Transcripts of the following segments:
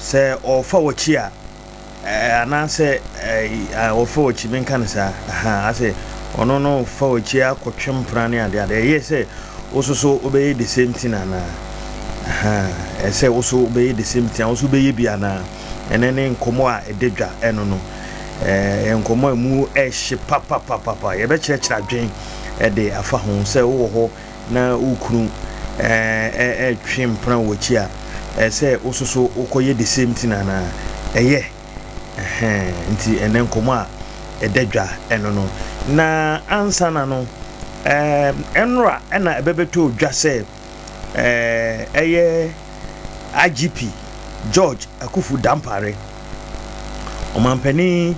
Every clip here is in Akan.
Sɛ ɔfa w'akyi a, eh, anaasɛ eh, ɔfa w'akyi, menka no saa, aha, asɛ ɔno no fa w'akyi akɔtwe mpena ne ade ade, ɛyɛ sɛ wo so so wobɛyɛ the same thing anaa? Aha, ɛsɛ wo so wobɛyɛ the same thing, wo so wobɛyɛ bi anaa? Ɛnɛ ne nkɔmmɔ a ɛda dwa ɛno no, ɛyɛ nkɔmmɔ a ɛmu ɛhye papapapapa, yɛbɛkyerɛkyerɛ adwen ɛde afa ho sɛ wowɔ hɔ na wo kunu retwe mpena wɔ w'akyi a, ɛyɛ sɛ wo nso so wokɔyɛ the same thing anaa? Ɛyɛ. Ɛhɛn, nti ɛnɛ nkɔmmɔ a ɛda dwa ɛno no. Na ansa na no, ɛnora ɛna ɛbɛbɛtɔ dwa sɛ ɛyɛ IGP George Akufu Dampare, ɔmampanin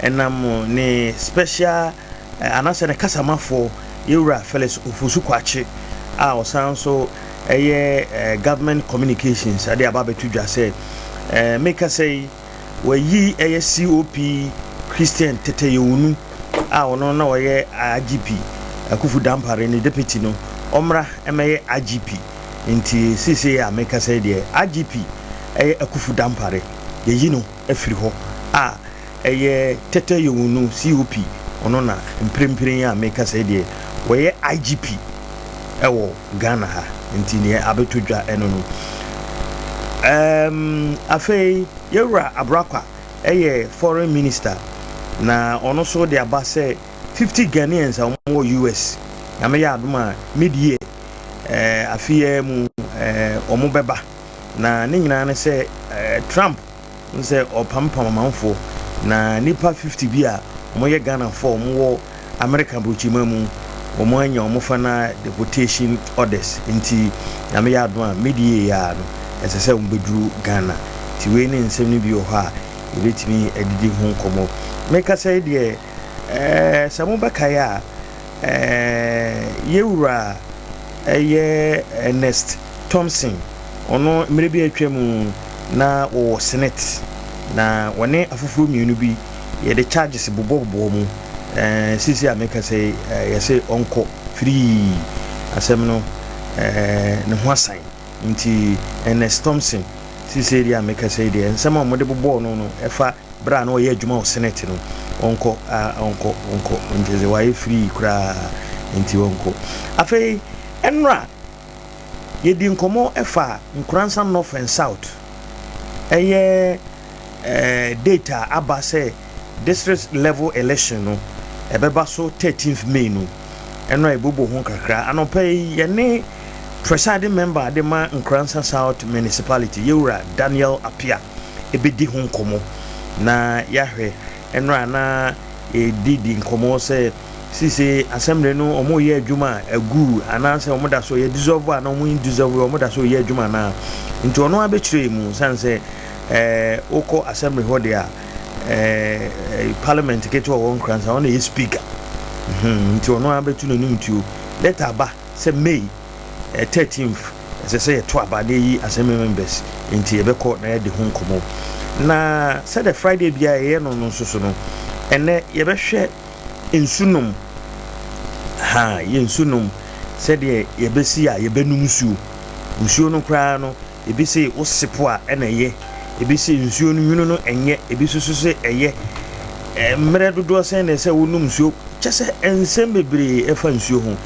ɛnam ne special anaasɛ ne kasamafoɔ Yɛwura Felix Ofosu Kwakye a ɔsan nso yɛ Government Communications de aba abɛto dwa sɛ mekasa yi wayi ɛyɛ COP Christian Teteyewunu a ɔno na ɔyɛ IGP Akufu Dampare ne deputy no ɔmmra mmɛyɛ IGP. Nti seesei a mekasa yi deɛ IGP ɛyɛ Akufu Dampare yɛyi no afiri hɔ a Ɛyɛ Tete Yowunu, COP, ɔno na mprempren yi a mekasa yi deɛ ɔyɛ IGP wɔ Ghana ha, nti deɛ abɛtɔ dwa ɛno no. Um, afei Yɛwura Abrakwa yɛ Foreign Minister, na ɔno nso de aba sɛ 50 Ghanaians a wɔwɔ US, Nyame yɛ adom a mid year, eh, afe yi ara mu eh, wɔn bɛba. Na ne nyinaa ne sɛ eh, Trump Wohu sɛ ɔpampam amanfoɔ na nnipa 50 bi a wɔyɛ Ghanafoɔ a wɔwɔ Amerika aburokyiman mu wɔn anya wɔn final deportation orders nti Nyame yɛ adom a mid year yi ara no ɛsɛ sɛ wɔn bɛduru Ghana. Nti wei ne nsɛm no bi wɔ hɔ a yɛbɛtumi adidi ho nkɔmmɔ. Mekasa yi deɛ ɛɛ sɛ mobɛkae a ɛɛ yɛwura ɛyɛ Ernest Thompson, ɔno mmerɛ bi a atwa mu na wɔwɔ Senate, na wɔne afoforɔ mmienu bi yɛde charges bobɔbobɔɔ mu. Ɛɛ seesei a mekasa yi, yɛse ɔnkɔ firii asɛm no ɛɛ ne ho asan. Nti Ernest Thompson seesei deɛ a mekasa yi deɛ nsɛm a wɔde bobɔɔ no no ɛfa berɛ a na ɔyɛ adwuma wɔ Senate no, ɔnkɔ a ɔnkɔ ɔnkɔ nti sɛ wayɛ firii koraa nti ɔnkɔ. Afei ɛnora Yɛdii nkɔmmɔ faa Nkoransa North and South, ɛyɛ date a aba sɛ district level election no ɛbɛba so 13th May no, ɛno a yɛbobɔ ho kakra. Anɔpa yi yɛne presiding member de ma Nkoransa South Municipality, Yɛwura Daniel Appiah ɛbɛdi ho nkɔmmɔ na yɛahwɛ. Ɛno a na yɛdidi nkɔmmɔ sɛ Seesei assembly no wɔn reyɛ adwuma a agu anaasɛ wɔn da so yɛ dissolve a na wɔn dissolve wɔn da so yɛ adwuma anaa? Nti ɔno abɛkyerɛ mu san sɛ ɛɛ wokɔ assembly hɔ deɛ a ɛɛ parliament ketewa wɔ Nkoransa ɔno na ɛyɛ speaker hmm nti ɔno abɛtu n'anim tuo letter aba sɛ May 13th ɛsɛ sɛ yɛto aba na yɛyi assembly members nti yɛbɛkɔ na yɛde ho nkɔmmɔ na sɛdeɛ Friday biara yɛyɛ no no nso so no ɛnɛ yɛbɛhwɛ nsu nom. Ha, yɛ nsu nom sɛdeɛ yɛbɛsi a yɛbɛnom nsuo. Nsuo no koraa no, ebi se wo sepo a ɛna ɛyɛ, ebi se nsuo no nwunu no ɛnyɛ, ebi nso so se ɛyɛ. Mmerɛ dodoɔ sɛn na ɛsɛ wonom nsuo? Kyɛ sɛ nsɛm bebree ɛfa nsuo ho.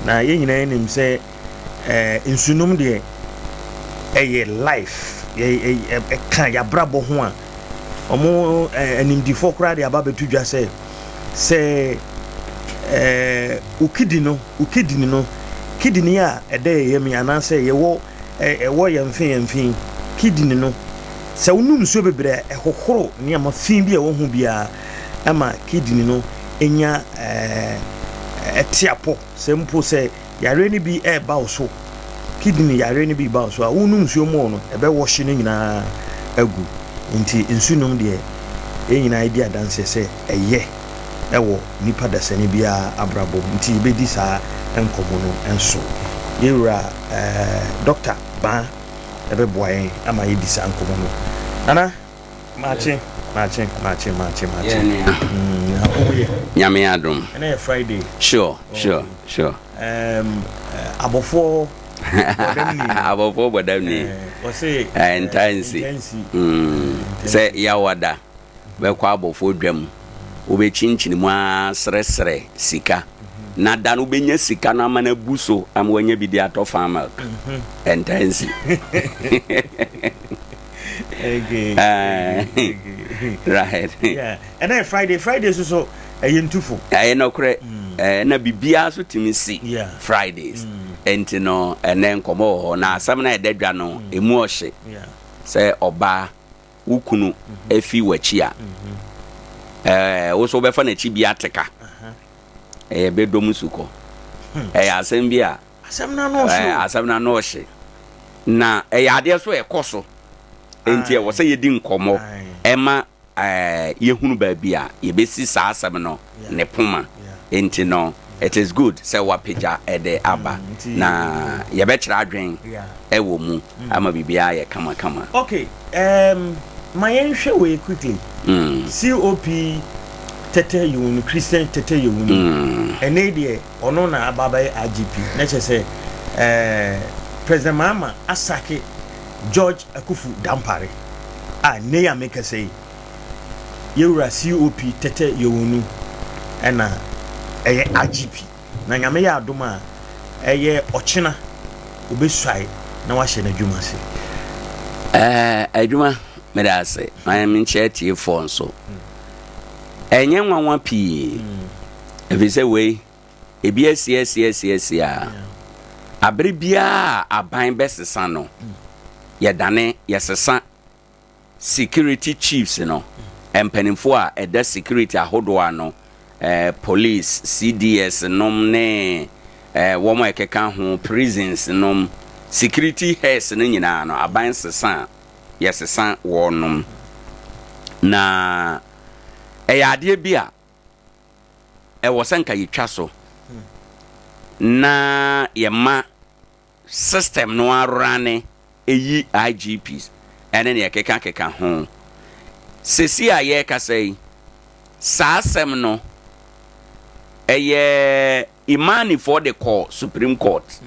Na yɛn nyinaa nim sɛ nsunom deɛ ɛyɛ life, ɛka yɛabrabɔ ho a, wɔn animdefoɔ koraa de aba abɛto dwa sɛ, sɛ wo kidney no, wo kidney no, kidney a ɛda yɛn yam yi anaasɛ yɛwɔ ɛwɔ yɛn mfe yɛn mfe kidney no, sɛ wonom nsuo bebree a ɛhohoro nneɛma fi bi a ɛwɔ ho biara ɛma kidney no nya ɛte apɔ sɛ mpo sɛ Yareɛ no bi reba wo so, kidney yareɛ no bi reba wo so a, wonom nsuo more no, ɛbɛwɔhye no nyinaa agu. Nti nsu nom deɛ, yɛn nyinaa yɛdi adanseɛ sɛ ɛyɛ wɔ nipa dasani biara abrabɔ mu. Nti yɛbɛdi saa nkɔmmɔ no nso. Yɛn wura eh, Dɔkta Baa ɛbɛboa yɛn ama yɛdi saa nkɔmmɔ no. Nana, Makye, makye, makye, makye, makye. Yeah, nua. Wo yɛ. Nyame adom. Ɛnɛ yɛ Friday. Sure, sure, sure. Abɔfoɔ. Bɔdamni. Abɔfoɔ bɔdamni. Ɔse Ntaa nsi. Ntaa nsi. Sɛ Yawada bɛkɔ abɔfoɔ dwam, wobɛkyinkyini mu ara srɛsrɛ sika, na da no wobɛnya sika no ama no abu so ama wanya bi de atɔ fan milk. Ɛntaa nsi. Okay. Right. Yeah. Ɛnɛ yɛ Friday. Friday so so ɛyɛ ntufo. Ɛyɛ nɔkorɛ. Na biribiara so tumi si Yeah. Fridays. Nti no ɛnɛ nkɔmmɔ wɔ hɔ na asɛm no a ɛda dwa no ɛmu ɔhye Yeah. sɛ ɔbaa wo kunu afi w'akyi a ɛɛ wo so wobɛfa n'akyi bi ateka. Ɛyɛ bɛdɔm sukɔ. Ɛyɛ asɛm bi a Asɛm no ano ɔhye o. Asɛm no ano ɔhye. Na ɛyɛ adeɛ so ɛkɔ so. Enti ɛwɔ sɛ yɛdi nkɔmmɔ ɛma yɛhunu baabi a yɛbɛsi saa asɛm no ne poma. Enti no, it is good sɛ woapagya ɛde aba. Na yɛbɛkyerɛ adwen ɛwɔ mu ama biribiara ayɛ kamakama. Okay, um, ma yɛnhwɛ wei quickly. COP Tete Yewunu, Christian Tete Yewunu. Ɛnɛ yi deɛ ɔno na aba abɛyɛ IGP. Na kyerɛ sɛ eh, President Mahama asake George Akufu Dampare a nnɛ yi a mekasa yi, yɛwura COP Tete Yewonu ɛna ɛyɛ IGP. Na Nyame yɛ adom a, ɛyɛ ɔkyena obesuae na wahyɛ n'adwuma ase. Ɛɛ, adwuma, meda ase. Ma menkyerɛ atiefoɔ nso. Ɛnyɛ nwanwa pii, ɛfiri sɛ wei, ebi asi asi asi asi a, abere biara a aban bɛsesa no, yɛdane, yɛsesa security chiefs no, mpanimfoɔ a ɛda security ahodoɔ ano, eh, police, CDS nom ne eh, wɔn a ɛkeka ho, prisons nom, security heads no nyinaa no, aban sesa a, yɛsesa wɔnom. Na ɛyɛ adeɛ bi a ɛwɔ sɛ nka yɛtwa so na yɛma system no ara ne ɛyi IGPs ɛne nea ɛkekakeka ho. Sesi a yɛrekasa yi, saa asɛm no ɛyɛ Imanifoɔ de kɔɔ Supreme Court.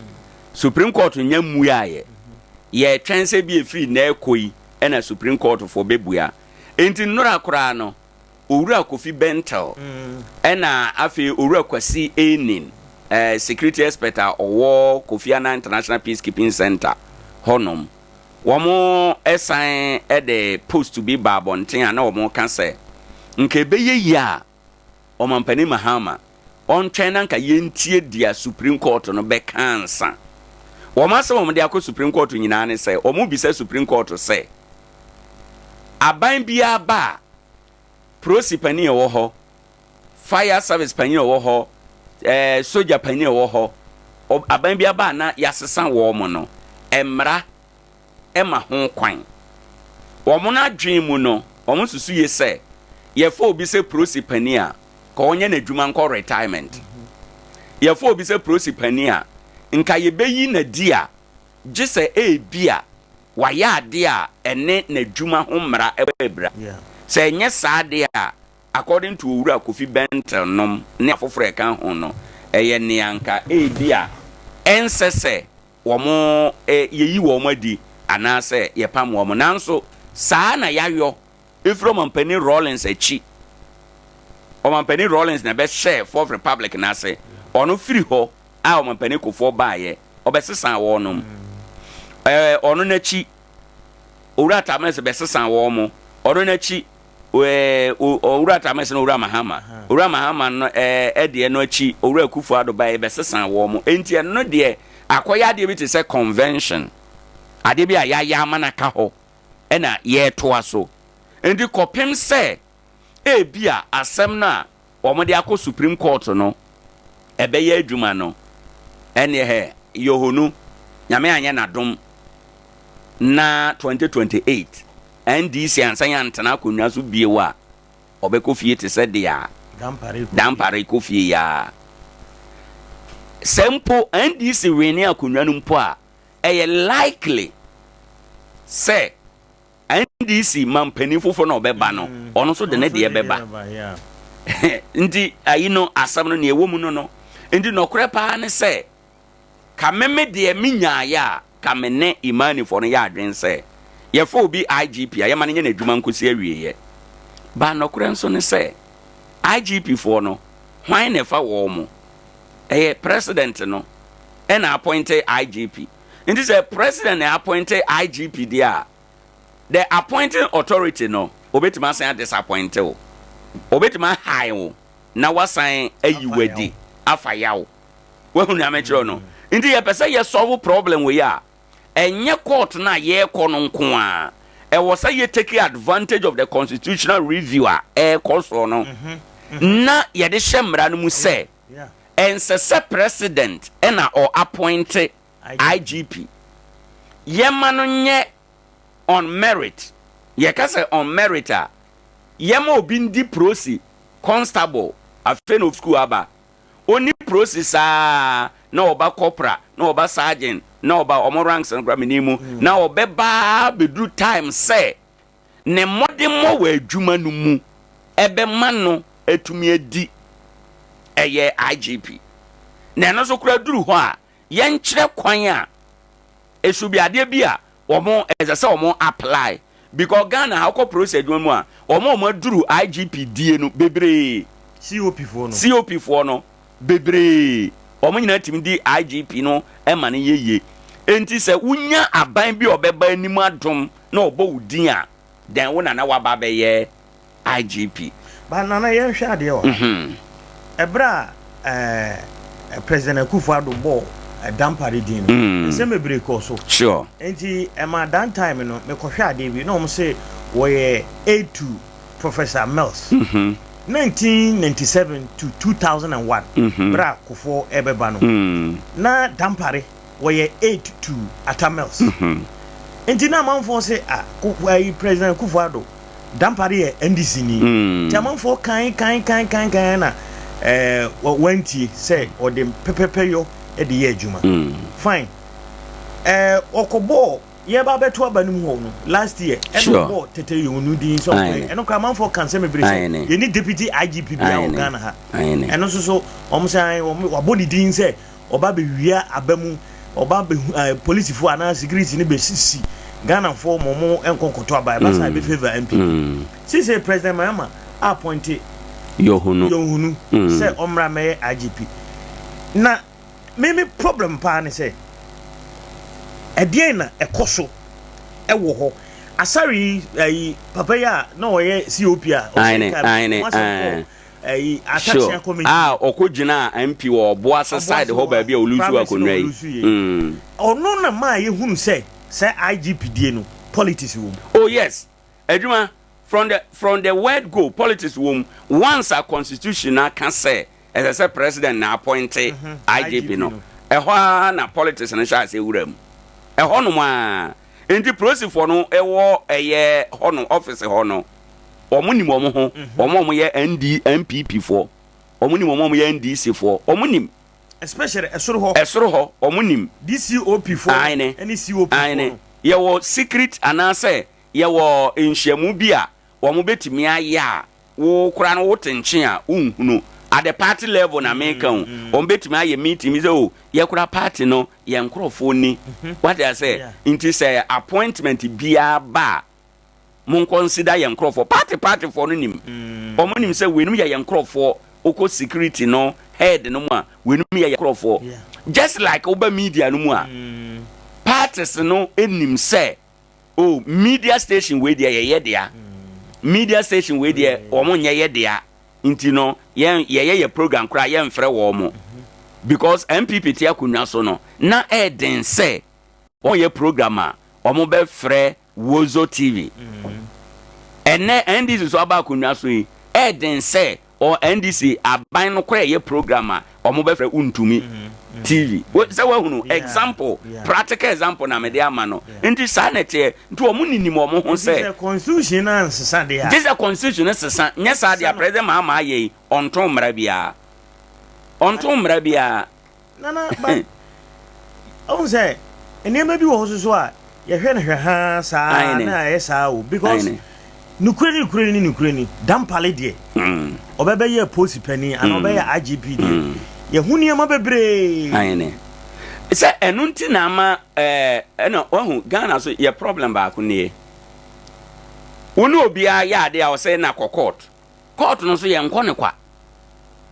Supreme Court nya mmuaeɛ. Yɛretwɛn sɛ bi ɛfiri nnɛ rekɔ yi ɛna Supreme Court foɔ bɛbua. Enti nnora koraa no, Owura Kofi Bentil ɛna afei Owura Kwasi Anin, eh, security expert a ɔwɔ Kofi Annan International Peacekeeping Center hɔnom. Wɔn san de post bi baa abɔnten a na wɔka sɛ nka ɛbɛyɛ yie a Ɔmampanin Mahama ɔntwɛn na nka yɛntie deɛ Supreme Court no bɛka ansa. Wɔn asɛm a wɔde akɔ Supreme Court nyinaa ne sɛ wɔbisa Supreme Court sɛ aban biara ba a, prosi panin a ɛwɔ hɔ, fire service panin a ɛwɔ hɔ, ɛɛ sogya panin a ɛwɔ hɔ, aban biara ba a na yɛasesa wɔn no, mmara ma ho kwan. Wɔn adwene mu no, wɔn susu ye sɛ yɛfa obi sɛ prosi panin a, ka ɔnyɛ n'adwuma nkɔ retirement. Yɛfa obi sɛ prosi panin a, nka yɛbɛyi no adi a, gye sɛ ebia wayɛ adeɛ a ɛne n'adwuma ho mmara bɔ abira. Sɛ ɛnyɛ saa deɛ a, according to Owura Kofi Bentil nom ne afoforɔ a ɛka ho no, ɛyɛ nea anka ebia ɛnsɛ sɛ wɔn yɛyi wɔn adi anaasɛ yɛpam wɔn. Nanso saa na yɛayɔ ɛfiri Ɔmampanin Rawlings akyi. Ɔmampanin Rawlings na ɛbɛhyɛɛ Fourth Republic no ase. Ɔno firi hɔ a Ɔmampanin Kufuor baeɛ, ɔbɛsesaa wɔnom. Ɛɛ ɔno n'akyi, Owura Atta Mills bɛsesaa wɔn. Ɔno n'akyi, ɛɛ Owura Atta Mills ne Owura Mahama. Owura Mahama no ɛɛ ɛdeɛ no akyi, Owura Akufo Addo baeɛ bɛsesaa wɔn. Enti ɛno deɛ akɔyɛ adeɛ bi te sɛ convention, adeɛ bi a yɛayɛ ama no aka hɔ ɛna yɛretoa so. Enti kɔpem sɛ ebia asɛm no a wɔde akɔ Supreme Court no ɛbɛyɛ adwuma no, ɛneɛ hɛ, Yohonu, Nyame anyɛ n'adom na 2028 NDC ansan antena akonnwa so bio a, ɔbɛkɔ fie te sɛ deɛ Dampare kɔ fie yi ara. Sɛ mpo NDC wene akonnwa no mpo a, ɛyɛ likely sɛ NDC manpanin foforɔ na ɔbɛba no, ɔno nso de ne deɛ bɛba. Nti ayi no asɛm no nea ɛwɔ mu no no. Nti nɔkorɛ paa ne sɛ. Ka me me deɛ me nyaeɛ a ka me ne Imani foɔ no yɛ adwene sɛ yɛfa obi IGP a yɛma no nyɛ n'adwuma nkosi awieɛ. But nɔkorɛ nso ne sɛ IGP foɔ no hwan na ɛfa wɔn mo? Ɛyɛ president no ɛna appointe IGP. Nti sɛ president na appointe IGP deɛ a the appointing authority no obetumi asan adisappointe wo. Obetumi ahae wo na wasan ayi wo adi afa yaw. Wahu nea mekyerɛ no? Nti yɛpɛ sɛ yɛ solve problem wei a, ɛnyɛ court no a yɛrekɔ no nko ara. Ɛwɔ sɛ yɛ take advantage of the constitutional review a ɛrekɔ soɔ no na yɛde hyɛ mmara no mu sɛ ɛnsɛ sɛ president na ɔ appointe IGP. Yɛma no nyɛ on merit. Yɛka sɛ on merit a, yɛma obi ndi prosi constable afei na ofi school aba. Onni prosi saa na ɔba corporal na ɔba sergeant na ɔba wɔn ranks no koraa mennim mu na ɔbɛba ara bɛduru time sɛ ne mmɔdemmɔ wɔ adwuma no mu ɛbɛma no atumi adi ɛyɛ IGP. Na ɛno nso koraa duru hɔ a yɛnkyerɛ kwan a it should be adeɛ bi a wɔn ɛsɛ sɛ wɔn apply because Ghana ha wokɔ polisi adwuma mu a wɔn a wɔn aduru IGP die no bebree COP foɔ no. COP foɔ no bebree wɔn nyinaa tumi di IGP no ma no yɛ yie enti sɛ wonya aban bi a ɔbɛba anim adom na ɔbɔ wo din a then wo nana waba abɛyɛ IGP. But Nana yɛnhwɛ adeɛ wɔ ha. Ɛberɛ a eh, President Akufo Addo bɔɔ eh, Dampare din no, nsɛm bebree kɔɔ so. Sure. Nti ɛma that time no mekɔhwɛ adeɛ bi na wɔn se wɔyɛ aide to Professor Mills. 1997 to 2001 berɛ a Kufuor ɛbɛba no, na Dampare wɔyɛ aide to Atta Mills. Nti na amanfoɔ se ah, ayi President Akufo Addo Dampare yɛ NDC ni. Nti amanfoɔ kan kan kan kan kan na eh, wantie sɛ ɔde pɛpɛpɛyɔ de yɛ adwuma. Fine. Eh, ɔkɔbɔɔ yɛba abɛto aba no mu hɔ no last year ɛna Sure. ɔbɔɔ Tete Yohunu din sɛ ɔkɔyɛ. Aye. Ɛno koraa amanfoɔ ka nsɛm bebree sɛ Aye. yɛni deputy IGP biara wɔ Aye. Ghana ha. Aye. Ɛno nso so wɔn sɛ ae, wɔn wabɔ ne din sɛ ɔba bɛwia aba mu, ɔba bɛhu ɛɛ polisifoɔ anaa security no bɛsisi Ghanafoɔ ma wɔn nkɔ nkɔtɔ aba, ɛba saa ɛbɛ favour NPP. Seesei President Mahama appointe Yohunu. Yohunu sɛ ɔmmra mmɛyɛ IGP. Na me me problem paa ne sɛ ɛdeɛn na ɛkɔ so ɛwɔ hɔ? Asare yi ɛyi papa yi a na ɔyɛ COP a ɔsɛe Aane, kaa bi, aane, wɔn asɛm kɔɔ aane. ɛyi Sure. Atakyea committee. A ɔkɔ gyinaa MP wɔ Ɔboase side Ɔboase hɔ hɔ baabi a a ɔlusu primaries na akonnwa yi. ɔlusu yɛ. Mm. Ɔno na maa yɛhunu sɛ sɛ IGP die no politics wɔ mu. Oh yes, adwuma from the from the word go politics wɔ mu. Once a constitution no aka sɛ ɛsɛ sɛ president na appointe IGP IGP no, no. ɛhɔ ara na politics no hyɛ aseɛ wura mu. Ɛhɔ nom ara. Nti polisifoɔ no wɔ ɛyɛ hɔ no office hɔ no, wɔn nim wɔn ho, wɔn a wɔyɛ ND, NPP foɔ, wɔn nim wɔn a wɔyɛ NDC foɔ, wɔn nim. Especially ɛsoro hɔ. Ɛsoro hɔ, wɔn nim. DCOP foɔ no Aane, ɛne COP foɔ aane. no. Yɛwɔ secret anaasɛ yɛwɔ nhyiamu bi a wɔn bɛtumi ayɛ a wo koraa no wote nkyen a wonhunu. At the party level na meka o, wɔn bɛtumi ayɛ meeting bi sɛ o, yɛ koraa party no yɛn nkorɔfoɔ ni. Wate aseɛ? Nti sɛ appointment biara ba a, Mon consider yɛn nkorɔfoɔ. Party party foɔ no nim. Wɔn nim sɛ weinom yɛ yɛn nkorɔfoɔ. Wokɔ security no head no mu a, weinom yɛ yɛn nkorɔfoɔ. Just like woba media no mu a, parties no nim sɛ oh media station wei deɛ yɛyɛ dea. Media station wei deɛ wɔn nyɛ yɛ dea. Nti no yɛn yɛyɛ yɛ program koraa yɛnfrɛ wɔn. Because NPP te akonnwa so no, na ɛɛden sɛ wɔyɛ program a wɔbɛfrɛ Wozo TV. Ɛnnɛ NDC so aba akonnwa so yi, ɛyɛ den sɛ ɔ NDC aban no koraa ɛyɛ program a wɔbɛfrɛ Wontumi TV. Sɛ woahunu example, practical example na mede ama no. Nti saa na ɛteɛ. Nti wɔn ninim wɔn ho sɛ. Nti sɛ constitution no ansesa deɛ a. Gye sɛ constitution no sesa, nyɛ saa deɛ a President Mahama ayɛ yi, ɔnto mmara biara. Ɔnto mmara biara. Nana, but ɔhu sɛ nneɛma bi wɔ hɔ soso a yɛhwɛ no hwɛ haa saa na ɛyɛ saa o because nukure ni nukure ni nukure ni dampale deɛ hmm. ɔbɛbɛyɛ polisi panin ana hmm. ɔbɛyɛ IGP deɛ hmm. yɛho nneɛma bebree. Ayene. Sɛ ɛno nti na ama ɛɛ ɛna wahu Ghana so yɛ problem baako nie. Wo ne obiara yɛ adeɛ a ɔsɛ na kɔ court. Court no so yɛ nkɔ ne kwa.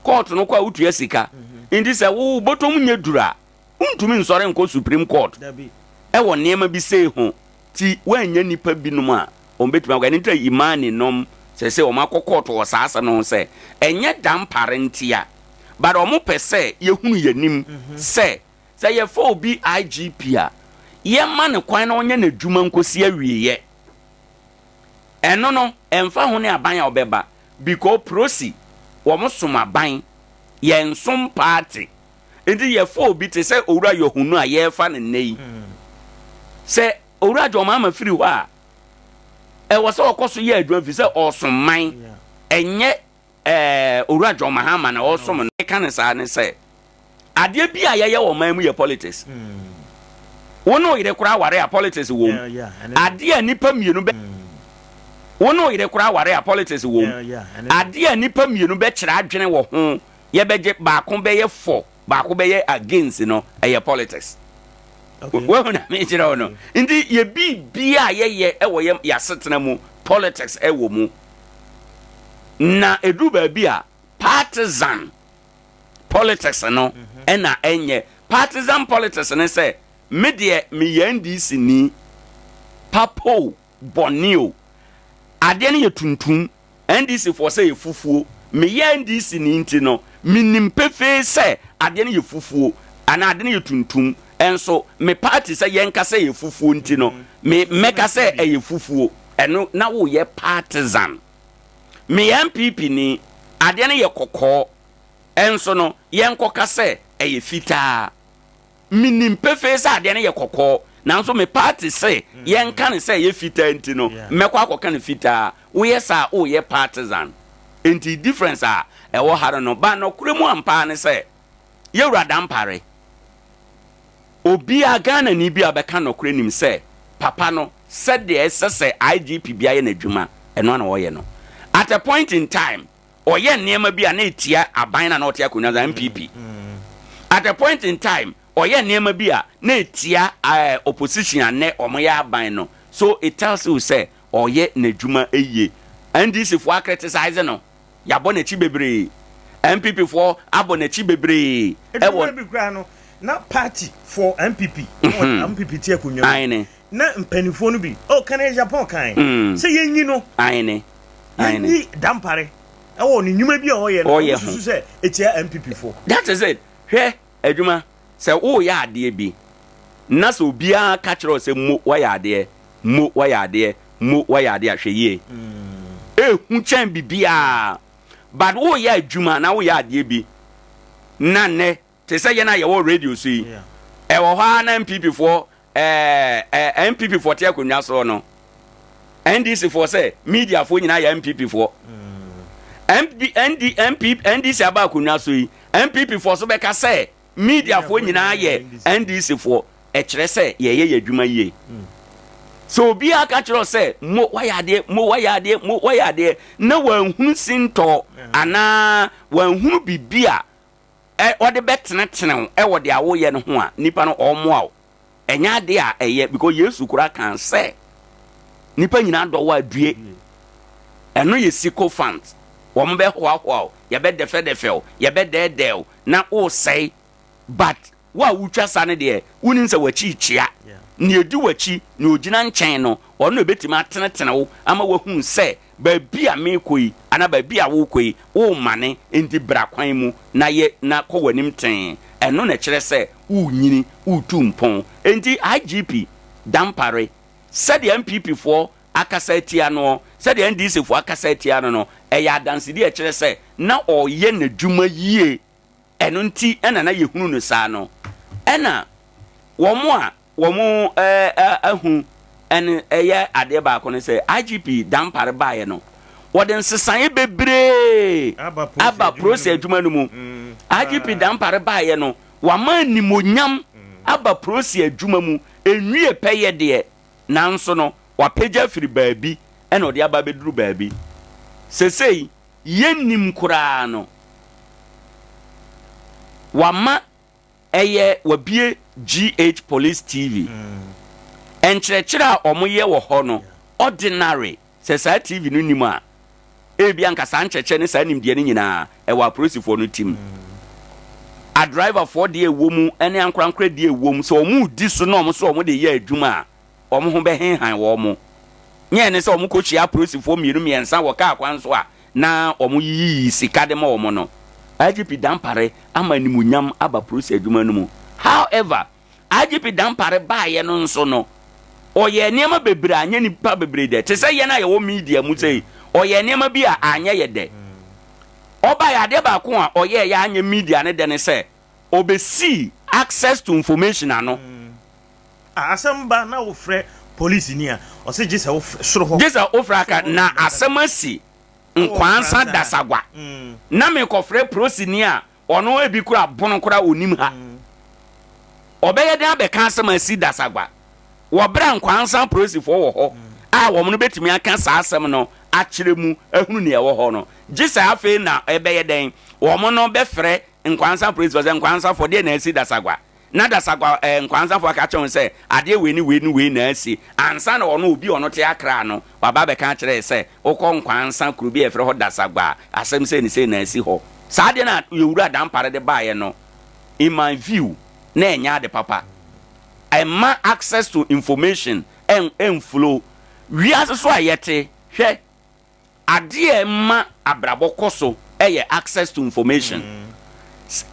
Court no kɔ a wotua sika. Nti sɛ wo bɔtɔm nyɛ duru a wontumi nsɔre nkɔ Supreme Court ɛwɔ nneɛma bi sei ho. Ti woannya nnipa binom a wɔn bɛtumi akɔ. Ɛno nti na Imani nom sɛ sɛ wɔn akɔ court wɔ saa asɛm no ho sɛ ɛnyɛ dampare ntia. But ɔmo pɛ sɛ yɛhunu yɛnim sɛ, sɛ yɛfa obi IGP a, yɛma no kwan na ɔnyɛ n'adwuma nkosi awieɛ. Ɛno no, ɛmfa ho ne aban a ɔbɛba, because prosi, wɔn som aban, yɛnsom party. Nti yɛfa obi te sɛ Owura Yohunu a yɛrefa no nnɛ yi, sɛ Owura John Mahama firi hɔ a, ɛwɔ sɛ ɔkɔ so yɛ adwuma firi sɛ ɔresom man, ɛnyɛ ɛɛ Owura John Mahama na ɔresom no. Ka no saa ne sɛ, adeɛ bi a yɛyɛ wɔ ɔman mu yɛ politics. Wo ne wo yere koraa ware a politics wɔ mu. Adeɛ a nnipa mmienu bɛ Wo ne wo yere koraa ware a politics wɔ mu. Adeɛ a nnipa mmienu bɛkyerɛ adwene wɔ ho, yɛbɛgye baako bɛyɛ for, baako bɛyɛ against no, ɛyɛ politics. Wahu na mekyerɛ wo no. Nti yɛ biribiara a yɛyɛ wɔ yɛ yɛasetena mu, politics wɔ mu. Na ɛduru baabi a partisan politics no ɛna ɛnyɛ. Partisan politics ne sɛ me deɛ meyɛ NDC ni, papa o, bɔne o, adeɛ no yɛ tuntum, NDC foɔ sɛ yɛ fufuo, meyɛ NDC ni nti no menim pefee sɛ adeɛ no yɛ fufuo anaa ade no yɛ tuntum, nso me party sɛ yɛnka sɛ ɛyɛ fufuo nti no me mɛka sɛ ɛyɛ fufuo, ɛno na woyɛ partisan. Meyɛ NPP ni, adeɛ no yɛ kɔkɔɔ, nso no yɛnkɔka sɛ ɛyɛ fitaa. Menim pefee sɛ adeɛ no yɛ kɔkɔɔ, nanso me party se yɛnka no sɛ ɛyɛ fitaa nti no, mɛkɔ akɔka no fitaa. Woyɛ saa a, woyɛ partisan. Enti difference a ɛwɔ ha no no, but nɔkorɛ mu ampa ara ne sɛ, Yɛwura Dampare, obiara, Ghanani bi a ɔbɛka nɔkorɛ nim sɛ papa no, sɛdeɛ ɛsɛ sɛ IGP biara yɛ n'adwuma, ɛno ara na ɔyɛ no. At a point in time, ɔyɛ nneɛma bi a na ɛtia aban no a na ɔte akonnwa so, NPP. At a point in time, ɔyɛ nneɛma bi a na ɛtia eh, opposition a nnɛ wɔyɛ aban no. So it tells you sɛ ɔyɛ n'adwuma yie. NDC foɔ akriticize no, yɛabɔ n'akyi bebree. NPP foɔ abɔ n'akyi bebree. Ɛduru Ɛwɔ berɛ bi koraa no, na party foɔ NPP, na wɔ NPP te akonnwa mu. Aene. Na mpanimfoɔ no bi, oh, kane Japan kan, sɛ yɛnyi no. Aene. Aene. Yɛnyi Dampare ɛwɔ ne nnwuma bi a ɔyɛ no, Ɔyɛ ɔmo ho. susu sɛ ɛtia NPP foɔ. That is it. Hwɛ, adwuma, sɛ woreyɛ adeɛ bi, na sɛ obiara ka kyerɛ wo sɛ mo woayɛ adeɛ, mo woayɛ adeɛ, mo woayɛ adeɛ a, hwɛ yie. Ɛhu kyɛn biribiara. But woreyɛ adwuma anaa woreyɛ adeɛ bi, na nnɛ Te sɛ yɛn a yɛwɔ radio so yi, ɛwɔ hɔ ara na NPP foɔ ɛɛ ɛɛ NPP foɔ te akonnwa soɔ no, NDC foɔ sɛ media foɔ nyinaa yɛ NPP foɔ. MP, ND, MP, NDC aba akonnwa so yi, NPP foɔ so bɛka sɛ media foɔ nyinaa yɛ NDC foɔ. Ɛkyerɛ sɛ yɛyɛ yɛn adwuma yie. Sɛ obiara ka kyerɛ wo sɛ mo wayɛ adeɛ, mo wayɛ adeɛ, mo wayɛ adeɛ, na wanhunu sintɔ anaa wanhunu biribi a ɛ ɔde bɛtenetene wo wɔ deɛ woyɛ no ho a, nipa no ɔmmoa wo. Ɛnyɛ adeɛ a ɛyɛ because Yesu koraa kaa sɛ nipa nyinaa dɔ wo a due. Ɛno yɛ sycophant. Wɔn bɛhoahoa wo, yɛbɛdɛfɛdɛfɛ wo, yɛbɛdɛɛdɛɛ wo na wosɛe. But wo a wotwa sa no deɛ, wonim sɛ w'akyi rekyea. Nea edi w'akyi, nea ogyina nkyɛn no, ɔno na obetumi atenetene wo ama woahu sɛ baabi a merekɔ yi anaa baabi a worekɔ yi, woremane, enti bra kwan mu na yɛ na kɔ w'anim tee. Ɛno na ɛkyerɛ sɛ worenyini, woretu mpɔn. Enti IGP Dampare, sɛdeɛ NPP foɔ akasa atia noɔ, sɛdeɛ NDC foɔ akasa atia no no, ɛyɛ adansedie a ɛkyerɛ sɛ na ɔreyɛ n'adwuma yie. Ɛno nti na na yɛhunu no saa no. Ɛna wɔn a wɔn ahu ɛno ɛyɛ adeɛ baako no sɛ IGP Dampare baeɛ no, wɔde nsesaeɛ bebree aba polisi adwuma no mu. IGP Dampare baeɛ no, wama animuonyam aba polisi adwuma mu. Ɛnwie pɛyɛ deɛ, nanso no, wapagya afiri baabi ɛna ɔde aba abɛduru baabi. Sesei, yɛnnim koraa no, wama. Ɛyɛ wabue GH Police TV. Nkyerɛkyerɛ a wɔyɛ wɔ hɔ no, ordinary, sɛ saa TV no nnim a, ebia anka saa nkyerɛkyerɛ ne saa nimdeɛ no nyinaa, ɛwɔ apolisifoɔ no tim. Adriverfoɔ deɛ ɛwɔ mu ne ankorankorɛ deɛ ɛwɔ mu, sɛ wɔredi so na wɔn nso wɔde yɛ adwuma a, wɔn ho bɛhenhan wɔn. Nyɛ ɛne sɛ wɔkɔhyia apolisifoɔ mmienu mmiɛnsa wɔ kaa kwan so a na wɔyiyi sika de ma wɔn no. IGP Dampare ama animuonyam aba polisi adwuma no mu. However, IGP Dampare baeɛ no nso no, ɔyɛɛ nneɛma bebree a anyɛ nnipa bebree dɛ. Te sɛ yɛn a yɛwɔ media mu sei, ɔyɛɛ nneɛma bi a anyɛ yɛ dɛ. Ɔbaeɛ, adeɛ baako a ɔyɛeɛ a anyɛ media no dɛ ne sɛ, ɔbɛsii access to information ano. Asɛm ba na wofrɛ polisini a, ɔse gye sɛ wofrɛ soro hɔ. Gye sɛ wofrɛ aka na asɛm asi Nkwansa Dasagwa. Na mekɔfrɛ polisini a ɔno ebi kora bono kora onim ha. Ɔbɛyɛ dɛn abɛka asɛm asi Dasagwa wɔ berɛ a Nkwansa polisifoɔ wɔ hɔ a wɔn no bɛtumi aka saa asɛm no akyerɛ mu ahunu nea ɛwɔ hɔ no. Gye sɛ afei na ɛbɛyɛ dɛn wɔn no bɛfrɛ Nkwansa polisifoɔ sɛ Nkwansafoɔ deɛ na asi Dasagwa. Na Dasagwa ɛɛ Nkwansafo aka akyerɛ wɔn sɛ adeɛ wei ne wei ne wei na asi ansa na ɔno obi a ɔno te Accra no waba abɛka akyerɛ yɛ sɛ wokɔ Nkwansa kuro bi a yɛfrɛ hɔ Dasagwa a asɛm sei ne sei na asi hɔ. Saa adeɛ no a Yɛwura Dampare de baeɛ no in my view na ɛnyɛ ade papa. Ɛmma access to information ɛn ɛnflow. Wiase so a yɛte, hwɛ Adeɛ a ɛma abrabɔ kɔ so yɛ access to information.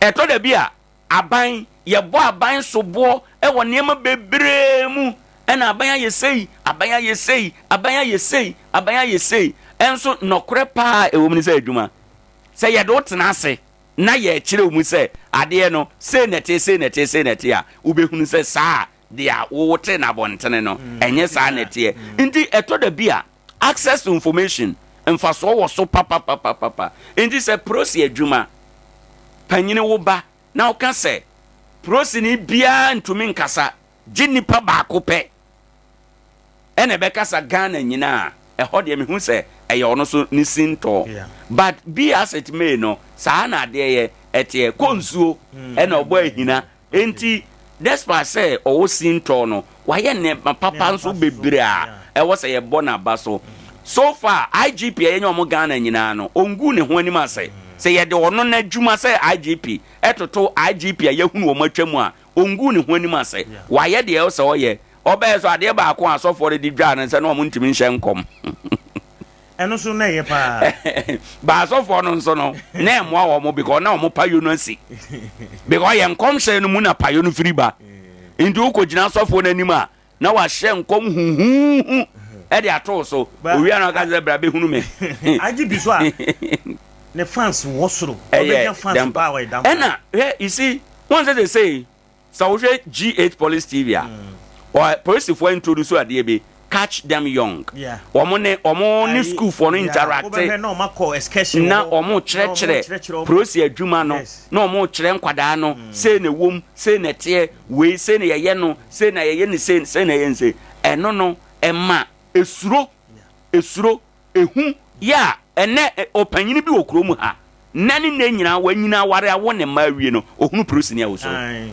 Ɛtɔ da bi a aban, yɛbɔ aban soboɔ wɔ nneɛma bebree mu, ɛna aban ayɛ sei, aban ayɛ sei, aban ayɛ sei, aban ayɛ sei. Ɛnso nɔkorɛ paa a ɛwɔ mu ne sɛ adwuma, sɛ yɛde wo tena ase na yɛkyerɛ wo mu sɛ adeɛ no sei na ɛteɛ, sei na ɛteɛ, sei na ɛteɛ a, wobɛhunu sɛ saa deɛ a wote no abɔntene no, ɛnyɛ saa na ɛteɛ. Nti ɛtɔ da bi a Access to information mfasoɔ wɔ so papapapapa. Nti sɛ prosi adwuma panyini wo ba na woka sɛ prosini biara ntumi nkasa gye nipa baako pɛ ɛna ɛbɛkasa Ghana nyinaa a, ɛhɔ deɛ mehu sɛ ɛyɛ ɔno so ne sintɔ. But be as it may no, saa na adeɛ yɛ ɛteɛ. Kɔ nsuo ɛna ɔbɔ ahina Enti, despite sɛ ɔwɔ sintɔ no, wayɛ nneɛma papa nso bebree a ɛwɔ sɛ yɛbɔ n'aba so. So far, IGP a yɛanya wɔn Ghana nyinaa no, ɔnguu ne ho anim ase. Sɛ yɛde ɔno n'adwuma sɛ IGP toto IGP a yɛahunu wɔn atwa mu a, ɔnguu ne ho anim ase. Wayɛ deɛ ɛwɔ sɛ ɔyɛ. Ɔbɛyɛ nso, adeɛ baako a asɔfoɔ no de dwaa no ne sɛ na wɔntumi nhyɛ nkɔm. Ɛno nso na ɛyɛ paa. Ba asɔfoɔ no nso no, na ɛmmoa wɔn because na wɔn payo no asi. Because yɛn nkɔmhyɛ no mu na payo no firi ba. Nti wokɔgyina asɔfoɔ no anim a, na wahyɛ nkɔm huhuuhu ɛde ato wo so. Owia na ɔka sɛ bra bɛhunu me. Agye bi so a, ne fans wɔ soro. Ɛyɛ dɛm pa. Ɛna hwɛ, you see, wɔn sɛ sɛ sei, Sɛ wohwɛ GH Police TV a, ɔ polisifoɔ introduce adeɛ bi, catch them young. Wɔn ne wɔn ne sukuufoɔ no interact na wɔn kyerɛkyerɛ polisi adwuma no, na wɔn kyerɛ nkwadaa no sei na ɛwom, sei na ɛteɛ, wei sei na yɛyɛ no, sei na yɛyɛ ne sei, sei na yɛyɛ ne sei. Ɛno no ɛma esuro, esuro. Ehu yɛ a ɛnnɛ ɔpanyin bi wɔ kurom ha, nnɛ ne nnɛ nyinaa wanyin aware awo ne mma awie no, ohunu polisini a osuro.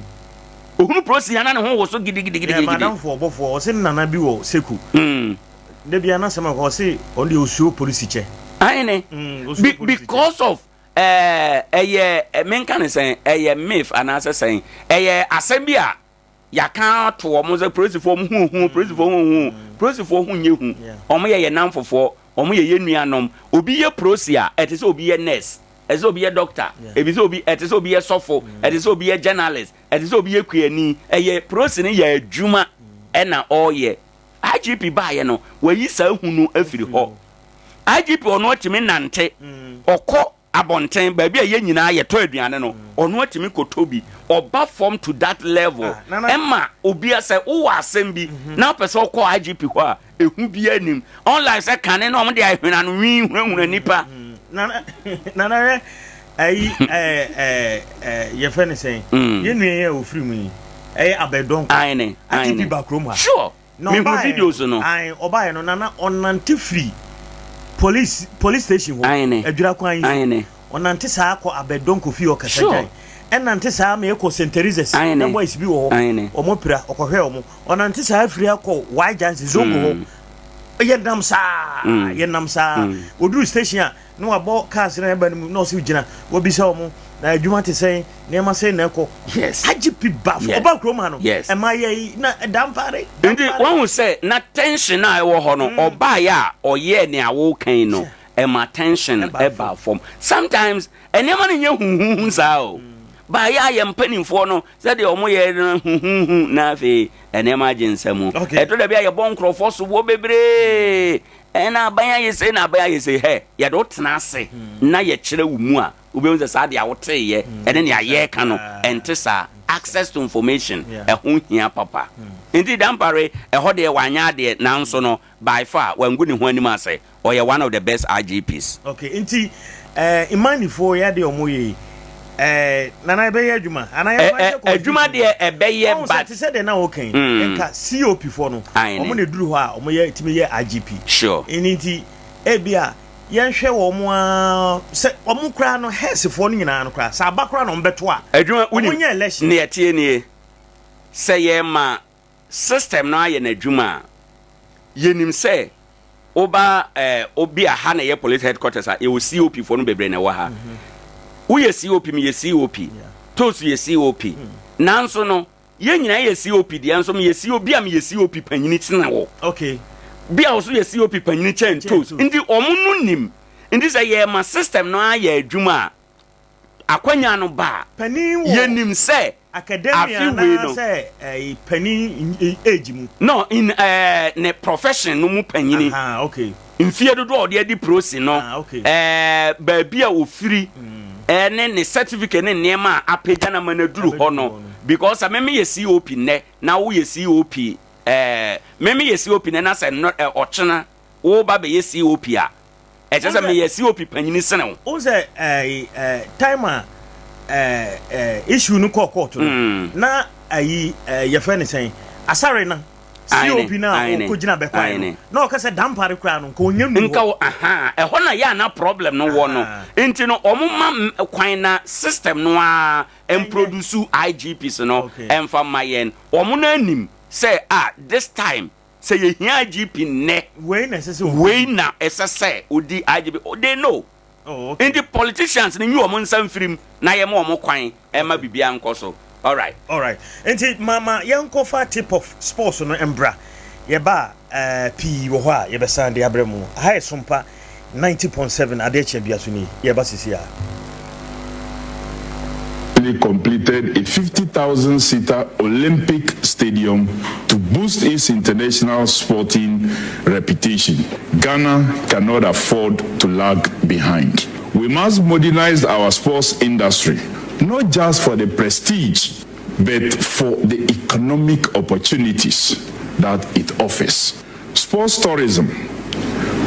Ohunu polisini a na ne ho woso gidigidigidi. Yeah, m'adamfo ɔbɔfoɔ, ɔse ne nana bi wɔ Seku. Da biara n'asɛm a ɔka, ɔse ɔno deɛ osuro polisi kyɛ. Aane, Osuro polisi kyɛ. because of ɛɛ ɛyɛ menka ne sɛn, ɛyɛ myth anaasɛ sɛn, ɛyɛ asɛm bi a Yɛaka ato wɔn sɛ polisifoɔ wɔn ho hu, polisifoɔ ho hu, polisifoɔ ho nyɛ hu. Wɔn yɛ yɛn nnamfofoɔ, wɔn yɛ yɛn nuanom. Obi yɛ polisi a, ɛte sɛ obi yɛ nurse, ɛte sɛ obi yɛ doctor, ebi sɛ obi, ɛte sɛ obi yɛ sɔfo, ɛte sɛ obi yɛ journalist, ɛte sɛ obi yɛ kuani. Ɛyɛ polisi no yɛ adwuma ɛna ɔreyɛ. IGP baeɛ no, wayi saa hu no afiri hɔ. IGP ɔno atumi nante, ɔkɔ abɔnten, baabi a yɛn nyinaa yɛtɔ aduane no, ɔno atumi kɔtɔ bi. Ɔba fam to that level. Ɛma obia sɛ wowɔ asɛm bi na wopɛ sɛ wokɔ IGP hɔ a, ehu biara nnim. Unlike sɛ kane na wɔde ahwena no nwii hunahuna nnipa. Nana, Nana hwɛ, ayi, ɛɛ, ɛɛ, ɛɛ, yɛfrɛ no sɛn? Yɛn nua yi a ofiri mu yi, ɛyɛ Abɛdɔnkɔ. Aane, aane. IGP ba kurom ha. Sure. Na Mehu ɔbaeɛ videos no, no. ae, ɔbaeɛ no, na na ɔnante firi police, police station hɔ, Aene. Adwira kwan yi so. Aene. Ɔnante saa kɔ Abɛdɔnkɔ fie hɔ kasa Sure. gyae. Ɛnante saa ma yɛkɔ St. Teresa's na boys bi wɔ hɔ, wɔn apira, ɔkɔhwɛɛ wɔn. Ɔnante saa firi ha kɔ Y Junction, Zongo hɔ. Yɛnam saa, yɛnam saa. Ɔduru station a, na wabɔ cars na ɛba no mu na ɔsɛ gyina, wabisa wɔn, na adwuma te sɛn, nneɛma sɛn na ɛkɔ. Yes. IGP ba, ɔba kurom ha no, ɛma yɛ yi, na dampare, Nti wahu sɛ na tension a ɛwɔ hɔ no, ɔbaeɛ a ɔyɛɛ nea woka yi no, ɛma tension ɛbaa fam. Sometimes Nneɛma no nyɛ huhuhu saa o. Baayɛ a yɛn mpanimfoɔ no sɛdeɛ wɔn yɛ no huhuhu na afei nneɛma agye nsam. Ɛtɔ da bi a yɛbɔ nkurɔfoɔ soboɔ bebree. Ɛna aban ayɛ sei na aban ayɛ sei. Hɛ, yɛde wo tena ase na yɛkyerɛ wo mu a, wobɛhu sɛ saa deɛ a woteeɛ ɛne nea yɛreka no ɛnte saa. Access to information ɛho hia papa. Nti Dampare ɛhɔ deɛ wanyɛ adeɛ nanso no by far wangu ne ho anim ase. Ɔyɛ one of the best IGPs. Ok nti eh, Imani foɔ yɛ adeɛ ɔmo yɛ yi eh, Nana ɛbɛyɛ adwuma anaa yɛmfa nhyɛ constitution Adwuma deɛ ɛbɛyɛ Ɔhu sɛ but te sɛ deɛ na woka yi nka COP foɔ no ɔmo na ɛduru hɔ a ɔmo yɛ tumi yɛ IGP Sure. Ɛno nti ebia yɛnhwɛ wɔn ara sɛ ɔmo koraa no HERS foɔ no nyinaa no koraa sɛ aba koraa na ɔmo bɛto a Adwuma ɔmo wonim nyɛ election. nea ɛteɛ nie sɛ yɛma system no ayɛ n'adwuma a yɛnim sɛ Woba eh, obi a ha na ɛyɛ police headquarters a, yɛwɔ COP foɔ no bebree na ɛwɔ ha. Woyɛ COP, meyɛ COP, Toast yɛ COP. Nanso no, yɛn nyinaa yɛ COP deɛ nso meyɛ COP, bi a meyɛ COP panyini kyene wo. Okay. Bi a wo nso yɛ COP panyini kyɛn Toast. Nti wɔn no nim. Nti sɛ yɛma system no ayɛ adwuma a, akwanya no ba a, Panin wɔ yɛnim sɛ academia afe wei no. anaasɛ ɛyi panin age mu? No, in eh, ne profession no mu panyini. Aha, okay. Mfie dodoɔ a ɔde adi prosi no, Ah, okay. eh, baabi a ɔfiri, eh, ne ne certificate ne nneɛma a apagya no ama no aduru hɔ no. Because sɛ me meyɛ COP nnɛ na woyɛ COP, eh, me meyɛ COP nnɛ na sɛ nnɔ, eh, ɔkyena woba bɛyɛ COP a, Ɛkyerɛ sɛ meyɛ COP panyini sene wo. Wohu sɛ ɛɛ ɛɛ time a ɛɛ ɛɛ issue no kɔɔ court no, mm. na ayi ɛɛ yɛfrɛ ne sɛn asare na COP na ɔkɔ gyina bɛkwae no na ɔka sɛ dampare koraa no nka ɔnya nu nka wɔ aha ɛhɔ na yɛ ana problem no wɔ no nti no ɔmo ma kwan na system no a mproduce IGPs no ɛmfa ma yɛn ɔmo no anim sɛ ah this time Sɛ yɛhia IGP nnɛ, Wei na ɛsɛ sɛ ɔdi. wei na ɛsɛ sɛ ɔdi IGP. They know. Oh, okay. Nti politicians no nyi wɔn nsa mfiri mu na yɛma wɔn kwan mma biribiara nkɔ so. Alright. Alright. Nti ma ma yɛnkɔfa tip of sports no mbra. Yɛba a, eh, pii wɔ hɔ a yɛbɛsan de abrɛ mo. Aha yɛ Sompa 90.7 adeɛ kyea bia so nie. Yɛba sisi a. Completed a 50,000 seater Olympic stadium to boost its international sporting reputation. Ghana cannot afford to lag behind. We must modernize our sports industry, not just for the prestige, but for the economic opportunities that it offers. Sports tourism,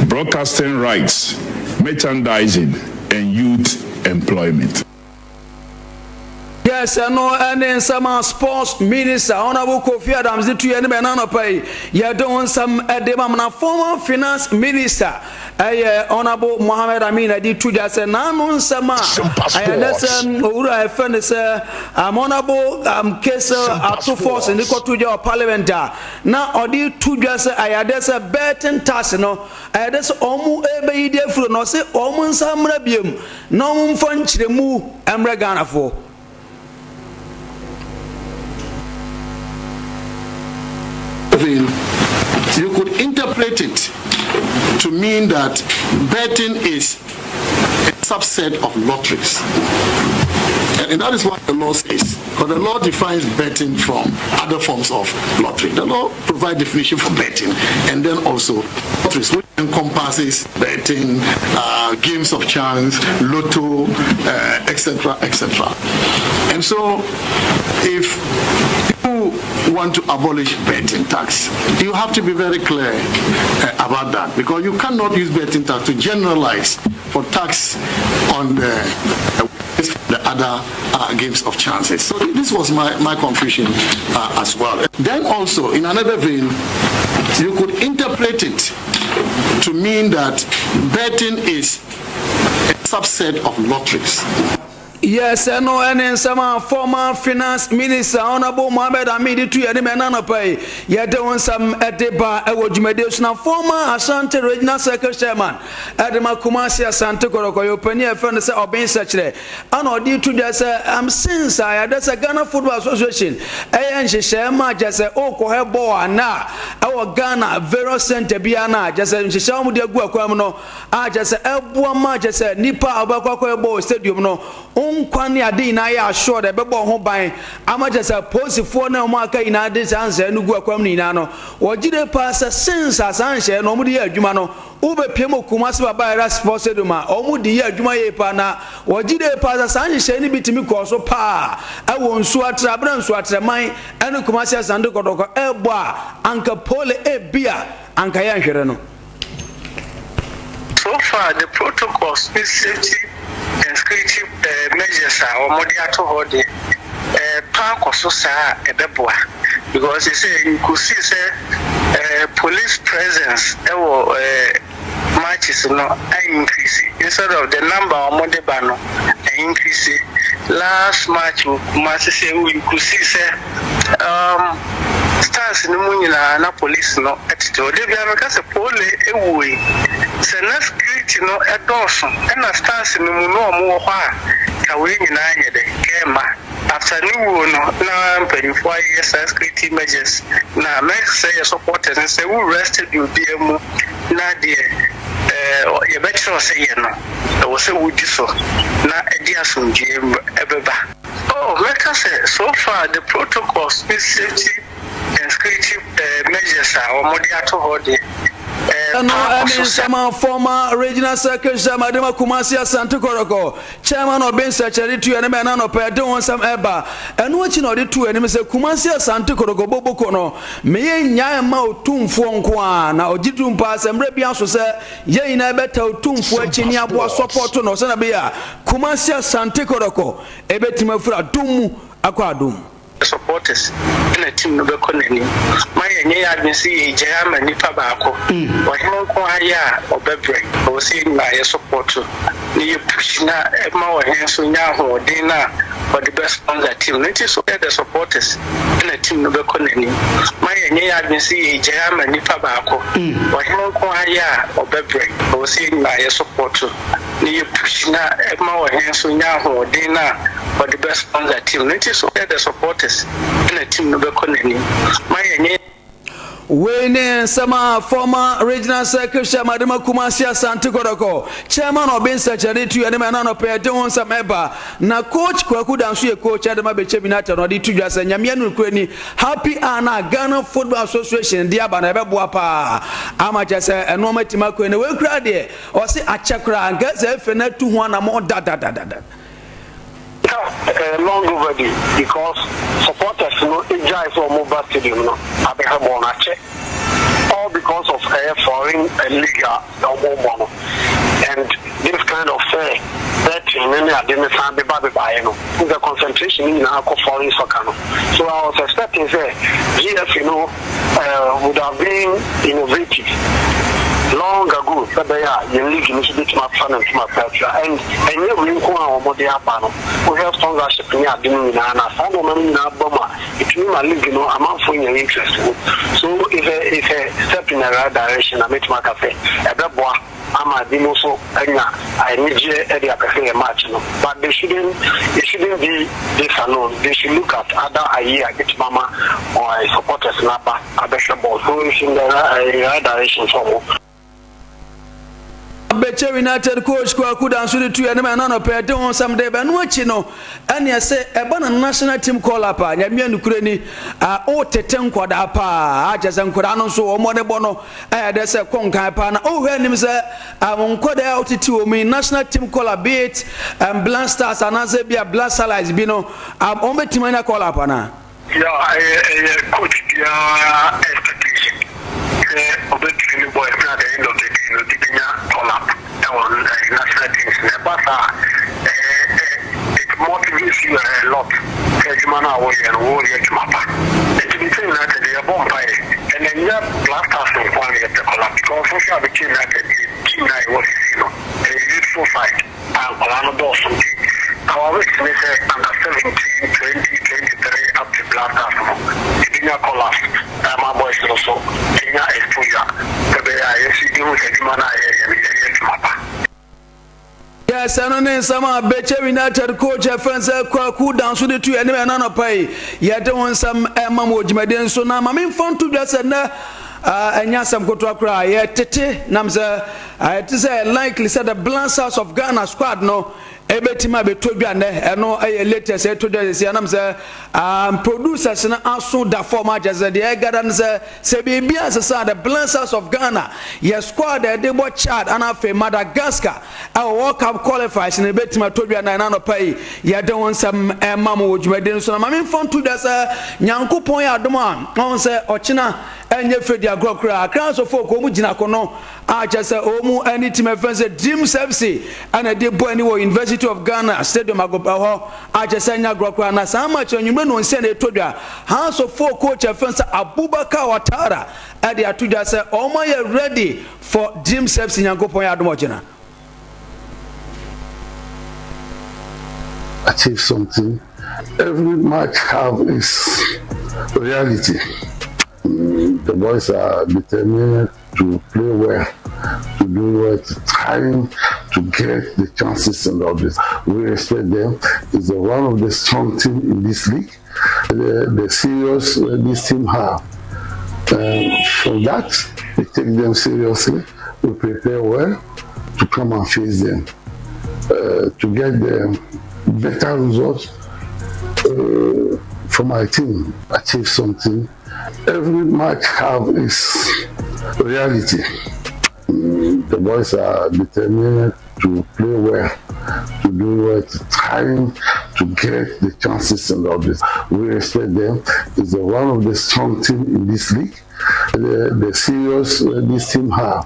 broadcasting rights, merchandising, and youth employment. Yes, ɛno ɛne nsɛm a sports minister Honourable Kofi Adams de tu yɛn anim ɛna anɔpa yi. Yɛde ho nsɛm ɛde ma na former finance minister ɛyɛ Honourable Mohammed Amin ɛde tu dwa sɛ n'ano nsɛm a ɛyɛ dɛ sɛ owura a ɛfɛ ne sɛ um, Honourable um, Cassiel Ato Forson de kɔto dwa wɔ parliament a na ɔde reto dwa sɛ ɛyɛ adeɛ sɛ betting tax no ɛyɛ dɛ sɛ wɔn ɛrebɛyi de afiri no ɔse wɔn nsa mmra biom na wɔn mfa nkyerɛmu mmrɛ Ghanafoɔ. You could interpret it to mean that betting is a subset of lotteries. And that is what the law says. Because the law defines betting from other forms of lottery. The law provides definition for betting and then also lotteries, which encompasses betting, uh, games of chance, lotto, etc., uh, etc. And so if you want to abolish betting tax, you have to be very clear uh, about that because you cannot use betting tax to generalize for tax on the, the other uh, games of chances. So this was my, my confusion uh, as well. Then also, in another vein, you could interpret it to mean that betting is a subset of lotteries. Yes, ɛno ɛne nsɛm a former finance minister Honourable Mohammed Amin de tu yɛn anim ɛna anɔpa yi. Yɛde wo nsɛm ɛde ba ɛwɔ dwumadie so na former Ashanti Regional Circle Chairman ɛde ma Kumasi Asante Kɔtɔkɔ yɛ ɔpanin a yɛfrɛ no sɛ Ɔben Sɛkyerɛ ɛna ɔde to dwa sɛ since a yɛade sɛ Ghana Football Association ɛyɛ nhyehyɛɛ ma kyɛ sɛ ɔrekɔhɛ bɔɔl ana ɛwɔ Ghana various center biara no a kyɛ sɛ nhyehyɛɛ wɔn de agu akwan mu no a kyerɛ sɛ ɛboa ma kyerɛ sɛ nnipa a wɔbɛkɔ akɔyɛ bɔɔl stadium no nkwa ne ade nyinaa yɛ assured ɛbɛbɔ ho ban ama kyerɛ sɛ polisifoɔ ne wɔn aka nyinaa de saa nhyɛɛ no gu akwam no nyinaa no wɔgye de paa sɛ since a saa nhyɛɛ no wɔde yɛ adwuma no wobɛpie mu Kumasi Baba Yara Sports Stadium a wɔn de yɛ adwuma yie paa na wɔgye de paa sɛ saa nhyehyɛe no bi tumi kɔɔ so paa ɛwɔ Nsuatre abena Nsuatreman ɛne Kumasi Asante Kɔtɔkɔ ɛbɔ a anka pole ebia anka yɛnhwere no. So far the protocols ne safety and security measures a wɔde ato hɔ deɛ ɛrepa akɔ so saa a ɛbɛboa because sɛ you could see sɛ police presence ɛwɔ matches no increase instead of the number a wɔde ba no increase. Last match wɔ Kumasi sɛ you could see sɛ stands no mu nyinaa na police no tete hɔ. Da biara meka sɛ Pole wuo yi, sɛ na security no dɔɔso ɛna stands no mu na wɔn wɔ hɔ a, ka wei nyinaa nyɛ dɛ, ka ɛmma. After ne wuo no na mpanyinfoɔ ayeyɛ saa security measures na mɛsrɛ yɛ supporters no sɛ wowura stadium biara mu na deɛ yɛbɛkyerɛ wo sɛ yɛ no, ɛwɔ sɛ wodi so na ɛde asomdwoeɛ bɛba. Oh, mɛka sɛ so far the protocols ne safety and security measures a wɔde ato hɔ deɛ, Ɛno ɛpa ɛne so sɛ. nsɛm a former regional secretary Madema Kumasi Asante Kɔtɔkɔ chairman Obeng Sɛkyerɛ de too anim ɛna anɔpa ɛde ho nsɛm ɛba. Ɛno akyi na ɔde too anim sɛ Kumasi Asante Kɔtɔkɔ boboko no meyɛ nnyae mma otumfoɔ nko ara na ɔgye tom paa sɛ mmerɛ bi aso sɛ yɛn nyinaa bɛta otumfoɔ akyi ne aboa sɔpɔto no sɛnea ɛbɛyɛ a Kumasi Asante Kɔtɔkɔ ɛbɛtumi afiri adom mu akɔ adom mu. Supporters na team no bɛkɔ n'anim. Ma yɛnyɛ yɛn adwene sɛ yɛregyae ama nipa baako. Ɔhene nko ara yɛ a ɔbɛbrɛ. Ɛwɔ sɛ yɛn nyinaa yɛ support na yɛ push na ɛma ɔhene nso nya ahoɔden no a ɔde bɛ sponsor team no. Nti so yɛ the supporters na team no bɛkɔ n'anim. Ma yɛnyɛ yɛn adwene sɛ yɛregyae ama nipa baako. Ɔhene nko ara yɛ a ɔbɛbrɛ. Ɛwɔ sɛ yɛn nyinaa yɛ support na yɛ push na ɛma ɔhene nso nya ahoɔden no a ɔde bɛ sponsor team no. Nti so yɛ the supporters na team no bɛkɔ n'anim. Ma yɛnyɛ. Wei ne nsɛm a former regional secretary Madema Kumasi Asante Kɔtɔkɔ chairman Obeng Sɛkyerɛde tu anim ɛna anɔpɛ ɛde ho nsɛm ɛba na coach Kwaku Danso yɛ coach ɛde ma Bɛkyɛ United na ɔde to dwa sɛ Nyame anukura ni happy hour na Ghana Football Association de aba na ɛbɛboa paa ama kyɛ sɛ ɛnoɔma atumi akɔ na wei kura deɛ Ɔse akyɛ koraa anka sɛ efe no atu ho anamɔn dadadadada. Ɛyɛ long overdue because supporters no gyae sɛ ɔmo ba stadium no abɛhwɛ bɔɔl no akyɛ all because of ɛyɛ foreign league a ɔmo bɔ no and this kind of sɛ betting no ne ade no san beba bebaeɛ no wohu sɛ concentration no nyinaa kɔ foreign soccer no so I was expecting sɛ GFA no would have been innovative long ago sɛ ɛbɛyɛ a yɛn league no nso bɛtumi afa ne ntoma pa afira and ɛnyɛ wei nko a wɔde aba no, wohwɛ sponsorship ne ade no nyinaa no a, saa nneɛma no nyinaa ba mu a, ɛtumi ma league no amanfoɔ nya interest wɔ mu. So it's a, it's a step in the right direction na mɛtumi aka sɛ ɛbɛboa ama binom nso anya anigyeɛ de apɛ sɛ yɛ match no but they shouldn't it shouldn't be this alone, they should look at other ayi a ɛbɛtumi ama supporters no aba abɛhwɛ ball so it's in the right direction sɛ ɔmo. Bechem United coach Kwaku Danso de tu anim ɛna anɔpɛ ɛde ho nsɛm de bɛno akyi no ɛne ɛsɛ ɛba na national team call up a Nyame anukure ni a ɔtete nkwadaa paa a kyerɛ sɛ nkwadaa no nso wɔn de bɔ no Ɛyɛ dɛ sɛ kɔ nkan paa na wohwɛ anim sɛ um, nkɔdaa a wotete wɔn yi national team call up be it um, Black Stars anaasɛ bi a Black Salaries bi no um, wɔn bɛtumi anya call up anaa? Yeah, ɛyɛ ɛyɛ coach biara expectation sɛ ɔbɛ train boys na at the end of the day no de benya call up ɛwɔ national teams no. Ɛba saa a ɛɛ it motivates you a lot sɛ adwuma no a woyɛ no woyɛ adwuma pa. Nti Bechem United yɛbɔ mpaeɛ and ɛnyɛ Black Stars nko ara na yɛpɛ call up because wohwɛ a Bechem United yɛ team no a yɛwɔ sisi no ɛyɛ youthful side a nkwadaa no dɔɔso nti our wish ne Yes, ɛno ne nsɛm a Bechem United coach ɛfɛn sɛ Kwaku Danso de tu anim ɛna anɔpa yi. Yɛde ho nsɛm ɛma mo wɔ dwumadie nso na ma memfa nto dwa sɛ nnɛ ɛnyɛ asɛm kotoa koraa yɛtete nam sɛ ɛte sɛ likely sɛ the Black of Ghana squad no Ɛbɛtumi abɛtɔ dwa nnɛ, ɛno yɛ latest ɛtɔ dwa sɛsi anam sɛ um, producers no aso da fam akyɛ sɛ deɛ ɛgada no sɛ sɛ biribi asesa the Blessers of Ghana yɛ squad a ɛde bɔ Chad ana afei Madagascar ɛwɔ World Cup qualifiers no ɛbɛtumi atɔ dwa na ɛna anɔpa yi yɛde ho nsɛm ɛma mo wɔ dwumadi no so na ma memfa nto dwa sɛ Nyankopɔn yɛ adom a ɔho sɛ ɔkyena ɛnyɛ fɛdi agorɔ koraa Accra Sofo kɔ mu gyina kono a kyerɛ sɛ wɔn ne team a yɛfrɛ no sɛ Dreams FC ɛna ɛde bɔ ani wɔ University of Ghana Stadium agopɛ hɔ a kyerɛ sɛ ɛnyɛ agorɔ koraa na saa match no anwummerɛ nonsia na ɛtɔ dwa. Hearts of Oak coach a yɛfrɛ no sɛ Abubakar Ouattara ɛde ato dwa sɛ wɔn ayɛ ready for Dreams FC Nyankopɔn yɛ adom ɔkyena. Achieve something. Every match have its reality. The boys are determined to play well, to do well, to trying to get the chances and all this. We respect them. It's the one of the strong team in this league. The, the serious uh, this team have. Um, for that, we take them seriously. We prepare well to come and face them, uh, to get the better results uh, for my team, achieve something. Every match have its reality. Mm, the boys are determined to play well, to do well, to trying to get the chances and all this. We respect them. It's the one of the strong team in this league. The, the serious uh, this team have.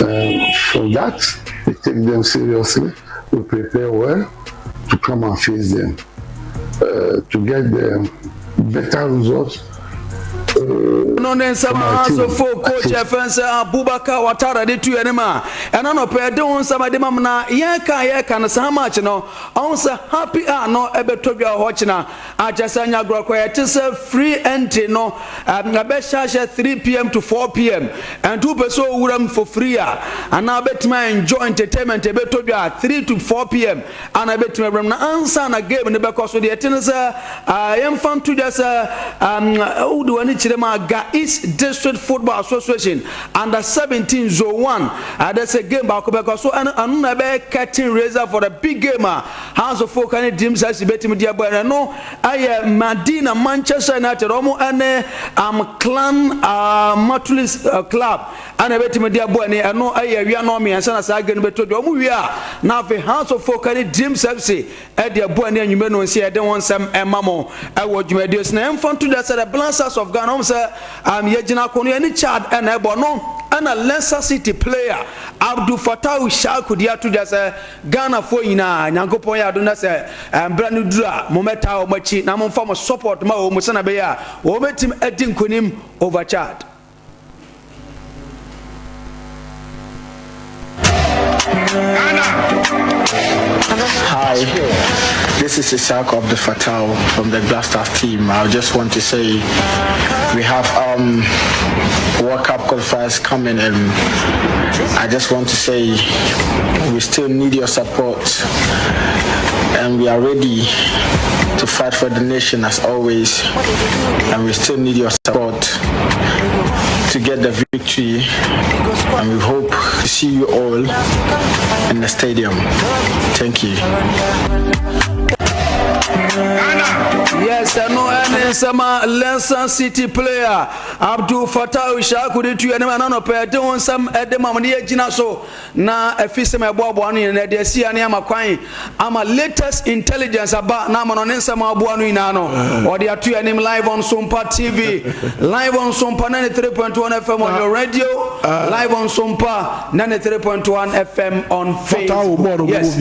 Um, for that, we take them seriously. We prepare well to come and face them, uh, to get the better results. no ne nsɛm a asofo coach ɛfɛn sɛ Abubakar Watara de tu anim a ɛna nɔpɛ ɛde ho nsɛm ɛde mam na yɛka yɛka no saa match no ɔho sɛ happy hour no ɛbɛtɔ dwa hɔ kyena akyɛ sɛ nya agorɔ kɔ yɛte sɛ free entry no ɛbɛhyɛ ahyɛ 3pm to 4pm ɛnti wopɛ sɛ owura mu for free a anaa wobɛtumi enjoy entertainment ɛbɛtɔ dwa 3 to 4pm ana ɛbɛtumi awura mu na ansa na game no bɛkɔ so deɛ ɛte ne sɛ yɛmfa nto dwa sɛ wode w'ani kyerɛ mu a Ga East District Football Association under 17 zone 1 ɛdɛ sɛ game baako bɛkɔ so ɛno ɛno na ɛbɛyɛ curtain raiser for the big game a House of Folk ne Dreams FC bɛtumi de abɔ ɛno ɛno ɛyɛ Madina Manchester United wɔn ɛne um, Clan uh, Matulis uh, Club ɛna ɛbɛtumi de abɔ ɛne ɛno ɛyɛ awia no mmiɛnsa na saa game no bɛtɔ dwa wɔn wie a na afei House of Folk ne Dreams FC ɛde ɛbɔ ɛne anwummerɛ no nsi ɛde wɔn nsɛm ɛma mo ɛwɔ dwumadie so na ɛmfa nto dwa sɛ the Blancers of Ghana wɔn sɛ um, yɛgyina ko no yɛne Chad ɛna ɛbɔ no ɛna Leicester City player Abdul Fattah Ishaku de ato dwa sɛ Ghanafoɔ nyinaa Nyankopɔn yɛ adom na sɛ mberɛ no duru a mommɛtaa wɔn akyi na momfa mo support ma wɔn sɛnea ɛbɛyɛ a wɔbɛtumi adi nkonim over Chad. Hi, this is Isaac of the Fatal from the Blackstars team. I just want to say we have um, World Cup qualifiers coming, and I just want to say we still need your support, and we are ready to fight for the nation as always, and we still need your support to get the victory, and we hope to see you all in the stadium. Thank you. Yes, ɛno ɛne nsɛm a Leicester City player Abdul Fattah Ishaku de tu anim ananɔpɛ ɛde ho nsɛm ɛde ma mo ne yɛgyina so Na afisɛm a ɛboaboa ano nyinaa, ɛde asi ano ama kwan ama latest intelligence aba na ama no ne nsɛm a aboa no nyinaa no ɔde ato yɛn anim live on Sompa TV, live on Sompa 93.1 FM on your radio, live on Sompa 93.1 FM on Facebook. Yes.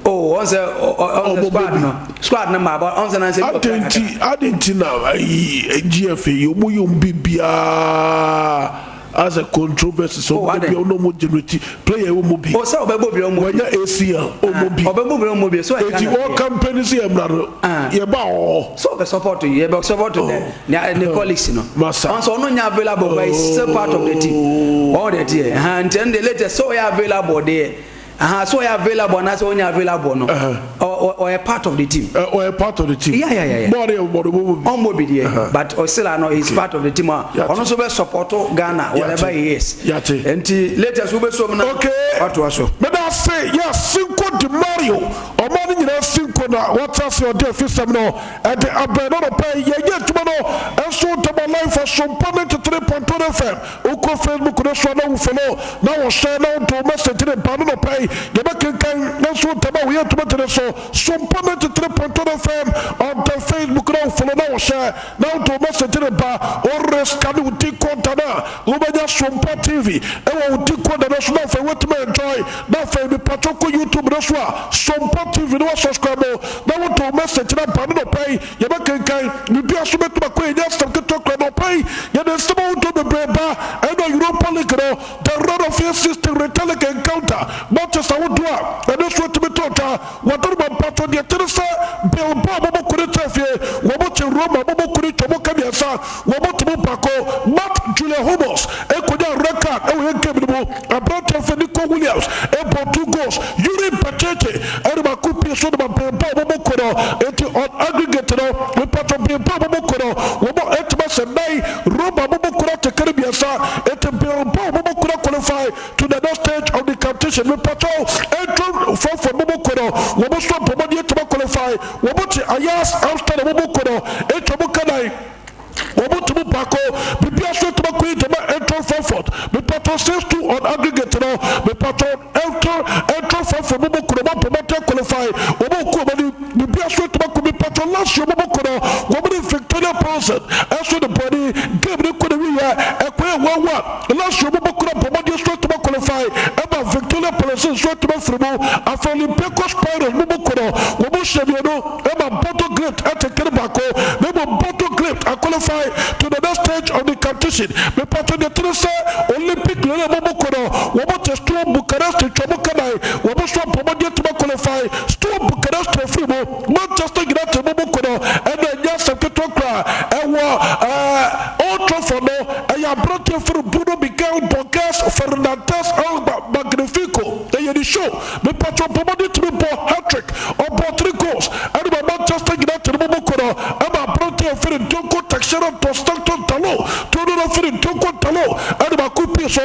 Oh, ɔn sɛ ɔn sɛ squad no squad no ma ɔn sɛ nansɛ. Adɛn nti adɛn nti na ayi GFA yi ɔmo yɛ ɔmo biribiara as a controversy sɛ ɔmo bia ɔmo ɔmo generate player ɔmo bi. O sɛ ɔbɛbɔ bi ɔmo bi. Wɔnya ACL ɔmo bi. Ɔbɛbɔ bi ɔmo bi so ɛka na. Eti wɔ campaign sɛ yɛ mra no yɛ ba ɔɔ. So ɔbɛ support yɛ bɛ support dɛ ne ne colleagues no. Masa. Ɔn sɛ ɔno nya available but he's still part of the team. Ɔn de teɛ nti ɛno de latest sɛ ɔyɛ available deɛ. Aha, so ɔyɛ available anaasɛ ɔnyɛ available no, ɔyɛ part of the team. Ɔyɛ part of the team. Yeah. Bɔɔl yɛ bɔɔl bɔ bi. Ɔmmɔ bi deɛ, but ɔsila no, he is part of the team a ɔno nso bɛ support Ghana wherever he is. Yate. Nti latest wobɛsom na watoa so. Meda ase. Yɛ Cinco de Mario, ɔman no nyinaa Cinco na wɔte ase ɔde afisɛm no ɛde abɛn no nɔpɛ yi. Yɛyɛ adwuma no nso ntɛmɔ live for Sompa 93.1 FM. Wokɔ Facebook no so a na wo follow na wo share na woto message ne ba no nɔpɛ yi, yɛbɛkenkan nso ntɛm a woyɛ adwuma gyene so. Sompa 93.1 FM on the Facebook na wo follow na wo share na woto message ne ba. Oreska ne wo decoder no a, wobɛnya Sompa TV ɛwɔ wo decoder no so na afei woatumi enjoy. Na afei mepatwo kɔ YouTube no so a, Sompa TV no, wasubscribe na woto message na ba no nɔpɛ yi, yɛbɛkenkan. Biribia so bɛtumi akɔ yɛnyɛ asɛm ketewa kora. Nɔpɛ yi yɛde nsɛm ahodoɔ bebree ba. Ɛna Europa League no, the round of 16 return encounter matches ahodoɔ a ɛno nso atumi tɔ twa. Wɔdɔrɔma mpatwo deɛ kyerɛ sɛ Bilbao bɔbɔ kone kyɛ fie, wɔbɔ kye Roma bɔbɔ kone twɛ mo ka 3, wɔbɔ to mu baako. Mark Julia Hummels ekonya red card ɛwɔ yɛn game no mu. Aberanteɛ fɛ Nico Williams ɛbɔ two goals, Yuri Bachete ɛde baako pie so de ma Bilbao bɔbɔ ko no. Eti on aggregate no, mpatwo, Bilbao bɔbɔ ko no wɔbɔ ɛtuma sɛ 4, Roma bɔbɔ ko no atekere 3. Eti Bilbao bɔbɔ ko no qualify to the next stage of the competition. Mepatɔ Eintracht Frankfurt bɔbɔ ko no, wɔn nso mpɔmɔden ɛtuma qualify. Wɔn te Ajax Amsterdam bɔbɔ ko no etwa mu kanan, wɔn tumi baako. Bibia so tuma kɔ yi jama Eintracht Frankfurt. Mepatɔ 6-2 on aggregate no. Mepatɔ Eintracht Frankfurt bɔbɔ ko no, wɔn mpɔmɔden qualify, wɔn kɔ wɔn anim. Bibia so tuma kɔ. Mepatɔ Lazio bɔbɔ ko no, wɔn ne Victoria Pilsen ɛso de bɔnni game ne kɔ ne wiyɛ, ɛkɔ yɛ 1-1. Lazio bɔbɔ ko no, mpɔmɔden so tuma qualify, ɛma Victoria Pilsen so tuma firi mu. Afɔ Olympiacos Piraeus bɔbɔ ko no, wɔn hyɛ 2, ɛma Bodo Glimt ɛte kere baako. Na mmom Bodo Glimt qualify to the next stage of the competition. Mepatɔ deɛ tene sɛ Olympic Lyon bɔbɔ ko no, wɔn te Steaua Bucharest twɛ mu kanan, wɔn so mpɔmɔden tuma qualify. Steaua Bucharest afiri mu. Manchester United bɔbɔ ko no, ɛna ɛnyɛ asɛm ketewa koraa ɛwɔ Old Trafford no. Ɛyɛ aberanteɛ firi Bruno Miguel Borges Fernandes El Magnifico, ɛyɛ ne show. Mepatɔ mpɔmɔden tumi bɔ hat-trick, ɔbɔ three goals ɛne ma Manchester United bɔbɔ ko no. Ɛma aberanteɛ firi Diogo Teixeira dos Santos Dalot, Toro no firi Diogo Dalot ɛne baako pii so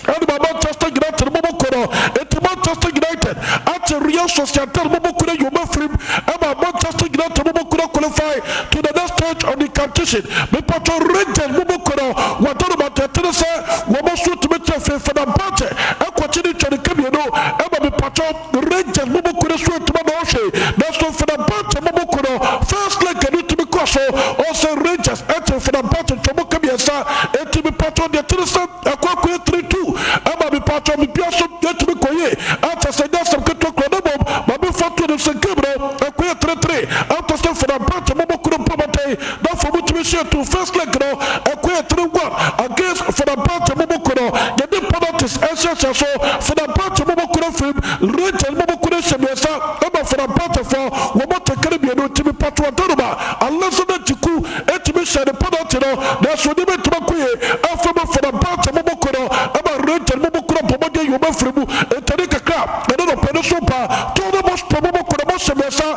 ɛne ma Manchester United bɔbɔ ko no. Eti Manchester United ate Real Sociedad bɔbɔ ko no yoma firim, ɛma Manchester United bɔbɔ ko no qualify to the next stage of the competition. Mepatɔ Rangers bɔbɔ ko no, wɔdɔrɔ ma tɛtɛrɛ sɛ wɔn so tumi kyɛ fɛ Fenerbahce ɛkɔkye ne twɛ ne ka 2. Ɛma mepatɔ Rangers bɔbɔ ko no so atuma na ɔhwɛ nanso Fenerbahce bɔbɔ ko no, first leg ɛno tumi kɔ so ɔsɛ Rangers ɛte Fenerbahce twɛ ka 3. Eti mepatɔ deɛ tene sɛ ɛkɔ akɔyɛ 3-2. Ɛma mepatɔ bibia so yɛtumi kɔyie ɛkyɛ sɛ nyɛ asɛm ketewa kura ne mmom maame fa to ne sɛ game no ɛkɔyɛ 3-3 ɛtɔ sɛ Fenerbahce bɔbɔ ko no mpɔmɔden na afɔ mu tumi hyɛ to. First leg no ɛkɔyɛ 3-1 against Fenerbahce bɔbɔ ko no. Yɛde penalties ɛhyehyɛ so, Fenerbahce bɔbɔ ko no firim. Rangers bɔbɔ ko no hyɛ 3, ɛma Fenerbahce fɔ wɔbɔ tekere 2. Tumi patro adaroma Alexander Djiku ɛtumi hyɛ ne penalty no, nanso ne bɛtuma kɔ yie afei ma Fenerbahce bɔbɔ ko no. Ɛma Rangers bɔbɔ ko no mpɔmɔden yi wɔn afiri mu ntɛne kakra. Ɛne no pɛ ne so ba Tottenham Hotspur bɔbɔ ko no, bɔ hyɛ 3,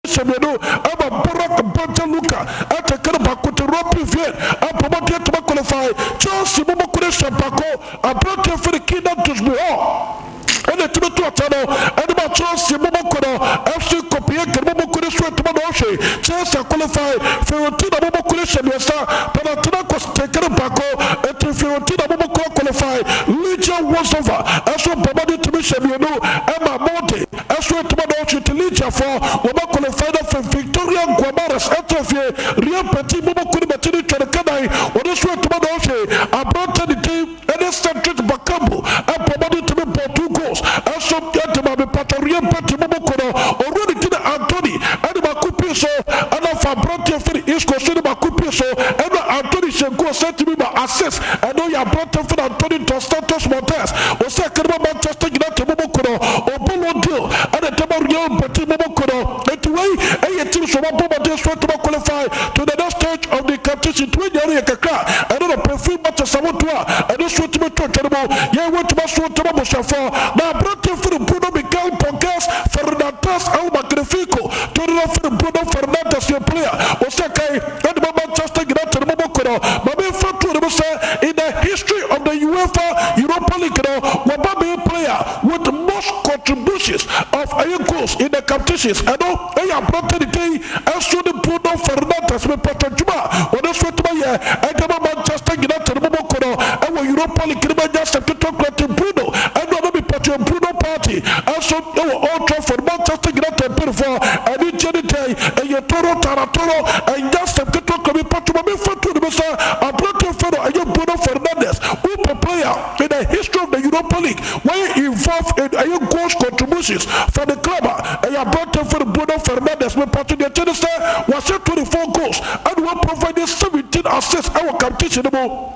ɛhyɛ 2, ɛma Borac Banja Luka ɛtekere baako te Rapid Vienna mpɔmɔden tuma qualify. Chelsea bɔbɔ ko no hyɛ baako, aberanteɛ firi Kiernan Dewsbury-Hall ɛna ɛtumi to ɔta no ɛde ma Chelsea bɔbɔ ko no. FC Copenhagen bɔbɔ ko no so ɛtuma na ɔhwɛ Chelsea qualify. Fiorentina bɔbɔ ko no hyɛ 3, Panathinaikos tekere baako, eti Fiorentina bɔbɔ ko qualify. Legia Warsaw ɛso bɔbɔ de tumi hyɛ 2, ɛma Molde ɛso ɛtuma na ɔhwɛ ti Legia fɔ wɔbɛ qualify. Na fɛ Victoria Guimaras ɛtɛ fie Real Betis bɔbɔ ko no bɛti ne twɛ ne kanan, wɔde so ɛtuma na ɔhwɛ aberante ne din ɛne Cedric Bakambu ɛbɔbɔ de tumi bɔ two goals ɛso ɛde ma mepatɔ Real Betis bɔbɔ ko no. Owura ne din Anthony ɛde baako pii so, ɛna fa aberanteɛ firi Isco so de baako pii so, ɛna Anthony hyɛ goal sɛ tumi ma assist. Ɛno yɛ aberanteɛ firi Anthony dos Santos Montes ɔsɛ ɛkɛnɛma Manchester United bɔbɔ ko no, ɔbɔ deal ɛna ɛdɛma Real Betis bɔbɔ ko no. Eti wei ɛyɛ team so wɔbɔ mmɔden so ɛtuma qualify to the next stage of the competition. Tumi nyɛ no yɛ kakra ɛno no pɛfiri matches ahodoɔ a ɛno so tumi to twɛ no mu. Yɛn wɔtuma so ntoma abusuafoɔ na aberanteɛ firi Bruno Miguel Borges Fernandes El Magnifico deɛ ɔno no firi Bruno Fernandes yɛ player ɔsi akan ɛde ma Manchester United mo bɔ no ma me nfa to ne mu sɛ in the history of the UEFA Europa League no wɔba bɛyɛ player with most contributions of ɛyɛ goals in the competitions. Ɛno ɛyɛ aberante ne din ɛso ne Bruno Fernandes. Mepatwa dwuma a ɔno nso atumi ayɛ ɛde ma Manchester United mo bɔ no ɛwɔ Europa League no ma nya asɛm ketewa kura te Bruno ɛno ɔno mepatwa Bruno party ɛso ɛwɔ Old Trafford. Manchester United mpanyinfoɔ ɛne gye ne dɛn ɛyɛ toro taratoro ɛnya asɛm ketewa kura. Mepatwa ma mefa to ne mu sɛ aberante fɛ no ɛyɛ Bruno Fernandes, wopɛ player in the history of the Europa League wɔyɛ involved in ɛyɛ goals contributions for the club a, ɛyɛ aberante fɛ no Bruno Fernandes. Mepatwa deɛ kyɛ ne sɛ wɔahyɛ 24 goals ɛne wɔn provide 17 assists ɛwɔ competition no mu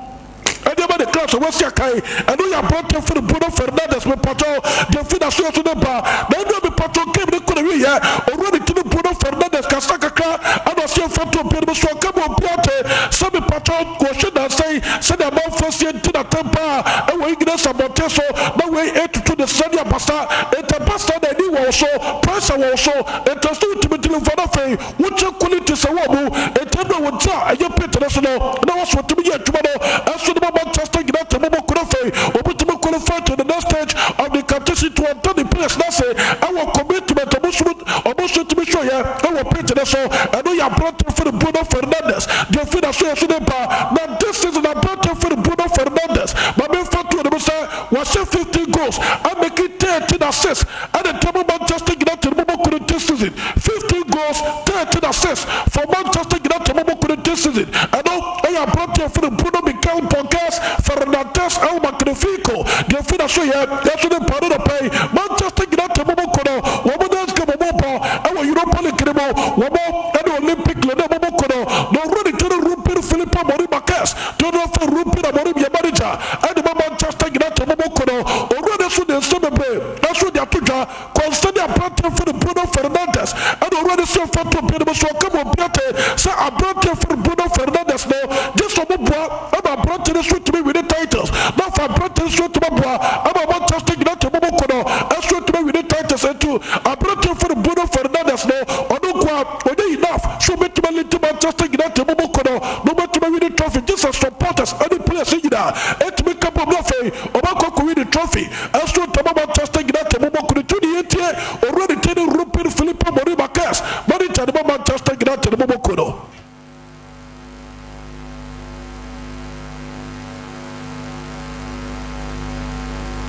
ɛdeɛ bɛ de class a wɔasi akan. Ɛno yɛ aberante firi Bruno Fernandes. Mepatɔ deɛ fi na so yɛ so ne ba na ɛno mepatɔ game ne kɔ na wiyɛ owura ne tiri Bruno Fernandes kasa kakra ɛna ɔsi mfa to obi no so ɔka mu obi ate sɛ mepatɔ wɔhwɛ nansɛn sɛdeɛ amanfoɔ sie nti na tɛm paa ɛwɔ England abɔnten so na wei etutu ne sɛdeɛ basa ntabasa na ani wɔ so pressure wɔ so ntaso wotumi tiri nfa na afei wokyɛ quality sɛ wɔ mu ntam na wɔn ti a ɛyɛ pitch no so no na wɔso wɔtumi yɛ adwuma no ɛso no ma Manchester United mo kuro afei wɔbɛtumi qualify to the next stage of the competition to ɔntɔ the players n'ase ɛwɔ commitment ɔmo so ɔmo so tumi so yɛ ɛwɔ pitch no so. Ɛno yɛ aberante firi Bruno Fernandes deɛ fi na so yɛ so ne ba. Na this season, aberante firi Bruno Fernandes, maame nfa to ne mu sɛ wɔahyɛ 15 goals a make 13 assists ɛna tɛmu Manchester United mo bɔ kuro this season. 15 goals, 13 assists for Manchester United mo bɔ kuro this season. Ɛno ɛyɛ aberante firi Bruno Miguel Borges Fernandes El Magnifico deɛ fi na so yɛ yɛso ne pa no no pɛi Manchester United mo bɔ kuro wɔn mo next game wɔn bɔ ɛwɔ Europa League ne mu, wɔn ɛne Olympic Lyon mo bɔ kuro na owurɔ ne tiri Ruben Filipe Amorim Marques deɛ ɔno afɛ Ruben Amorim yɛ manager ɛde ma Manchester United mo bɔ kuro. Owurɔ ne so de nsɛm bebree ɛso de ato dwa concerning aberante firi Bruno Fernandes ɛna owurɔ ne so fa to bi no so ɔka ma obi ate sɛ aberante firi Bruno Fernandes no gye sɛ ɔmo boa ɛma aberante ne so tumi win titles na fa aberante ne so tumi boa ɛma Manchester United mo bɔ kuro ɛso tumi win titles. Ɛtu aberante firi Bruno Fernandes no ɔno nko a ɔnyɛ enough so obɛtumi lead Manchester United mo bɔ kuro na obɛtumi win trophy gye sɛ supporters ɛne players nyinaa ɛtumi ka bɔ mu afei ɔbɛkɔ kɔ win trophy ɛso ntama Manchester United mo bɔ kuro. Tu ne yɛtie owura ne ti ne Ruben Filipe Amorim Marques, manager ne ma Manchester United mo bɔ kuro.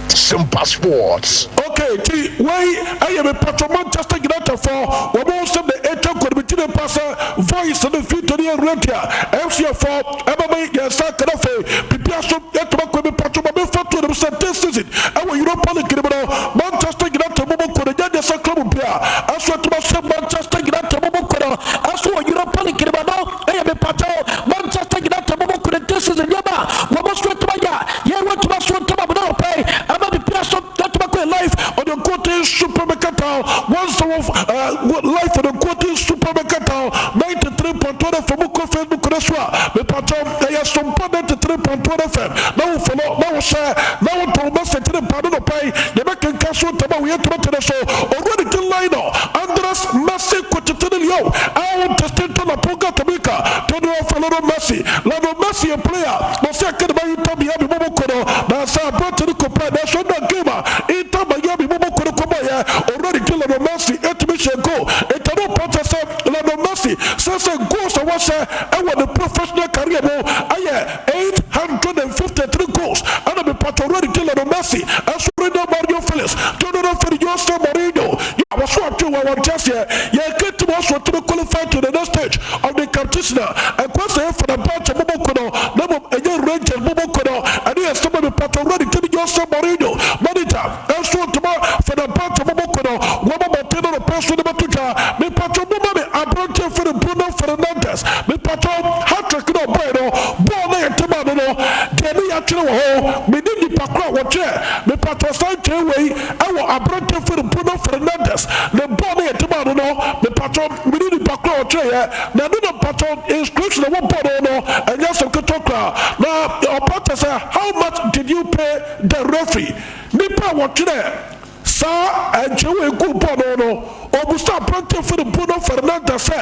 Simpa Sports. Okay, ti wei ɛyɛ me patro Manchester United fɔ wɔn mo nsɛm na etwa nkɔnɔ mi ti ne pa sɛ voice ne video ne yɛ radio a FCA fɔ ɛbɛma yɛn nsa kana fɛ bibia so ɛtuma kɔ. Mi patro ma mi fa to ne mu sɛ this season ɛwɔ Europa League ne mu no, Manchester United mo mo kɔ no nyɛ sɛ club bia ɛso ɛtuma sɛ Manchester United mo mo kɔ no ɛso wɔ Europa League ne mu no. Ɛyɛ me patro Manchester United mo mo kɔ no this season nneɛma a wɔn so ɛtuma yɛ a yɛn wɔ tuma so ntoma mo na ɔpɛ ɛma bibia so ɛtuma kɔ. Live on the Nkote Super Mekata 17, live on the Nkote Super Mekata 93.1 FM. Kɔ Facebook ne so a, mepatɔ ɛyɛ Sompa 93.1 FM na wo follow na wo share na wo tɔn message ne mpa no nɔpɛ yɛbɛkenka so ntɛm a woyɛ tɛmɛtɛmɛ so. Owura ne din Lionel Andres Messi Cuccittini Leo El Distinto La Pulga Tomica Tonio Lionel Messi. Lionel Messi yɛ player na ɔsɛ akadema Inter Miami mɔmɔ kɔ no na sɛ aberante no kɔpɛ na ɛso na game a Inter Miami mɔmɔ kɔ no kɔbɔyɛ, owura ne din Lionel Messi ɛtumi hyɛ goal. Ɛtɛno pɔtɛ sɛ Lionel Messi sɛ goals a wɔhyɛ ɛwɔ ne professional career mu ɛyɛ 853 goals. Ɛna mepatɔ owura ne din Lionel Messi ɛso Rene Mario Felix Tonio Feri Jose Mourinho wɔso atwe wɔ wɔn kyɛseɛ yɛn kɛntɛm ɔso tumi qualify to the next stage of the competition a ɛkɔ sɛ yɛ Fenerbahce mɔmɔ kɔ no na mmom ɛnyɛ Rangers mɔmɔ kɔ no. Ɛne yɛ sɛbɛ mepatɔ owura ne din Jose Mourinho, manager ɛnso ntoma Fenerbahce mɔmɔ kɔ no wɔn mɔmɔten no no pɛ so ne bɛto dwa. Mepatɔ mɔmɔ me aberanteɛ firi Bruno Fernandes, mepatɔ hat-trick na ɔbɔɛ no bɔɔl na yɛte maa no no deɛ ne yɛatwerɛ wɔ hɔ. Mene nipa koro a wɔtwerɛ mepatɔ san twɛn wei ɛwɔ aberanteɛ firi Bruno Fernandes ne bɔɔl na yɛte maa no no. Mepatɔ mene nipa koro a wɔtwerɛ na ɛno no mpatɔ inscription a ɛwɔ bɔɔl no no ɛnyɛ asɛm ketewa koraa na ɔpa kyɛ sɛ, "How much did you pay the referee?" Nipa a wɔtwerɛ. Saa nkyerɛwee a eguu bɔɔl no ho no, obisaa aberante fo no Bruno Fernandes sɛ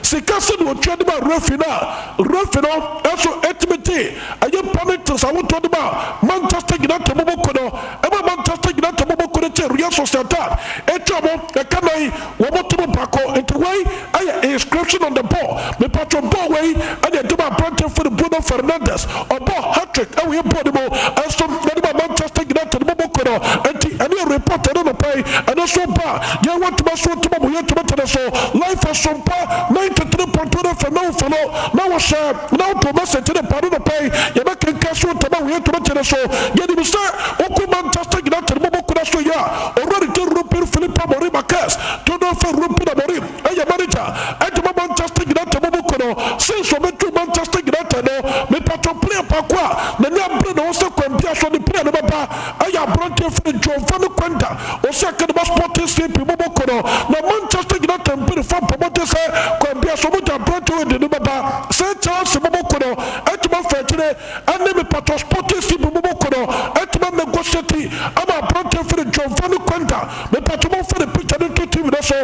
sika sɛn na otua de ma referee no a referee no nso tumi gyee ɛyɛ penalties ahodoɔ de maa Manchester United bɔbɔ kuo no. Ɛma Manchester United bɔbɔ kuo no kyɛɛ Real Sociedad atwa wɔn ɛka nan wɔn to mu baako. Nti wei ɛyɛ inscription on the ball. Mepatwo bɔɔl wei ɛna ɛde ma aberante fo no Bruno Fernandes. Ɔbɔɔ hat-trick ɛwɔ yɛ bɔɔl no mu ɛnso ɛde ma Manchester United bɔbɔ kuo no. Nti ɛne yɛ report ɛne nɔpa yi ɛno nso ba a yɛn wɔ ntoma so ntoma mu yɛn ntoma tene so life asompa 93.1 FM na wo follow na wo share na woto message ne ba no nɔpa yi yɛbɛkenkan so ntɛm a woyɛ ntoma kyerɛ so. Yɛnim sɛ wokɔ Manchester United mɔbɔ kuna so yɛ a owura ne din Ruben Felipe Amorim Marques Todorfer Ruben Amorim ɛyɛ manager ɛde ma Manchester United mɔbɔ ku no. Since ɔbɛduru Manchester United no, mepatwɔ player baako a n'ani abere ne ho sɛ kwan bia so ne player no bɛba ɛyɛ aberanteɛ firi Giovanni Quenda. Ɔsi Akadema Sporting CP mu bɔkɔ no, na Manchester United mpanyinfoɔ abɔ mmɔden sɛ kwan biara so wɔde aberanteɛ wei de no bɛba. Sɛ Chelsea mu bɔkɔ no atumi afa akyire ɛne mepatɔ Sporting CP mu bɔkɔ no atumi anegotiate ama aberanteɛ firi Giovanni Quenda. Mepatɔ momfa ne picture no nto TV no so.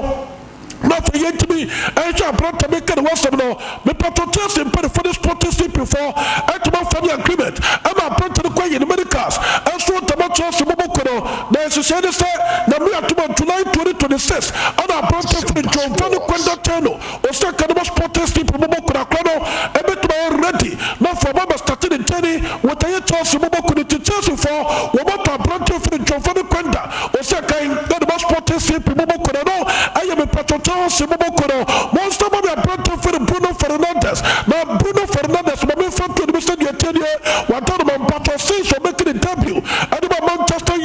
Na afei yɛntumi nhwɛ aberante a meka ne ho asɛm no. Mepatɔ Chelsea mpanyinfoɔ ne Sporting CP foɔ atumi afa ne agreement ɛma aberante no kɔ yɛ ne medicals nso ntɛm Chelsea bɔbɔ ko no. Na nhyehyɛe ne sɛ Nyame adom a July 2026 ɛna aberante firi Giovanni Quenda Terno ɔsi Academy Sporting CP bɔbɔ ko no akora no ɛbɛtumi ayɛ ready na afei ɔba abɛstarte ne journey with ɛyɛ Chelsea bɔbɔ ko no nti Chelsea foɔ wɔbɔtɔ aberante firi Giovanni Quenda Ɔsɛ kan na ne ba Sporting CP mo bɔ kono no ɛyɛ me patro Chelsea mo bɔ kono monster ma me abrante firi Bruno Fernandes na Bruno Fernandes ma me nfa nto anim sɛ deɛ ɛteɛ nie wada no ma mpatro since ɔmake ne debut ɛde ma Manchester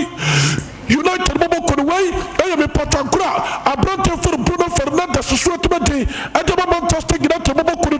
United mo bɔ kono wei ɛyɛ me patro agorɔ a abrante firi Bruno Fernandes so atumi adi ɛde ma Manchester United mo bɔ kono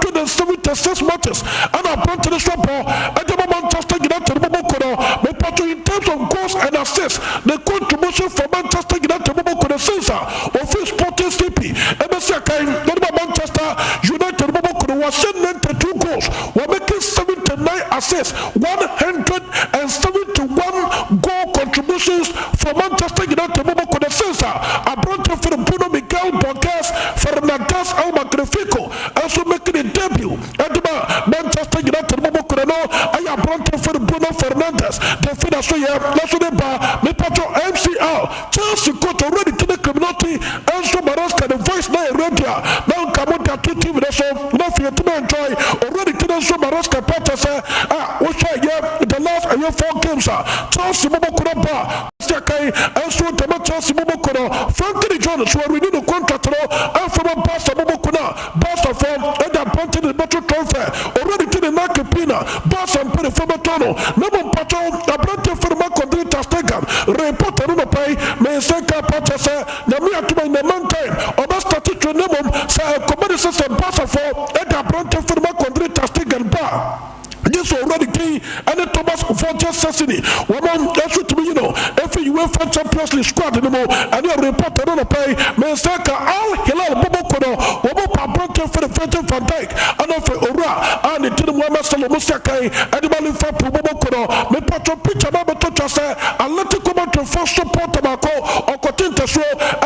276 matches ɛna abrante no so abɔ ɛde ma Manchester United mo bɔ kono me patro in terms of goals and assists, ne contribution for Manchester United bɔbɔ kɔ no since a ofiri Sporting CP ɛbɛsi akan na ɔde ba Manchester United bɔbɔ kɔ no, wahyɛ 92 goals, wamake 79 assists, 171 goal contributions for Manchester United bɔbɔ kɔ no since a aberante firi Bruno Miguel Borges Fernandes El Magnifico nso make ne debut. Ɛde ma Manchester United mu bɔkura no ɛyɛ aberante fɛre Bruno Fernandes de fi na so yɛ na so de ba mepatwɔ MCL Chelsea coach already tene Creminoti Enzo Maresca ne voice na yɛ ready a na nka mo de ato TV no so na afei yɛtumi enjoy already tene Enzo Maresca pa kyɛ sɛ a wohwɛ ɛyɛ the last ɛyɛ 4 games a Chelsea mu bɔkura ba Sɛ kan nso dɛm Chelsea bɔbɔ no, Frenkie de Jong so ɔrenew ne contract no amfa ma Barca bɔbɔ no a, Barca fo de aberante no bɛto transfer. Owura ne ti ne Nike Pina, Barca mpanyinfoɔ bɛtɔn no. Na mmom mpakyɛw, aberante fo no Marc-Andre ter Stegen report no nɔpa yi, me nsa nka apa kyerɛ sɛ Nyame adom a in a month time ɔbɛ start train na mmom sɛ ɛkɔba ne sɛ sɛ Barca fo de aberante fo no Marc-Andre ter Stegen ba a, Gye sɛ owura ne din ne Thomas Voges Sessini wɔn nso tumi yi no fi UEFA Champions League squad no mu. Ɛne report no anɔpa yi. Me nsa ka Al Hilal bɔbɔ kuo no, wɔn pa aberanteɛ firi Virgil van Dijk ɛna afei owura a ne din Mohamed Salah wɔn si akan de ma Liverpool bɔbɔ kuo no. Mepatwɔ picture no abɛtɔ twa sɛ Atletico Madrid fo supporter baako ɔkɔte ntasuo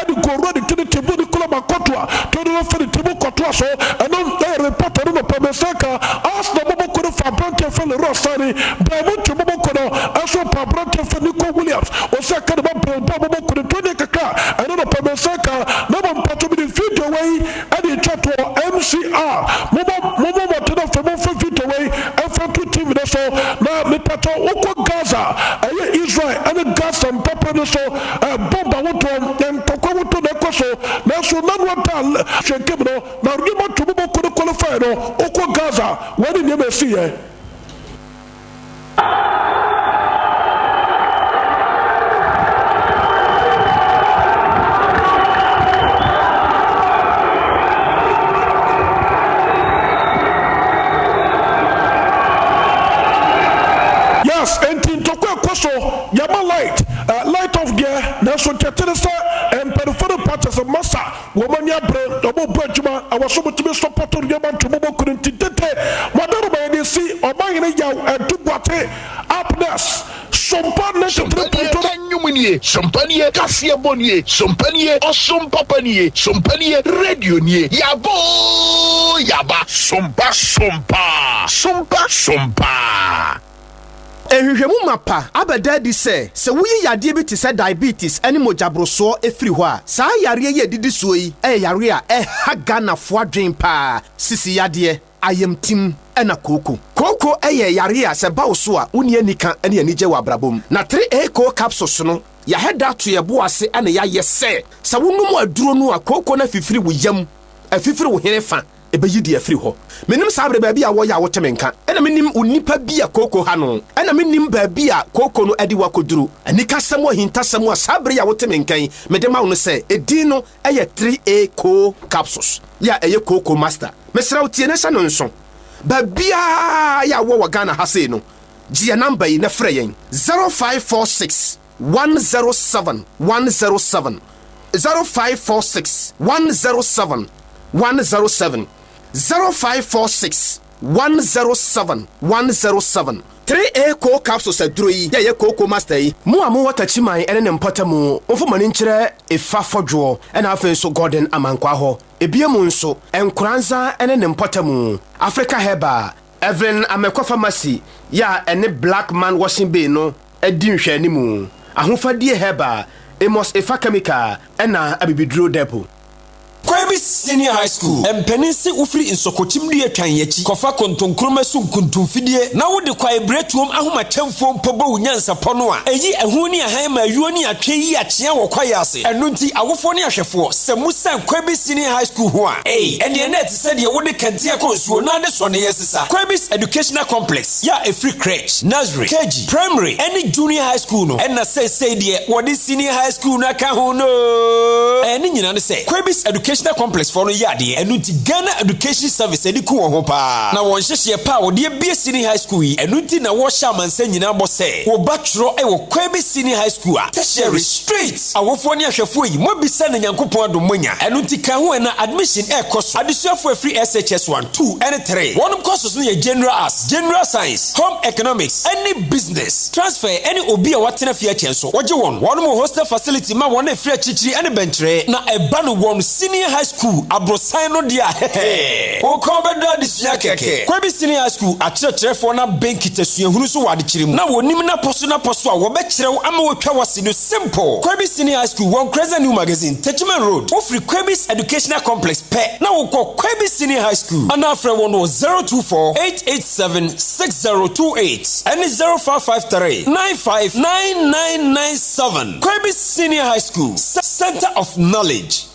de gu owura ne din Thibaut Nicolas Makotoa to no firi Thibaut Courtois so. Ɛno yɛ report no anɔpa yi. Me nsa ka Arsenal bɔbɔ kuo no fa aberanteɛ fɛ Leroy Sane, Bayern Munchen bɔbɔ kuo no nso pa aberanteɛ fɛ Nico Williams, ɔsi aka ne ba Bilbao bɔbɔ kuo no to ne kakra ɛno no pɛ me nsa ka na mmom mpakyɛ mede video wei ɛde retwa toɔ MCR momɔ momɔ mmɔden afei momfa video wei ɛmfa nto TV no so na mepakyɛ wokɔ Gaza ɛyɛ Israel ɛne Gaza mpɔpɛ no so bomb ahodoɔ ntɔkwa ahodoɔ na ɛkɔ so nanso nanoa da hwɛ game no Na nneɛma to bɔbɔ kɔ no qualify no wokɔ Gaza wei ne nneɛma ɛsi yɛ. Yes, enti ntɔkwa ɛkɔ so, yɛma light, eh, light off deɛ, nanso deɛ ɛte ne sɛ mpanyinfoɔ no mpa kyɛ sɛ masa. Wɔn ani abere na wɔrebɔ adwuma a wɔso wɔtumi sɔpɔto nneɛma nto wɔn kunu nti dede. Wɔada no ma yɛde si Ɔmanhene Yaw Adu Boakye up next. Sompa Sompa nie, 93.1. nnwom nie, Sompa nie, kaseɛbɔ nie, Sompa nie, ɔsom papa nie, Sompa nie, radio nie, Yaba oo, yaba. Sompa, sompa, sompa, sompa. Nhwehwɛmu mapa abɛda adi sɛ, sɛ woyi yadeɛ bi te sɛ diabetes ne mogyaborosoɔ firi hɔ a, saa yareɛ yi a ɛdidi soɔ yi yɛ yareɛ a ɛha Ghanafoɔ adwene pa ara, sisi yadeɛ, ayamtim ɛna kooko. Kooko yɛ yareɛ a sɛ ɛba wo so a, wonni anika ne anigye wɔ abrabɔ mu. Na 3A Koo Capsules no, yɛahɛ da ato yɛn bo ase na yɛayɛ sɛ, sɛ wonom aduro no a, kooko no afifiri wo yam, afifiri wo hene fa. Ɛbɛyi deɛ afiri hɔ. Mennim saa bere baabi a wɔyɛ a wote me nka, ɛna mennim onipa bi a kooko ha no, ɛna mennim baabi a kooko no de wo akɔduru. Anikasɛm wɔ ahintasɛm a saa bere yi a wote me nka yi mede ma wo no sɛ, edin no yɛ 3A Koo Capsules, yɛ a ɛyɛ Kooko Master. Mesrɛ wo tie na hyɛ no nso. Baabiara a wowɔ wɔ Ghana ha sei no, gye yɛn namba yi na frɛ yɛn, 0546 107 107 0546 107 107 0546 107 107 3A Coal Capsules aduro yi yɛ yɛ kooko master yi. Mo a mowɔ Takyiman ne ne mpɔtamu, momfa mo ani nkyerɛ Efa Fɔdwoɔ ɛna afei nso Gordon Amankwaa hɔ. Ebiem nso, Nkoranza ne ne mpɔtamu, Africa Herbal, Evelyn Amekwa Pharmacy yɛ a ɛne Black Man Washing Bay no di nhwɛanimu, Ahofadie Herbal, Amos Efa Chemical ɛna Abibiduro Depot. Kwabi Senior High School mpanin se wofiri nsɔkɔkyim dua twan akyi kɔfa kontonkroma so nkuntumfidie na wode kwaebiretuom ahomakyɛmfoɔ mpo bɔ wo nyansapɔ no a, ɛyi ɛho ne ahan ma ayuo ne atwe yi akyea wɔ kwaeɛ ase. Ɛno nti awofoɔ ne ahwɛfoɔ, sɛ mosiane Kwabi Senior High School ho a, ei, ɛnneɛ na ɛte sɛ deɛ wode kɛntɛn kɔ nsuo na ade sɔneeɛ sesa. Kwabi's Educational Complex yɛ a ɛfiri Crèche, Nursery, KG, Primary ne Junior High School no na seesei deɛ wɔde Senior High School no aka ho no. Ɛɛ ne nyinaa ne sɛ Kwabi's Educational Complex foɔ no yɛ adeɛ, ɛno nti Ghana Education Service ani ku wɔn ho paa na wɔn nhyehyeɛ pa a wɔde abue Senior High School yi, ɛno nti na wɔrehyɛ amansan nyinaa bɔ sɛ wo ba twerɛ wɔ Kwabi Senior High School a, Tertiary, straight! Awofoɔ ne ahwɛfoɔ yi, moabisa na Nyankopɔn adom moanya, ɛno nti ka ho ɛ na admission ɛrekɔ so. Adesuafoɔ ɛfiri SHS 1, 2 ɛne 3, wɔnom courses no yɛ General Arts, General Science, Home Economics ɛne Business. Transfer ɛne obi a watena fie akyɛ nso, wɔgye wɔn. Wɔnom wɔ hostel facility ma wɔn a ɛfiri akyirikyiri ɛne bɛnkyerɛ. Na ɛba no wɔn Senior High School aborosan no deɛ a, hɛhɛ, wo kɔn bɛdɔ adesua kɛkɛ. Kwabi Senior High School akyerɛkyerɛfoɔ no abɛn kita suahunu so wɔ adekyerɛ mu, na wɔnim n'apɔso n'apɔso a wɔbɛkyerɛ wo ama wɔatwa w'ase no simple. Kwabi Senior High School wɔ Nkreza New Magazine, Techiman Road. Wofiri Kwabi's Educational Complex pɛ na wokɔ Kwabi Senior High School anaa frɛ wɔn wɔ 024 887 6028 ɛne 0553 95 9997. Kwabi Senior High School, Center of Knowledge.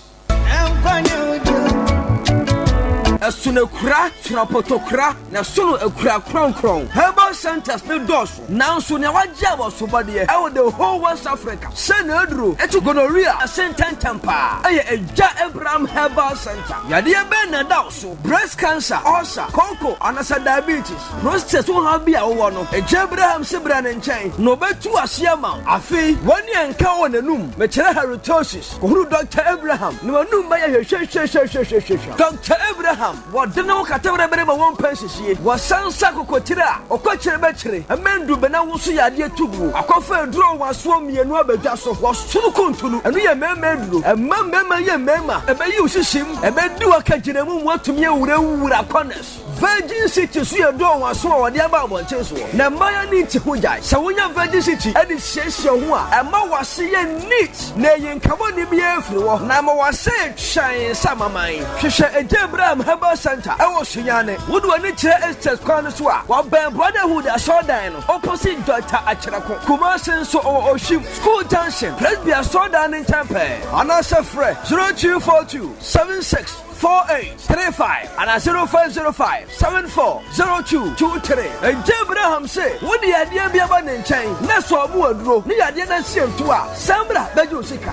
Ɛsono akura, sono apɔtɔkura, na ɛsono akura kronkron. Herbal centers no dɔɔso, nanso nea wagye abasobɔdeɛ ɛwɔ the whole West Africa sɛ n'aduro ɛtu gonorrhea ase ntɛntɛm paa ɛyɛ Agya Abraham Herbal Center. Yadeɛ bɛn na ɛda wo so? Breast cancer, ulcer, koko, anasɛ diabetes, prostate ho haw bi a wowɔ no, Agya Abraham se bra ne nkyɛn na ɔbɛtu aseɛ ama wo. Afei, w'ani anka wɔ n'anum, mekyerɛ halitosis. Kɔhunu Dɔkta Abraham na w'anum bɛyɛ hwehwehwehwehwehwehwɛ. Dɔkta Abraham, wɔde ne ho kata berebere ma wɔmpɛ nsisie. Wɔsan nsa akokotire a ɔkɔkyere bɛkyere. Ɛmɛ nnubɛna woso yadeɛ to guo. Akɔfa aduro nwasoɔ mmienu abɛdwa so. Wɔsono kuntunu. Ɛno yɛ mmarima aduro. Ɛma mmarima yɛ mmarima. Ɛbɛyi wo sisim. Ɛbɛdi wo akagyinamu mu atumi awurawura corners. Virgin City nso yɛ dɔɔ wɔn aso a wɔde aba abɔnten soɔ. Na mmaa ani nte ho gyae. Sɛ wonya Virgin City de siesie wo ho a, ɛma w'ase yɛ neat na ɛyi nkabɔne biara firi hɔ na ama w'ase yɛ hyɛnn sɛ amaman. Hwehwɛ Agya Abraham Herbal Centre wɔ Sunyani. Wode w'ani kyerɛ Estes kwan no so a, wɔbɛn Brotherhood asɔredan no, opposite Doctor Akyerɛko. Kumasi nso, ɔwɔ Oshim, School Junction, Presby asɔredan no nkyɛn pɛɛ. Anaasɛ frɛ 0242 76 4835 anaa 0505 74 0223. Agya Abraham se, Wode yadeɛ bi aba ne nkyɛn na sɛ ɔmo aduro ne yadeɛ no asie nto a, san bra bɛgye wo sika.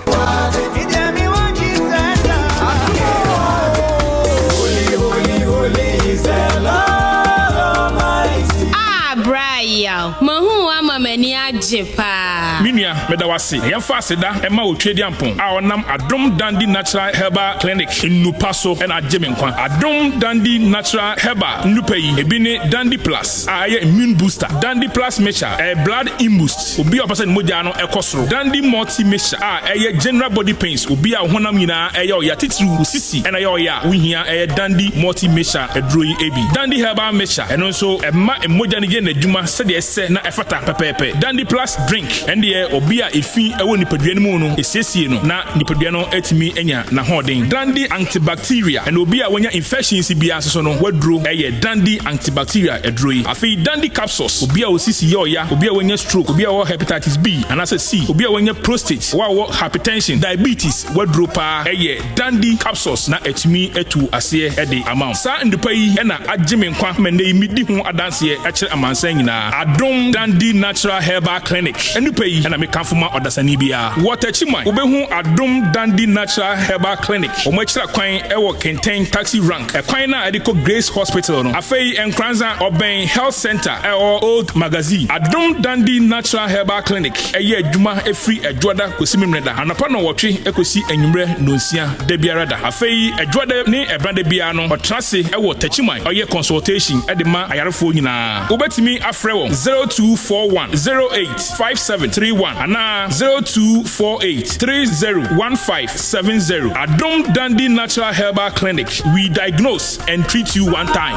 Ah, bra yaw, mahu wo ama m'ani agye. gye paa. Me nua, meda wo ase. Na yɛmfa aseda mma Otwedeampɔn a ɔnam Adom Dandy Natural Herbal Clinic nnupa so na agye me nkwa. Adom Dandy Natural Herbal nnupa yi, ebi ne Dandy Plus a ɛyɛ immune booster, Dandy Plus Mixture, ɛyɛ blood imboost, obi a ɔpɛ sɛ ne mogya no kɔ soro, Dandy Multi Mixture a ɛyɛ general body pains, obi a wo honam nyinaa ɛyɛ ɔya, titiriw wo sisi na ɛyɛ ɔya a, wohia ɛyɛ Dandy Multi Mixture aduro yi bi. Dandy Herbal Mixture, ɛno nso ɛma mogya no yɛ n'adwuma sɛdeɛ ɛsɛ na ɛfata pɛpɛɛpɛ. Dandy Plus Drink, ɛno deɛ obi a efi wɔ nipadua no mu no, ɛsiesie no na nipadua no atumi anya n'ahoɔden. Dandy Antibacteria, ɛna obi a wanya infections biara nso so no, w'aduro yɛ Dandy Antibacteria aduro yi. Afei Dandy Capsules, obi a osisi yɛ ɔya, obi a wanya stroke, obi a ɔwɔ hepatitis B anaasɛ C, obi a wanya prostate, wo a wowɔ hypertension, diabetes, w'aduro paa yɛ Dandy Capsules na atumi atu aseɛ de ama wo. Saa nnupa yi na agye me nkwa ma nnɛ yi medi ho adanseɛ kyerɛ amansan nyinaa. Adom Dandy Natural Herbal Clinic nnupa yi na mekamfo ma ɔdasani biara. Wɔ Techiman, wobɛhu Adom Dandy Natural Herbal Clinic. Wɔn akyira kwan wɔ Kɛntɛn Taxi Rank, ɛkwan no a ɛde kɔ Grace Hospital no. Afei Nkoranza, ɔbɛn Health Centre a ɛwɔ Old Magazine. Adom Dandy Natural Herbal Clinic yɛ adwuma firi Ɛdwoada kɔsi Memeneda anɔpa nnɔnwɔtwe kɔsi anwummerɛ nnɔnsia da biara da. Afei Ɛdwoada ne Ɛbenada biara no, ɔtena ase wɔ Techiman, ɔyɛ consultation de ma ayarefoɔ nyinaa. Wobɛtumi afrɛ wɔn 0241 08 5731 anaa 0248 3015 70. Adom Dandy Natural Herbal Clinic, we diagnose and treat you one time.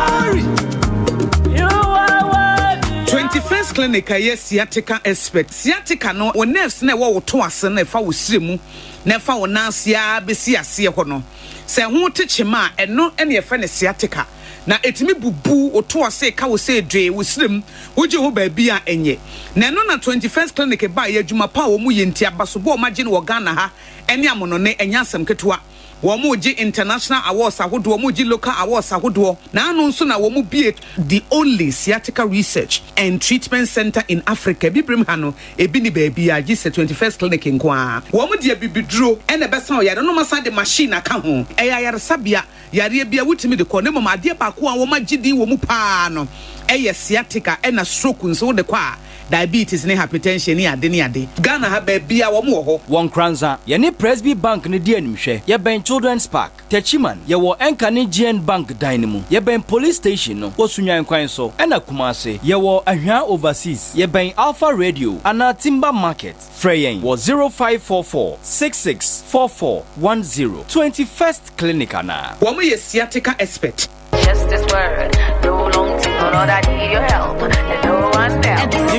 21st Clinic a ɛyɛ sciatica expert. Sciatica no, wo nerves no a ɛwɔ wo to ase no a ɛfa wo srɛ mu na ɛfa wo nan ase ara bɛsi aseɛ hɔ no, sɛ ɛho te kyema a, ɛno na yɛfrɛ no sciatica. Na ɛtumi bubu wo to ase, ka wo sɛ dwee, wo srɛ mu, wogye ho baabi a ɛnyɛ. Na ɛno na 21st Clinic baeɛ, adwuma pa a wɔyɛ nti, abasobɔ a wɔagye no wɔ Ghana ha ne amonɔne, ɛnyɛ asɛm ketewa. Wɔregye international awards ahodoɔ, wɔregye local awards ahodoɔ. Na ano nso na wɔbue the only sciatica research and treatment centre in Africa. Abibirem ha no, ebi nni baabiara gye sɛ 21st Clinic nko ara. Wɔde abibiduro na ɛbɛsa ɔyare no na wɔasan de machine aka ho. Ɛyɛ ayaresabea, yareɛ biara wotumi de kɔ. Na mmom adeɛ baako a wɔagye din wɔ mu pa ara no yɛ sciatica ɛna stroke nso wode kɔ a, diabetes ne hypertension ne ade ne ade. Ghana ha baabiara wɔn wɔ hɔ. Wɔ Nkoranza, yɛne Presby Bank no di animhwɛ. Yɛbɛn Children's Park. Techiman, yɛwɔ Ɛnka ne GN Bank dan no mu. Yɛbɛn Police Station no wɔ Sunyani kwan so. Ɛna Kumasi, yɛwɔ Ahwea Overseas. Yɛbɛn Alpha Radio anaa Timber Market. Frɛ yɛn wɔ 0544 66 44 10. 21st Clinic anaa. Wɔn yɛ sciatica expert. Da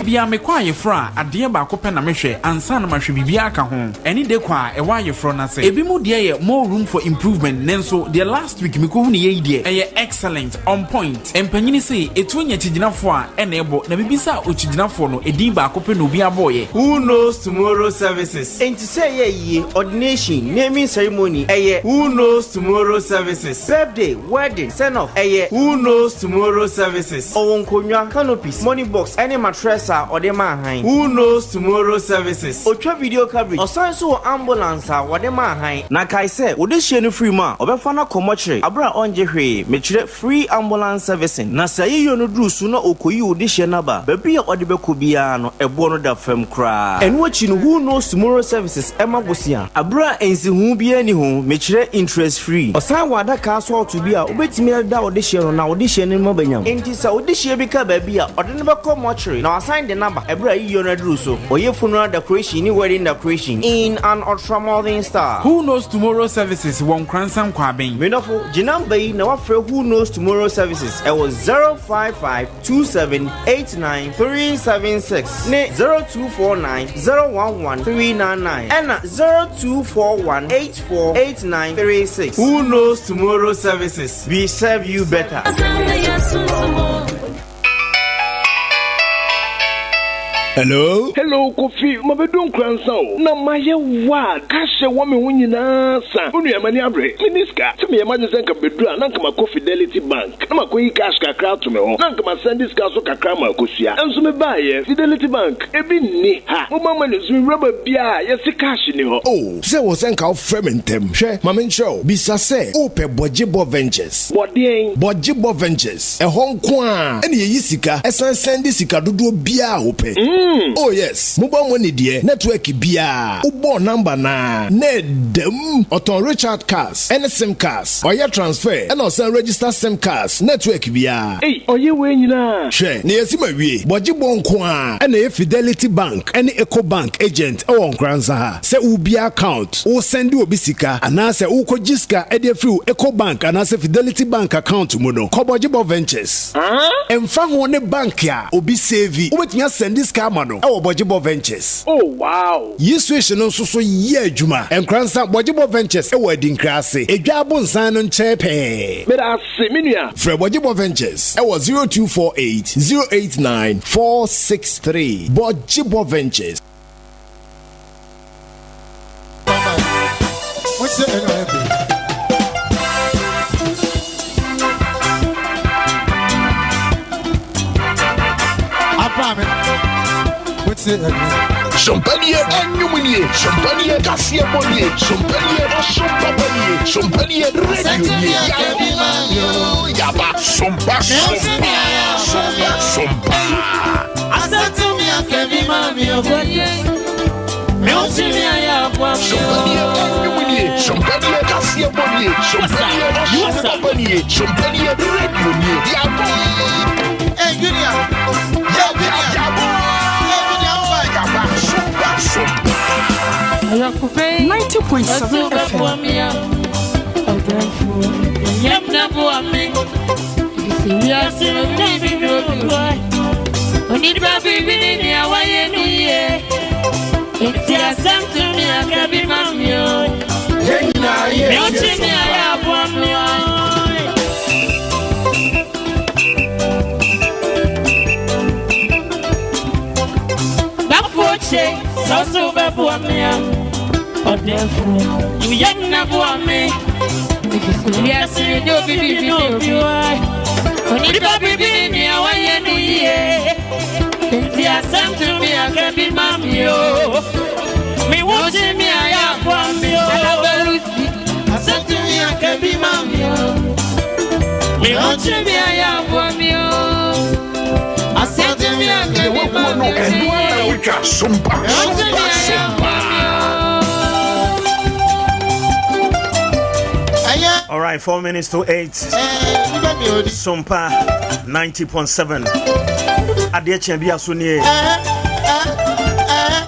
biara mekɔ ayeforɔ a, adeɛ baako pɛ na mehwɛ ansa na mahwɛ biribiara aka ho. Ɛne decor a ɛwɔ ayeforɔ no ase. Ebinom deɛ yɛ more room for improvement nanso deɛ last week mekɔhunuiɛ yi deɛ, ɛyɛ excellent, on point. Mpanyini se, etuo nya kyigyinafoɔ a ɛna ɛbɔ, na mebisaa okyigyinafoɔ no, edin baako pɛ na obiara bɔeɛ. Who knows tomorrow services. Enti sɛ ɛyɛ ayie, ordination, naming ceremony, ɛyɛ. Who knows tomorrow services. Birthday, wedding, send off, ɛyɛ. Who knows tomorrow services. Ɔwɔ nkonnwa, canopies, money box ɛne matress a ɔde ma ahan. Who knows tomorrow services. Ɔtwa video coverage, ɔsan nso wɔ ambulance a wɔde ma ahan. Na kae sɛ, wode hyeɛ no firi mu a, ɔbɛfa no akɔ mɔkyere aberɛ a ɔngye hwee, mekyerɛ free ambulance servicing. Na sɛ ayeyɔ no duru so na ɔkɔyi wo dehyeɛ no aba a, baabi a ɔde bɛkɔ biara no, ɛboɔ no da fam koraa. Ɛno akyi no, Who Knows Tomorrow Services ma bosea aberɛ a nsiho biara nni ho, mekyerɛ interest free. Ɔsan wɔ adaka asɔɔto bi a wobɛtumi ada wo dehyeɛ no na wo dehyeɛ no mu aba nyam. Enti sɛ wo dehyeɛ bi ka baabi a, ɔde no bɛkɔ mɔkyere na wasan de no aba ɛberɛ a ayeyɔ no aduru so. Ɔyɛ funeral decoration ne wedding decoration in an ultramodern style. Who Knows Tomorrow Services wɔ Nkoransa Nkwaben. Me dɔfo, gye number yi na wafrɛ Who Knows Tomorrow Services ɛwɔ 0552789376 ne 0249011399 ɛna 0241848936. Who Knows Tomorrow Services, we serve you better. Hello? Hello Kofi, mabedu Nkoransa o, na mayɛ wild, cash a ɛwɔ me ho nyinaa sa. Wo nua m'ani abere, menni sika. Sɛ meyɛ m'adwene sɛ nka mebedu a, na nka makɔ Fidelity Bank na makɔyi cash kakra ato me hɔ, na nka masɛnde sika nso kakra ama Akosua. Nso mebaeɛ, Fidelity Bank, ebi nni ha. Mobile money nso mewura baabiara a, yɛse cash nni hɔ. Oh, sɛ ɛwɔ sɛ nka wofrɛ me ntɛm. Hwɛ, ma menkyerɛ wo. Bisa sɛ wopɛ Bɔgyebɔ Ventures. Bɔ deɛn? Bɔgyebɔ Ventures. Ɛhɔ nko ara na yɛyi sika san sɛnde sika dodoɔ biara a wopɛ. Oh yes, mobile money deɛ network biaa wobɔɔ number no a na ɛda mu. Ɔtɔn recharge cards ɛne sim cards, ɔyɛ transfer ɛna ɔsan register sim cards network biaa. Ei, ɔyɛ wei nyinaa? Hwɛ, nea yɛasi ma wie, bɔgyebɔ nko ara ɛna ɛyɛ Fidelity Bank ɛne Ecobank agent ɛwɔ Nkoranza ha. Sɛ wobue account, wo sɛnde obi sika, anaasɛ wokɔgye sika de afiri wo Ecobank anaasɛ Fidelity Bank account mu no, kɔ Bɔgyebɔ Ventures. Ɛmfa ho ne bank a obi save, wobɛtumi asɛnde sika ama no wɔ Bɔgyebɔ Ventures. Oh wow! Yi switch no nso so yɛ adwuma. Nkoranza, Bɔgyebɔ Ventures wɔ Adinkra ase, Edwa Abonsan no nkyɛn pɛɛ. Meda ase, me nua. Frɛ Bɔgyebɔ Ventures wɔ 0248 089 463. Bɔgyebɔ Ventures. Sompanie ɛnwom nie, sompanie kaseɛ bɔ nie, sompanie ɔsom papa nie, sompanie radio nie. Yaba yaba sompa sompa sompa sompa. Sompanie ɛnwom nie, sompanie kaseɛ bɔ nie, sompanie ɔsom papa nie, sompanie radio nie. Yaba. Hey, Junior. Yaba yaba yaba sompa sompa. 90.7 FM. Deɛ waguo no ɛno ara na wotwa sompa sompa sompa. All right, 7:54. Sompa 90.7. Adeɛ kyɛn bi aso nie.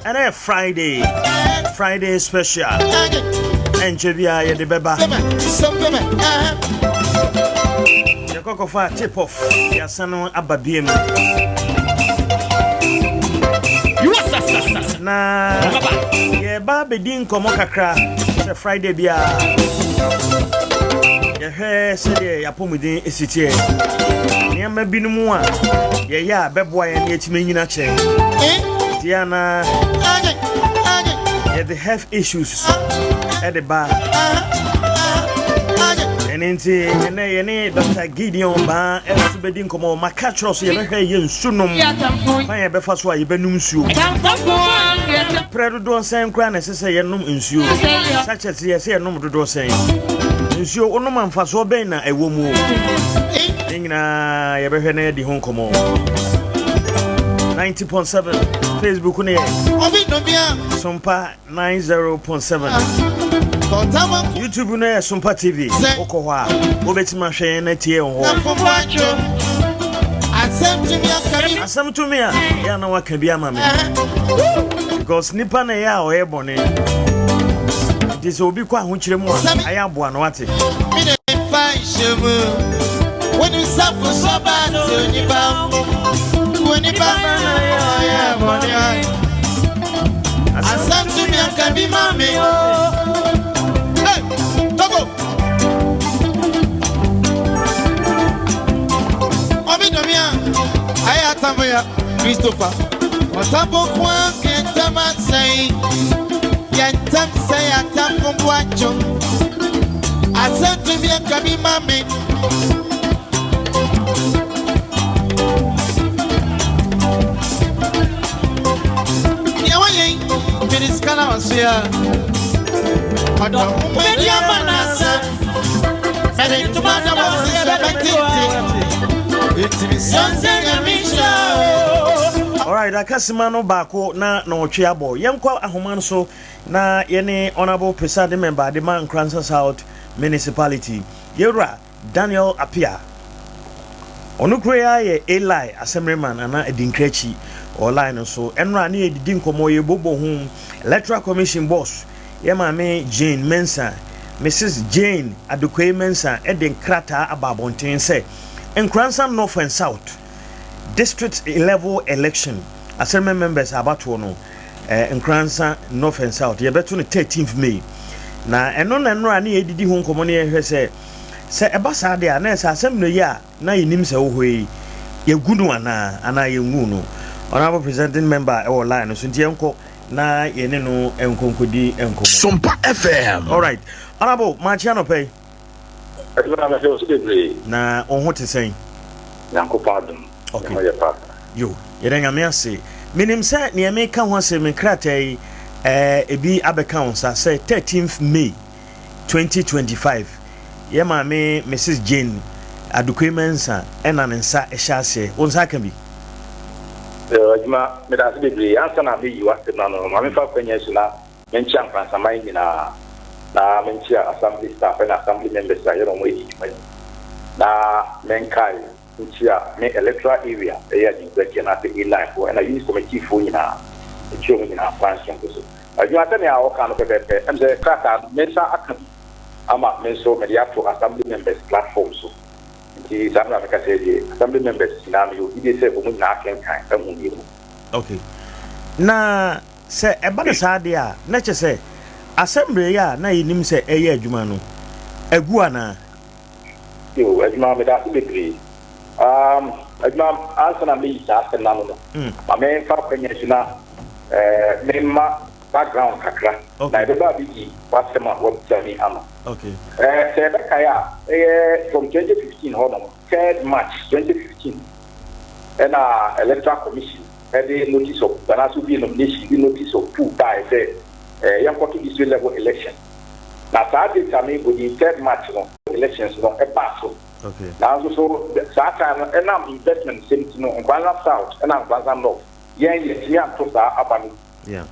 Ɛnɛ yɛ Friday. Friday special. Ɛnkyɛ bi a yɛde bɛba. Yɛkɔkɔfa tip off. Yɛasan no aba bie mu. Na yɛba abɛdi nkɔmmɔ kakra sɛ Friday biara. Yɛhwɛ sɛdeɛ yɛapɔmuden si teɛ. Nneɛma binom a yɛyɛ a bɛboa yɛn ne yɛtumi anyina kyɛ. Nti ana yɛde health issues ɛde ba. Ɛno nti ɛnɛ yɛne Dr. Gideon Baa ɛnso bɛdi nkɔmmɔ. Maka kyerɛ so yɛbɛhwɛ yɛ nsu nom. Kwan yɛbɛfa so a yɛbɛnom nsuo. Prɛ dodoɔ sɛn koraa na ɛsɛ sɛ yɛnom nsuo? Sachet yɛ sɛ yɛnom dodoɔ sɛn? Nsuo wonom a mfasoɔ bɛn na ɛwɔ mu? Ne nyinaa yɛbɛhwɛ na yɛdi ho nkɔmmɔ. 90.7 Facebook no yɛ Sompa 90.7. YouTube no yɛ Sompa TV. Wokɔ hɔ a wobɛtumi ahwɛ yɛn na tie yɛn hɔ. Asɛm to me a yɛ na waka bi ama me because nipa na ɛyɛ a ɔyɛ bɔne nti sɛ obi kɔ ahokyerɛ mu a ayɛ aboa no wate. Christopher, Ọ̀sánbó kún kẹntẹ́m àsẹ́yìn, kẹntẹ́m sẹ́yìn àtàkùnbó àjọ, àsẹ́ntúmí ẹ̀ka bí má mi. Ìyàwó yẹn, mínísítà náà wà sí ya. Ọ̀dọ̀ ọ̀mẹ́dì àmà náà sẹ́, mẹ́rin tó bá dábọ̀ sí ẹ̀ bẹ́ẹ̀ tètè. Ètìmí sọ́nsẹ́ yẹn mi ṣe o. Alright, akasima no baako na na ɔtwe abɔ. Yɛnkɔ ahoma no so na yɛne Honourable Presiding Member de ma Nkoransa South Municipality, Yɛwura Daniel Appiah. Ɔno kura yi ara yɛ Eli Assemblyman anaa Adinkrakyi wɔ line no so. Ɛnora ne yɛdidi nkɔmmɔ, yɛbobɔ ho. Electoral Commission boss, yɛ maame Jane Mensah, Mrs. Jane Adokwei Mensah de nkrataa aba abɔnten sɛ Nkoransa North and South District level election Assembly members abatoɔ no, eh, Nkoransa North and South, yɛbɛto no 13th May. Na ɛno na nnora ne yɛdidi ho nkɔmmɔ ne yɛhwɛ sɛ, sɛ ɛba saa deɛ a, na ɛsɛ assembly yi a na yɛnim sɛ wɔ hɔ yi, yɛgu no anaa, anaa yɛngu no. Honorable presenting member ɛwɔ line no so, nti yɛnkɔ na yɛne no nkɔnkɔdi nkɔmmɔ. Sompa FM. Alright. Honorable, maakye anɔpa yi. Adwuma no mehwɛ wo so bebree. Na wo ho te sɛn? Nyankopɔn adom, me ho yɛ paa. Yo, yɛda Nyame ase. Menim sɛ neɛ meka ho asɛm yi, krataa yi, eh, ebi abɛka wo nsa sɛ 13th May 2025, yɛ maame Mrs. Jane Adukwei Mensah ɛna ne nsa hyɛ aseɛ. Wo nsa aka bi? Yo, adwuma, meda ase bebree. Ansa na meyi w'asɛm no ano no, ma memfa akwanya yi so na Menkyea Nkransaman nyinaa, na menkyea Assembly staff ne Assembly members a yɛne wɔn redi dwuma yi, na menkae nkyea me electoral area ɛyɛ Adinkurati anaasɛ A-line foɔ ɛna unit committee foɔ nyinaa, mekyea wɔn nyinaa kwan sononko so. Adwuma sɛnea wɔka no pɛpɛɛpɛ, ɛm sɛ krataa no me nsa aka bi ama me nso mede ato Assembly members platform so, nti saa mmerɛ a mekasa yi deɛ Assembly members nyinaa meyɛ ogyidie sɛ wɔn nyinaa akenkan ahu deɛ ɛwɔ mu. Okay. Na Sɛ ɛba no saa deɛ a, na kyerɛ sɛ asɛmberɛ yi a na yɛnim sɛ ɛreyɛ adwuma no, agu anaa? Yo, adwuma, meda ase bebree. Um, adwuma, ansa na meyi saa asɛm no ano no, ma memfa akwanya yi so na eh, memma background kakra, na ɛbɛba abɛyi w'asɛm a woabisa me ano. Eh, sɛ yɛbɛkae a, ɛyɛ from 2015 hɔnom, 3rd March 2015, ɛna Electoral Commission de notice of anaasɛ obi nomination de notice of pool baeɛ sɛ yɛnkɔto district level election. Na saa date a merebɔ din third March no elections no ɛbaa so. Nanso so saa time no ɛnam investment nsɛm nti no Nkoranza South ɛna Nkoranza North yɛn yɛntumi anto saa aba no bi.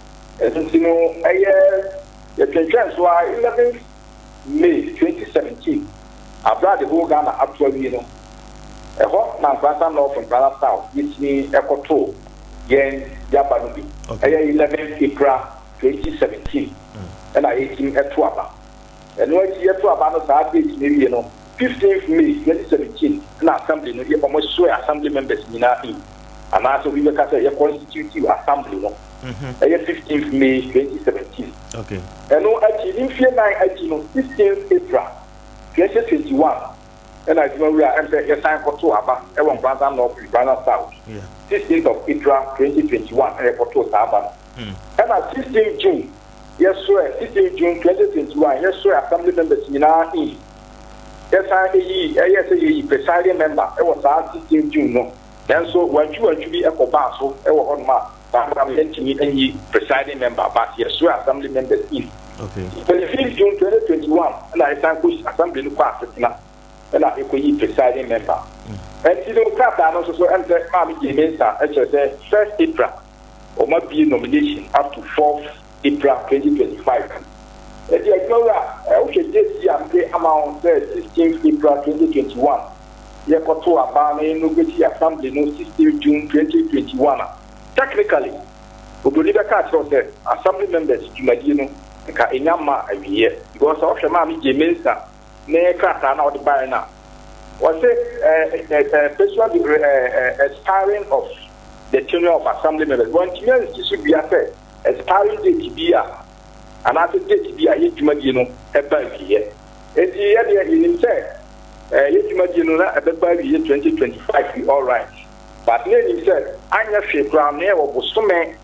Ɛno nti no ɛyɛ yɛtwentwɛn so ara eleventh May 2017, aber a the whole Ghana ato awie no, ɛhɔ na Nkoranza North, Nkoranza South yɛtumi kɔtoo yɛn yaba no bi. Ɛyɛ 11 April 2017 na yɛtumi to aba. Ɛno akyi yɛto aba no saa date no wie no, 15th May 2017 na Assembly no wɔn swear Assembly members nyinaa in, anaasɛ obi bɛka sɛ yɛ constitutive Assembly no. Ɛyɛ 15th May 2017. Ɛno akyi, ne mfie nan akyi no, 16th April 2021, ɛna adwumawura ɛm sɛ yɛsan kɔtoo aba wɔ Nkoranza North, Nkoranza South. 16th of April 2021 ɛna yɛkɔtoo saa aba no. Ɛna 16th June yɛsoɛ, 16th June 2021 yɛsoɛ Assembly members nyinaa in. Yɛsan yii, ɛyɛɛ sɛ yɛyi presiding member wɔ saa 16th June no, nanso wantwiwantwi bi kɔbaa so wɔ hɔnom a Saa bere no yɛntumi nyi presiding member but yɛsoɛ assembly members in. 25 June 2021 na yɛsan kɔ assembly no kɔ asetena na yɛkɔyi presiding member. Ɛnti no krataa no nso so ɛm sɛ Maame Jane Mensah kyerɛ sɛ first April wɔn abue nomination up to fourth April 2025. Ɛnti adwumawura wohwɛ date yi a mede ama wo sɛ 16th April 2021 yɛkɔtoo aba na yɛinaugurate assembly no 16 June 2021 a, technically obroni bɛka akyerɛ wo sɛ assembly members dwumadie no nka ɛnya mmaa awieɛ because sɛ wohwɛ Maame Jane Mensah ne krataa no a ɔde baeɛ no a, ɔse eh, pursuant to eh, expiring of the tenure of assembly members, wantumi ansi so dua sɛ expiring date bi a anaasɛ date bi a yɛ dwumadie no ɛba awieɛ. Enti yɛdeɛ yɛnim sɛ Eh yɛ dwumadie no na ɛbɛba awieɛ 2025 yi alright but na yɛnim sɛ anyɛ hwee koraa no na yɛwɔ bosome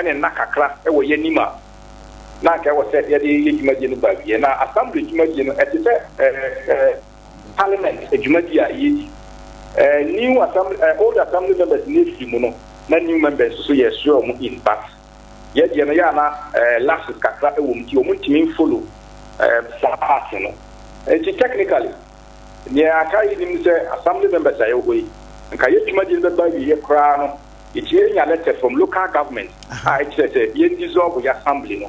ne nna kakra wɔ yɛanim a na anka ɛwɔ sɛ yɛde yɛ dwumadie no ba awieɛ. Na assembly dwumadie no ɛte sɛ eh parliament dwumadie a yɛdi. Eh new assembly eh old assembly members no ɛfiri mu no na new members nso yɛ swear wɔn in but Yɛ deɛ no yɛ a na lapses kakra wɔ mu nti wɔn ntumi nfollow saa part no. Nti technically deɛ aka yi nim ne sɛ assembly members a yɛwɔ hɔ yi nka yɛ dwumadie no bɛba awieɛ koraa no. Yɛtumi anya letter from local government a ɛkyerɛ sɛ yɛn dissolve yɛ assembly no.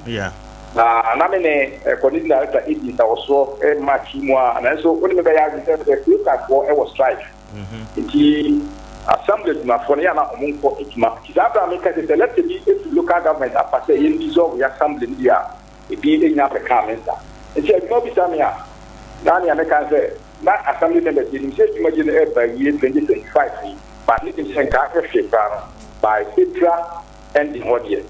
Na na me ne coordinating director edi nsawɔsoɔ March yi mu a, nanso wo ne me bɛyɛ adwene sɛ sɛ CLOSAG foɔ wɔ strike nti assembly adwumafoɔ no yɛ a na wɔn nkɔ adwuma. Nti saa berɛ a meka sɛ sɛ letter bi firi local government aba sɛ yɛn dissolve yɛ assembly no deɛ a, ebi nnya mmɛkaa me nsa. Nti adwuma bisa me a, na nea meka ne sɛ na assembly members yɛnim sɛ dwumadie no ɛreba awie 2025 yi, but ne nim sɛ nka ahwɛ hwee koraa no by April ending hɔ deɛ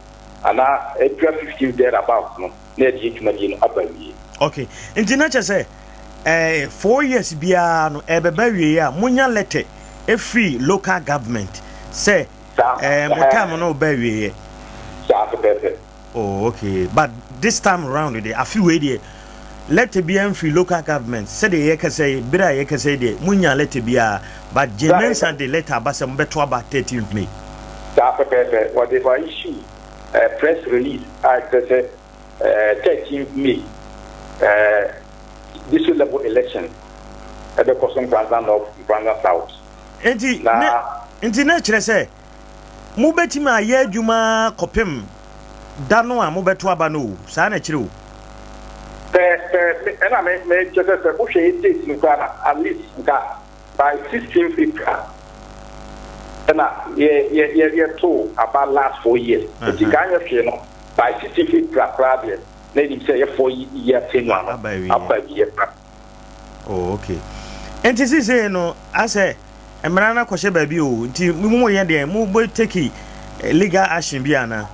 anaa April 15 there about no na yɛde yɛ dwumadie no aba awie. Okay, nti na kyerɛ sɛ eh, 4 years biara no ɛbɛba awie a monya letter ɛfiri local government sɛ eh, mo time no ba awieɛ. Saa pɛpɛɛpɛ. Oh, okay. But this time round deɛ, afe wei deɛ, letter biara mfiri local government sɛdeɛ yɛkasa yi, bere a yɛkasa yi deɛ, monya letter biara. But Jean Mensa de letter aba sɛ mobɛto aba 13th May. Saa pɛpɛɛpɛ. Wɔde wa issue press release a ɛkyerɛ sɛ 13th May district level election ɛbɛkɔ so Nkoranza North, Nkoranza South. Nti na nti na kyerɛ sɛ mobɛtumi ayɛ adwuma kɔpem da no a mobɛto aba no o, saa na kyerɛ o. Sɛ ɛna me kyerɛ sɛ wohwɛ yɛ date no koraa na at least nka by 16th April ɛna yɛ yɛ yɛ yɛto aba last 4 years, nti nka anyɛ hwee no by 16th April koraa deɛ na yɛnim sɛ yɛ 4 year tenure no aba awie pra. Oh, okay. Nti sisei no asɛ mmara no akɔhyɛ baabi o, nti mo yɛ deɛ mo bɛ take legal action bi ana?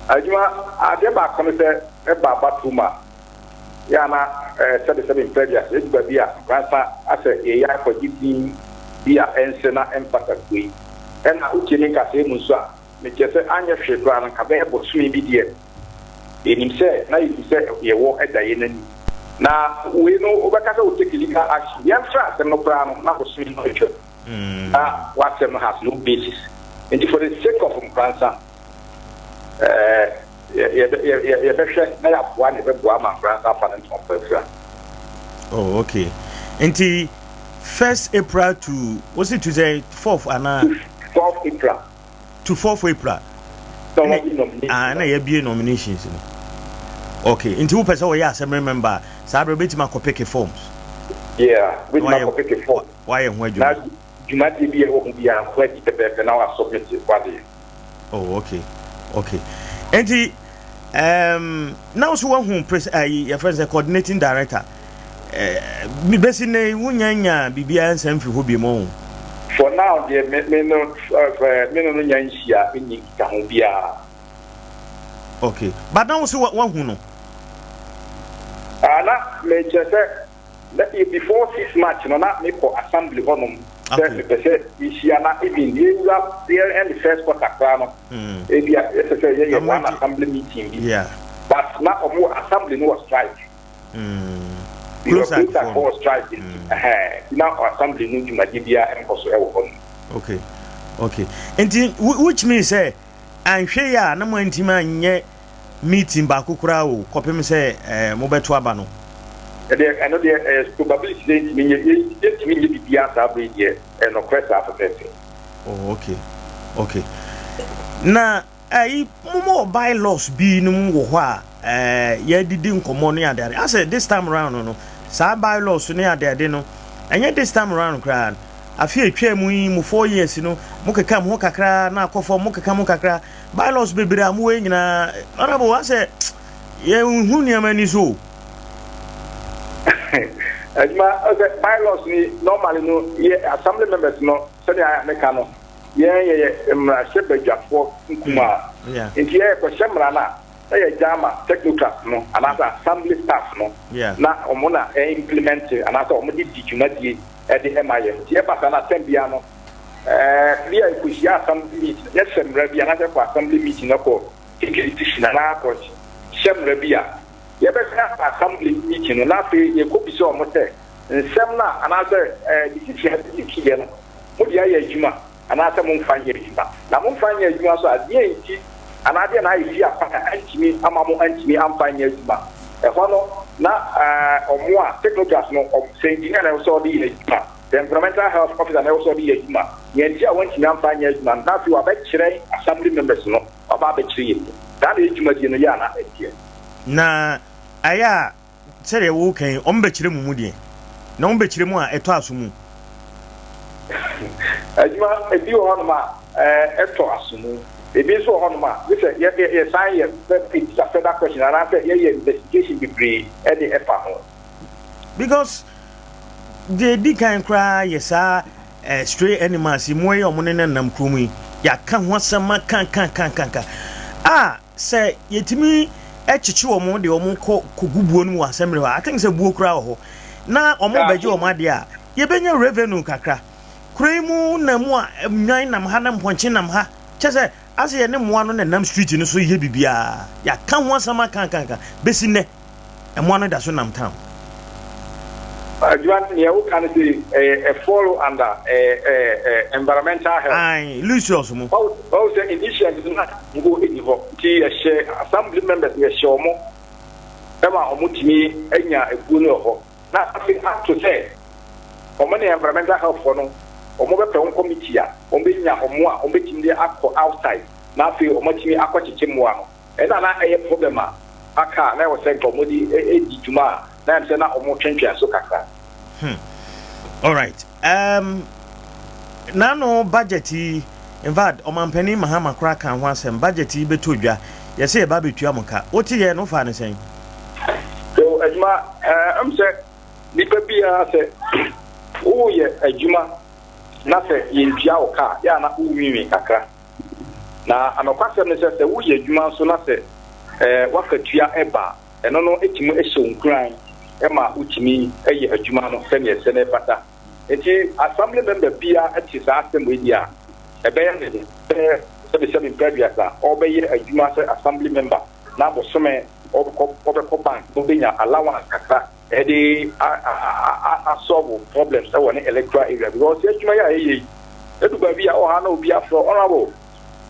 Adwuma, adeɛ baako no sɛ ɛba abatoɔ mu a, yɛ ana sɛbesɛbe mpɛ bi ase ɛdu baabi a Nkoransa asɛ yɛyɛ akɔgye din bi a ɛnsɛ na ɛmfata kuro yi. Ɛna wotie me nkasɛɛ mu nso a, mekyerɛ sɛ anyɛ hwee koraa no nka bɛyɛ bosome bi deɛ yɛnim sɛ na yɛnim sɛ yɛwɔ ɛda yɛn anim. Na wei no wobɛka sɛ wo take legal action, yɛmfrɛ asɛm no koraa no na bosome no atwam na w'asɛm no has no basis. Nti for the sake of Nkoransa, yɛbɛhwɛ na yɛaboa na yɛbɛboa ama Nkoransa afa ne ntoma pa afira. Oh, okay. Nti first April to wosi to sɛ fourth anaa? 4th April. To 4th April. Na wɔabue nominations. Ah, na yɛabue nominations no. Okay, nti wopɛ sɛ wɔyɛ assembly member a, saa berɛ wobɛtumi akɔ pick forms. Yeah, wobɛtumi akɔ pick form. Wayɛ ho adwuma. Na dwumadie bi a ɛwɔ ho biara nko adi pɛpɛɛpɛ na wasubmit wadeɛ. Oh, okay. Nti na wo so wahu pres ayi yɛfrɛ no sɛ coordinating director bɛsi nnɛ yi wonya nya biribiara nsɛm firi hɔ bi mu? For now deɛ, me no nya nhyia nni nkitaho biara. Okay, but na wo so wahu no? Ah, na mekyerɛ sɛ na before 6 March no na mekɔ assembly hɔnom sɛ mepɛ sɛ yɛhyia, na even yɛwura yɛ ɛne first quarter koraa no ebi a yɛsɛ sɛ yɛyɛ one assembly meeting bi, but na ɔmo assembly no wɔ strike. Because CLOSAG wɔ strike nti ɛhɛn na assembly no dwumadie biara nkɔ so ɛwɔ hɔ no. Okay, nti which means sɛ anhwɛ yi a na mo antimi anyɛ meeting baako koraa o kɔpem sɛ mobɛto aba no. Ɛdeɛ ɛno deɛ ɛyɛ probability sɛ yɛntumi nyɛ, yɛntumi nyɛ biribiara saa bere deɛ, ɛnɔkorɛ saa pɛpɛɛpɛ. Oh, okay, na ɛyi mo wɔ bylaws bi no mu wɔ hɔ a yɛdidi nkɔmmɔ ne adeade asɛ this time round no, saa bylaws ne adeade no, ɛnyɛ this time round koraa, afe atwa mu yi mu 4 years no, mo keka mo ho kakra na akɔ fam, mo keka mo kakra, bylaws bebree a mowɔ yi nyinaa, honorable, asɛ yɛnhu nneɛma ani so o. Adwuma, ɔsɛ bylaws ni normally no yɛ assembly members no, sɛdeɛ meka no, yɛn yɛyɛ mmarahyɛbadwafoɔ nkumaa, nti yɛyɛ kɔhyɛ mmara no a na yɛgya ama technocrats no anaasɛ assembly staff no na ɔmo na implement anaasɛ ɔmo de di dwumadie ɛde ɛma yɛn. Nti ɛba saa na atɛn bia no bi a ɛkɔhyia assembly meeting, yɛhyɛ mmara bi anaasɛ kɔ assembly meeting no kɔ take decision anaa kɔ hyɛ mmara bi a yɛbɛsɛ aba assembly meeting no, na afei yɛkɔ bisa ɔmo sɛ nsɛm no a anaasɛ decision a yɛkiiɛ no, mo de ayɛ adwuma anaasɛ momfa nyɛ adwuma? Na momfa nyɛ adwuma so a, deɛ nti anaa deɛ na ayɛ fi akwan a antumi ama mo antumi amfa nyɛ adwuma? Ɛhɔ no na ɔmo a technocrats no, sɛ engineer na ɛwɔ sɛ ɔde yɛ adwuma. The Environmental Health Officer na ɛwɔ sɛ ɔde yɛ adwuma. Nea nti a wantumi amfa anyɛ adwuma no, na afei wabɛkyerɛ Assembly members no, waba abɛkyerɛ yɛn mu. Saa na yɛn dwumadie no yɛ a na ɛteɛ. Na ayɛ a sɛdeɛ woreka yi, wɔbɛkyerɛ mo mu deɛ? Na wɔbɛkyerɛ mu a, ɛtɔ aso mu? Adwuma, ebi wɔ hɔnom a, ɛtɔ aso mu. Ebi nso wɔ hɔnom a, gye sɛ yɛsan yɛ bisa further question anaasɛ yɛyɛ investigation bebree de ɛfa ho. Because deɛ ɛdi kan koraa yɛ saa eh, stray animals yi, mmoa yi a wɔn ne nam kurom yi, yɛaka ho asɛm aka ka ka ka ka a sɛ yɛtumi kyekye wɔn de wɔn kɔ kɔgu buo no mu wɔ assembly hɔ a, I think sɛ buo koraa wɔ hɔ na wɔn bɛgye wɔn adeɛ a, yɛbɛnya revenue kakra. Kuro yi mu na mu a nnwan nam ha na mpɔnkye nam ha, kyɛ sɛ asɛ yɛne mmoa no na nam street no so yɛ biribiara. Yɛaka ho asɛm aka aka aka bɛsi nnɛ. Mmoa no da so nam town. Adwuma no nea woka no sei ɛyɛ ɛ fall under ɛ ɛ ɛ environmental health. Ae Lucius mo. Wahu sɛ initially no na mpo ɛni hɔ nti yɛhyɛ assembly members yɛhyɛ ɔmo ɛma ɔmo tumi nya ɛbuo no wɔ hɔ na afei ato sɛ ɔmo ne environmental health foɔ no ɔmo bɛpɛ wɔn committee a ɔmo bɛnya ɔmo a ɔmo bɛtumi de akɔ outside na afei ɔmo atumi akɔ kyekye mmoa no. Ɛna na ɛyɛ problem a aka a na ɛwɔ sɛ nka wɔde di dwuma a na ɛm sɛ na wɔtwentwɛn so kakra. Hmm. Alright. Um, n'ano budget yi, in fact, ɔmampanin Mahama koraa ka ho asɛm, budget yi bɛtɔ dwa, yɛsɛ yɛba abɛtua mo ka. Wote yɛ no wofaa ne sɛn? So adwuma, ɛm sɛ nipa biara sɛ woyɛ adwuma na sɛ yɛntua wo ka a, yɛ a na wonwiinwii kakra. Na nokwasɛm ne sɛ, sɛ woyɛ adwuma nso na sɛ w'akatua ba a, ɛno no tumi hyɛ wo nkuran ma wotumi yɛ adwuma no sɛnea ɛsɛ na ɛfata. Enti Assembly member biara te saa asɛm wei deɛ a, ɛbɛyɛ no den sɛ sɛbesɛbe mprɛ aduasa ɔrebɛyɛ adwuma sɛ Assembly member na bosome ɔbɛkɔ bank na ɔbɛnya allowance kakra ɛde a solve problems ɛwɔ ne electoral area because yɛ adwuma yi a yɛyɛ yi edu baabi a ɔha na obi afrɛ honorable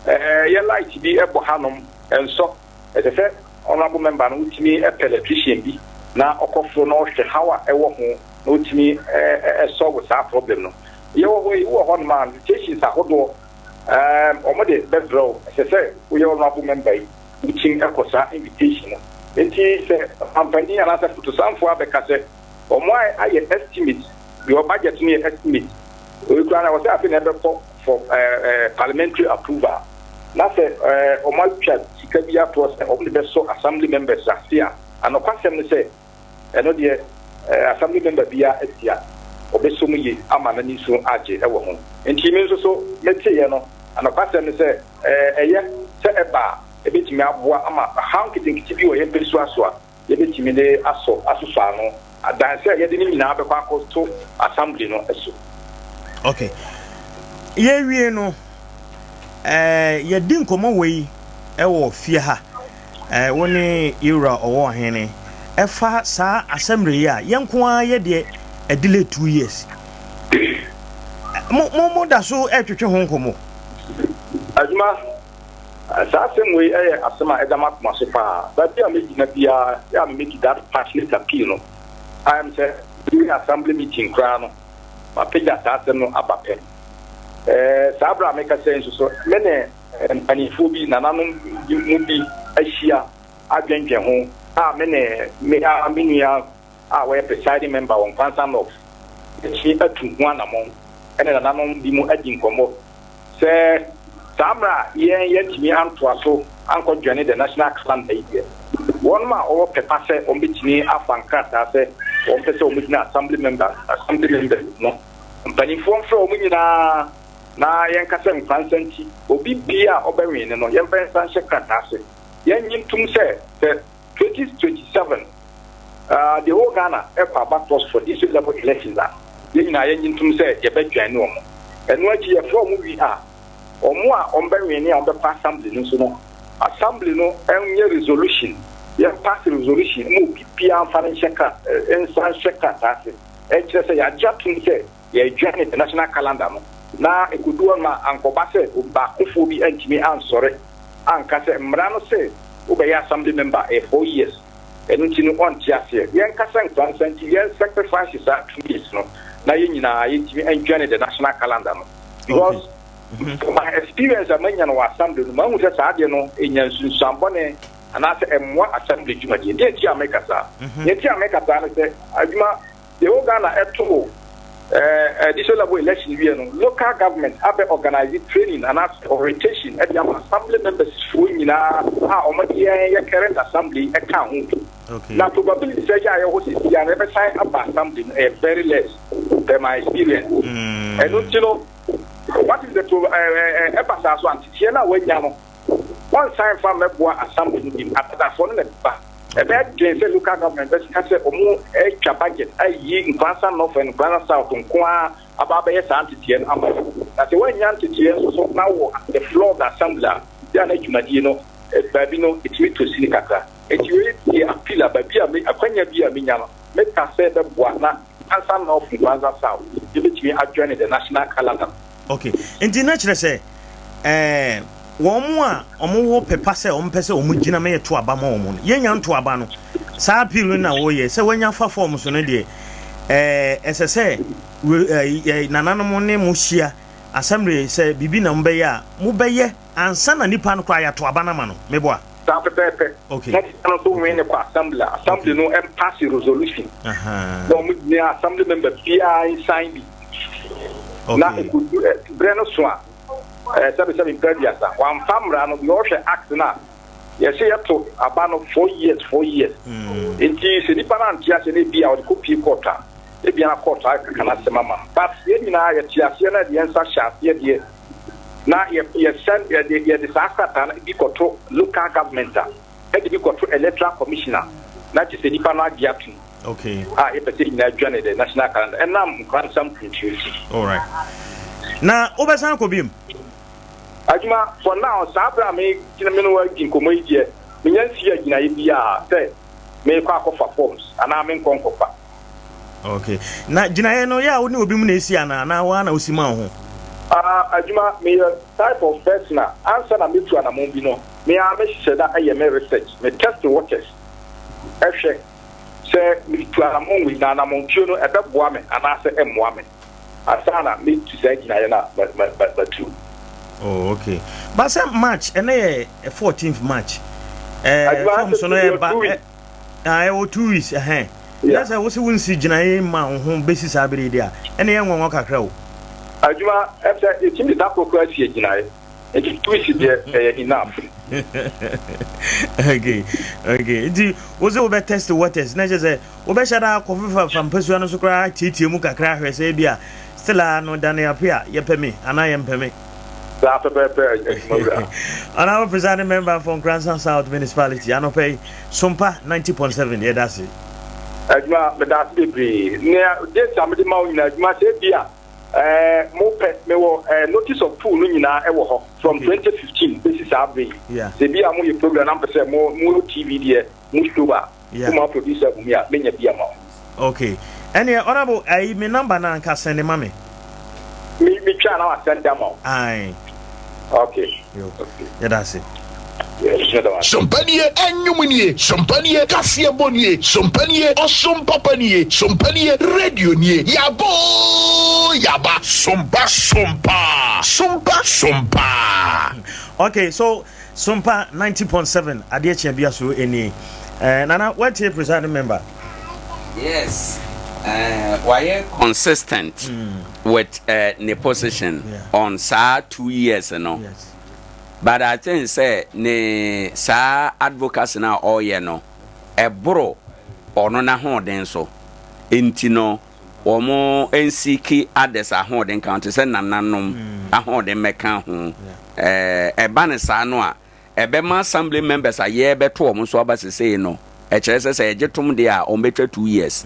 ɛɛ yɛ light bi ɛbɔ hanom ɛnsɔ ɛsɛ sɛ honorable member no wotumi ɛpɛ electrician bi na ɔkɔforo na ɔhwɛ how a ɛwɔ ho na wotumi ɛɛ solve saa problem no yɛwɔ hɔ yi wɔ hɔ nom a invitations ahodoɔ ɛɛ wɔn de bɛbrɛ wo ɛsɛ sɛ woyɛ honorable member yi. Wokyin kɔ saa invitation no. Enti sɛ ɔmanpanin anaasɛ fotosanfoɔ abɛka sɛ wɔn ayɛ estimate, deɛ budget no yɛ estimate, wei koraa no ɛwɔ sɛ afei na ɛbɛkɔ for parliamentary approval, na sɛ wɔn atwa sika bi atoɔ sɛ wɔn de bɛsɔ assembly members ase a, anokwasɛm ne sɛ Ɛno deɛ assembly member biara asi a, ɔbɛsɔ mu yie ama n'ani nso agye wɔ ho. Nti me nso so meteeɛ no, nokwasɛm ne sɛ ɛyɛ sɛ ɛba a, ɛbɛtumi aboa ama haw nketenkete bi wɔ yɛn mpasua so a, yɛbɛtumi de asɔ asosɔ ano dan sɛ yɛde ne nyinaa bɛkɔ akɔto assembly no so. Ok. Yɛwie no, yɛadi nkɔmmɔ wei wɔ fie ha. Wo ne yɛwura ɔwɔ ɔhene ɛfa saa asɛmmerɛ yi a yɛn nko ara yɛ deɛ ɛdelay 2 years. Mo mo mo da so ɛtwetwe ho nkɔmmɔ. Adwuma, saa asɛm wei ɛyɛ asɛm a ɛda m'akoma so paa. Baabi a mɛgyina biara yɛ a me make that passionate appeal no. Ayɛ me sɛ during assembly meeting koraa no mapagya saa asɛm no aba pɛn. Ɛɛ saa berɛ a mekasa yi nso so me ne Mpanimfoɔ bi, nananom mu bi ahyia adwendwen ho a me ne me ara me nua a ɔyɛ presiding member wɔ Nkoansa North yɛatumi atu ho anamɔn ne nananom bi mu adi nkɔmmɔ sɛ saa mmerɛ a yɛn yɛantumi antoa so ankɔ joine the national calendar yi deɛ wɔnom a wɔwɔ pɛ pa sɛ wɔbɛtumi afa nkrataa sɛ wɔn pɛ sɛ wɔgyina assembly member assembly members no mpanimfoɔ mfrɛ wɔn nyinaa Na yɛnka sɛ nkwa nsa nti, obi biara a ɔbɛwene no, yɛmfa yɛn nsa nhyɛ krataa ase. Yɛnnye ntom sɛ, sɛ 2027 the whole Ghana kɔ abatoɔ for district level elections a, yɛn nyinaa yɛnnye ntom sɛ yɛbɛjoine wɔn. Ɛno akyi yɛfrɛ wɔn wie a, wɔn a wɔbɛwene a wɔbɛkɔ assembly no nso no, assembly no nyɛ resolution, yɛmpaase resolution ma obi biara mfa ne nhyɛ kra, nsa nhyɛ krataa ase, ɛnkyerɛ sɛ yɛagye atom sɛ Yɛredwɛn international calendar no, na ɛkɔdu hɔ nom a, ankɔba sɛ baakofoɔ bi antumi ansɔre anka sɛ mmara no se wobɛyɛ assembly member a, ɛyɛ four years, ɛno nti no ɔnte aseɛ. Yɛnkasa nkoransa nti yɛn sacrifice saa 2 years no. na yɛn nyinaa yɛntumi njoin the national calendar no because mm-hmm. my experience a manya no wɔ assembly no mahu sɛ saa adeɛ no ɛnya nsunsuan bɔne anaasɛ ɛmmoa assembly dwumadie. Deɛ nti a meka saa mm-hmm. deɛ nti a meka saa no sɛ adwuma deɛ wɔ Ghana ɛtoo ɛɛ district level election wie no, local government abɛ organize training anaasɛ orientation ɛde ama assembly members foɔ nyinaa a wɔde yɛn yɛ current assembly ɛka ho bi. Na probability sɛ yɛ a yɛwɔ sisi a na yɛbɛsan aba assembly no ɛyɛ very less per my experience. Ɛno nti no, what is the pro ɛɛ ɛba saa so a, nteteɛ no a wɔanya no wɔnsan mfa mmɛboa assembly no bi. Adadafoɔ no na ɛba. Ɛbɛyɛ den sɛ local government bɛka sɛ wɔn atwa budget ayi Nkoransa North and Nkoransa South nko ara aba abɛyɛ saa nteteɛ no ama yɛn. Na sɛ wɔannya nteteɛ nso so na wɔ the floor of the assembly a, yɛ a na dwumadie no baabi no ɛtumi tɔ sini kakra. Enti wei yɛ appeal a baabi a me akwanya bi a menya no meka sɛ ɛbɛboa na Nkoransa North, Nkoransa South yɛbɛtumi a join the national calendar no. Ok, nti na kyerɛ sɛ ɛɛ wɔn a wɔn wɔ pɛ pa sɛ wɔn pɛ sɛ wɔn gyina ma yɛto aba ma wɔn no, yɛnya nto aba no, saa appeal no na wɔyɛ sɛ wɔanya fa fɔm so no deɛ ɛɛ ɛsɛ sɛ ɛɛ nananom ne mo hyia assembly sɛ biribi na mo bɛyɛ a mo bɛyɛ ansa na nipa no koraa yɛato aba no ama no, meboa? Saa pɛpɛɛpɛ. Okay. Na nipa no nso win kɔ assembly a, assembly no mpass resolution. Na wɔn nyinaa assembly member biara nsan bi. Na ekodu berɛ no so a, sɛbesɛbe mpɛ aduasa, wɔamfa mmara no, deɛ ɔhwɛ act no a, yɛsɛ yɛto aba no 4 years, 4 years. Nti sɛ nipa no ante aseɛ na ebi a ɔde kɔ pie court a, ebi na court akeka n'asɛm ama no. But yɛn nyinaa yɛte aseɛ na yɛde yɛn nsa hyɛ aseɛ deɛ, na yɛ yɛsɛn yɛde yɛde saa krataa no bi kɔto local government a, ɛde bi kɔto electoral commissioner, na kyerɛ sɛ nipa no agye atum. A yɛpɛ sɛ nyinaa dwane the national calendar ɛnam Nkoransa mpuntuo nti. Alright. Na wobɛsan akɔ biom? Adwuma, for now, saa berɛ a me gyina me ne wo adi nkɔmmɔ yi deɛ, menya nsii agyinaeɛ biara sɛ merekɔ akɔfa forms anaa menkɔ nkɔfa. Okay. Na gyinaeɛ no, yɛ a wo ne obi mu na esi anaa, anaa wo ara na wosi ma wo ho? Ah, adwuma, meyɛ type of person a ansa na mɛtu anamɔn bi no, me ara mehyehyɛ da yɛ me research, me test waters hwɛ sɛ metu anamɔn wei na anamɔntuo no ɛbɛboa me anaasɛ ɛmmoa me ansa na metu saa gyinaeɛ no a matu. Oh, okay. But sɛ March, ɛnɛ yɛ 14th March. Eh, form so no ɛba. Ah, ɛwɔ 2 weeks, ɛhɛn. Na sɛ wo sɛ wonsi gyinaeɛ ma wo ho bɛsi saa bere yi deɛ a, ɛne yɛ nwanwa kakra o. Adwuma, ɛsɛ yɛtumi de da koro koraa si agyinaeɛ. Nti 2 weeks deɛ ɛyɛ enough. Okay. Nti wo sɛ wobɛ test waters na kyerɛ sɛ wobɛhyɛ da akɔfefa fa mpasua no so koraa tietie mu kakra ahwɛ sɛ ebi a still a no dane ape a yɛpɛ me anaa yɛmpɛ me. Saa pɛpɛɛpɛ, adwuma wura. Honorable presiding member for Nkoransa South Municipality, anɔpa yi, Sompa 90.7, yɛda ase. Adwuma, meda ase bebree. Nea dates a mede ma wo nyinaa, adwuma, sɛ ebi a ɛɛ mopɛ, mewɔ ɛɛ notice of pool no nyinaa ɛwɔ hɔ from 2015 besi saa bere yi. Sɛ ebi a moyɛ program na mpɛ sɛ mo mo TV deɛ mo show a, mo ma producer hu mi a, menya bi ama wo. Okay. Ɛneɛ honorable, ayi me number na anka send ma me. Me me twa na wa send ama wo. Aye. Okay. Yo. Yɛda ase. Sompa nie, ɛnwom nie, sompa nie, kaseɛbɔ nie, sompa nie, ɔsom papa nie, sompa nie, radio nie, yabɔ oo, yaba. Sompa sompa, sompa sompa. Okay, so Sompa 90.7 adeɛ kyea bia so nie. Eh, Nana, woatie presiding member? Yes, wayɛ consistent with ne position on saa 2 years no. Yes. But I think sɛ ne saa advocacy no a ɔreyɛ no, ɛboro ɔno n'ahoɔden so. Nti no, wɔn nseek others ahoɔden ka ho te sɛ nananom ahoɔden mmɛka ho. Ɛba no saa no a, ɛbɛma assembly members a yɛrebɛto wɔn so aba sesei no, ɛkyerɛ sɛ sɛ yɛgye tom deɛ a, wɔbɛtwa 2 years.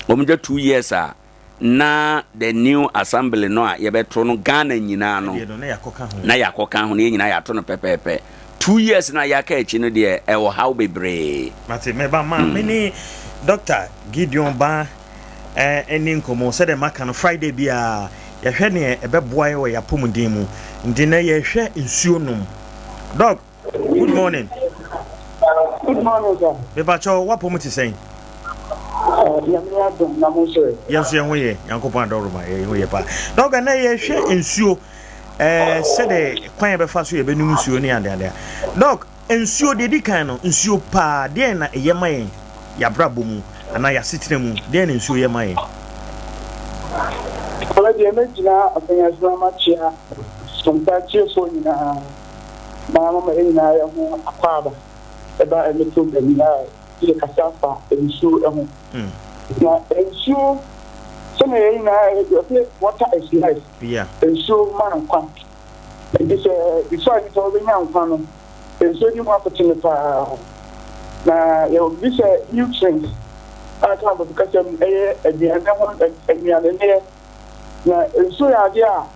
Wɔtwa 2 years a, na the new assembly no a yɛbɛto no Ghana nyinaa no, Ɛdeɛ no, na yɛakɔka ho. Na yɛakɔka ho, na yɛn nyinaa yɛato no pɛpɛɛpɛ. 2 years no a yɛaka akyi no deɛ, ɛwɔ haw bebree. Mate, meba ma me ne Dr. Gideon Ba ɛne nkɔmmɔ. Sɛdeɛ maka no, Friday biara yɛhwɛ neɛ ɛbɛboa yɛ wɔ yɛn apɔmuden mu. Nti nnɛ yɛhwɛ nsuo nom. Doc, good morning. Good morning, sir. Mepakyɛw, w'apɔmu te sɛn? Nyame adom na mo nso ɛ? Yɛn nso yɛn ho yɛ, Nyankopɔn adɔroma yɛn ho yɛ paa. Dɔk, ɛnɛ yɛhwɛ nsuo, ɛɛ sɛdeɛ kwan yɛbɛfa so yɛbɛnum nsuo ne adeade. Dɔk, nsuo deɛ ɛdi kan no, nsuo paa deɛn na ɛyɛ ma yɛn yɛabrabɔ mu anaa yɛasetena mu, deɛn na nsuo yɛ ma yɛn? Ɔno deɛ mɛgyina akonnwa so na makyea Sompa atiefoɔ nyinaa na mama yɛn nyinaa yɛn ho akwaaba ɛba ɛne program yi a yɛkasa fa nsuo ho. Na nsuo, sɛnea yɛn nyinaa yɛse water is life, nsuo ma nkwa. Nti sɛ before a nipa wobɛnya nkwa no, nsuo di mu akotene paa. Na yɛwɔ biribi sɛ nutrients a ka aborɔfo kasa mu ɛyɛ aduane ho aduaneneɛ. Na nsuo yɛ adeɛ a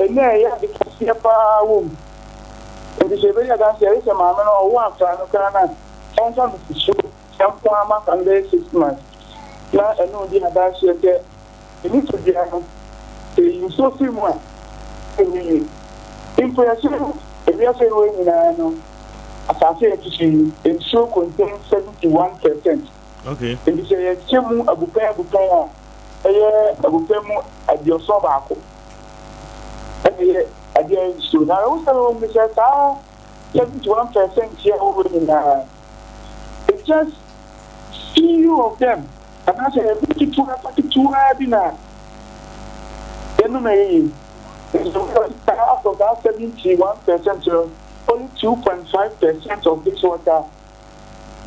ɛnɛ ɛyɛ ade kɛseɛ paa wɔ mu. Nti sɛ yɛbɛdi adanseɛ ɛyɛ sɛ maame no ɔwo akwadaa no koraa no a, ɔmfa no nsuo nko ara ma akwadaa no bɛyɛ 6 months na ɛno di adanseɛ sɛ nipadua no sɛ yɛyi nsuo firi mu a ɛnyɛ yie. Mpo yɛse ewiase wei nyinaa no, asase a yɛte so yi, nsuo contain 71%. Nti sɛ yɛkyɛ mu abupɛn abupɛn a, ɛyɛ abupɛn mu 71 ɛna ɛyɛ adeɛ nsuo. Na awerɛhosɛm a ɛwɔ mu ne sɛ saa 71% yi a ɛwɔ hɔ nyinaa, it's just few of them anaasɛ ɛmu ketewa fa ketewa bi na yɛnom ɛyɛ yie. Nti out of that 71% no, only 2.5% of this water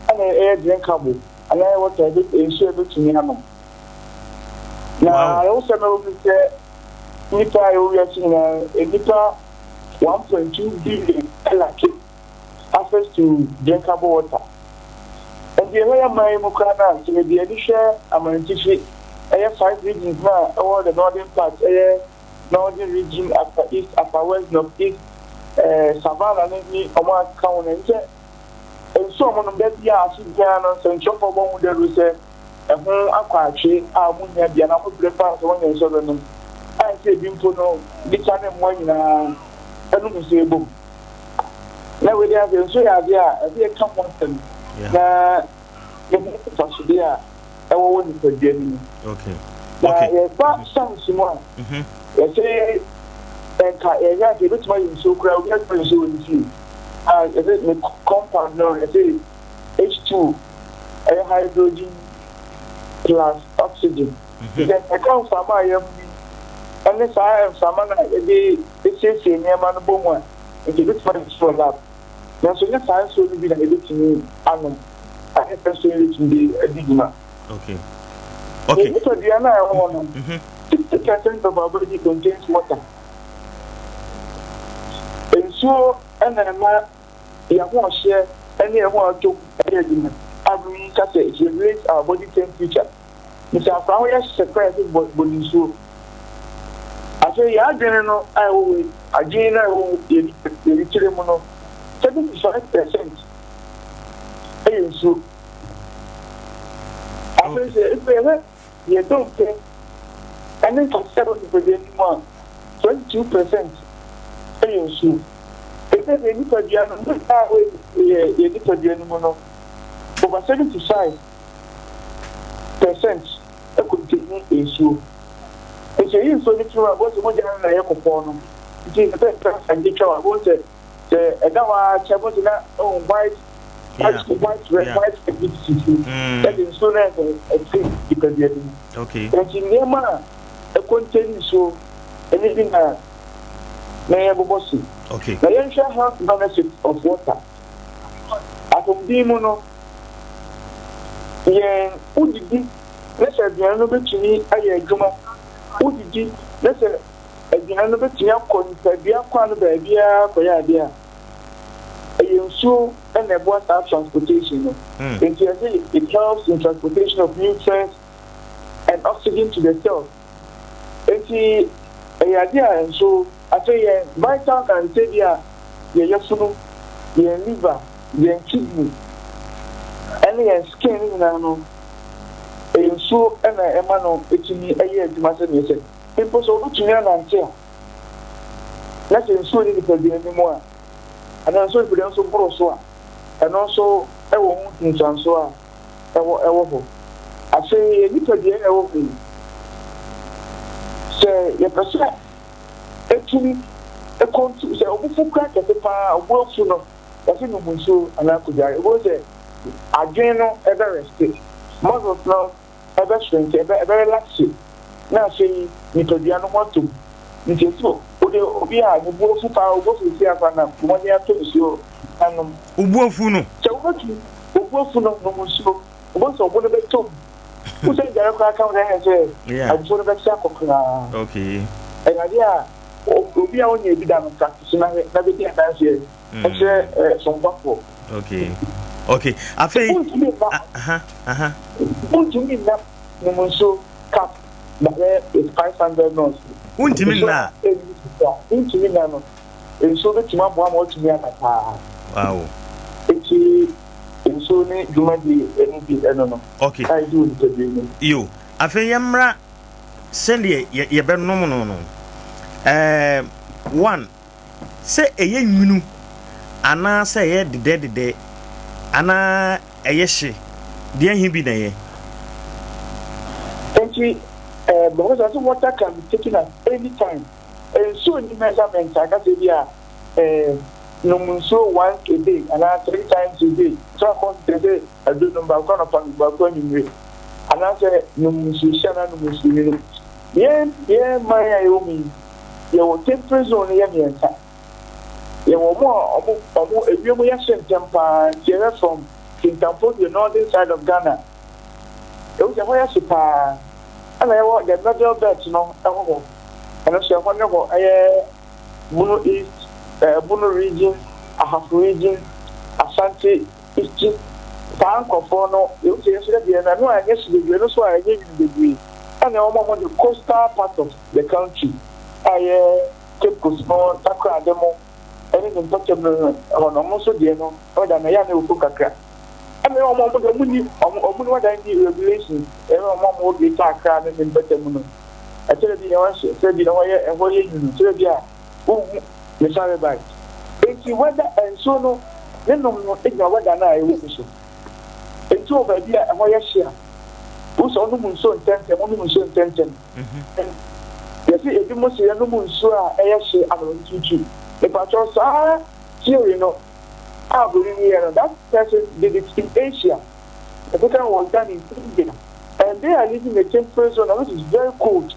ɛna ɛyɛ drinkable anaa ɛyɛ water nsuo a ɛbɛtumi anom. Na awerɛhosɛm a ɛwɔ mu ne sɛ nnipa a ɛwɔ wiase nyinaa, nnipa 1.2 billion ɛlack access to drinkable water. Nti yɛhwɛ yɛn man yi mu koraa no a, sɛ yɛde ani hwɛ amantifi, ɛyɛ five regions no a ɛwɔ the northern part, ɛyɛ Northern Region, Upper East, Upper West, North East, Savannah ne ne ɔmo a ɛkeka ho no, ɛne sɛ nsuo a ɔmo nom da biara afe biara no, nsɛntwerɛfoɔ bɔ ho dawuro sɛ ɛho akɔ atwe a ɔmo nnya bi anaa ɔmo brɛ paa sɛ wɔnya nsuo bɛnom, a ɛsɛ ebi mpo no nnipa ne mmoa nyinaa ɛnom nsuo bom. Na wei deɛ afei nsuo yɛ adeɛ a ɛsɛ yɛka ho asɛm na yɛhu mfasodeɛ a ɛwɔ wɔ nipadua no mu. Na yɛba science mu a, yɛsɛ nka yɛhwɛ a yɛbɛtumi ayɛ nsuo koraa, obi atumi ayɛ nsuo wɔ ne fie. A yɛsɛ ne compound no yɛsɛ H2 ɛyɛ hydrogen plus oxygen. Nti ɛka mframa a yɛhu yi ɛne saa mframa no a yɛde esiesie nneɛma no bɔ mu a, nti yɛbɛtumi ayɛ nsuo wɔ lab. Nanso nyɛ saa nsuo no bi na yɛbɛtumi anom, anyɛ saa nsuo no yɛbɛtumi de adi dwuma. Nipadua no a ɛwɔ hɔ no, 60% of our body contains water. Nsuo na ɛma yɛn ho ɔhyeɛ ne yɛn ho atɔ mu yɛ adwuma. A bere yi ka sɛ it regulates our body temperature. Nti akora ho yɛ hye koraa sɛ bɔ bɔ ne nsuo. Afei yɛn adwene no a ɛwɔ wɔ adwene no a ɛwɔ yɛn yɛn tiri mu no, 75% ɛyɛ nsuo. Afei sɛ ebi yɛhwɛ yɛn dompe ɛne nkasɛɛ wɔ nipadua no mu a, 22% ɛyɛ nsuo. Ɛsɛ sɛ nipadua no mogya a ɛwɔ yɛ yɛn nipadua no mu no, over 75% contain nsuo. Nti eyi nsuo no firi mu a, wobɛhu sɛ mogya no na ɛyɛ kɔkɔɔ no. Nti sɛ sɛ sɛ twa a, wobɛhu sɛ sɛ ɛda hɔ ara kyɛ, wobɛhu sɛ na oh, white white white red white red bi sisi. Ɛde nsuo no ɛsɛ ɛte nipadua no mu. Nti nneɛma a ɛcontain nsuo ɛne bi na na yɛbobɔ so. Na yɛnhwɛ health benefits of water. Apɔmuden mu no, yɛn wodidi na sɛ aduane no bɛtumi ayɛ adwuma, wodidi na sɛ aduane no bɛtumi akɔ nipadua kwan no baabiara kɔyɛ adeɛ a, ɛyɛ nsuo na ɛboa saa transportation no. Nti yɛse it helps in transportation of nutrients and oxygen to the cells. Nti ɛyɛ adeɛ a nso afei yɛn vital organs sɛ bi a yɛn yafunu, yɛn liver, yɛn kidney ɛne yɛn skin no nyinaa no, ɛyɛ nsuo na ɛma no ɛtumi ɛyɛ adwuma sɛdeɛ ɛsɛ. Mpo sɛ wobɛtumi anante a, na sɛ nsuo nni nipadua no mu a, anaa nsuo nipadua no nso boro so a, ɛno nso ɛwɔ ho nsunsuansoɔ a ɛwɔ ɛwɔ hɔ. Afei yɛn nipadua a ɛwɔ hɔ yi, sɛ yɛpɛ sɛ etumi kɔntu, sɛ obufu kura kɛse paa a, obu afu no, yɛse nom nsuo anaa kɔdware. Wobɛhu sɛ adwene no bɛrɛste, muscles no bɛshrinke, ɛbɛ ɛbɛrelaxe, na afei nipadua no ho atɔ mu. Nti ɛsɛ sɛ wode obi a ne bo afu paa, wo bo afu seesei ansa na bɔ mmɔden atɔ nsuo na nom. Wo bo afu no? Sɛ wobɛtumi, wo bo afu no, nom nsuo. Wobɛhu sɛ wo bo no bɛtɔ mu. Wo sɛ dware koraa ka ho na ɛyɛ sɛ abufuo no bɛte akɔ koraa. Ɛyɛ adeɛ a obi a ɔnyɛɛ bi da no practice na hwɛ na bɛdi adanseɛ kyerɛ sompafoɔ. Okay. Okay. Afei. Wontumi nna. Aha, aha. Wontumi nna nom nsuo cup na bɛyɛ 500 mils. Wontumi nna a. Wontumi nna no nsuo bɛtumi aboa ma woatumi ada paa. Wow. Eti nsuo ne dwumadie no bi ɛno no. Okay. A ɛdi wɔ nipadua mu. Yo, afei yɛmmra sɛdeɛ yɛbɛnom no no. Ɛɛ, one, sɛ ɛyɛ nwunu anaa sɛ ɛyɛ dedɛdedɛ anaa ɛyɛ hye, deɛ he bi na ɛyɛ? Enti, ɛɛ, bɛhɔ sɛ water can be taken at any time. Nsuo nni measurement a ɛka sɛ bi a eh, nom nsuo once a day anaa three times a day. Sɛ akɔ kyerɛ sɛ aduro nom baako anɔpa nom baako anwummere anaasɛ nom nsuo hye anaa nom nsuo nwunu. Yɛn yɛn man a yɛwɔ mu yi, yɛwɔ temperate zone no yɛ mmiɛnsa. Yɛwɔ wɔn a wɔn wɔn ewiem yɛ hye ntɛm paa nti yɛhwɛ from Kintampo to the northern side of Ghana. Ehu sɛ ɛhɔ yɛ hye paa. Ɛna yɛwɔ the middle belt no ɛwɔ hɔ. Ɛno nso ɛhɔ ne hɔ ɛyɛ Bono East, eh, Bono region, Ahafo region, Ashanti East. Saa nkorɔfoɔ no, yɛhu sɛ yɛn nso deɛ no, ɛno a ɛnyɛ hye bebree, ɛno nso a ɛnyɛ nwunu bebree. Ɛna ɛwɔ wɔn a wɔde coastal part of the country a ɛyɛ Cape Coast no, Takoradi mo ɛne ne mpɔtam no hɔ no, wɔn nso deɛ no, ɛda no ɛyɛ a na ɛwɔ fam kakra. Ɛna wɔn a wɔn deɛ wɔn nni wɔn wɔn ni wɔdan di regulations ɛna wɔn a wɔwɔ Greater Accra ne ne mpɔtam no ɛkyerɛ bi ɛhɔ hyɛ ɛkyerɛ bi ɛhɔ yɛ ɛhɔ yɛ nwunu ɛkyerɛ bi a wohu ne sare bite eti wɛda nsuo no ne nom no egyina wɛda no a ɛwɔ mu so eti wɔ baabi a ɛhɔ yɛ hye a wosɛ ɔnom nsuo ntɛntɛm ɔnom nsuo ntɛntɛm yɛsi ebi mo si yɛnom nsuo a ɛyɛ hye ama wɔn tutu nipakyɛw saa theory no. a buroni no yɛ no, that person did it in Asia, the second was done in India, and they are living in a temperate zone which is very cold.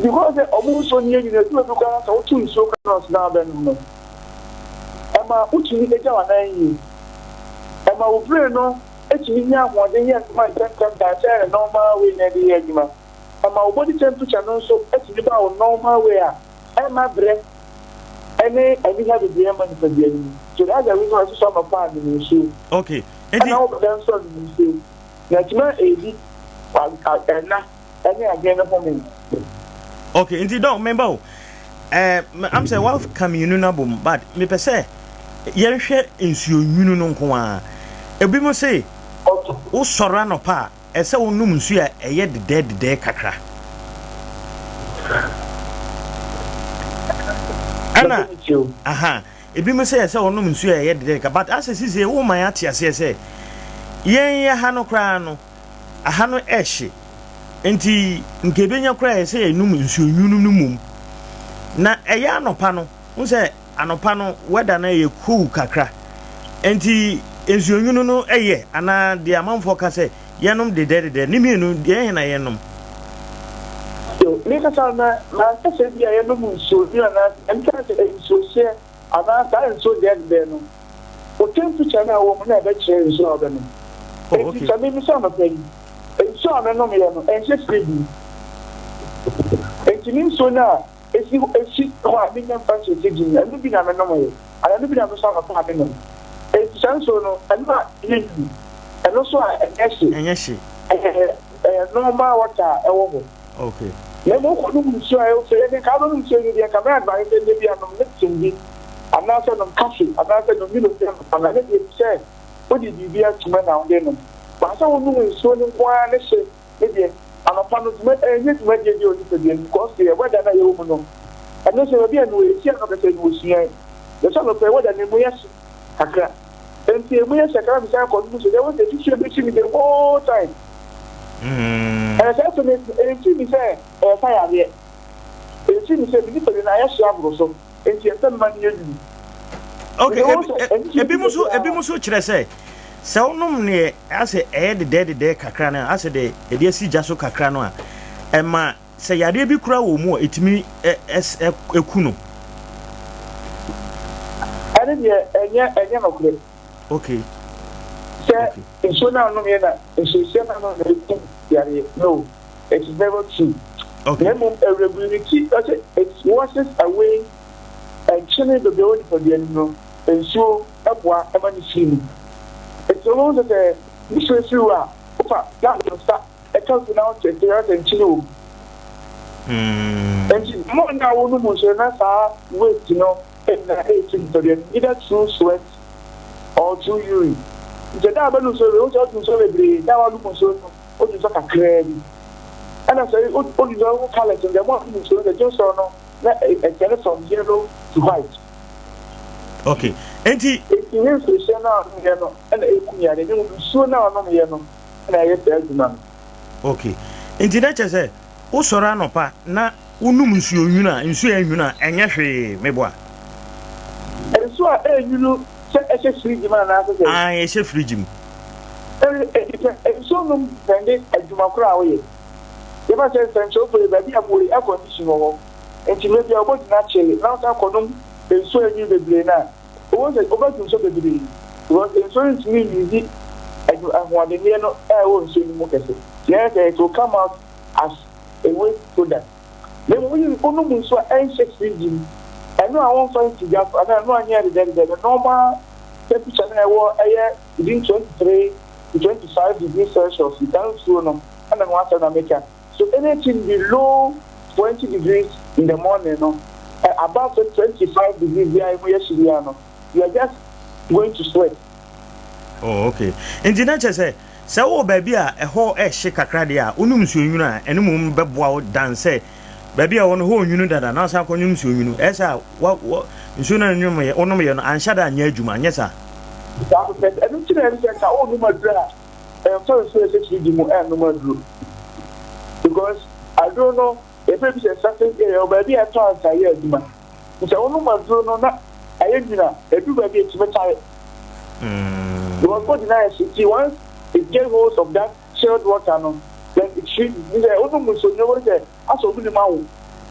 Because sɛ ɔmo nsuo no yɛ nwunu, ɛdu baabi koraa sɛ woto nsuo koraa na ɔsena abɛnom no, ɛma wotumi gya w'anan yie. Ɛma wo brain no tumi nya ahoɔden yɛ nneɛma ntɛmntɛm than sɛ normal way na ɛde yɛ adwuma. Ɛma wo body temperature no nso tumi ba wo normal way a ɛmma brɛ ne aniha bebree mma nipadua no mu. So that's the reason why ɛsosɔ anɔpa a nom nsuo. Okay. Nti. Ɛna wobɛda nso a nom nsuo. Na ɛtumi ɛdi ɛna ɛne adwene no home. Okay, nti dɔn memba o. Eh, am sɛ waka mmienu no abom but mepɛ sɛ yɛnhwɛ nsuo nwunu no nko ara. Ebi mo se wosɔre anɔpa a Ɛsɛ sɛ wonom nsu a ɛyɛ dedɛɛdedɛɛ kakra. Ɛna, aha, ebinom sɛ ɛsɛ wɔnom nsu a ɛyɛ dedɛɛdedɛɛ kakra, but asɛ sisi woma yɛn ate aseɛ sɛ yɛn yɛ ha no koraa no, aha no ɛhye, nti nka ebenya koraa ɛsɛ yɛnom nsuo nwunu no mmom. Na ɛyɛ anɔpa no, wohu sɛ Anɔpa no weather no yɛ cool kakra nti nsuo nwunu no yɛ anaa deɛ amanfoɔ ka sɛ yɛnom dedɛdedɛ ne mmienu deɛ he na yɛnom? Yo, me kasa no na manka sɛ ebia yɛnom nsuo nwunu anaa ɛnka sɛ nsuo hyeɛ anaa saa nsuo dedɛdedɛ no wo temperature no a ɛwɔ mu na ɛbɛkyerɛ nsuo a wobɛnom. Oh, Enti okay. sɛ me me sɛ anɔpa yi nsuo a menomyɛ no ɛnhyɛ fridge mu enti me nsuo no a Esi hɔ esi hɔ a minya mfa nhyɛ fridge mu, ɛno bi na menomee, anaa ɛno bi na mesɔ anɔpa a menom. Enti saa nsuo no, ɛno a ɛnyɛ nwunu, ɛno nso a ɛnyɛ hye. Ɛnyɛ hye. Ɛyɛ ɛyɛ normal water a ɛwɔ hɔ. Okay. Na mmom wokɔnom nsuo a ɛwɔ fɛ, yɛde nka wobɛnom nsuo yi deɛ nka mɛ advise sɛ nnɛ bi a nom Lipton bi, anaasɛ nom coffee, anaasɛ nom Milo bi anɔpa no, ɛno deɛ efisɛ wode biribi ato mu na wode nom. But sɛ wonom nsuo no nko ara ne hye Me deɛ, anɔpa no dwuma ɛnyɛ dwumadie bi a onipadua no because deɛ weather no a yɛwɔ mu no, ɛno nso baabi a mewɔ ɛsi anɔpa sɛ mewɔ Sunyani, yɛsɛ anɔpa yi weather no ɛmu yɛ hye kakra, nti ɛmu yɛ hye kakra mesan kɔ no mu so deɛ wohu sɛ fifire bɛsi me the whole time. Ɛna saa estimate no, ɛmfiri me sɛ ɛresa yareɛ. Ɛmfiri me sɛ me nipadua no ayɛ hye aboro so, enti ɛsɛ mema no yɛ nwunu. Okay, ebinom nso ebinom nso kyerɛ sɛ sɛ wonom neɛ asɛ ɛyɛ dedɛɛdedɛɛ kakra no a asɛ de ɛde asi gya so kakra no a ɛma sɛ yareɛ bi kura wɔ mu a ɛtumi ɛku no. Ɛne deɛ ɛnyɛ ɛnyɛ nokorɛ. Okay. Sɛ nsuo no a wonom yɛ na nsuohyɛ no ano na ɛkum yareɛ no it is never true. Okay. Na mmom ɛregulate ɔsɛ it washes away nkyene bebree wɔ nipadua no mu no nsuo boa ma no firi mu. Nti wobɛhu sɛ sɛ nsuo firi wo a wofa na wode wo nsa ka nsuo na wokyerɛkyerɛ na sɛ nkyene wɔ mu. Nti more no a wonom nsuo no na saa waste no nyinaa ɛrefi nipadua no mu either through sweat or through urine. Nti ɛda a wobɛnom nsuo bebree, wohu sɛ wodwo nsuo bebree, da a woanom nsuo no wodwo nsuo kakraa bi. Ɛna sɛ wodwo nsuo wo colours no, the more wonom nsuo no the dwonsɔ no na ɛkyɛne from yellow to white. Okay, nti. Nti ne nsuohyɛ no a ɔnom yɛ no na ɛkum yareɛ, na mmom nsuo no a ɔnom yɛ no na ɛyɛ saa adwuma no. Okay, nti na kyerɛ sɛ wosɔre anɔpa na wonom nsuo nwunu a, nsuo a ɛnwunu a ɛnyɛ hwee, meboa? Nsuo a ɛnwunu sɛ ɛhyɛ fridge mu anaasɛ sɛn? Aane, ɛhyɛ fridge mu. Ɛdepɛ, nsuo nom depɛnde adwuma korɔ a woyɛ. Yɛfa sɛ nsɛnkyerɛwfoɔ yi, baabi a mowɔ yi air condition wɔ hɔ, nti mmerɛ biara wobɛgyina akyele na wosan kɔnom nsuo a ɛnwunu bebree no a, wobɛhu sɛ wobɛdwo nsuo bebree because nsuo no ntumi nyiyi ahoɔdenneɛ no a ɛwɔ nsuo no mu kɛse. Nti ɛyɛ sɛ it will come out as a waste product. Na mmom woyi wonom nsuo a ɛnhyɛ fridge mu, ɛno a wɔmfa nsi gya so anaa ɛno a nyɛ dedɛdedɛ, the normal temperature no a ɛwɔ ɛyɛ within 23 to 25 degrees Celsius, saa nsuo no ɛna ho asɛm na meka. So anything below 20 degrees in the morning no, above 25 degrees biara emu yɛ hye biara no, you are just going to sweat. Oh, okay. Nti na kyerɛ sɛ, sɛ wowɔ baabi a ɛhɔ ɛhye kakra deɛ a, wonom nsuo nwunu a, ɛno mmom bɛboa wo dan sɛ baabi a ɛwɔ no hɔ onwunu dada na wosan akɔnom nsuo nwunu. Ɛyɛ sɛ a wa, wa, nsuo no a wonomyɛ no anhyɛ da anyɛ adwuma, anyɛ saa? Saa pɛpɛɛpɛ. Ɛno nti na ɛsɛ sɛ nka wonom aduru a, ɛmfa nsuo a ɛhyɛ fridge mu ɛnnom aduro because aduro no yɛfrɛ bi sɛ certain area wɔ baabi a ɛtɔ ansa yɛ adwuma nti sɛ wonom aduro no na ayɛ nwunu a ɛduru baabi a ɛtumi tare because body no ayɛ hye nti once it get hold of that chilled water no then it freezes nti sɛ wonom nsuo nwunu wobɛhu sɛ asɛ obi nim awo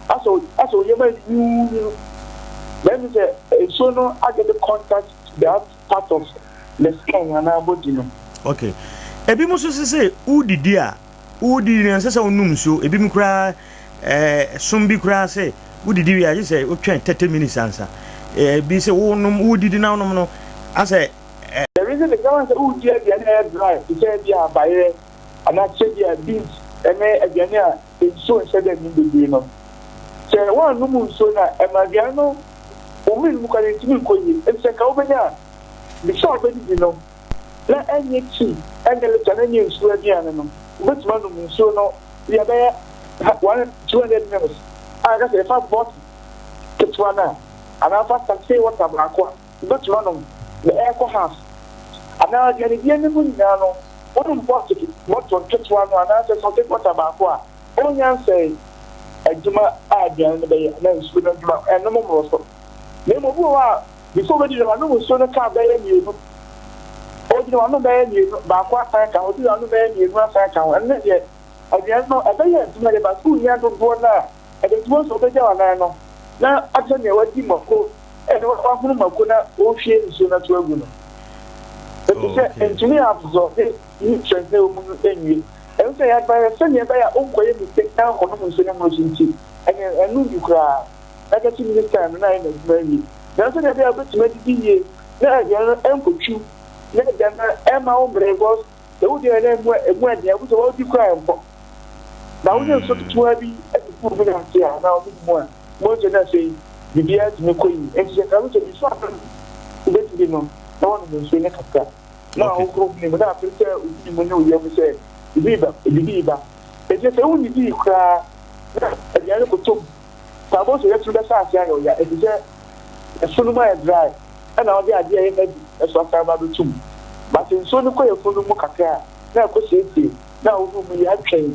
asɛ asɛ wo yam ayɛ then sɛ nsuo no agɛte contact to that part of the skin anaa body no. Okay. Ebinom nso se sɛ wodidi a, wodidi no ɛnsɛ sɛ wonom nsuo. Ebinom koraa ɛɛ som bi koraa sɛ wodidi wie a gye sɛ wotwɛn 30 minutes ansa. Ebi sɛ wonom wodidi na wonom no asɛ ɛ. The reason is ɛwɔ sɛ wodi aduane a ɛyɛ dry te sɛ ebi a bayerɛ anaa te sɛ bi a beans ɛne aduane a nsuo nhyɛ da nnim bebree no. Sɛ woannom nsuo no a ɛma aduane no wo mene mu koraa no ɛntumi nkɔ yie. Enti sɛ nka wobɛnya a Before a wobɛdidi no, na ɛnyɛ tea, ɛnyɛ lipton, ɛnyɛ nsuo aduane no, wobɛtumi anom nsuo no bi a ɛbɛyɛ one, 200 mils a yɛka sɛ yɛfa bottle ketewa no a, anaa fa sachet water baako a, wobɛtumi anom na ɛrekɔ half. Anaa aduanedie no mu nyinaa no, wonom bottle bottle ketewa no anaasɛ sachet water baako a, ɔnnya nsɛe adwuma a aduane no bɛyɛ anaa nsuo no adwuma, ɛnom mmoro so. Na mmom obi wɔ hɔ a, Before obedi no wanom nsuo no cup bɛyɛ mmienu. Odi no wanom bɛyɛ mmienu, baako asan aka ho, odi no wanom bɛyɛ mmienu asan aka ho. Ɛno ne deɛ aduane no ɛbɛyɛ adwuma deɛ but wonnya dodoɔ no a ɛde nti wohu sɛ wobɛgya w'anan no na ate sɛ nea wadi mako ɛna wahono mako na ɔrehwie nsuo no ato agu no. Ɛfiri sɛ ɛntumi absorb nutrients na ɛwɔ mu no nwie. Ɛno sɛ yɛ advice sɛnea ɛbɛyɛ a wonkɔyɛ mistake na ankɔnom nsuo no mmoro so nti ɛneɛ ɛnom bi koraa. na 30 minutes time no na ayɛ n'adwuma awie. Nanso sɛnea ɛbɛyɛ a wobɛtumi adidi yie na aduane no nkɔtwiw na aduane no ɛmma wo mmerɛ because sɛ wodi aduane a ɛmu ɛmu ɛden a wobɛsɛ wodi koraa ɛnkɔ. Na wode nsuo ketewa bi de gu obi ase a anaa obi mu a wobɛhu sɛ na afei biribiara tumi kɔ yie. Nti sɛ nka sɛ before a wobɛdidi no na woanom nsuo no kakra na ahohoro wo hwene mu na afei sɛ wo hwene mu ne wo yam sɛ biribi reba biribi reba. Nti sɛ wonnidii koraa na aduane no kɔtɔ mu Paabɔ sɛ yafunu bɛhyɛ ase ayɛ ɔya efisɛ yafunu mu ayɛ dry ɛna ɔde adeɛ a ɛyɛ heavy ɛso asan aba abɛto mu. But nsuo no kɔ yafunu no mu kakra a. na ɛkɔ siesie na ahohoro mu yie atwɛn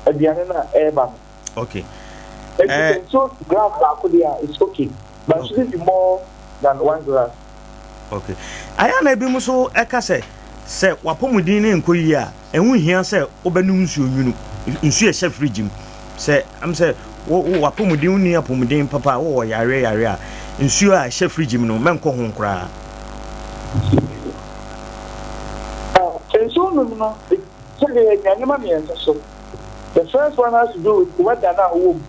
aduane no a ɛreba no. Okay. Enti sɛ nsuo glass baako deɛ a, it's okay. But it shouldn't be more than one glass. Okay. Ayɛ a na ebinom nso ɛka sɛ, sɛ w'apɔmuden no nkɔ yie a, ɛho nhia sɛ wobɛnom nsuo nwunu, nsuo a ɛhyɛ fridge mu. Sɛ ɛm sɛ wo wo w'apɔmuden wonni apɔmuden papa a, wowɔ yareɛ yareɛ a, nsuo a ɛhyɛ fridge mu no mɛnkɔ ho koraa. Nsuo nom no, sɛdeɛ yɛnya nneɛma mmiɛnsa so. The first one has to do with weather no a wowɔ mu.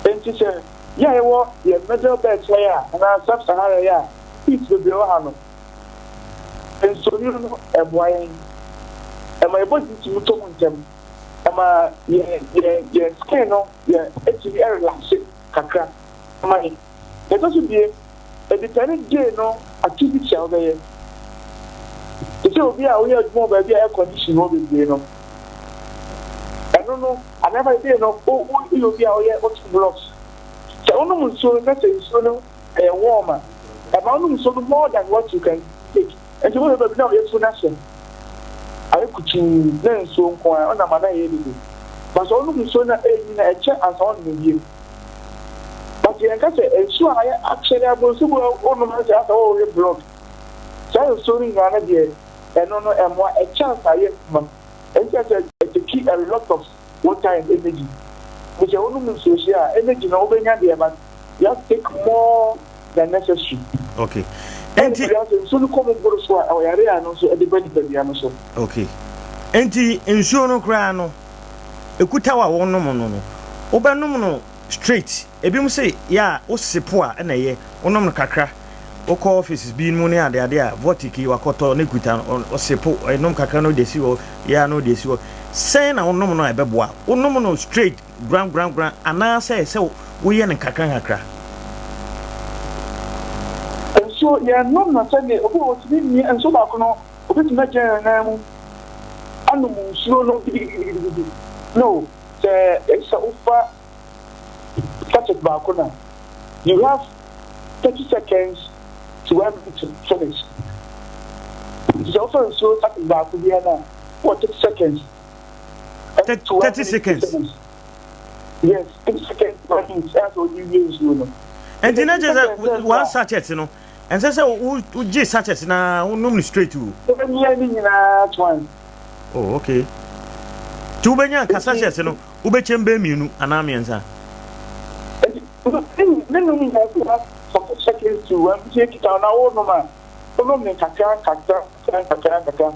Enti sɛ yɛ a yɛwɔ yɛn middle belt ha yi a anaa sub Sahara yi a heat bebree wɔ ha no, nsuonwunu no ɛboa yɛn. Ɛma yɛn body tumi tɔ mu ntɛm. Ɛma yɛn yɛn yɛn skin no yɛn ɛtumi ɛrelaxe kakra ma yɛn. Nea ɛtɔ so biem, ɛdepɛne day no activity a wobɛyɛ. Te sɛ obi a woyɛ adwuma wɔ baabi a air condition wɔ bebree no, ɛno no, anaa ɛfa day no, woyɛ obi a woyɛ woto blocks. Sɛ wonom nsuo no na sɛ nsuo no ɛyɛ warm a, ɛma wonom nsuo no more than what you can take. Nti wohwɛ baabi na wo yafunu ahyɛ, ayɛ kutuu na nsuo nko ara, wonam a na ɛyɛ dede. But sɛ wonom nsuo no a ɛnyin a, ɛkyɛ ansa woanom bio. But yɛnka sɛ nsuo a ayɛ akyɛre aboro so bi a wonom no sɛ asɛ worewe block. Saa nsuo no nyinaa no deɛ ɛno no ɛmmoa, ɛkyɛ ansa ayɛ adwuma. Ɛnti a sɛ ɛtake a lot of water and energy. Nti sɛ wonom nsuo hye a energy no wobɛnya deɛ but you have to take more than necessary. Okay. Ɛna Enti nipadua nso nsuo no kɔ mu boro so a ɛwɔ yareɛ a ɛno nso ɛde ba nipadua no so. Okay. Enti nsuo no koraa no Ekuta wo a wonom no no, wobɛnom no straight. Ebinom se yɛ a wo sipo a ɛna ɛyɛ, wonom no kakra. Wokɔ offices bi mu ne ade ade a, Vortic yi wakɔtɔ ne kuta no, ɔsipo, ɛnom kakra na ɔde asi hɔ, yɛ a na ɔde asi hɔ. Sɛn na wonom no a ɛbɛboa? Wonom no straight gran gran gran anaasɛ sɛ woyɛ no nkakra nkakra? Nsuo, yɛnnom no sɛdeɛ obi wɔ hɔ ɔtumi mia nsuo baako no, obetumi agyina ne nan mu anom nsuo no gidigidigidi. No, sɛ sɛ wofa sachet baako no a, you have 30 seconds to one minute to finish. Nti sɛ wofa nsuo sachet baako biara no a, wowɔ 30 seconds to one 30 minute to seconds. finish. Yes, 30 seconds to one minute ɛna sɛ wode wie nsuo no. Nti na Nti kyerɛ 30 sɛ seconds one a, sachet no, Ɛnsɛ sɛ wogye sachet no ara wonom no straight o. Wobɛmia ne nyinaa at once. Oh okay. Nti wobɛnya nka sachet no wobɛkyɛm bɛyɛ mmienu anaa mmiɛnsa. Nti ne nom nyinaa fi ha for seconds to one nti ekita na wonom a wonom ne nkakra nkakra nkakra nkakra.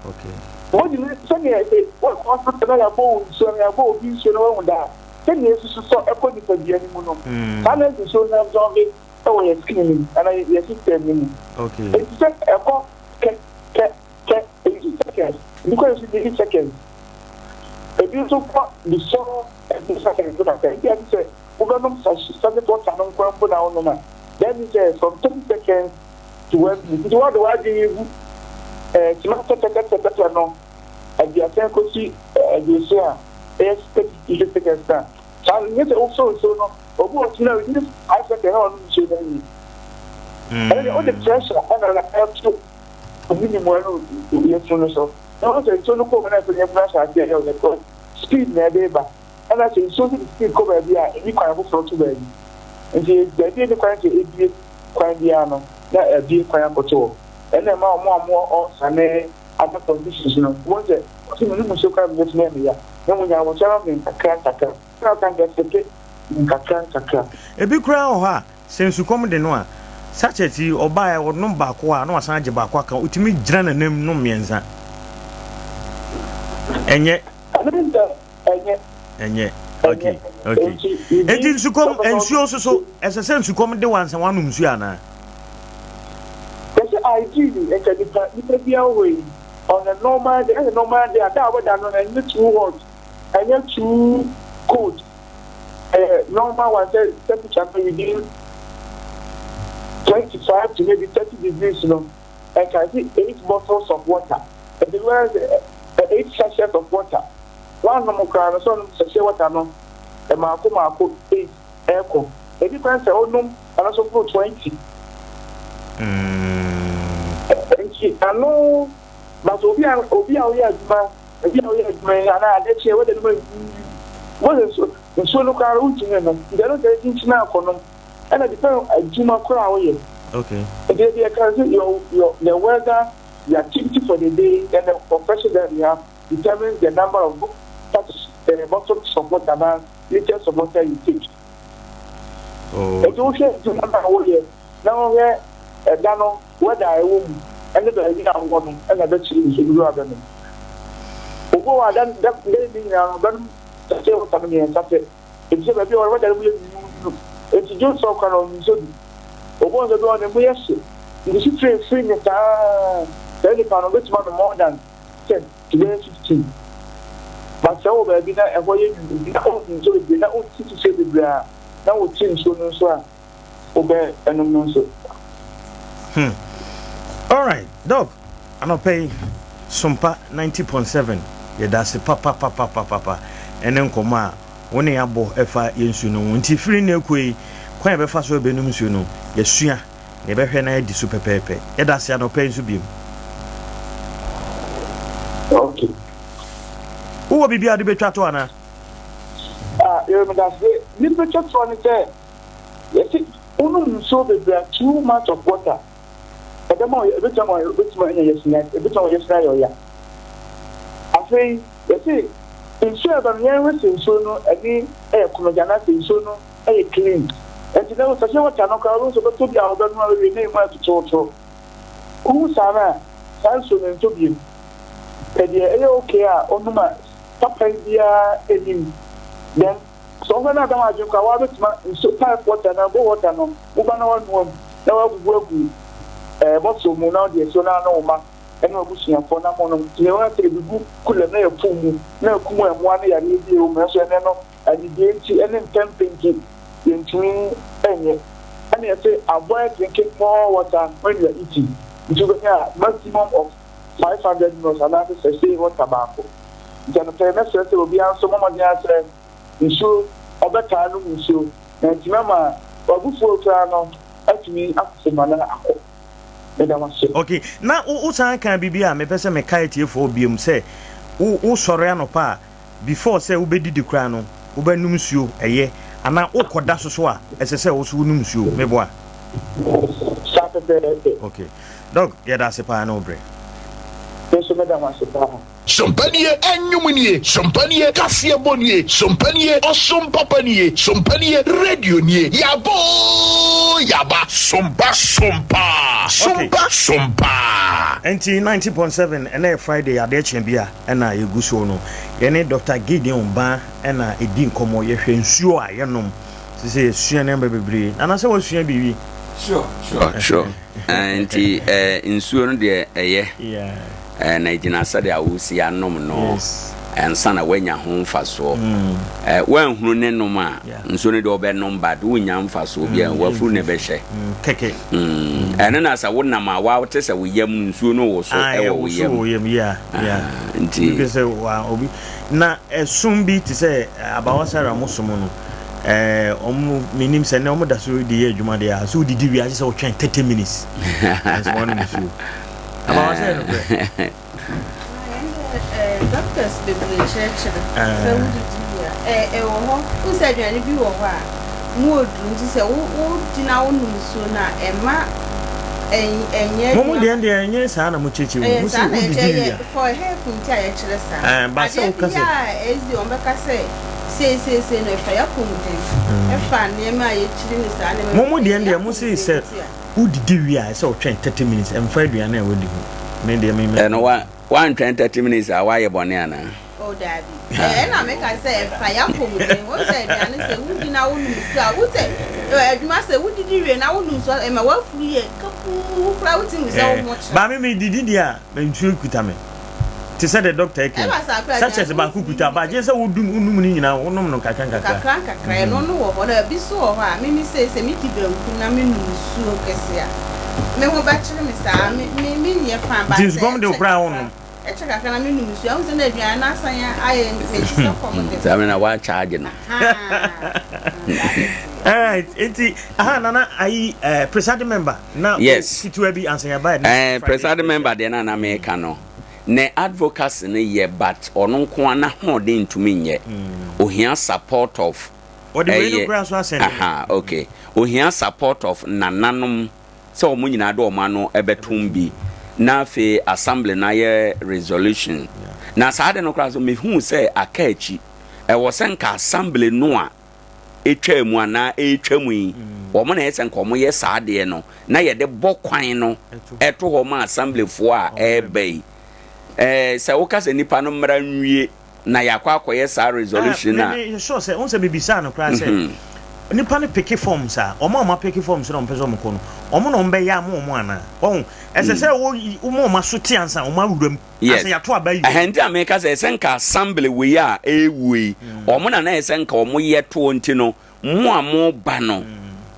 Okay. Wodi ne sɛnea sɛ wɔkɔ hospital na yɛabɔ wo nsuo na yɛabɔ obi nsuo na wahu daa sɛnea esusu sɔ ɛkɔ nipadua no mu no saa na nsuo no absorb wɔ yɛn skin no mu anaa yɛn system no mu. Enti sɛ ɛkɔ kɛ kɛ kɛ ebi seconds, ebi kɔ nso milliseconds, ebi nso kɔ before every seconds so kakra. Nti ɛne sɛ wobɛnom sachet water no nkoa mpo na wonom a, that means sɛ from 30 seconds to one minute. Nti wɔde w'adwene gu eh, sima tɛtɛtɛtɛtɛ no aduasa kɔsi aduosia a ɛyɛ 30 seconds a, saa nyɛ sɛ wosɔ nsuo no Obi wɔ tumi a within 5 seconds na ɔnom nsuo no awie. Ɛno deɛ wode pressure ɛna na ɛto obi ne mu ɛno yɛfunu no so. Na wɔn sɛ nsuo no kɔ mu na afei yɛfunu ahyɛ aseɛ ɛyɛ ɔyɛ because speed na ɛde ba. Ɛna sɛ nsuo no de speed kɔ baabi a ɛyi kwan foforɔ to baabi. Nti baabi a ɛni kwan sɛ ebie kwan biara no na abie kwan akɔto hɔ. Ɛna ɛma wɔn a wɔwɔ ulcer ne other conditions no wɔn sɛ wɔsi menom nsuo koraa me yafunu yɛ me ya. Na mmom nya abotire ma me nkakra nkakra. Na ɔka sɛ, Seke nkakrankakra. Ebi koraa wɔ hɔ a, sɛ nsukɔm de no a, sachet yi, ɔbaeɛ a, ɔnom baako a, na wasan agye baako aka ho. Ɔtumi gyina n'anam nom mmiɛnsa. Ɛnyɛ. Ɛno deɛ, ɛnyɛ. Ɛnyɛ. Okay, okay. Enti nsukɔm, nsuo nso so, ɛsɛ sɛ nsukɔm de wo ansa woanom nsuo anaa? Yɛsɛ ideally, nka nipa, nipa biara wɔ hɔ yi, on a normal day, ɛyɛ normal day a, da a wobɛda no, ɛnyɛ too hot. Ɛnyɛ too cold, ɛyɛ normal one sɛ temperature no within 25 to maybe 30 degrees no, ɛnka ɛsi eight bottles of water, ɛdi wɛrɛ sɛ eight sachets of water, wanom koraa no sɛ ɔnom sachet water no mmaako mmaako eight ɛkɔ, ebi kwan sɛ ɔnom ɛno nso boro 20. Nti ano. But obi a obi a ɔyɛ adwuma obi a ɔyɛ adwuma yi anaa ade kye wɛda no mu wɔsɛ nsuo nsuo no koraa wontumi nnom nti ɛno sɛ kyinkyini akɔnom ɛna depend adwuma koraa a woyɛ. Okay. Nti ebi ɛka sɛ your your the weather the activity for the day and the profession that you have determines the number of uh, bottles of water na liters of water you take. Oh. Nti wohwɛ adwuma no a woyɛ na wohwɛ ɛda no weather a ɛwɔ mu ne baabi a wowɔ no na ɛbɛkyerɛ nsu dodoɔ a bɛnom. Obi wɔ hɔ a da da da ne nyinaa no ɔbɛnom sachet water no mmiɛnsa pɛ efisɛ baabi a ɔwɔ no weather no mu yɛ nwununwunu enti dwonsɔ koraa no ɔnwonsɔ bi. Obi wɔ hɔ nso bi wɔ hɔ ne mu yɛ hye nti fifire firi ne saa saa nipa no obɛtumi anom more than 10 to bɛyɛ 15 but sɛ wowɔ baabi na ɛhɔ yɛ nwunu na ɔnwonsɔ bebree na ɔnti fifire bebree a na wote nsuo no nso a wobɛ nom no nso. Hmm. Alright, Doc, anɔpa yi, Sompa 90.7, yɛda ase papapapapapa ɛne nkɔmmɔ a wo ne abɔ ɛfa yɛn nsuo no ho. Nti firi nnɛ kɔ yi, kwan a yɛbɛfa so ɛbɛnum nsuo no, yɛasua na yɛbɛhwɛ na yɛadi so pɛpɛɛpɛ. Yɛda ase anɔpa yi nso biom. Okay. Wowɔ biribi a wode bɛtwa to anaa? Ah, yɛwɔ medase. Ne bɛtwa toɔ ne sɛ, Yɛse wonom nsuo bebree a too much of water ɛbɛma wo ɛbɛtumi ama wobɛtumi anya yafunu ɛbɛtumi ama yafunu ayɛ ɔya. Afei yɛse nsuo a ɛba no yɛn wese nsuo no ani ɛyɛ kɔnɔgya anaasɛ nsuo no ɛyɛ clean. Ɛnti na sachet water no koraa wobɛhu sɛ wobɛtɔ bi a wobɛnoa awie na emu ayɛ totootoo. Wohu saa no a saa nsuo no ntɔ biom. Pɛ deɛ ɛyɛ okay a wonom a papa biara nnim then Sɛ wohwɛ na ada w'adwene koraa a, woabɛtumi a nsuo pipe water anaa bowl water no, woba na woanoa mu na woabubu agu ɛɛ bottle mu na wode asi hɔ na ne wo mma ne w'abusuafoɔ na monom. Nti yɛwɔ sɛ yɛde gu cooler mu na yɛpow mu na ɛkum mmoa ne yareɛ bi a ɛwɔ mu. Nanso ɛnnɛ no, anidie nti ne ntɛmpɛ nti yɛntumi nyɛ. Ɛna yɛse avoid drinking more water when you are eating. Nti wobɛnya maximum of 500 mils anaasɛ sachet water baako. Nti anɔpa yi mɛsrɛ sɛ obiara nso mmɔ mmɔden ara sɛ nsuo, ɔbɛtaa anom nsuo na atumi ama w'abufuo koraa no atumi akɔ fam anaa akɔ. Meda mo ase. Ok, na wo wo san kaa biribi a mepɛ sɛ mekae atiefoɔ biom sɛ wo wo sɔre anɔpa a before sɛ wobɛdidi koraa no wobɛnom nsuo ɛyɛ anaa wokɔda so so a ɛsɛ sɛ wo so wonom nsuo meboa? Saa pɛpɛɛpɛ. Ok, Doc yɛda ase paa ne wo berɛ. Me nso meda mo ase paa. Sompa nie, ɛnwom nie, sompa nie, kaseɛbɔ nie, sompa nie, ɔsom papa nie, sompa nie, radio nie, yaba oo yaba. Sompa sompa, sompa sompa. Nti 90.7 ɛnɛ yɛ Friday adeɛ kye bi a ɛna yɛgu so no yɛne Doctor Gideon Baa ɛna ɛdi nkɔmmɔ yɛhwɛ nsuo a yɛnom sɛ yɛsua nneɛma bebree nana sɛ wasua biribi. Sure sure sure nti nsuo no deɛ ɛyɛ. Na egyina sɛdeɛ wosi anom no ansa na woanya ho mfasoɔ. Woanhunu ne nom a, nsuo no deɛ wobɛnom but wonnya mfasoɔ biara, w'afuru na ɛbɛhyɛ. Kɛkɛ. Ɛno na sɛ wonam a wote sɛ wo yam no nsuo no woso wɔ wo yam. Woso wɔ yam, yeah, yeah. Nti. Sɛ wa obi na ɛsom bi te sɛ abawa Sarah mo som no, ɛɛ ɔmo menim sɛ ne ɔmo da so de yɛ adwuma deɛ a, so wodidi wie a gye sɛ wotwɛn 30 minutes ansa woanom nsuo. Ama wɔsɛ nokorɛ. Doctors bebree kyerɛkyerɛ sɛ wodidi wie a ɛwɔ hɔ wohu sɛ aduane bi wɔ hɔ a mu oduru nti sɛ wodi na wonom nsuo no a ɛma ɛnyɛ Mo mo deɛ deɛ ɛnyɛ saa na mo kyerɛkyerɛ mu. Mo sɛ wodidi wie a. For health nti a yɛkyerɛ saa. Ba sɛ woka sɛ. Adeɛ bi a ɛzi wɔn bɛka sɛ seeseesei no ɛfa yɛapɔmuden ɛfa nneɛma a yɛkyiri ne saa nneɛma. Mo mo deɛ deɛ mo se sɛ Wodidi wie a, ɛsɛ sɛ wotwɛn 30 minutes, ɛmfa aduane a woadi ho. Me deɛ me me. Ɛno wa woantwɛn 30 minutes a woayɛ bɔne anaa? Oh daabi. Ɛna meka sɛ ɛfa y'apɔmuden. Wohu sɛ aduane sɛ wodi na wonom nsuo a, wo sɛ adwuma sɛ wodidi wie na wonom nsuo a, ɛma w'afuru yɛ kapuu koraa wotumi hu sɛ wo ho kyere. Ba me medidi deɛ a, nsuo kuta me. Te sɛ deɛ dɔkta ɛka yi, sachets baako kuta ba gye sɛ wodum wonom ne nyinaa wonom no nkakra nkakra. Nkakra nkakra ɛno no wɔ hɔ na ebi nso wɔ hɔ a me me sei sɛ medi banku na me nom nsuo kɛse a me ho bɛkyere me saa me me me nyɛ fine but Nti nsukɔm de wo sɛ ɛkyɛ koraa a kakra wonnom. ɛkyɛ kakra na me nom nsuo a wohu sɛ na aduane no asan ayɛ me te sɛ kɔm de me. Saa mmerɛ na woakyagye no. Ahaa Alright, nti aha nana ayi eh, presiding member na Yes. ketewa bi ansa yɛaba ɛnɛ Eh, Friday presiding special. member deɛ na na meka no. Ne advocacy no yɛ but ɔno nko ara n'ahoɔden ntumi nyɛ. Ohia support of Ɔde wei no ɛyɛ koraa nso asɛnde me. aha okay. Ohia support of nananom sɛ wɔn nyinaa de wɔn ano bɛtom bi na afei assembly no ayɛ resolution. Na saa ade no koraa nso mehuu sɛ aka akyi. Ɛwɔ sɛ nka assembly no a ɛtwaa mu anaa ɛretwa mu yi, wɔn na ɛyɛ sɛ nka wɔyɛ saa adeɛ no na yɛde bɔ kwan no ɛto hɔ ma assemblyfoɔ a ɛreba yi. Ɛɛ sɛ woka sɛ nipa no mmara nwie na yɛakɔ akɔyɛ saa resolution a. Me me sure sɛ wohu sɛ mebisaa no koraa sɛ nipa no peke forms a wɔn a wɔn apeke forms na wɔn pɛ sɛ wɔn kɔ no wɔn na wɔn bɛyɛ ama wɔn anaa wɔn ɛsɛ sɛ wɔn wɔn aso te ansa wɔn awura mu. Yes. Asɛ yɛato aba yi. Ɛhɛn nti a meka sɛ ɛsɛ nka assembly wei a ɛrewuo yi, wɔn na na ɛsɛ nka wɔn yɛ toɔ nti no, mo a mo ba no,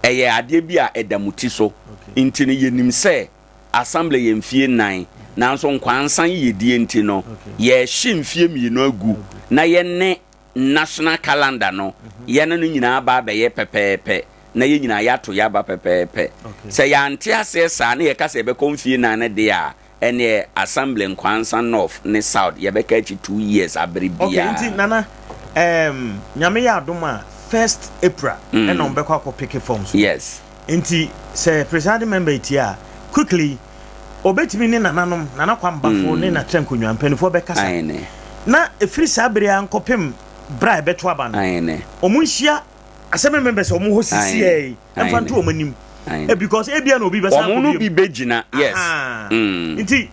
ɛyɛ adeɛ bi a ɛda mo ti so. Nti no yɛnim sɛ assembly yɛ mfie nnan, nanso nkwansa yiyedie nti no, yɛrehye mfie mmienu agu na yɛne national calendar no, yɛne no nyinaa aba abɛyɛ pɛpɛɛpɛ na yɛn nyinaa yɛato yɛn aba pɛpɛɛpɛ. Sɛ yɛante aseɛ saa na yɛka sɛ yɛbɛkɔ mfie nnan no deɛ a, Ɛneɛ assembly Nkwansa North ne South yɛbɛka akyi two years abere Ok biaa. nti Nana ehm Nyame yɛ adom a first April ɛna ɔmo bɛkɔ akɔ picke forms no. Yes. Nti sɛ presiding member yi tie a quickly obetumi ne nananom, Nana Kwambafo ne Natrɛnkonwa mpaninfoɔ bɛkasa Aane. na ɛfiri saa bere ara nkɔpem berɛ a ɛbɛto aba no Aane. ɔmo nhyia Assembly members a ɔmo hɔ sisiɛ yi ɛmfa nto ɔmo anim eh, because ebia na obi bɛsan akɔ no bi bɛgyina yes nti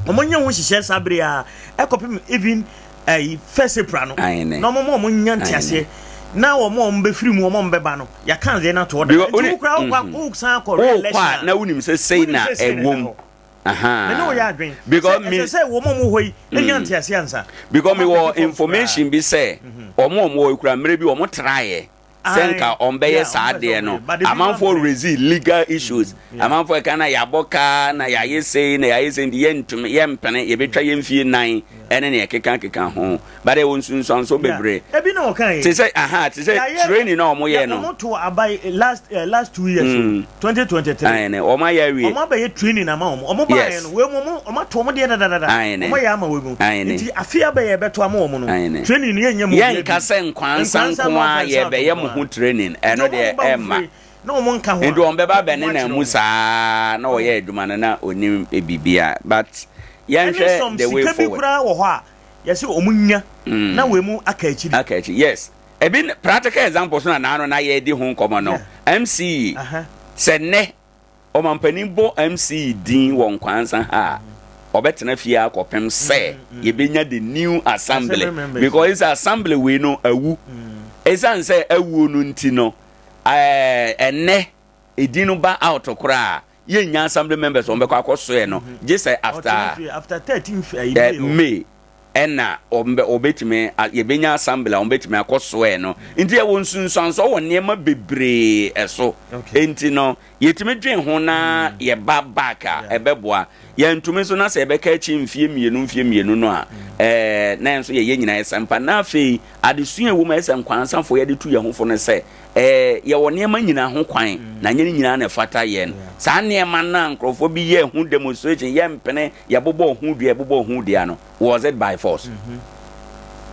ɔmo nyɛ ho nhyehyɛ saa bere a ɛkɔpem even ɛyi first April no na ɔmo ma ɔmo nya nteaseɛ na wɔn a wɔn bɛfiri mu wɔn a wɔn bɛba no yɛaka adeɛ no ato hɔ dada nti wo kura wokɔ wosan akɔ re-election a na wonim sɛ sei na ɛwom Me ne wo yɛ adwen. Because sɛ me ɛsɛ sɛ wɔn a wɔwɔ hɔ yi nya nteaseɛ ansa. Because me wɔ information bi sɛ wɔn a wɔwɔ kura mmerɛ bi wɔn traeɛ sɛ nka wɔn bɛyɛ saa adeɛ no amanfoɔ raise legal issues amanfoɔ ɛka na yɛabɔ kaa na yɛayɛ sei na yɛayɛ sei nti yɛntumi yɛmpene yɛbɛtwa yɛn mfie nan ɛne nea ɛkeka keka ho but ɛwɔ nsunsuansoɔ bebree. Ebi na ɔka yi. Te sɛ aha te sɛ training na wɔn yɛ no. Wɔn to aba last eh, last 2 years mm. 2023. Ayene wɔn ayɛ awie. Wɔn abɛyɛ training ama wɔn. Wɔn ba yɛ no wei mu wɔn wɔn ato wɔn deɛ dadadada. Ayene wɔn ayɛ ama wei mu. Ayene nti afi abɛyɛ ɛbɛto ama wɔn no. Ayene training no yɛn nyɛ mu. Yɛn nka sɛ nkwansa nko ara yɛ bɛyɛ mo ho training ɛno deɛ ɛmma. Na wɔn nka ho a. Nti wɔn bɛba abɛnenam mu saa na ɔyɛ adwuma no na onim biribiara but yɛnhwɛ the way Ɛne some sika bi forward. koraa wɔ hɔ a yɛse wɔn nya na wei mu aka akyiri. Aka akyiri yes ebi practical examples na naano na yɛredi ho nkɔmɔ no MCE sɛ nnɛ ɔmampanin bɔ MCE din wɔ Nkwansa ha a ɔbɛtena fie akɔpem sɛ yɛbɛnya the new assembly because ɛsɛ assembly wei no awu ɛsiane sɛ awuo no nti no ɛɛ ɛnnɛ edin no ba out koraa a yɛnnya assembly members wɔn bɛkɔ akɔ soɛ no gye sɛ after after 13 eh, May ɛna wɔn bɛ wɔbɛtumi yɛbɛnya assembly a wɔn bɛtumi akɔ soɛ no nti ɛwɔ nsunsuansoɔ wɔ nneɛma bebree ɛso nti no yɛtumi dwen ho na yɛba back a ɛbɛboa yɛntumi nso na sɛ yɛbɛka akyi mfie mmienu mfie mmienu no a ɛɛ na nso yɛyɛ nyinaa yɛsɛ mpa na afei adesua ɛwɔ mu ɛsɛ nkwansafoɔ yɛde tu yɛn ho fo no sɛ Ɛɛ, yɛwɔ nneɛma nyinaa ho kwan, na ɛnyɛ ne nyinaa na ɛfata yɛn. Saa nneɛma no a nkurɔfoɔ bi yɛɛ ho demonstration, yɛmpene, yɛbobɔɔ ho dua, yɛbobɔɔ ho dua no, was it by force?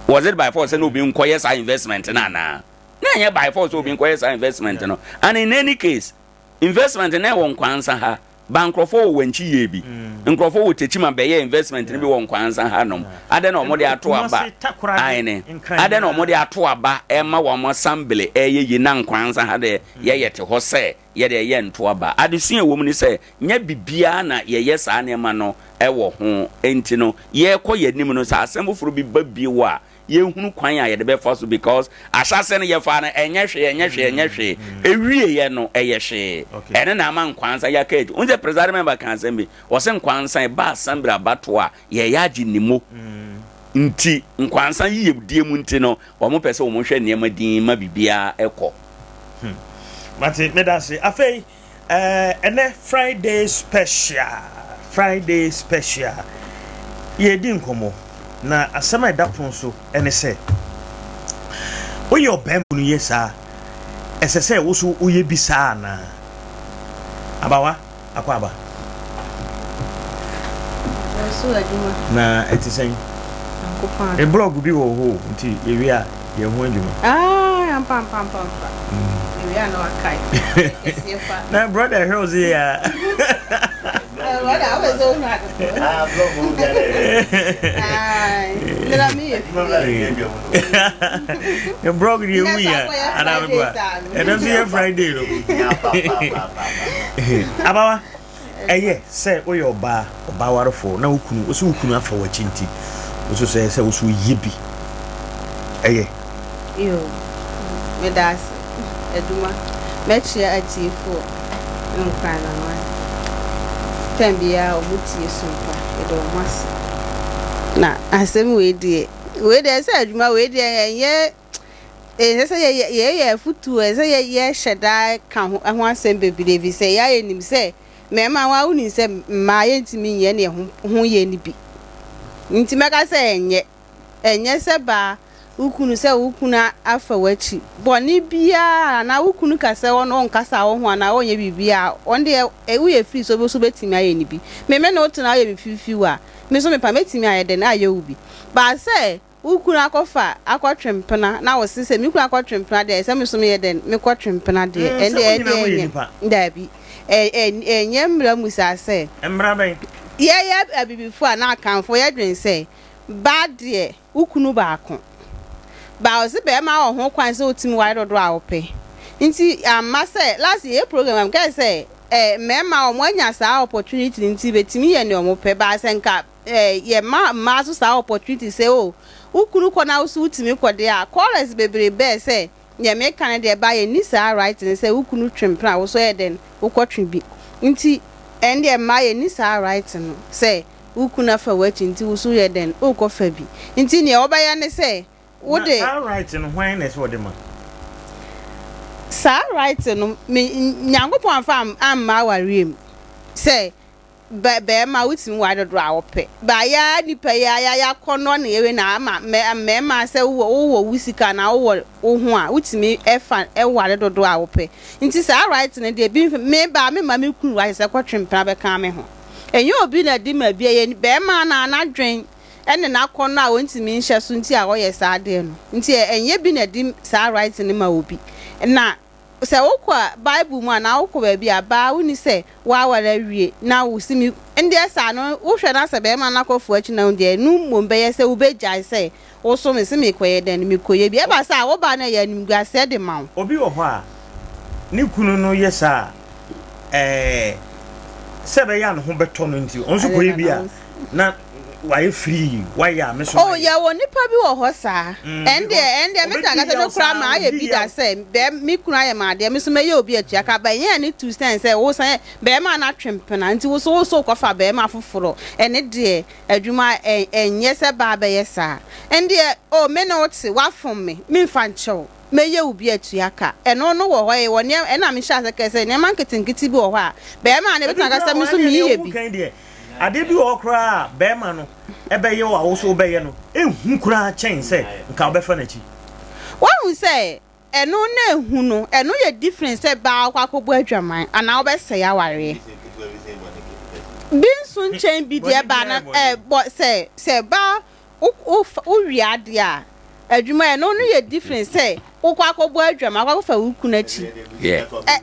Was it by force sɛ na obi nkɔyɛ saa investment no anaa? Na ɛnyɛ by force sɛ obi nkɔyɛ saa investment no. And in any case, Investment na ɛwɔ Nkwansa ha ba nkorɔfoɔ wɔ Wankyi yɛɛ bi nkorɔfoɔ wɔ Tekyima bɛyɛɛ investment no bi wɔ Nkwansa ha nom adɛn na wɔn de ato aba aene adɛn na wɔn de ato aba ɛma wɔn assembly ɛyɛ yie na Nkwansa ha deɛ yɛyɛ te hɔ sɛ yɛ deɛ yɛ nto aba adesua ɛwɔ mu ne sɛ nyɛ bibiara na yɛyɛ saa nneɛma no ɛwɔ ho nti no yɛkɔ yɛ anim no sɛ asɛm foforɔ bi ba bio a yɛnhunu kwan a yɛde bɛfa so because ahyɛaseɛ no yɛfaa no ɛnyɛ hwee ɛnyɛ hwee ɛnyɛ hwee ɛwieɛ no ɛyɛ hwee ɛno na ama nkwansa yɛaka akyi wohu sɛ presiding member ka asɛm bi ɔse nkwansa ɛba assembly abatoɔ a yɛyɛ agye nimo nti nkwansa yiyedie mu nti no wɔn pɛ sɛ wɔn hwɛ nneɛma din ma biribiara ɛkɔ. Hmm. Mate, meda ase. Afei, Eh ɛnɛ Friday special, Friday special, yɛredi nkɔmmɔ na asɛm a ɛda pono so ne sɛ woyɛ ɔbarima no yɛ saa ɛsɛ sɛ wo so woyɛ bi saa anaa? Abawa, akɔ aba. so adwuma. Na ɛte sɛn? Nyankopɔn Me blog bi wɔ hɔ o, nti yɛwie a yɛ ho adwuma. Ah, ampa ampa ampa ampa. Yɛwie a na wakae. Kɛseɛ pa. Na brother ɛhwɛ wo so yie a. Brother, wopɛ sɛ wohu ade ko. Ah, blog ho deɛ na ɛyɛ. Ndra me yɛ fie. Blog deɛ ewu yɛ anaa meboa. Ɛno nso yɛ Friday no. Abawa. Ɛyɛ sɛ woyɛ ɔbaa, ɔbaa warefo, na wo kunu, wose wo kunu afa w'akyi nti, wo nso sɛ ɛyɛ sɛ wo nso woyɛ bi. Ɛyɛ. Yoo, meda ase, Aduma. Mɛkyea atiefoɔ ne Nkranaman. Tɛm biara wɔn tie Sompa, yɛda wɔn ase. Na asɛm wei deɛ, wei deɛ ɛsɛ adwuma wei deɛ ɛnyɛ Ɛnsɛ sɛ yɛyɛ yɛyɛ afotuo, ɛnsɛ sɛ yɛhyɛ da ka ho ho asɛm bebree ɛfiri sɛ yɛn ara yɛnim sɛ mmarima wɔn ara wonim sɛ mmaa yɛntumi nyɛ deɛ ho ho yɛ no bi. Nti mɛka sɛ ɛnyɛ. Ɛnyɛ sɛ baa wo kunu sɛ wo kunu afa w'akyi. Bɔne biara anaa wo kunu ka sɛ ɔno ɔnkasa wo ho anaa ɔnyɛ biribi a, ɔno deɛ woyɛ free sɛ wo nso wobɛtumi ayɛ no bi. Me me ne wo tena woyɛ me fifiw a, me nso mepa mɛtumi ayɛ dɛn ayɛ wo bi. But sɛ Wo kunu akɔfa akɔtwe mpena na wo se sɛ me kunu akɔtwe mpena deɛ ɛsɛ me nso meyɛ dɛn mekɔtwe mpena deɛ Mm, sɛ ɛndeɛ mo ɛdeɛ nyinaa moyɛ ɛnyɛ nnipa. daabi ɛ ɛ ɛnyɛ mmara mu saa sɛ Mmara bɛn? yɛyɛ abibifoɔ anaa akanfoɔ yɛdwen sɛ baa deɛ wo kunu baako baa ɔse bɛɛma wɔ ho kwan sɛ ɔtumi ware dodoɔ a ɔpɛ nti amma sɛ last yɛyɛ program a mekae sɛ ɛ mmarima wɔn anya saa opportunity no nti bɛtumi yɛ nea wɔn pɛ baa sɛ nka eh, yɛma mmaa nso saa opportunity sɛ oh, wo kunu kɔ na wo nso wotumi kɔ deɛ a, callers bebree bɛɛ sɛ deɛ meka no deɛ ba yɛnni saa right no sɛ wo kunu twe mpena a wo nso yɛ dɛn wokɔtwe bi. Nti ɛndeɛ mmaa yɛnni saa right no sɛ wo kunu afa w'akyi nti wo nso yɛ dɛn wokɔfa bi. Nti neɛ wobɛyɛ ne sɛ Na wode. saa right no hwan na ɛsɛ ɔde ma? Saa right no me Nyankopɔn amfa amma awareɛ mu sɛ Bɛ bɛɛma wotumi ware dodoɔ a wopɛ. Ba yaa nipa yi ara ya yakɔnɔ ne yɛwei na ama mɛ mɛɛma sɛ wowɔ wowɔ wo sika anaa wowɔ wo ho a wotumi ɛfa ɛware dodoɔ a wopɛ. Nti saa right no deɛ bi me baa me mma me kunu right sɛ kɔtwe mpena bɛka me ho. Ɛnyɛ obi na di ma bi ɛyɛ bɛɛma no a n'adwen ɛne n'akɔnɔ a ɔntumi nhyɛ so nti a ɔyɛ saa adeɛ no. Nti ɛnyɛ bi na di saa right no ma obi. Na Sɛ wokɔ Bible mu anaa wokɔ baabi a, baa wonni sɛ woaware awie na wo se me ndeɛ saa no wohwɛ na sɛ bɛɛma no akɔ fo akyi na wo deɛ ɛno mmom bɛyɛ sɛ wobɛgyae sɛ wo so me se mekɔyɛ dɛn mekɔyɛ bi ɛba saa a wo ba no ɛyɛ animguaseɛ de ma wo. Obi wɔ hɔ a, ne kunu no yɛ saa a, ɛɛ, sɛ ɛbɛyɛ a ne ho bɛtɔ no nti, ɔno nso kɔyɛ bi a, na wayɛ free, wayɛ a, me nso Oh, mayɛ. yɛwɔ nipa bi wɔ hɔ saa. Mm, Ɛndeɛ, because ɛndeɛ me ɔbɛdi ankasa yaw me koraa saa, mayɛ ɔdi bi da yaw. sɛ, bɛ, me kunu ayɛ me adeɛ, me nso mɛyɛ obi atua ka, but ɛnyɛ ɛne to sɛn sɛ wo san yɛ, bɛɛma no atwe mpena, nti wo nso wo nso wokɔfa bɛɛma foforɔ, ɛne deɛ, adwuma, ɛ, ɛnyɛ sɛ baa bɛyɛ saa. Ɛndeɛ, oh, me ne wo te, woafom me, memfa nkyɛ wo. Mɛyɛ wo bi atua ka. Ɛno no wɔ hɔ, ɛwɔ nneɛma, ɛna mehyɛɛ ase kae sɛ nneɛma nketenkete bi wɔ hɔ a, bɛɛma no Ebi bɛtumi aka koraa sɛ me wɔ nso hɔ a, ɛneɛ meyɛ deɛ bi. woka yi deɛ, Adeɛ bi wɔ hɔ koraa a barima no bɛyɛ wo a wo nso wobɛyɛ no, ɛnhu koraa kyɛn sɛ nka wobɛfa n'akyi. Woahu sɛ ɛno na ɛhu no, ɛno yɛ different sɛ baa wokɔ akɔbɔ adwaman anaa wobɛsɛe awareɛ. Bi nso nkyɛn bi deɛ Bɔne baa biara na yɛ bɔne. ɛɛ bɔ sɛ sɛ baa wo wo wo wia adeɛ a, adwuma ɛno no yɛ different sɛ wokɔ akɔbɔ adwaman akɔ akɔfa wo kunu akyi. Yeah. Ɛ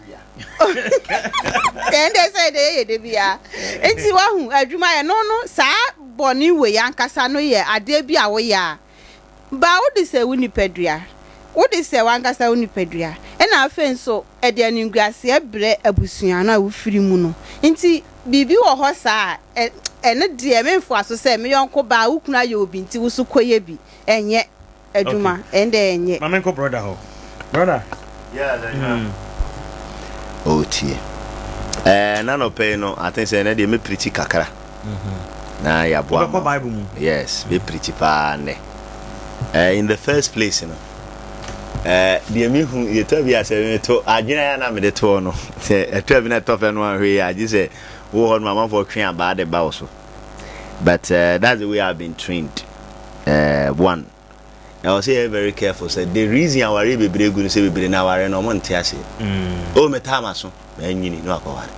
Ɛnde sɛ ɛde yɛyɛ da biara. Nti wahu, adwuma ɛno no, saa bɔne wei ankasa no yɛ adeɛ bi a woyɛ a, ba wode sɛ wo nipadua, wode sɛ w'ankasa wo nipadua, ɛna afei nso ɛde animguaseɛ brɛ abusua no a wofiri mu no. Nti biribi wɔ hɔ saa a, ɛno deɛ memfoa so sɛ me yɔnko baa wo kunu ayɛ obi nti wo so kɔyɛ bi. Ɛnyɛ. Adwuma, ɛnde ɛnyɛ. Ma menkɔ brɔda hɔ. Brɔda. Mm. Oh, tie. Eh, na nɔpɛ yi no, I think sɛ ɛnɛ deɛ mɛpirikyi kakra. Mm-hmm. Na yɛaboa ma. Bible mu. Yes, mɛpirikyi paa nnɛ. Eh, in the first place no, eh, deɛ mehu, yɛtɔ bi a sɛ meto adwene a na mede toɔ no, sɛ ɛtɔ bi na ɛtɔ fɛ no ahwɛ yi a, gye sɛ wowɔ hɔ no amanfoɔ twe abaa de ba wo so. But uh, that's the way I've been trained. Uh, one, ɛwɔ sɛ yɛyɛ very careful sɛ the reason awareɛ bebree gu no sɛ bebree no awareɛ no ɔmo nte aseɛ. Mm. Oh, metaa ma so, manyini na wakɔware.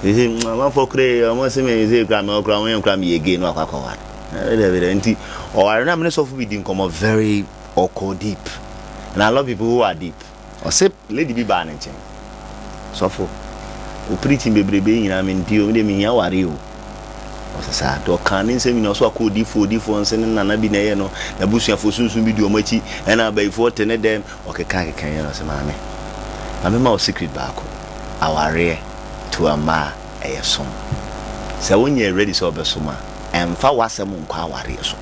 Sɛ amanfoɔ kora yi ɔmo se me sɛ kura me ɔkura ɔmo yɛ kura me yɛ gay no akɔ akɔware. Dabi dabi nti ɔware na me ne sɔfo bi di nkɔmɔ very ɔkɔ deep and I love people who are deep. Ɔse lady bi baa ne nkyɛn sɔfo wo preaching bebrebe yi nyinaa mente o me deɛ mehia ware o. Ɔse saa nti ɔkaa ne nsɛm nyinaa ɔso akɔ odiifoɔ odiifoɔ nse ne nana bi na ɛyɛ no n'abusuafoɔ sunsum bi di ɔmo akyi ɛna abayifoɔ te ne dɛm ɔkeka keka yɛ no ɔse maame ma me ma wo secret baako awareɛ to mmaa ɛyɛ som sɛ wonyɛ ready sɛ ɔbɛsom a ɛmfa w'asɛm nkɔ awareɛ so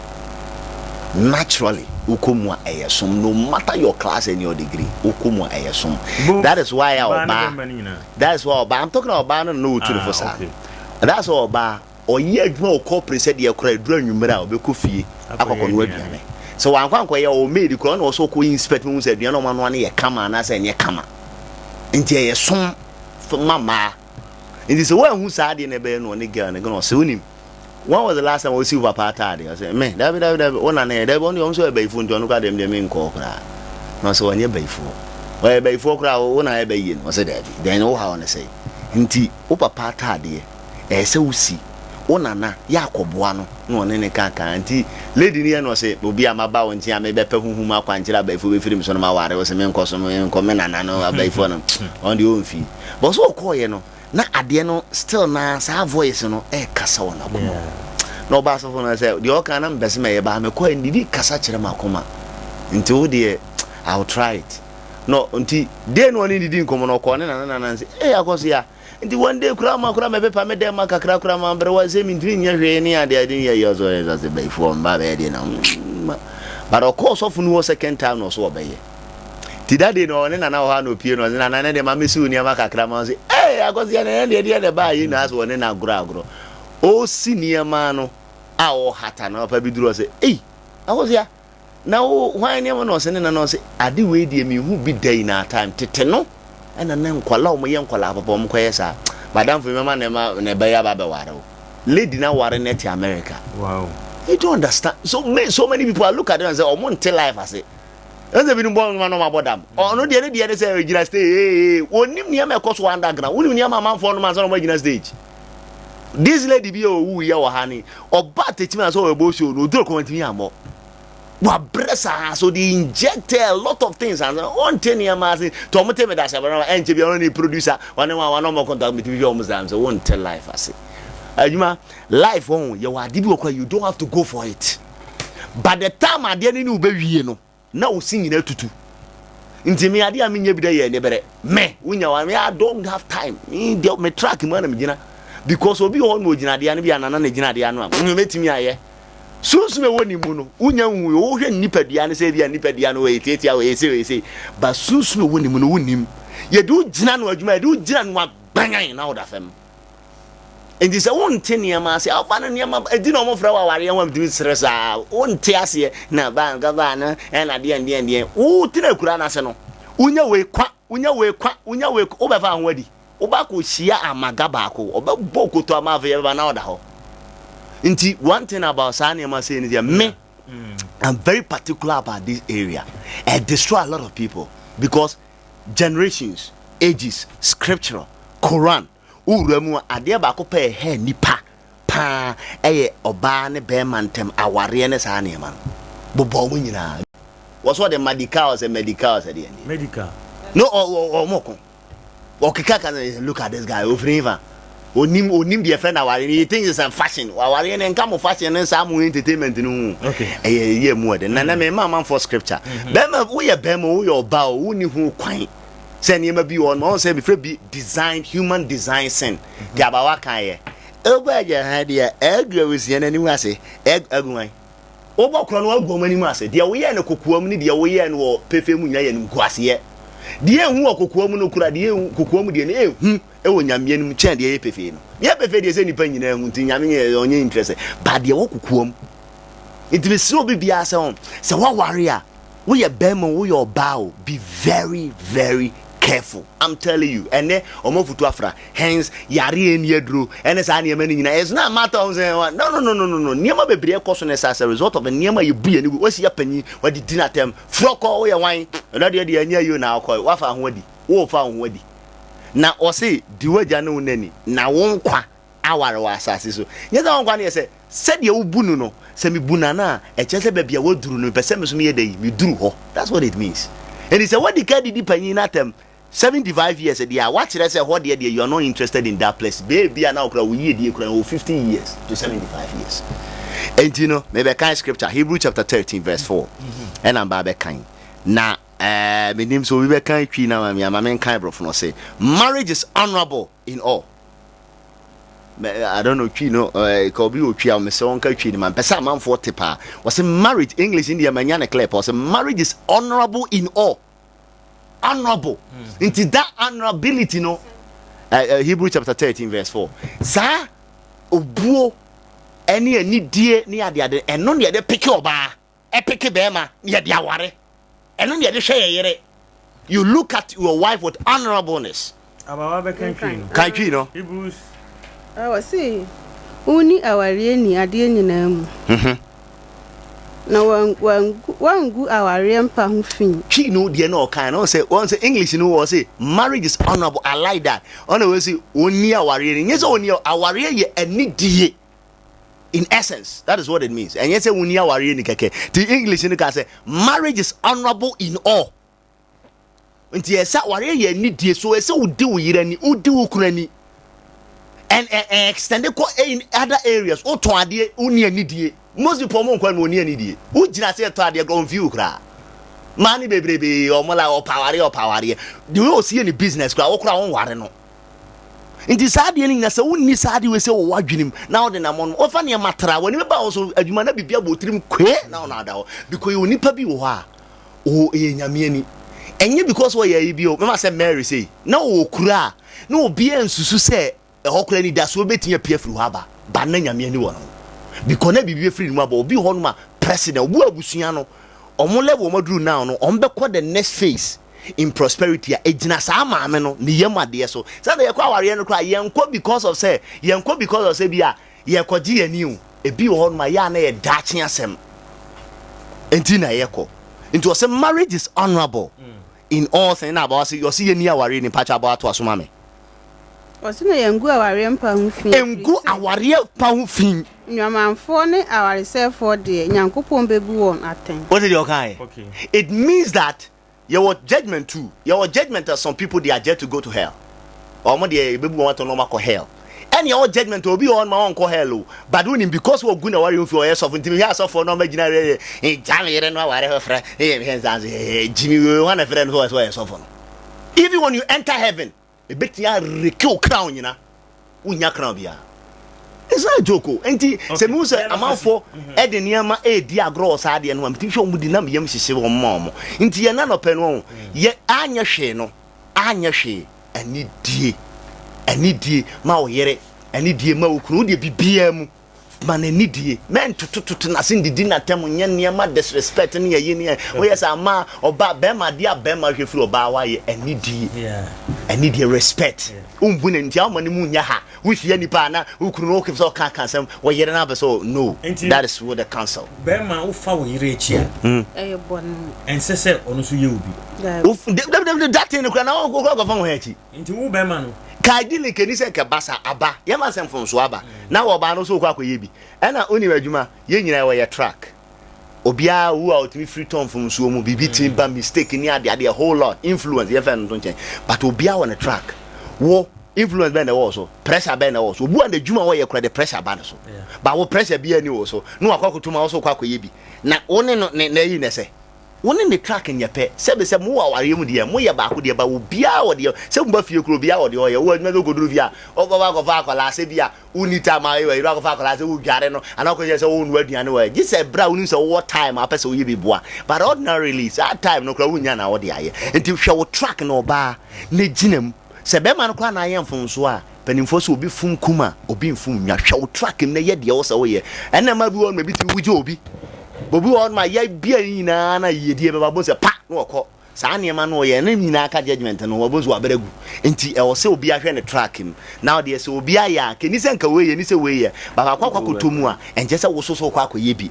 naturally wokɔ mu a ɛyɛ som no matter your class and your degree wokɔ mu a ɛyɛ som that is why a ɔbaa that is why ɔbaa I'm talking about ɔbaa no na ɔtu ne fo saa That's why ɔbaa ɔyɛ adwuma wɔ corporate sɛ deɛ koraa ɛduru anwummerɛ a ɔbɛkɔ fie akɔkɔnoa aduane. Sɛ wankɔ ankɔyɛ ɔwɔ maid koraa ɔna ɔsɛ ɔkɔ inspect no hu sɛ aduane a ɔmanoa no yɛ kama anaasɛ ɛnyɛ kama. Nti ɛyɛ som ma mmaa. Nti sɛ woanhu saa adeɛ na ɛbɛyɛ no ɔne girl no gonna ɔsɛ wonim when was the last time ɔsi wo papa ataade ɔsɛ me dabi dabi dabi wo nana yɛ dabi ɔno deɛ ɔmo sɛ ɔyɛ bayifoɔ nti ɔno koraa deɛ me deɛ menkɔɔ koraa na ɔsɛ ɔnyɛ bayifoɔ ɔyɛ bayifoɔ koraa wo na ayɛ bayie no ɔsɛ dabi dɛn wo haw ne sɛ nti Wo papa ataadeɛ ɛyɛ sɛ wo si wo nana yɛ akɔboa no na ɔne no ka kaa nti lady no yɛ no ɔse obi a maba wo nkyen a me bɛpɛ huhum akwankyerɛ abayifoɔ bɛfiri me so no maware wo se me nkɔ so me nkɔ me nana no abayifoɔ no ɔno deɛ ɔmfii but ɔse ɔkɔɔyɛ no na adeɛ no still na saa voice no ɛkasa wɔ n'akoma na ɔba asɔfo no sɛ deɛ ɔka na mepɛ sɛ mɛyɛ baa mekɔɛ no biribi kasa kyerɛ m'akoma nti wo deɛ I will try it No nti day no ɔne didi nkɔmɔ no ɔkɔɔ ne nana nana nse ee akɔso ya nti one day koraa ma koraa mɛpepa me dɛm ma kakra koraa ma brɛ wa sɛ mentumi nyɛ hwee ne ade ade yɛ yɛ ɔsɛ ɔyɛ sɛ bayifoɔ mba bɛyɛ deɛ na mm but ɔkɔɔ sɔfo no hɔ second time na ɔso ɔbɛyɛ ti that day no ɔne nana wɔ hɔ a na opie no ɔse nana ne deɛ ma mesi wo nneɛma kakra ma ɔse ee akɔso ya na ɛyɛ deɛ deɛ na ɛbaa yi na asɛ ɔne na agorɔ agorɔ ɔsi nneɛma no a ɔhata no papa bi duru ɔse ei akɔso ya Na wo hwan nneɛma na ɔse ne nana ɔse ade wei deɛ menhu bi da in our time tete no ɛna na nkwadaa wɔn yɛ nkwadaa papa wɔn kɔyɛ saa madamfo yi mɛma ne ma ne bɛyɛ aba abɛware wo lady na ware no te America wow you don't understand so many so many people I look at them and say wɔn nte life ase ɛsɛ binom bɔ nnwuma na wɔn abɔ dam ɔno deɛ ne deɛ ne sɛ gyina stage ee wɔnim nneɛma ɛkɔ so underground wɔnim nneɛma amanfoɔ nom ansa na wɔn agyina stage this lady bi a owu yɛ wɔ ha ni ɔba atekyimi asɛ ɔbɛbɔ show no oduro kɔn ntumi ammɔ wabrɛ saa so they inject a lot of things and ɔnte nneɛma ase tɔ ɔmo te me da sɛ bɛrɛ ɛnkyɛ bi ɔno ne producer ɔne wɔn a wɔn ɔmo kɔnta metumi hwɛ ɔmo saa sɛ wɔnte life ase adwuma life wɔn yɛ wɔ ade bi wɔ kora you don't have to go for it but the time adeɛ no ne wobɛwie no na wo se nyinaa tutu nti me adeɛ a menyɛ bi dɛ yɛ aniberɛ me wonya wa me I don't have time me deɛ me track mu na megyina because obi wɔ hɔ na ogyina adeɛ ano bi a nana na gyina adeɛ ano a mɛtumi ayɛ sunsum ɛwɔ ne mu no wonya nhu wohwɛ nipadua no sɛ bi a nipadua no wɔyɛ tiatia wɔyɛ sei wɔyɛ sei ba sunsum ɛwɔ ne mu no wonim yɛde wo gyina no adwuma yɛde wo gyina no agbanyan na woda fam Nti sɛ wonte nneɛma ase a, wofa no nneɛma ɛti na wɔfrɛ wo awareɛ ho a metumi sere saa wonte aseɛ na baa nka baa no ɛna deɛ deɛ deɛ wotena akura no ase no wonya wei kwa wonya wei kwa wonya wei kwa wobɛfa ho adi woba kɔhyia amaga baako ɔbɛbɔ koto ama afei ɛbɛba na ɔda hɔ nti one thing about saa nneɛma sei no deɛ me I'm very particular about this area. I destroy a lot of people because generations, ages, scriptural, Quran, Wo wura mu a, adeɛ baako pɛ a ɛha nnipa pa ara yɛ ɔbaa ne barima ntam awareɛ ne saa nneɛma no. Bobɔ wɔn nyinaa. Wɔ sɛ ɔde medical sɛ medical sɛ deɛ deɛ. Medical. No, ɔ ɔ wɔn ko. Ɔkeka ka sɛ look at this guy ofiri nfa. Onim onim deɛ fɛ na awareɛ no. He thinks it's a fashion. Awareɛ no nka mo fashion ne saa mo entertainment no ho. Okay. Ɛyɛ ɛyɛ mu ɛde. Na na mɛ mma amanfoɔ scripture. Bɛrima woyɛ bɛrima woyɛ ɔbaa o wonni ho kwan. Sɛ nneɛma bi wɔ hɔ no, wɔn sɛ mefrɛ bi design human design sin. Deɛ abawa kan yɛ. Ɔbɔ agya ha deɛ ɛgu abusua no anim ase. Agu wan? Wobɔ korɔ no agu wɔn anim ase. Deɛ woyɛɛ no kokoam ne deɛ woyɛɛ no wɔ pefee mu nyinaa yɛ animguaseɛ. Deɛ ɛhu wɔ kokoam no kura deɛ ɛhu kokoam deɛ no ɛhu wɔ Nyame anim kyɛn deɛ ɛyɛ pefee no. Deɛ ɛyɛ pefee deɛ sɛ nnipa nyinaa hu nti Nyame nyɛ ɔnyɛ interest. But deɛ ɛwɔ kokoam. Nti mesrɛ obi biara sɛ wɔn sɛ woaware a Woyɛ bɛɛma o woyɛ ɔbaa o be very very careful I'm telling you ɛnɛ ɔmo afutu afra hence yareɛ nni aduro ɛne saa nneɛma no nyinaa it's not a matter of sɛ no no no no no no nneɛma bebree ɛkɔ so no ɛsɛ as a result of nneɛma yɛbu yɛn ani gu wasi apanyin wadi di n'atɛm frɔkɔ woyɛ wan ɛnɛ deɛ deɛ ɛnyɛ yio na akɔ wafa ho adi wofa ho adi. Na ɔse, Di w'agya ne wo na ni, na wo nkwa aware wɔ asase so. Nyɛ sɛ wo nkwa no yɛ sɛ, sɛdeɛ wobu no no, sɛ mebu Nana a, ɛkyerɛ sɛ baabi a waduru no, mepɛ sɛ me nso meyɛ dɛn? Meduru hɔ. That's what it means. Enti sɛ woadi kan didi panyin no atɛm 75 years deɛ a, woakyerɛ sɛ hɔ deɛ deɛ you are not interested in that place. Baabi a na wokura wo yiedie kura wɔ 50 years to 75 years. Enti no, mebɛkan scripture, Hebrew chapter 13 verse 4, ɛna mbaa bɛkan. Na ɛɛ, menim sɛ obi bɛkan Twi no ama me a, ma menkan Borɔfo no. Ɔse, Marriage is honorable in all. I don't know Twi no, eh, ka obi wɔ Twi a, mesɛ ɔnka Twi no ma mpɛ sɛ amanfoɔ te paa. Ɔse marriage, English no deɛ manya ne clear paa. Ɔse marriage is honorable in all. Honorable. Nti that honorability no, uh, uh, Hebrew chapter 13 verse 4. Saa obuo ɛne anidie ne adeade ɛno ne yɛde peke ɔbaa. Ɛpeke bɛɛma na yɛde aware. Ɛno na yɛde hwɛ yɛn yere. You look at your wife with honourableness. Abawa bɛka twi no. Kan twi no. Hebrews. Ɔse, Wonni awareɛ ni adeɛ nyinaa mu, na wɔangu awareɛ mpa ho fi. Twi no deɛ na ɔkan no sɛ wɔn sɛ English no wɔ sɛ marriage is honourable I like that ɔna wɔ sɛ wɔnni awareɛ ni nyɛ sɛ wɔnni awareɛ yɛ anidie. In essence, that is what it means. Ɛnyɛ sɛ wonni awareɛ ni kɛkɛ. Ti English no ka sɛ marriage is honourable in all. Nti ɛsɛ awareɛ yɛ anidie so ɛsɛ wodi wo yere ani, wodi wo kunu ani. And and extend kɔ in other areas. Wotɔn adeɛ, wonni anidie. Most people ɔmo nkɔ no wɔnni anidie. Wogyina sɛ yɛtɔ adeɛ koraa ɔmfi wo koraa. Maa ne bebrebe ɔmo la ɔpɛ awareɛ ɔpɛ awareɛ. The way ɔsi yɛ ne business koraa wo koraa wonware no. Nti saa adeɛ no nyina sɛ wonni saa adeɛ wei sɛ wɔ w'adwene mu na wode nam no wofa nneɛma tra w'ani bɛba wo so adwuma na biribi abɔ tirim kwee na wo na ada hɔ because yɛwɔ nipa bi wɔ hɔ a ɔwɔ ɛyɛ nyame ani ɛnyɛ because wɔyɛ ayi bi o mɛma sɛ Mary sei na ɔwɔ kura a na obiara nsusu sɛ ɛhɔ koraa anidasoɔ bɛtumi apue afiri hɔ aba ba na nyame ani wɔ no ho because na biribi bɛfiri ne mu aba obi wɔ hɔ nom a president obi wɔ abusua no ɔmo level ɔmo aduru now no ɔmo bɛkɔ the next phase in prosperity a egyina saa maame no ne yam adeɛ so sɛdeɛ yɛkɔ awareɛ no koraa yɛnkɔ because of sɛ yɛnkɔ because of sɛ bi a yɛkɔgye yɛn ani o ebi wɔ hɔ nom a yɛ a na yɛ daakye asɛm nti na yɛkɔ nti ɔsɛ marriage is honourable in all things na abawa sɛ ɔsɛ yɛni awareɛ ni mpakyɛ abawa to aso ma me. Ɔse na yɛngu awareɛ mpa ho fi ɛfiri Ngu sɛ. awareɛ mpa ho fi. Nnwamanfoɔ ne awaresɛefoɔ deɛ, Nyankopɔn bɛbu wɔn atɛn. Wote deɛ ɔkaeɛ? It means that yɛwɔ judgement too. Yɛwɔ judgement a some people they are judged to go to hell. Wɔn deɛ yɛbɛbu wɔn atɛn na wɔn akɔ hell. Ɛna yɛwɔ judgement a obi wɔ hɔ nom a ɔnkɔ hell o. But wonim because wɔgu na wɔre ho fi ɔyɛ sɔfo nti mehwɛ asɔfoɔ na wɔagyina hɔ yɛ gya me yere no aware foforɔ. Mehwɛ nsa so gyimi wei hwan na ɛfrɛ no sɛ ɔyɛ sɔfo no. Even when you enter heaven, ebetumi areke wo crown nyina. Wonnya crown biara. It's not a joke o. Nti sɛ mehu sɛ amanfoɔ de nneɛma redi agorɔ wɔ saa adeɛ no ho a, metumi hwɛ wɔn di na me yam hyehye wɔn ma wɔn. Nti yɛn anɔpɛ no ɔho, yɛ anyɛ hwee no, anyɛ hwee, anidie, anidie ma wo yere, anidie ma wo kunu, wo deɛ biribiara mu. Ma no anidie. Mɛntotototo n'ase ndidi n'atɛm nyɛ nneɛma disrespect ne ayi ne woyɛ sɛ ama ɔba bɛrima adeɛ a bɛrima hwɛ firi ɔbaa hɔ ayɛ anidie. Anidie respect. Wombu no nti ama ne mu nyɛ ha. Wohyia nipa a na wo kunu no wokɛ sɛ ɔka ka asɛm wo yere no abɛ sɛ no that is what the counsel. Bɛrima wofa wo yere akyi a. Ɛyɛ bɔne. Ɛnsɛ sɛ ɔno nso yɛ obi. That thing no kora na wokɔ kɔfa wo ho akyi. Nti wo bɛrima no. Ka ideally nka ɛni sɛ nka ɛba saa, aba, yɛma sɛ mfomsoɔ aba, na wɔ ɔbaa no nso wokɔ akɔyɛ bi. Ɛna wonim adwuma, yɛn nyinaa yɛwɔ yɛ track. Obiara wu a ɔtumi firi tɔ mfomsoɔ mu, biribi tumi ba, mistake ne ade ade, a whole lot, influence, yɛmfa ɛno nto nkyɛn. But obiara wɔ ne track. Wo, influence bɛn na ɛwɔ wo so? Pressure bɛn na ɛwɔ wo so? Obi wɔ hɔ a n'adwuma a ɔyɛ koraa de pressure ba ne so. But wo pressure biara nni wo so, na wakɔ akɔto mu a wo nso wokɔ akɔyɛ bi. Na wo ne no, ne, n'ayi na ɛsɛ. Wo ne ne truck nyɛ pɛ. Sɛbe sɛ mowɔ awareɛ mu deɛ, moyɛ baako deɛ, but obiara wɔ deɛ, sɛ moba fie koraa obiara wɔ deɛ ɔyɛ. Wowɔ adwuma sɛ wokɔduru fie a, wobɛkɔ akɔfa akwadaa sɛ bi a wonni time a woyɛ akɔfa akwadaa sɛ wodware no anaa wokɔhyɛ sɛ wonoa aduane wɔ gye sɛ berɛ a wonim sɛ wowɔ time a wopɛ sɛ woyɛ bi boa. But ordinarily saa time no koraa wonnya na wode ayɛ. Nti hwɛ wo truck no ɔbaa na gyina mu. Sɛ bɛrima no koraa na ayɛ mfomsoɔ a, Mpanimfoɔ sɛ obi fom kum a, obi mfom nwa. Hwɛ wo truck mu na yɛ deɛ ɛwɔ sɛ woyɛ. Ɛnna mma bi wɔ hɔ nom ebi tumi wugye obi. Obi wɔ hɔ nom a yɛbia ne nyinaa na yiedie bɛba bohu sɛ pa na ɔkɔ. Saa nneɛma no ɔyɛ ne nyinaa ka judgement no ho, ɔbohu sɛ wabrɛ agu. Nti ɛwɔ sɛ obi ahwɛ ne truck mu. Na ɔdeɛ sɛ obi ayɛ a, kɛni sɛ nka wei yɛ, ni sɛ wei yɛ. But akɔ akɔ akɔtɔ mu a, ɛnkyɛ sɛ wo so so wokɔ akɔyɛ bi.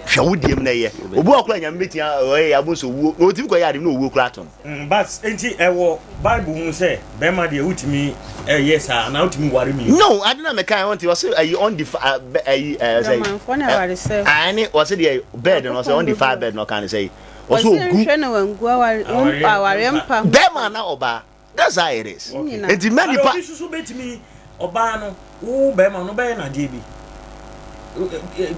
Hwɛ wo deɛ mu na ɛyɛ. Obi wɔ koraa nyame bɛtumi ɔyɛ yɛ abo nso owuo na ɔtumi kɔyɛ ade na owuo koraa to no. Mm, but nti ɛwɔ Bible mu sɛ bɛrima deɛ wotumi ɛyɛ saa anaa wotumi ware mmienu? No, ade na meka ɛwɔ nti ɔse ɛyi undefiled ɛyi ɛɛ sɛ Dwamanfoɔ na aware sɛ. Ɛne ɔse deɛ bed no ɔse undefiled bed na ɔka ne sɛ ɔse Ɔse ogu. nhwɛ na wangu aware awareɛ mpa ho. Bɛrima na ɔbaa. That's how it is. Okay. Nti mɛ nipa. Obi soso betumi ɔbaa no wo bɛrima no bɛyɛ n'adeɛ bi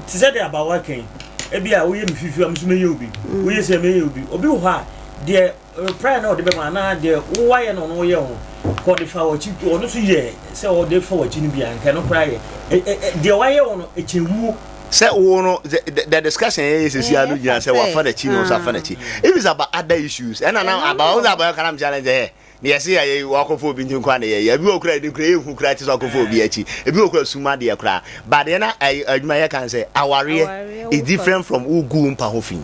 te sɛ deɛ abawa kan ebi a woyɛ me fifi a me nso mɛyɛ obi mm. woyɛ sɛ mɛyɛ obi obi wɔ hɔ a deɛ prayer na ɔde bɛma anaa deɛ wowayɛ na ɔno woyɛ ho kɔ ɔde fa w'akyi ɔno nso yɛ sɛ ɔde fa w'akyi no bi a nka no koraa yɛ deɛ wayɛ wɔ no ɛkyɛ wuo sɛ wo no the, the discussion yɛ sisi ano gyina sɛ wafa n'akyi na ɔnso afa n'akyi if it's about other issues ɛna na about ɔnso about kana challenge ɛ ne yɛse yɛ wakɔfo obi nti nkwa na yɛyɛ ebi wɔ kura ebi kura ehu kura ti sɛ wakɔfo obi akyi ebi wɔ kura suma deɛ kura but deɛ na adwuma yɛ kan sɛ awareɛ is different from ugu mpa ho fi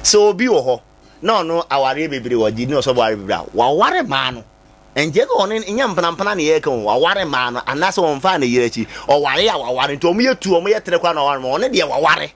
sɛ obi wɔ hɔ na ɔno awareɛ bebree wɔ gye ne ɔsɔ ware bebree a waware maa no. Ɛnkyɛ sɛ ɔne nyɛ mpenampena na yɛreka o, waware mmaa no anaasɛ ɔmfaa ne yere akyi. Ɔware a waware nti wɔn yɛ tu, wɔn yɛ tere koraa na ɔware ma ɔno deɛ waware.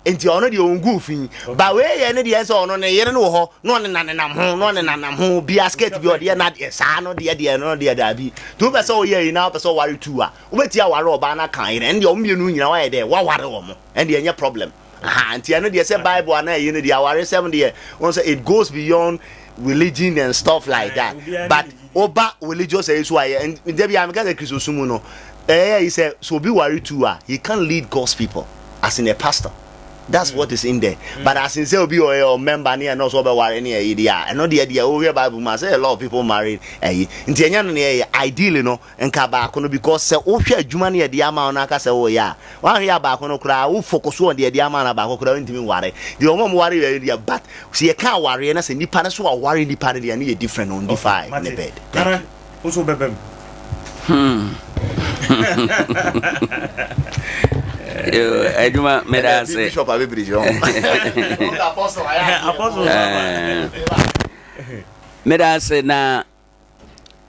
Nti ɔno deɛ ɔngu fi. Ba wei yɛ ne deɛ sɛ ɔno ne yere no wɔ hɔ na ɔne nanenam ho na ɔne nanam ho bia skirt bi ɔde yɛ n'adeɛ saa no deɛ deɛ no deɛ daabi. Nti wopɛ sɛ ɔyɛ yi na wopɛ sɛ ɔware tu a, wobɛti aware ɔbaa no aka yere ɛno deɛ wɔn mmienu nyinaa wayɛ dɛ waware wɔn ɛno deɛ ɛnyɛ problem. Aha nti ɛno deɛ sɛ bible anaa ɛyi no deɛ awaresɛm deɛ wɔn sɛ it goes beyond religion and stuff like that but oba religious ɛyi so ayɛ nti bi a meka sɛ kristosom mu no ɛyɛ yi sɛ so obi ware tu a he can't lead God's people as in a pastor that's what is in there mm. but as in sɛ obi ɔyɛ ɔ member ne ɛno so ɔbɛware ne ɛyi deɛ a ɛno deɛ deɛ wohwɛ bible mu a sɛ a lot of people married ɛyi nti ɛnyɛ no ne ɛyɛ ideally no Nka baako no because sɛ wohwɛ adwuma no yɛde ama wo no aka sɛ woyɛ a woanhwɛ a baako no koraa wo focus on deɛ yɛde ama no a baako koraa wontumi nware deɛ wɔn a wɔware yɛ deɛ but sɛ yɛka awareɛ na sɛ nipa no so aware nipa no deɛ ɛno yɛ different on defy ne bed. Thank you. Wo so wobɛba mu. Hmm. Adwuma meda ase. Bishop abɛbiri gyina hɔ. Apostle. Meda ase na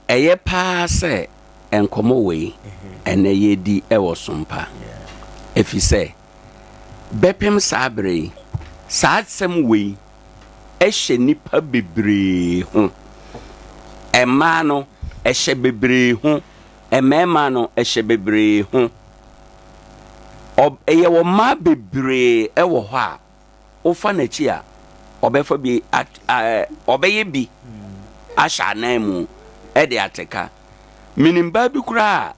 Ɛyɛ paa sɛ nkɔmmɔ wei ɛnnɛ yɛredi wɔ Sompa, efisɛ bɛpem saa berɛ yi, saa asɛm wei hyɛ nnipa bebree ho. Mmaa no, ɛhyɛ bebree ho. Mmarima no, ɛhyɛ bebree ho. Ɔ, yɛwɔ mmaa bebree wɔ hɔ a, wofa n'akyi a, ɔbɛfa bi at ɛɛ ɔbɛyɛ bi ahyɛ anan mu de ate ka. Menim baa bi koraa a,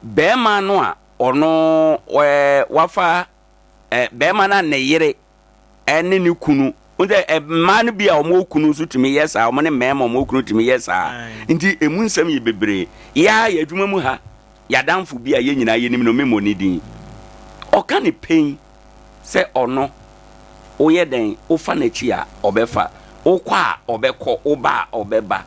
barima no a ɔno ɛɛ wafa ɛɛ barima no a ne yere ne ne kunu sɛ mmaa no bi a wɔn kunu nso tumi yɛ saa, wɔn ne mmarima wɔn kunu tumi yɛ saa. Nti emu nsɛm yɛ bebree. Yɛa yɛ adwuma mu ha, yɛadamfo bi a yɛn nyinaa yɛnim no, memmɔ ne din. Ɔka ne pɛn sɛ ɔno woyɛ dɛn wofa n'akyi a ɔbɛfa, wokɔ a ɔbɛkɔ, woba a ɔbɛba.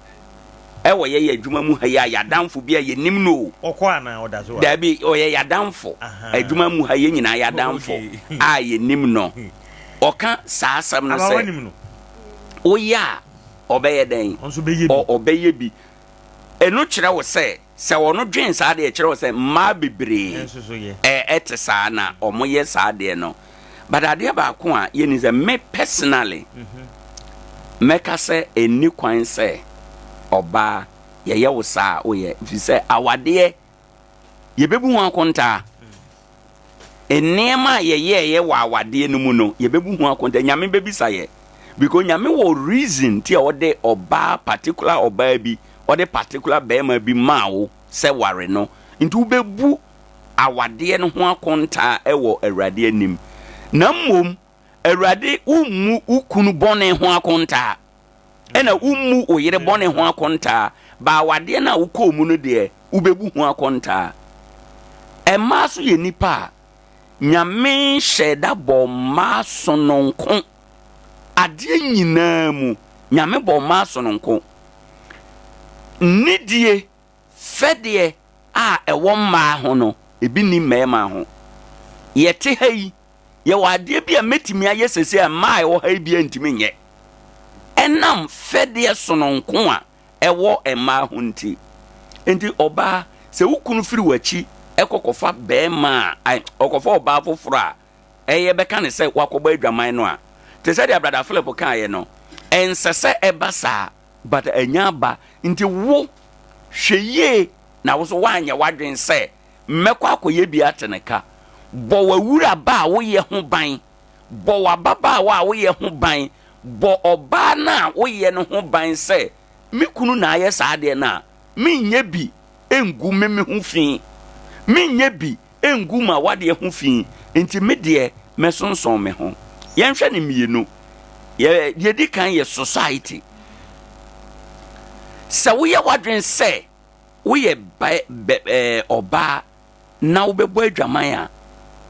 Ɛwɔ yɛyɛ adwuma mu ha yi a yɛadamfo bi a yɛnim no o. Ɔkɔ anaa ɔda so a? Daabi, ɔyɛ yɛadamfo. Adwuma mu ha yɛn nyinaa yɛadamfo a yɛnim no. Ɔka saa asɛm no sɛ woyɛ a ɔbɛyɛ dɛn? Ɔbɛyɛ bi. Ɛno kyerɛ wo sɛ Sɛ ɔno dwen saa deɛ ɛkyerɛ wo sɛ mmaa bebree ɛte saa na ɔmo yɛ saa deɛ no but adeɛ baako a yɛni sɛ me personally mɛka sɛ ɛnni kwan sɛ ɔbaa yɛyɛ wo saa a woyɛ ɛfiri sɛ awadeɛ yɛbɛbu ho akontaa Nneɛma a yɛyɛeɛ wɔ awadeɛ no mu no, yɛbɛbu ho akonta. Nyame bɛbisa yɛ. Because Nyame wɔ reason nti a ɔde ɔbaa, particular ɔbaa bi, ɔde particular barima bi maa wo sɛ ware no. Nti wobɛbu awadeɛ no ho akonta wɔ Awurade anim. Na mmom, Awurade wommu wo kunu bɔne ho akontaa. Ɛna wommu wo yere bɔne ho akontaa, ba awadeɛ no a wokɔɔ mu no deɛ, wobɛbu ho akontaa. Mmaa nso yɛ nnipa a, Nyame hyɛɛ da bɔɔ mmaa sononko. Adeɛ nyinaa mu, Nyame bɔɔ mmaa sononko. Nidie, fɛdeɛ a ɛwɔ mmaa ho no, ebi nni mmarima ho. Yɛte ha yi, Yɛwɔ adeɛ bi a mɛtumi ayɛ seesei a mmaa a ɛwɔ ha yi biara ntumi nyɛ. Ɛnam fɛdeɛ sononko a ɛwɔ mmaa ho nti. Nti ɔbaa, sɛ wo kunu firi w'akyi kɔ kɔfa barima a, ɔkɔfa ɔbaa foforɔ a, ɛyɛ bɛka ne sɛ wakɔbɔ adwaman no a, te sɛ deɛ Brother Philip kaeɛ no, ɛnsɛ sɛ ɛba saa, but anya aba. Nti wo, hwɛ yie na wo nso woanyɛ w'adwene sɛ mɛkɔ akɔyɛ bi ate ne ka. Bɔ w'awuraba a woyɛ ho ban, bɔ w'ababaawa a woyɛ ho ban, bɔ ɔbaa no a woyɛ no ho ban sɛ, me kunu na ayɛ saa adeɛ no a, menyɛ bi ngu me me ho fi, menyɛ bi ngu m'awadeɛ ho fi, nti me deɛ mɛsonsɔn me ho. Yɛnhwɛ no mmienu. Yɛ, deɛ ɛdi kan yɛ society. Sɛ woyɛ w'adwene sɛ woyɛ bɛ, bɛ, ɛɛ, ɔbaa na wobɛbɔ adwaman a,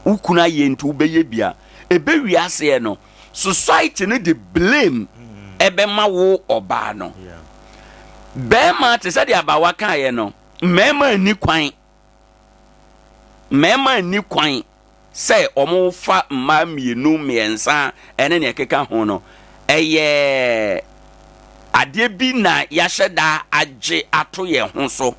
wo kunu ayɛ nti wobɛyɛ bi a, ɛbɛwie aseɛ no, society no de blame ɛbɛma wo ɔbaa no. Bɛrima, te sɛ deɛ abaawa kaeɛ no, mmarima nni kwan Mmarima nni kwan sɛ wɔfa mmaa mmienu, mmiɛnsa ne nea ɛkeka ho no. Ɛyɛ adeɛ bi na yɛahyɛ da agye ato yɛn ho so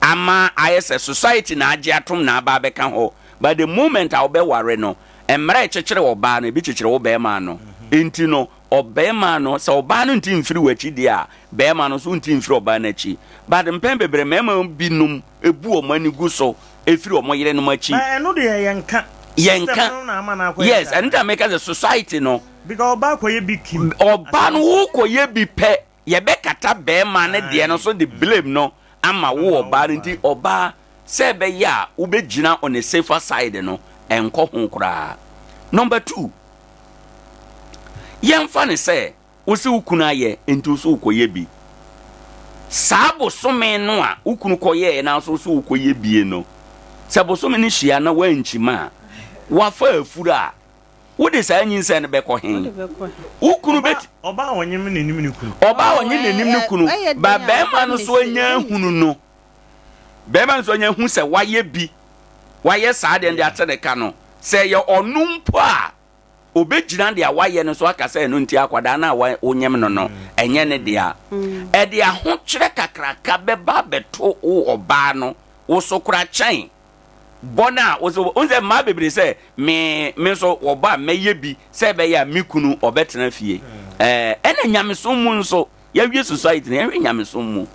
ama ayɛ sɛ society na agye atom na aba abɛka hɔ. But the moment a wobɛware no, mmara a ɛkyekyere ɔbaa no, ebi kyekyere wo barima no. Nti no, ɔbarima no, sɛ ɔbaa no nte mfiri w'akyi deɛ a, barima no nso nte mfiri ɔbaa no akyi. But mpɛn bebree mmarima binom bu wɔn ani gu so firi wɔn yerenom akyi. But ɛno deɛ yɛnka. Yɛnka. System no na ama no akɔyɛ Yes, saa. ɛno nti na meka sɛ society no. Because ɔbaa kɔyɛ bi kim. Ɔbaa no wokɔyɛ bi pɛ, yɛbɛkata barima no deɛ no so de blame no ama wo ɔbaa no nti ɔbaa sɛ ɛbɛyɛ a wobɛgyina on a safer side no, ɛnkɔ ho koraa. Number two, yɛmfa no sɛ wo se wo kunu ayɛ nti wo so wokɔyɛ bi. Saa bosome no a wo kunu kɔyɛɛ na nso wo so wokɔyɛ bie no, sɛ bosome no hyia na woankyima a, wafa afuru a, wode saa nyinsɛn no bɛkɔ he? Wo kunu bɛti. Ɔbaa a ɔnyem n'anim ne kunu. Ɔbaa a ɔnye n'anim ne kunu, ba bɛrima no so anya ahunu no. Bɛrima no so anya hu sɛ wayɛ bi, wayɛ saa deɛ no de ate ne ka no, sɛ ɛyɛ ɔno mpo a, obɛgyina deɛ wayɛ no so aka sɛ ɛno nti akwadaa no a wonyem no no, ɛnyɛ ne dea. Ɛde ahokyerɛ kakraka bɛba abɛto wo ɔbaa no wo so koraa kyɛn bɔ no a wo so. Wohu sɛ mmaa bebree sɛ, me, me nso wɔbɔ a mɛyɛ bi sɛ ɛbɛyɛ a me kunu ɔbɛtena fie. Ɛɛ, ɛna nyamesom mu nso, yɛawie society no, yɛnhwɛ nyamesom mu.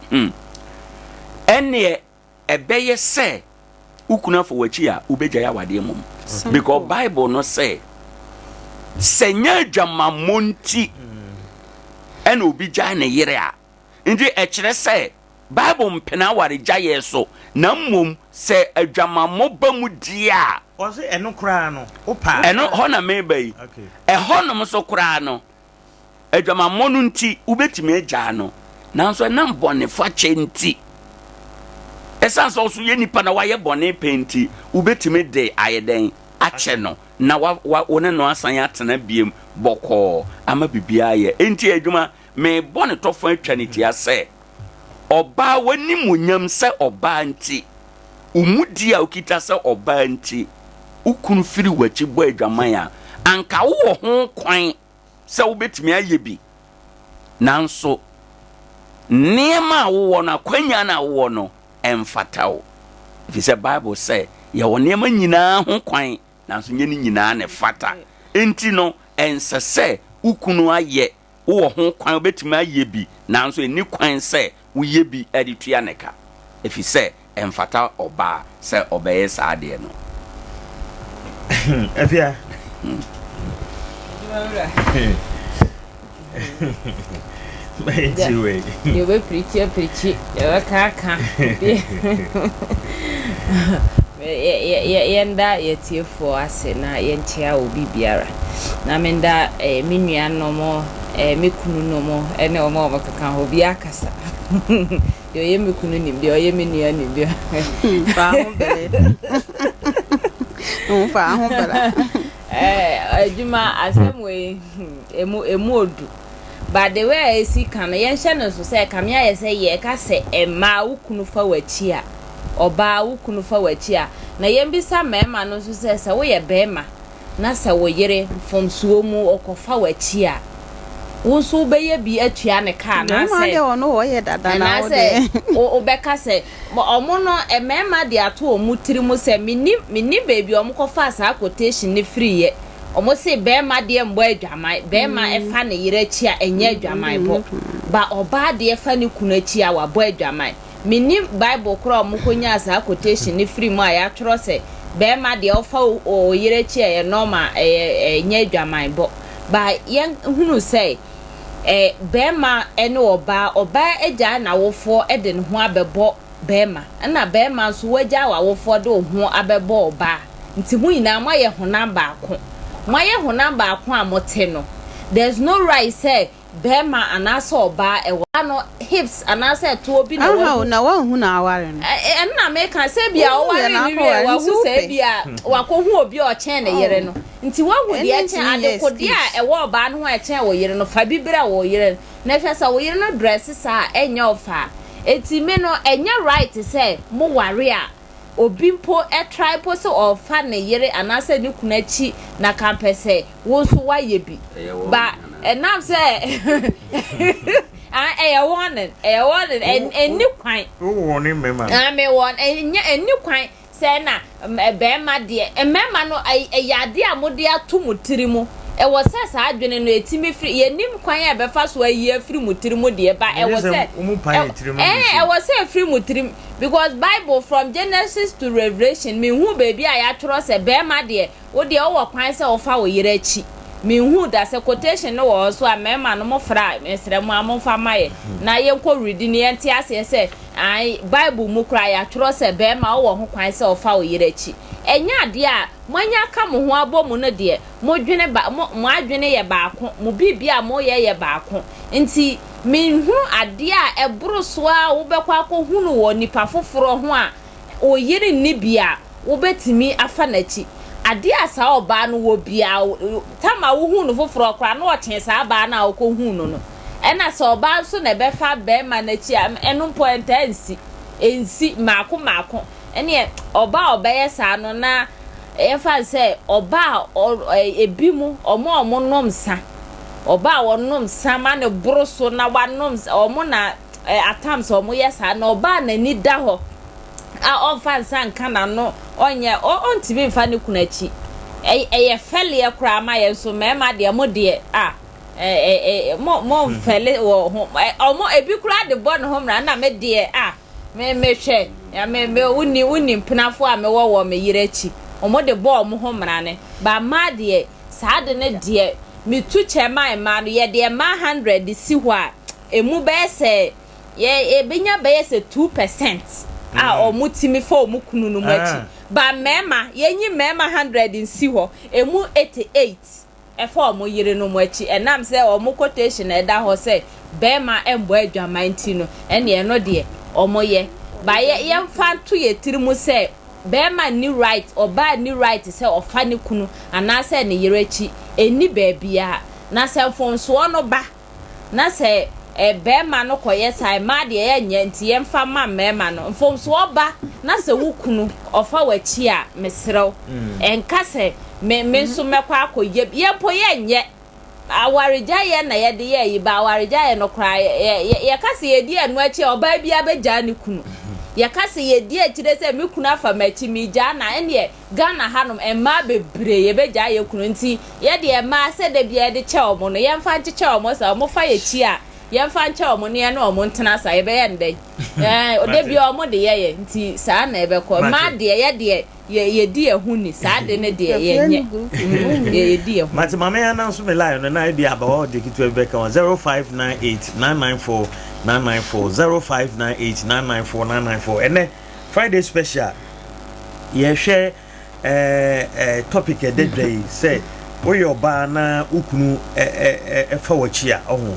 Hmm. Ɛnneɛ ɛbɛyɛ sɛ wo kunu afa w'akyi a wobɛgyae awadeɛ mmom. Because Bible no sɛ, sɛ nyɛ adwamammɔ nti ɛna obi gyae ne yere a, nti ɛkyerɛ sɛ Bible mpene awaregyaeɛ so, na mmom sɛ adwamammɔ ba mu deɛ a. Ɔse ɛno koraa no, wopɛ a. Ɛno, hɔ na mereba yi. Ɛhɔnom nso koraa no, Adwamammɔ no nti, wobɛtumi agyaa no, nanso ɛnam bɔnefakyɛ nti, ɛsiane sɛ ɔso yɛ nipa na wayɛ bɔne pɛn nti, wobɛtumi de ayɛ dɛn akyɛ no na wa, wa, wo ne no asan atena biem bɔkɔɔ ama biribiara ayɛ. Enti adwuma, merebɔ ne tɔfa atwa ne tia sɛ, ɔbaa w'animuonyam sɛ ɔbaa nti, wo mudi a wokita sɛ ɔbaa nti, wo kunu firi w'akyi bɔ adwaman a, anka wowɔ ho kwan sɛ wobɛtumi ayɛ bi, nanso nneɛma a wowɔ no, akwanya no a wowɔ no, ɛmfata wo. Ɛfiri sɛ Bible sɛ yɛwɔ nneɛma nyinaa ho kwan, nanso nyɛ ne nyinaa na ɛfata. Enti no, ɛnsɛ sɛ wo kunu ayɛ, wowɔ ho kwan, wobɛtumi ayɛ bi, nanso ɛnni kwan sɛ woyɛ bi de tua ne ka, ɛfiri sɛ ɛmfata ɔbaa sɛ ɔbɛyɛ saa adeɛ no. Afia. Deɛ ɔbɛpirikyi apirikyi, deɛ ɔbɛka aka. Yɛnda yɛtiefoɔ ase na yɛnkyea obi biara. Na menda eh, me nuanom, eh, me kununom ne wɔn a wɔkeka ho, obiara kasa. Deɛ ɔyɛ me kunu nim, deɛ ɔyɛ me nua nim. Deɛ Fa ho bere. Fa ho bra. Eh, adwuma asɛm wei emu emu odu. But the way a esi ka no, yɛnhyɛ no nso sɛ kame ayɛ sɛ yɛka sɛ mmaa wo kunu fa w'akyi a, ɔbaa wo kunu fa w'akyi a, na yɛmbisa mmarima no nso sɛ sɛ woyɛ barima na sɛ wo yere mfomsoɔ mu ɔkɔfa w'akyi a. wo nso wobɛyɛ bi atua ne ka Bɛrima anaasɛ deɛ ɔno ɔyɛ dada na wo anaasɛ deɛ. wobɛka sɛ ɔmo no mmarima de ato ɔmo tiri mu sɛ mennim mennim baabi a ɔmo kɔfaa saa quotation no firiiɛ. Ɔmo se bɛrima deɛ mmɔ adwaman, bɛrima ɛfa ne yere akyi a ɛnyɛ adwaman bɔ, ba ɔbaa deɛ fa ne kunu akyi a wabɔ adwaman. Mennim bible korɔ a ɔmo kɔnyaa saa quotation no firi mu a yɛatwerɛ sɛ bɛrima deɛ ɔfa wo yere akyi a ɛyɛ normal ɛyɛ ɛnyɛ adwaman bɔ. Ba yɛn hunu sɛ ɛ bɛrima ɛne ɔbaa, ɔbaa agyae n'awofoɔ de ne ho abɛbɔ bɛrima, ɛna bɛrima nso wagyae w'awofoɔ de wo ho abɛbɔ ɔbaa, nti mo nyinaa moayɛ honam baako. Moayɛ honam baako a mote no, there's no right sɛ bɛrima anaasɛ ɔbaa ɛwɔ no hips anaasɛ ɛtoɔ bi na Aha wahu. o, na wanhu na aware no. Ɛno na meka sɛ ebia Wohu ɔwaree yɛ na no wie akɔware wahu nti sɛ wopɛ. ebia wakɔhu obi a ɔkyɛn ne yere no. Nti wahu Ɛno deɛ nti ɛkyɛn, nyɛ adekodeɛ a excuse. ɛwɔ ɔbaa no ho a ɛkyɛn wo yere no, fa bi brɛ wo yere no. Na hwɛ sɛ wo yere no dresse saa a, ɛnyɛ wo fɛ a. Enti me no, ɛnyɛ right sɛ mo ware a, obi mpo try mpo sɛ ɔrefa ne yere anaasɛ ne kunu akyi na kampɛ sɛ wo nso woayɛ bi. Ba ɛnam sɛ ah, ɛyɛ warning, ɛyɛ warning, ɛnni kwan. Wo warning mmarima no. Ah, me warn, ɛnyɛ, ɛnni kwan. Sɛ na barima deɛ, mmarima no, ɛyɛ adeɛ a mode ato mo tiri mu. Ɛwɔ sɛ saa adwene no ɛtumi firi, yɛnnim kwan a ɛbɛfa so ayi afiri mo tiri mu deɛ, but ɛwɔ sɛ, ɛɛ, ɛwɔ sɛ ɛfiri mo tirim. Because Bible from Genesis to Revelation, menhuu baabi a yɛatwerɛ sɛ barima deɛ, wo deɛ wowɔ kwan sɛ wofa wo yere akyi. Menhuu da. Sɛ quotation no wɔ hɔ nso a, mmarima no mofra a, mesrɛ mo ara momfa mma yɛn na yɛnkɔ readi na yɛnte aseɛ sɛ Ae, Bible mu koraa yɛatwerɛ sɛ barima wowɔ ho kwan sɛ ɔfa wo yere akyi. Ɛnyɛ adeɛ a moanya aka mo ho abɔ mu no deɛ, modwene ba, mo, mo adwene yɛ baako, mo biribi a moyɛ yɛ baako. Nti menhunu adeɛ a ɛboro so ara a wobɛkɔ akɔhunu wɔ nipa foforɔ ho a wo yere nni bi a wobɛtumi afa n'akyi. Adeɛ a saa ɔbaa no wɔ biara, tam a wohuu no foforɔ koraa na ɔkyɛn saa baa no a wokɔhuu no no. Ɛna sɛ ɔbaa nso na ɛbɛfa barima no akyi a, ɛno mpo ɛntaa nsi. Ɛnsi mmaako mmaako. Ɛneɛ ɔbaa a ɔbɛyɛ saa no na yɛmfa no sɛ ɔbaa a ebi mu wɔn a wɔnom nsa, ɔbaa a wɔnom nsa ma no boro so na wanom nsa, wɔn na at times wɔyɛ saa. Na ɔbaa a n'ani da hɔ a ɔmfa nsa nka n'ano, ɔnyɛ, ɔntumi mfa ne kunu akyi. Ɛyɛ fɛleɛ koraa ma yɛn nso mmarima deɛ mo deɛ ah. mo mo nfɛle wɔ ho ɔmo ebi koraa de bɔ ne ho mmara na me deɛ a me mehwɛ me me wonni wonni mpenafo a mewɔ wɔ me yere akyi ɔmo de bɔ ɔmo ho mmara ne ba mmaa deɛ saa de ne deɛ metu kyɛ maa mmaa no yɛde mmaa hundred si hɔ a emu bɛyɛ sɛ yɛ ebenya bɛyɛ sɛ 2% a ɔmo timi fa ɔmo kunu no mu akyi ba mmarima yɛnyi mmarima hundred nsi hɔ emu 88 fa wɔn yerenom akyi ɛnam sɛ wɔn quotation a ɛda hɔ sɛ barima mmɔ adwaman nti no, ɛnneɛ ɛno deɛ wɔyɛ. But yɛ yɛmfa nto yɛn tiri mu sɛ barima nni right, ɔbaa nni right sɛ ɔfa ne kunu anaasɛ ne yere akyi, ɛnni baabiara. Na sɛ mfomsoɔ no ba na sɛ barima no kɔyɛ saa, mmaa deɛ yɛnyɛ nti yɛmfa mma mmarima no. Mfomsoɔ ba na sɛ wo kunu ɔfa w'akyi a, mesrɛ wo, ɛnka sɛ me me nso mɛkɔ akɔyɛ bi. Yɛn mpo yɛnyɛ. Awaregyaeɛ na yɛde yɛ yi, ba awaregyaeɛ no koraa yɛka sɛ yɛdi ɛno akyi a, ɔbaa biara bɛgyaa ne kunu. Yɛka sɛ yɛdi akyire sɛ me kunu afa m'akyi, megyaa no a, ɛnneɛ Ghana hanom mmaa bebree yɛbɛgyaa yɛ kunu nti yɛdeɛ mmaa sɛ da biara yɛde kyɛ wɔn no yɛmfa nkyekyɛ wɔn saa wɔn fa yɛ kyi a yɛmfa nkyɛ wɔn na yɛne wɔn ntena saa yɛbɛyɛ no dɛn ɛɛ da biara wɔn de yɛ yɛ nti saa na ɛbɛkɔ mmaa deɛ yɛdeɛ yɛ yɛdi yɛ ho ni saa de ne deɛ yɛnyɛ yɛ yɛdi yɛ ho. Mate maame anan so me line no na ebi abawa ɔde ketewa bi bɛka ho 0598 994 994 0598 994 994 ɛnɛ Friday special yɛhwɛ ɛɛ ɛɛ topic ɛda dwa yi sɛ woyɛ ɔbaa na wo kunu ɛfa w'akyi a ɔho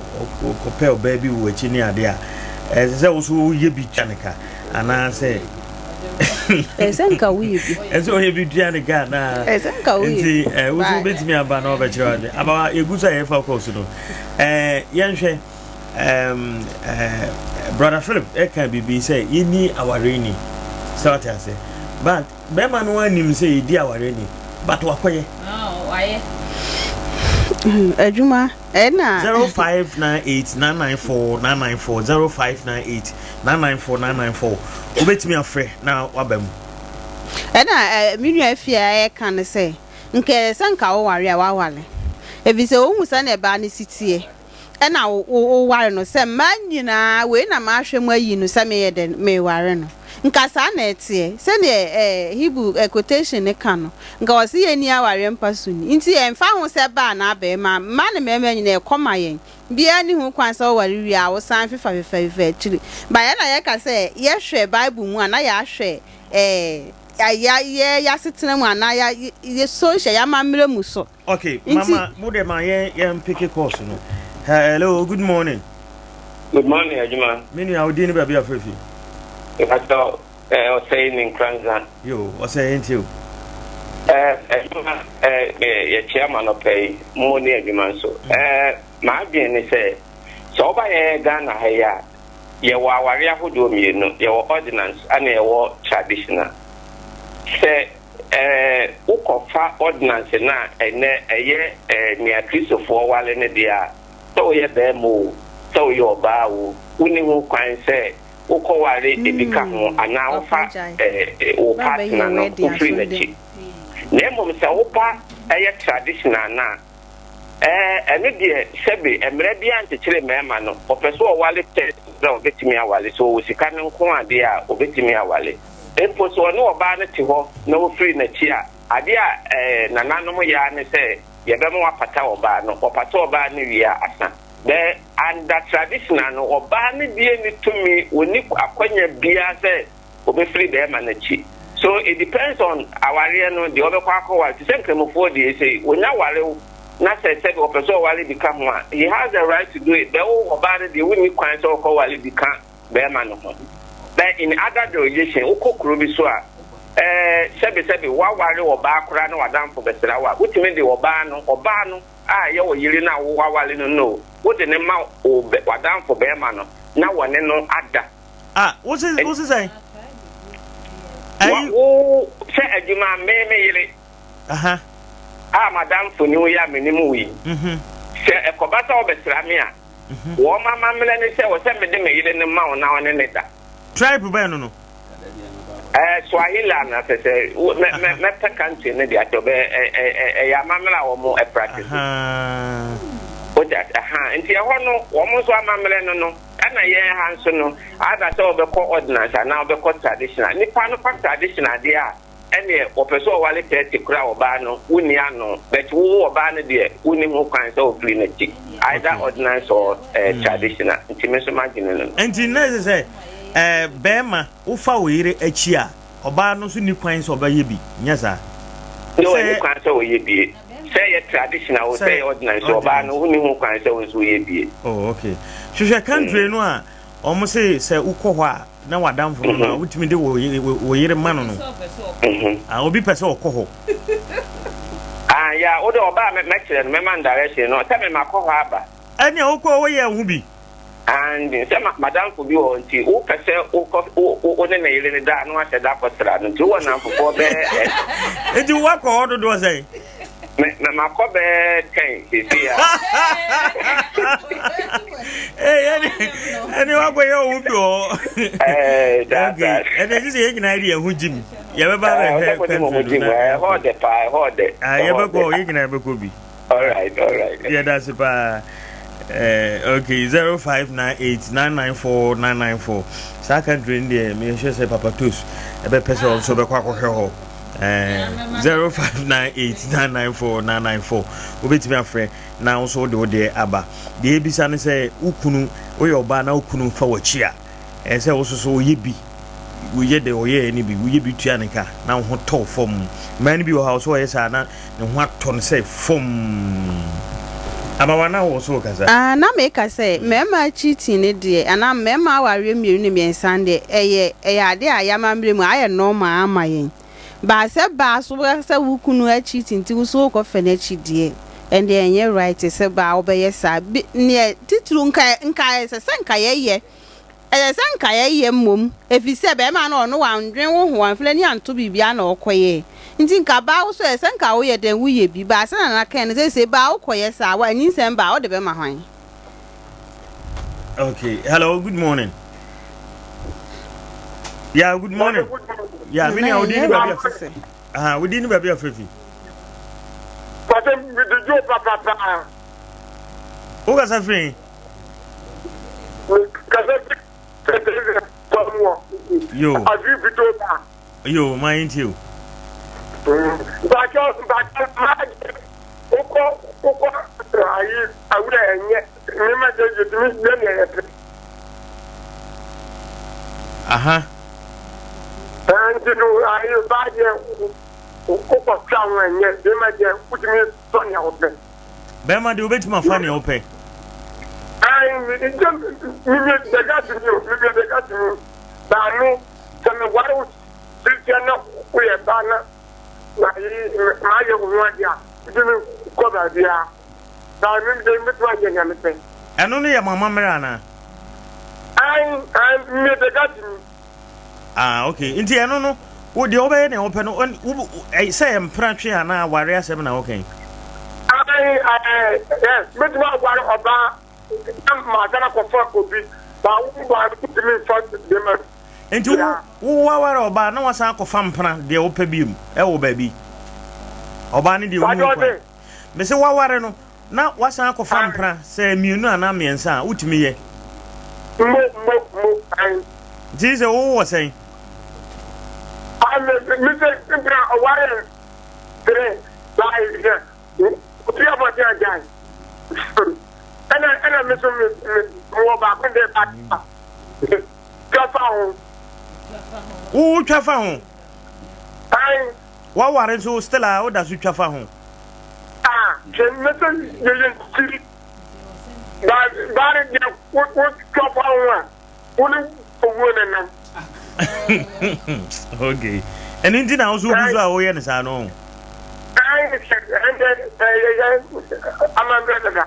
kɔpɛ ɔbaa bi wɔ w'akyi ne adeɛ a ɛsɛ sɛ wo so woyɛ bi tua ne ka anaasɛ ɛsɛ nka woyɛ bi ɛsɛ woyɛ bi tua ne ka anaa ɛsɛ nka woyɛ nti ɛɛ wo so wobɛtumi aba na wɔbɛkyerɛ wade abawa yɛgu so a yɛfa kɔɔ so no ɛɛ yɛnhwɛ um, uh, brother Philip ɛka biribi sɛ yɛnni awareɛ ni sɛ wate ase but bɛrima no anim sɛ yɛdi awareɛ ni but wakɔyɛ wayɛ. Adwuma ɛna. 0598 994 994 0598 994 994 wobɛtumi afrɛ na waba mu. Ɛna me nua fie a ɛka no sɛ nka ɛsɛ sɛ nka woware a waware efisɛ wohu sɛnea ɛbaa no si teɛ ɛna woware no sɛ mmaa nyinaa wei na mahwɛ mu ayi no sɛ meyɛ dɛn meware no nka saa na ɛteɛ sɛdeɛ eh, Hebrew eh, quotation no ka no nka wɔse yɛnni awareɛ mpa so ni nti ɛmfa ho sɛ baa anaa barima mmaa ne mmarima nyinaa ɛkɔ ma yɛn biara nni ho kwan sɛ woware wie a wosan fefa fefa fefa akyiri ba yɛn na yɛka sɛ yɛhwɛ Bible mu a na yɛahwɛ eh, yɛ yɛ yɛasetena mu anaa yɛ yɛ social yɛamammerɛ mu so Okay, Nti. mama, mo de ma yɛn yɛn peke course no. Hello, good morning. Good morning, adwuma. Me nua, wo din ne baabi afrɛ fi? Mpakyɛ eh, ɔsɛe ne Nkoranza. Yo, ɔsɛe yɛn tie o. Eh, adwuma, eh, yɛkyea ma nɔpɛ yi, mo ne adwuma nso. Eh, m'adwene ne sɛ, sɛ woba yɛn Ghana ha yi a, yɛwɔ aware ahodoɔ mmienu, yɛwɔ ordinance ɛna yɛwɔ traditional. Sɛ wokɔfa ordinance no a ɛnnɛ ɛyɛ nea Kristofoɔ ware no deɛ a, sɛ woyɛ barima oo, sɛ woyɛ ɔbaa oo, wonni ho kwan sɛ wokɔware ebi ka ho anaa wofa wo partner no wofiri n'akyi. Na mmom sɛ woba ɛyɛ traditional no a, ɛno deɛ sɛbe mmara biara nkyekyere mmarima no, ɔpɛ sɛ ɔware pɛ a ɔbɛtumi aware, sɛ ɔwɔ sika no nko ara deɛ a ɔbɛtumi aware. Mpo sɛ ɔne ɔbaa no te hɔ na ɔfiri n'akyi a, adeɛ a nananom yɛ ara ne sɛ yɛbɛma wapata ɔbaa no. Ɔpata ɔbaa no wie a, asa. But under traditional no, ɔbaa no deɛ nni tumi, ɔnni akwanya biara sɛ ɔbɛfiri barima no akyi. So it depends on awareɛ no, deɛ ɔbɛkɔ akɔware. Te sɛ Nkramofoɔ deɛ sei, ɔnya ware wo na sɛ sɛbe ɔpɛ sɛ ɔware bi ka ho a, he has the right to do it. But wo ɔbaa no deɛ, wonni kwan sɛ wokɔware bi ka bɛɛma no ho. But in other jurisdiction, wokɔ kuro bi so a, eh, sɛbe sɛbe woaware ɔbaa koraa na w'adamfo bɛsra wo a, wotumi de ɔbaa no, ɔbaa no a ɛyɛ wo yere no a wo woaware no no o, wode no ma wo bɛ, w'adamfo bɛɛma no na wɔne no ada. Ah, wo se, wo se sɛn? Wa, wo, sɛ adwuma, me, me yere. Aha. A m'adamfo ne wo yi a me ne mo yi, sɛ ɛkɔba sɛ wobɛsra me a, Wɔn amammerɛ ne sɛ, ɛwɔ sɛ mede me yere no ma wo na wo ne no da. Tribe bɛn no no? Ɛɛ Swahili ana sɛ sɛ mɛ mɛ mɛpɛ country no de akyɛ bɛ ɛ ɛ ɛyɛ amammerɛ a wɔn practice. O ti ase aha nti ɛhɔ no wɔn nso amammerɛ no no ɛna yɛn ha nso no either sɛ wɔbɛkɔ ordinance anaa wɔbɛkɔ traditional nipa no fa traditional deɛ a. Ɛneɛ wɔpɛ sɛ ɔware 30 koraa ɔbaa no wonni ano but wo ɔbaa no deɛ wonni ho kwan sɛ wofiri n'akyi either ordinance or eh, traditional nti me nso m'adwene no no. Nti na ɛsɛ sɛ eh, bɛrima wofa wo yere akyi a ɔbaa no nso nni kwan sɛ ɔbɛyɛ bi, nyɛ saa? No, Sɛ ɛnni kwan sɛ ɔyɛ bie. Sɛ ɛyɛ traditional o, sɛ ɛyɛ ordinance o, ɔbaa no wonni ho kwan sɛ wo nso woyɛ bie. Oh, okay. Hwehwɛ country no a wɔn se sɛ wokɔ hɔ a na w'adamfo no no a wotumi de wo wo yere ma no no ah obi pɛ sɛ ɔkɔ hɔ. Ah ya wo de ɔbaa mɛ mɛkyerɛ no mɛma no direction no sɛ me ma kɔ hɔ aba. Ɛnea wokɔ woyɛ ho bi. And sɛ ma madamfo bi wɔ hɔ nti wo pɛ sɛ wokɔ wo wo ne ne yere no da a na wahyɛ da akɔ sra no nti wowɔ nnamfofoɔ bɛyɛ ɛ. Nti woakɔ hɔ dodoɔ sɛn? Me me makɔ bɛyɛ ten seesei a. Ee ɛne ɛne wakɔyɛ ɔho bi wɔ hɔ. Ɛɛ daa saa. Ɛne ɛgye sɛ yɛn nyinaa de yɛn ho gyim. Yɛbɛba bɛhwɛ country no na. Ɛhɔ ɔdɛ paa ɛhɔ ɔdɛ. Ah yɛbɛkɔ yɛn nyinaa yɛbɛkɔ bi. Alright alright. Yɛda ase paa. Eh, okay 0598 994 994 saa country no deɛ mehwɛ sɛ Papa Toast ɛbɛpɛ sɛ ɔnso bɛkɔ akɔhwɛ hɔ. Eh, 0598994994 wobɛtumi afrɛ na wo nso wode wo deɛ aba deɛ ɛbisa ne sɛ wo kunu woyɛ ɔbaa na wo kunu fa w'akyi a ɛyɛ sɛ wo soso woyɛ bi woyɛ deɛ ɔyɛɛ no bi woyɛ bi tua ne ka na wo ho tɔ fam mmaa no bi wɔ ha wo so ɔyɛ saa na ne ho atɔ no sɛ fam abawa na wɔ so kasa. Ah, na meka sɛ mmarima cheating no deɛ anaa mmarima awareɛ mmienu ne mmiɛnsa no deɛ ɛyɛ ɛyɛ adeɛ a yɛamammerɛ mu ayɛ normal ama yɛn. But sɛ baa so wobɛka sɛ wo kunu acheat nti wo so wokɔfa n'akyi deɛ ɛndeɛ ɛnyɛ right sɛ baa wobɛyɛ saa. Bi neɛ titiriw nka nka ɛsɛ sɛ nka yɛyɛ. Ɛsɛ sɛ nka yɛyɛ mmom efisɛ bɛrima no ɔno wandwen wo ho wamfa n'ani anto biribiara na ɔkɔyɛɛ. Nti nka baa wo so ɛsɛ sɛ nka woyɛ dɛn woyɛ bi baa sɛ Nana kae no seesei baa wokɔyɛ saa wa nyinsɛn baa wode bɛma hwan? Okay, hello, good morning. Yeah, good morning. Yeah, me nua wodi ni baabi a. Ah, wodi ni baabi a fefi. Pàṣẹ mi di jo papapa. Wo kasa firi? Kasa firi Yo. Afi fito ba. Yo, ma yɛn tie o. Mpakyɛ mpakyɛ maa wokɔ wokɔ ayi awura ɛnyɛ nneɛma deɛ yɛtumi yɛ nea yɛpɛ. Aha. Nti no ayi baa deɛ wokɔ twa ho ɛnyɛ nneɛma deɛ wotumi tɔ nea wopɛ. Bɛrima deɛ wobɛtumi afa nea wopɛ. Ayi nkyɛn mimie bɛka tumi o mimie bɛka tumi baame. Sɛ meware wo seesei na woyɛ baa na mayɛ wo ho ade a, wode me kɔ baabiara. Baa me de mɛtumi ayɛ nea mepɛ. Ɛno no yɛ mo amammerɛ anaa? Ae, ae, meyɛ Dagatini. Ah, okay. Nti ɛno no, wo deɛ wobɛyɛ nea wopɛ no, wo, sɛ yɛ mpena twe anaa aware asɛm na woka yi? Ae, ae, mɛtumi aware ɔbaa na masan akɔfa obi, baa wo baa no wotumi mfa bɛma. Nti wo wo waware ɔbaa na wasan akɔfa mpena deɛ wopɛ biom ɛwɔ baabi. Ɔbaa no deɛ ɔni ho kwan. Mese waware no na wasan akɔfa mpena sɛ mmienu anaa mmiɛnsa a wotumi yɛ. Mo mo mo ayi. Nti sɛ wo wɔ sɛn? Ah me me sɛ mpena ɔware tere baa hwɛ obi abɔden agyae. Ɛna ɛna me so me me wɔ baako de ba. Twa fa ho. Wo twa fa ho. Ayi. Waware nso still a woda so twa fa ho. Ah, hwɛ ne sɛ yɛyɛ ntiri. Ba baare deɛ wo wo twa fa ho a, wo ne owuo ne nam. Okay. Ɛno nti na wo so wogu so a woyɛ ne saa no. Ayi sɛ ɛnɛ ɛyɛ yɛ amammerɛ dada.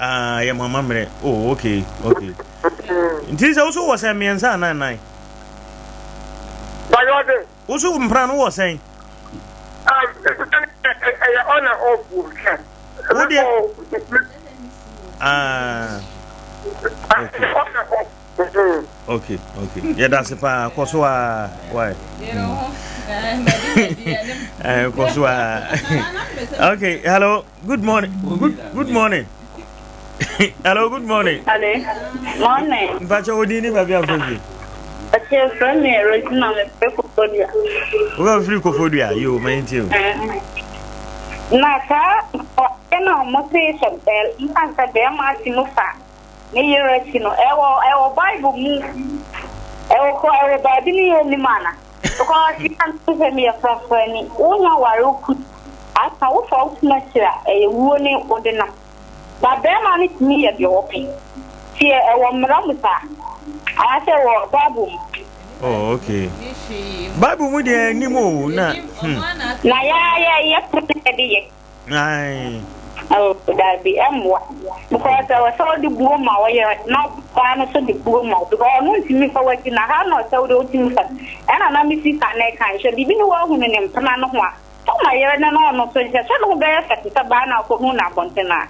Ah, yɛ mo amammerɛ. Oh, okay, okay. Nti sɛ woso wɔ sɛ mmiɛnsa anaa nnan? Bayɛ ɔde. Woso mpena no wɔ sɛn? Ah, ɛyɛ on and off wɔ hwɛ. Wo deɛ. Ah. Okay. On and off. Okay, okay. Yɛda ase paa. Kɔ so a. Why? Eh, kɔ so a. Okay, hello. Good morning. Good, good morning. Hello, good morning. Hello. Morning. Mpacho odi ni baabi afro fi. Ɔkyɛ frɛ me Rosina me fɛ Kofodua. Wo ka firi Kofodua yo ma nti o. Na saa ɔyɛ na ɔmo se sɛ bɛl mfa sɛ bɛrima ati mu fa ne yere akyi no ɛwɔ ɛwɔ Bible mu ɛwɔ kɔ ɛwɔ baabi ne yɛ nim ana. Because yɛ a sɛ meyɛ frafrani wonya ware wo kunu Ansa wofa wo kunu akyiri a, ɛyɛ wuo ne wode nam. But barima no tumi yɛ deɛ ɔpɛ. Nti ɛwɔ mmara mu saa? Anaasɛ ɛwɔ Bible mu? Oh, okay. Bible mu deɛ anim o na. Hmm. Na yɛ yɛ yɛ pɛ na yɛde yɛ. Aye. Oh, dabi, ɛmmoa. Because ɛwɔ sɛ wode buo ma wo yere na ɔbaa no nso de buo ma wo. Because ɔno ntumi fa w'akyi na ha na ɔsɛ wode wotumi fa. Ɛna na me sista no ɛka nhwɛ biribi ne woahunu ne mpena no ho a. Sɛ ɔma yere no na ɔno nso nhwɛ sɛ ne ho bɛyɛ fɛ te sɛ baa no a ɔkɔhuu no abɔnten no a.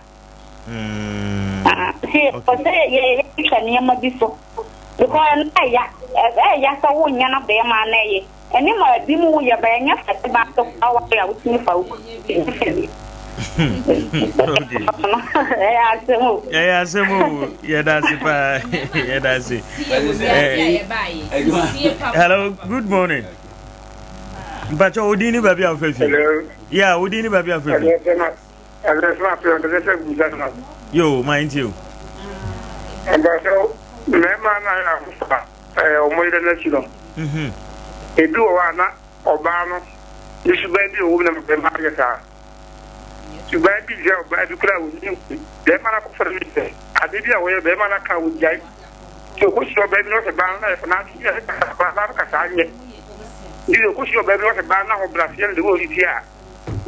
Nti ɛwɔ sɛ yɛhwɛ nneɛma bi so because ɛno ɛya ɛya sɛ wonyɛ na bɛrima na ɛyɛ ɛne ma ebi mu woyɛ ba ɛnyɛ fɛ sɛ baa so aware a wotumi fa wo ɛnyɛ fɛ bi. Ɛyɛ asɛm o. Ɛyɛ asɛm o yɛda ase paa yɛda ase. Hello good morning. mpakyɛ wo din ne baabi a wofɛ fi ya wo din ne baabi a wofɛ fi yo ma nti o mpakyɛ mmarima na yɛ ahofa wɔn yere n'akyi no mhm. ebi wɔ hɔ a na ɔbaa no ne suban bi wɔ mu na mmarima ayɛ saa suban bi sɛ ɔbaa bi kura wɔn bɛrima no akɔfa no sɛ ade bi a wɔyɛ bɛrima no aka wɔgyae Sɛ okohyia ɔbaa bi na ɔsɛ baa no na yɛ fɛ n'ase yɛ ne kasa koraa baa no kasa anyɛ. Nti sɛ okohyia ɔbaa bi na ɔsɛ baa no ahobrɛaseɛ no de wɔ ɔsi a,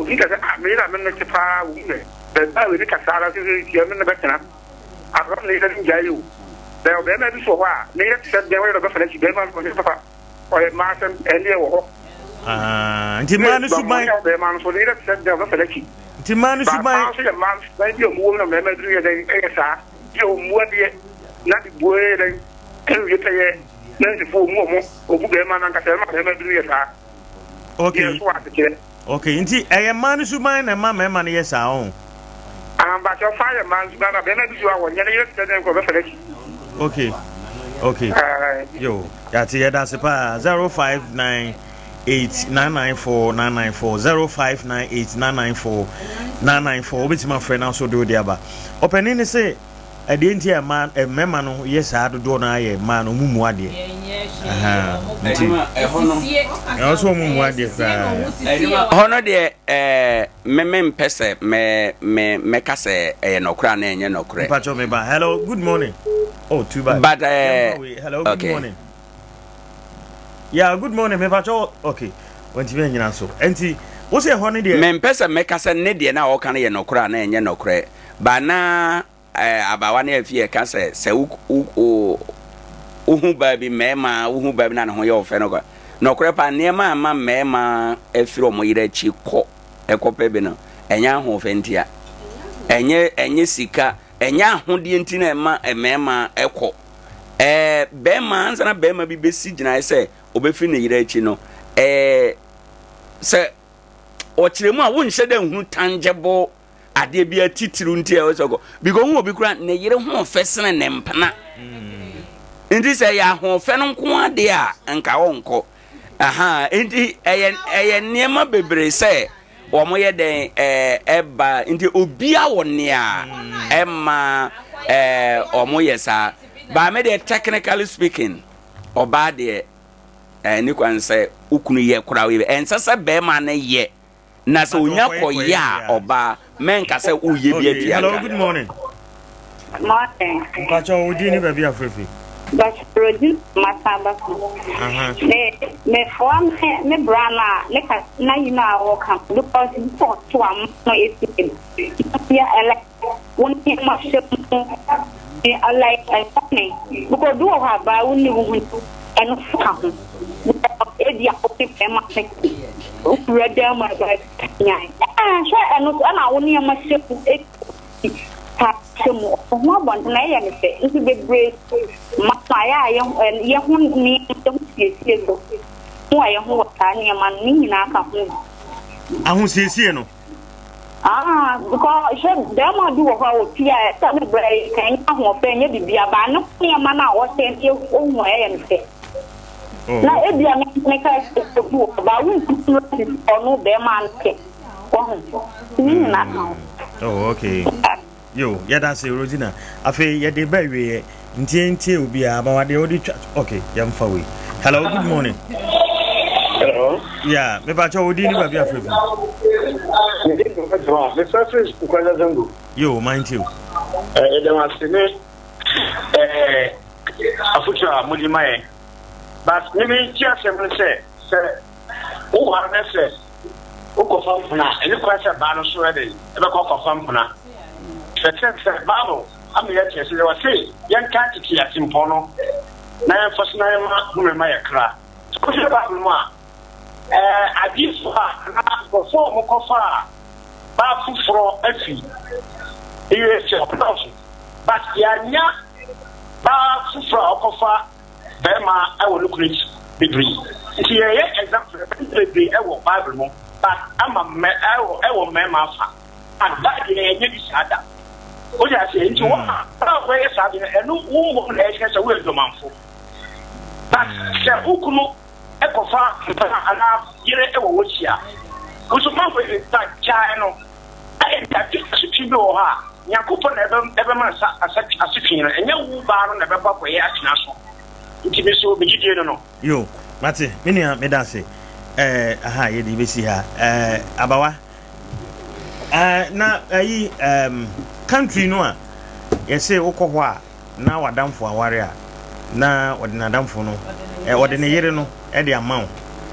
obi ka sɛ ah me yere a me ne no te paa wɔ mu mɛ bɛ baa wei ne kasa ara sɛ sɛ tia me ne bɛtena. Abraham ne yere no ngyae o. Na ɔbarima bi nso wɔ hɔ a, ne yere te sɛ dɛn, ɔyɛ dɛ ɔbɛfa n'akyi, barima no ɔnyɛ papa, ɔyɛ mmaa asɛm, ɛnde ɛwɔ hɔ. Ah, nti mmaa no suban. Ɔnyɛ ɔbarima no nso, ne yere te sɛ dɛn, ɔbɛfa n'akyi. Nti mmaa no suban. Mmaa nso yɛ mmaa no suban bi a wɔn wɔ mu na mmarima bi yɛ dɛn, ɛyɛ saa. Bi a wɔn mu adeɛ, na de buo yɛ dɛn, ɛnwie pɛyɛ, na nsifo wɔn mu wɔn, wɔbu barima no ankasa, ɛma mmarima bi yɛ saa. Okay. Yɛn nso wɔ asekyerɛ. Okay, nti ɛyɛ mmaa no suban na ɛma mmarima no yɛ saa ɔn? Ah, mpakyɛ ɔfa yɛ mmaa no suban na bɛrima bi so a wɔnyɛ ne yere te sɛ dɛn nka ɔbɛfa n'akyi. Okay, okay. Yo, yate yɛda ase paa 059 8994 994 0598 994 994 wobɛtumi afrɛ no nso de wode aba. Ɔpanin ne se Ɛdeɛ nti a mmaa mmarima no yɛ saa dodoɔ no ara yɛ mmaa no wɔn mmu adeɛ. Nti ɛwɔ sɛ wɔn mmu adeɛ koraa. Ɛhɔ no deɛ ɛɛ me me mpɛ sɛ mɛ mɛ mɛka sɛ ɛyɛ nɔkorɛ anaa ɛnyɛ nɔkorɛ. Mpatsɔ me ba hello good morning oh too bad. But ɛɛ hello good okay. morning. Yeah good morning me mpatsɔ okay wɔntumi anyina so ɛnti wosɛ ɛhɔ no deɛ. Me mpɛ sɛ mɛka sɛ ne deɛ na ɔka no yɛ nɔkorɛ anaa ɛnyɛ nɔkorɛ. Ba na eh, abaawa no afie ɛka sɛ sɛ wo wo wo wohu baa bi mmarima wohu baa bi na ne ho yɛ ɔfɛ no kɔ nɔkorɛ paa nneɛma a ɛma mmarima afiri wɔn yere akyi kɔ ɛkɔpɛ bi no ɛnyɛ ahoɔfɛ ntia ɛnyɛ ɛnyɛ sika ɛnyɛ ahodeɛ nti na ɛma mmarima ɛkɔ ɛɛ bɛrima ansa na bɛrima bi bɛsi gyinaeɛ sɛ ɔbɛfiri ne yere akyi no ɛɛ sɛ ɔkyerɛ mu a wonhyɛ dɛ nhunu tangible adeɛ bi atitiriw nti a ɛwɔ sɛ ɔkɔ because ohun obi kura ne yere ho ɔfɛ sene ne mpena nti sɛ ɛyɛ ahoɔfɛ no nko adeɛ a nka ɔnkɔ aha nti ɛyɛ ɛyɛ nneɛma bebree sɛ wɔn yɛ dɛn ɛɛ ɛba nti obia wɔ nea ɛma ɛɛ wɔn yɛ saa baame deɛ technically speaking ɔbaa deɛ ɛne kwan sɛ okunu yɛ koraa ɛnsɛ sɛ bɛrima no yɛ. Na sɛ onya kɔyɛ a ɔbaa, mɛnka sɛ woyɛ bi atua Hello, good morning. Morning. Mpakyɛ wo din ne baabi afrɛ fi. Basirodi Masaba so. Me me foa me me bra na ne ka na yi na wɔka because bi wɔ so a mo esi ya ɛlɛ wo nneɛma hyɛ mu like ɛtɔ me because bi wɔ hɔ a baa wo nni wo ho ɛno nso ka ho because ebi a wote bɛrima no wowura dan mu a baa nyan ɛɛ hwɛ ɛno so ɛna wo nneɛma hyɛ mu ebi ta hyɛ mu ɔho abɔnten na ɛyɛ ne fɛ nti bebree ma no ayɛ a yɛ ho nneɛma yɛ ho siesie so ho a yɛ ho wɔ saa nneɛma no ne nyinaa ka ho bi. Ahosiesie no. Ah, because hwɛ bɛrima bi wɔ hɔ a opie a ɛsɛ ne brɛ yi ka ɛnyɛ ahoɔfɛ ɛnyɛ biribi aba ne nneɛma no a ɔhyɛ nti ohu a ɛyɛ no fɛ. Oh. Na ebi a meka sɛ obi wɔ hɔ ba wontumi no sisi ɔno bɛrima no kɛ wɔho ne nyinaa ka ho. Oh, okay. Yo, yɛda ase Rosina. Afei yɛde ba awieɛ. Ntie ntie obiara ma wadeɛ wode twa. Okay, yɛmfa wei. Hello, good morning. Hello. Yeah, me pa cho wodi ni baabi afrɛ fi. Me din de Fatima. Me frɛ firi Nkwanta Zango. Yo, mind you. Eh, yɛda mo ase ne eh, afotu a mode ma yɛn. But me me ti asɛm no sɛ sɛ woware na sɛ wokɔfa mpena a, ɛne kwan sɛ baa no so ɛde ɛbɛkɔ akɔfa mpena. Kyerɛkyerɛ sɛ Bible ama yɛate ase sɛ ɔse yɛnka tete atempɔn no na yɛmfa so na yɛma home ma yɛ kra. Sɛ wohwɛ Bible mu a, ɛɛ adiyifo a anaa nkurɔfoɔ a wɔkɔfaa baa foforɔ afi USA ɔdɔɔso but yɛanya baa foforɔ a ɔkɔfa bɛrima wɔ ne kunu akyi bebree. Nti yɛyɛ example bebree wɔ Bible mu but ama mmɛ ɛwɔ ɛwɔ mmarima afa. Ada deɛ ɛnyɛ bi saa da. Wote aseɛ? Nti wɔn a a wɔyɛ saa deɛ no, ɛno wo mmom na ɛkyerɛ sɛ woyɛ dwamanfo. But sɛ wo kunu kɔfa mpena anaa yere wɔ w'akyi a, wo nso ma in fact gyae no. Ayɛ bi a asotwe bi wɔ hɔ a, Nyankopɔn na ɛbɛma no sa asotwe no, ɛnyɛ wo baa no na ɛbɛkɔ akɔyɛ atwena so. Nti me nso me gyidie no no. Yo, mate, me nua, meda ase. Eh, aha, yɛde bɛsi ha. Eh, abawa. Eh, na ayi eh, um, country no a yɛse wokɔ hɔ a na w'adamfo aware a na ɔde n'adamfo no eh, ɔde ne yere no de ama wo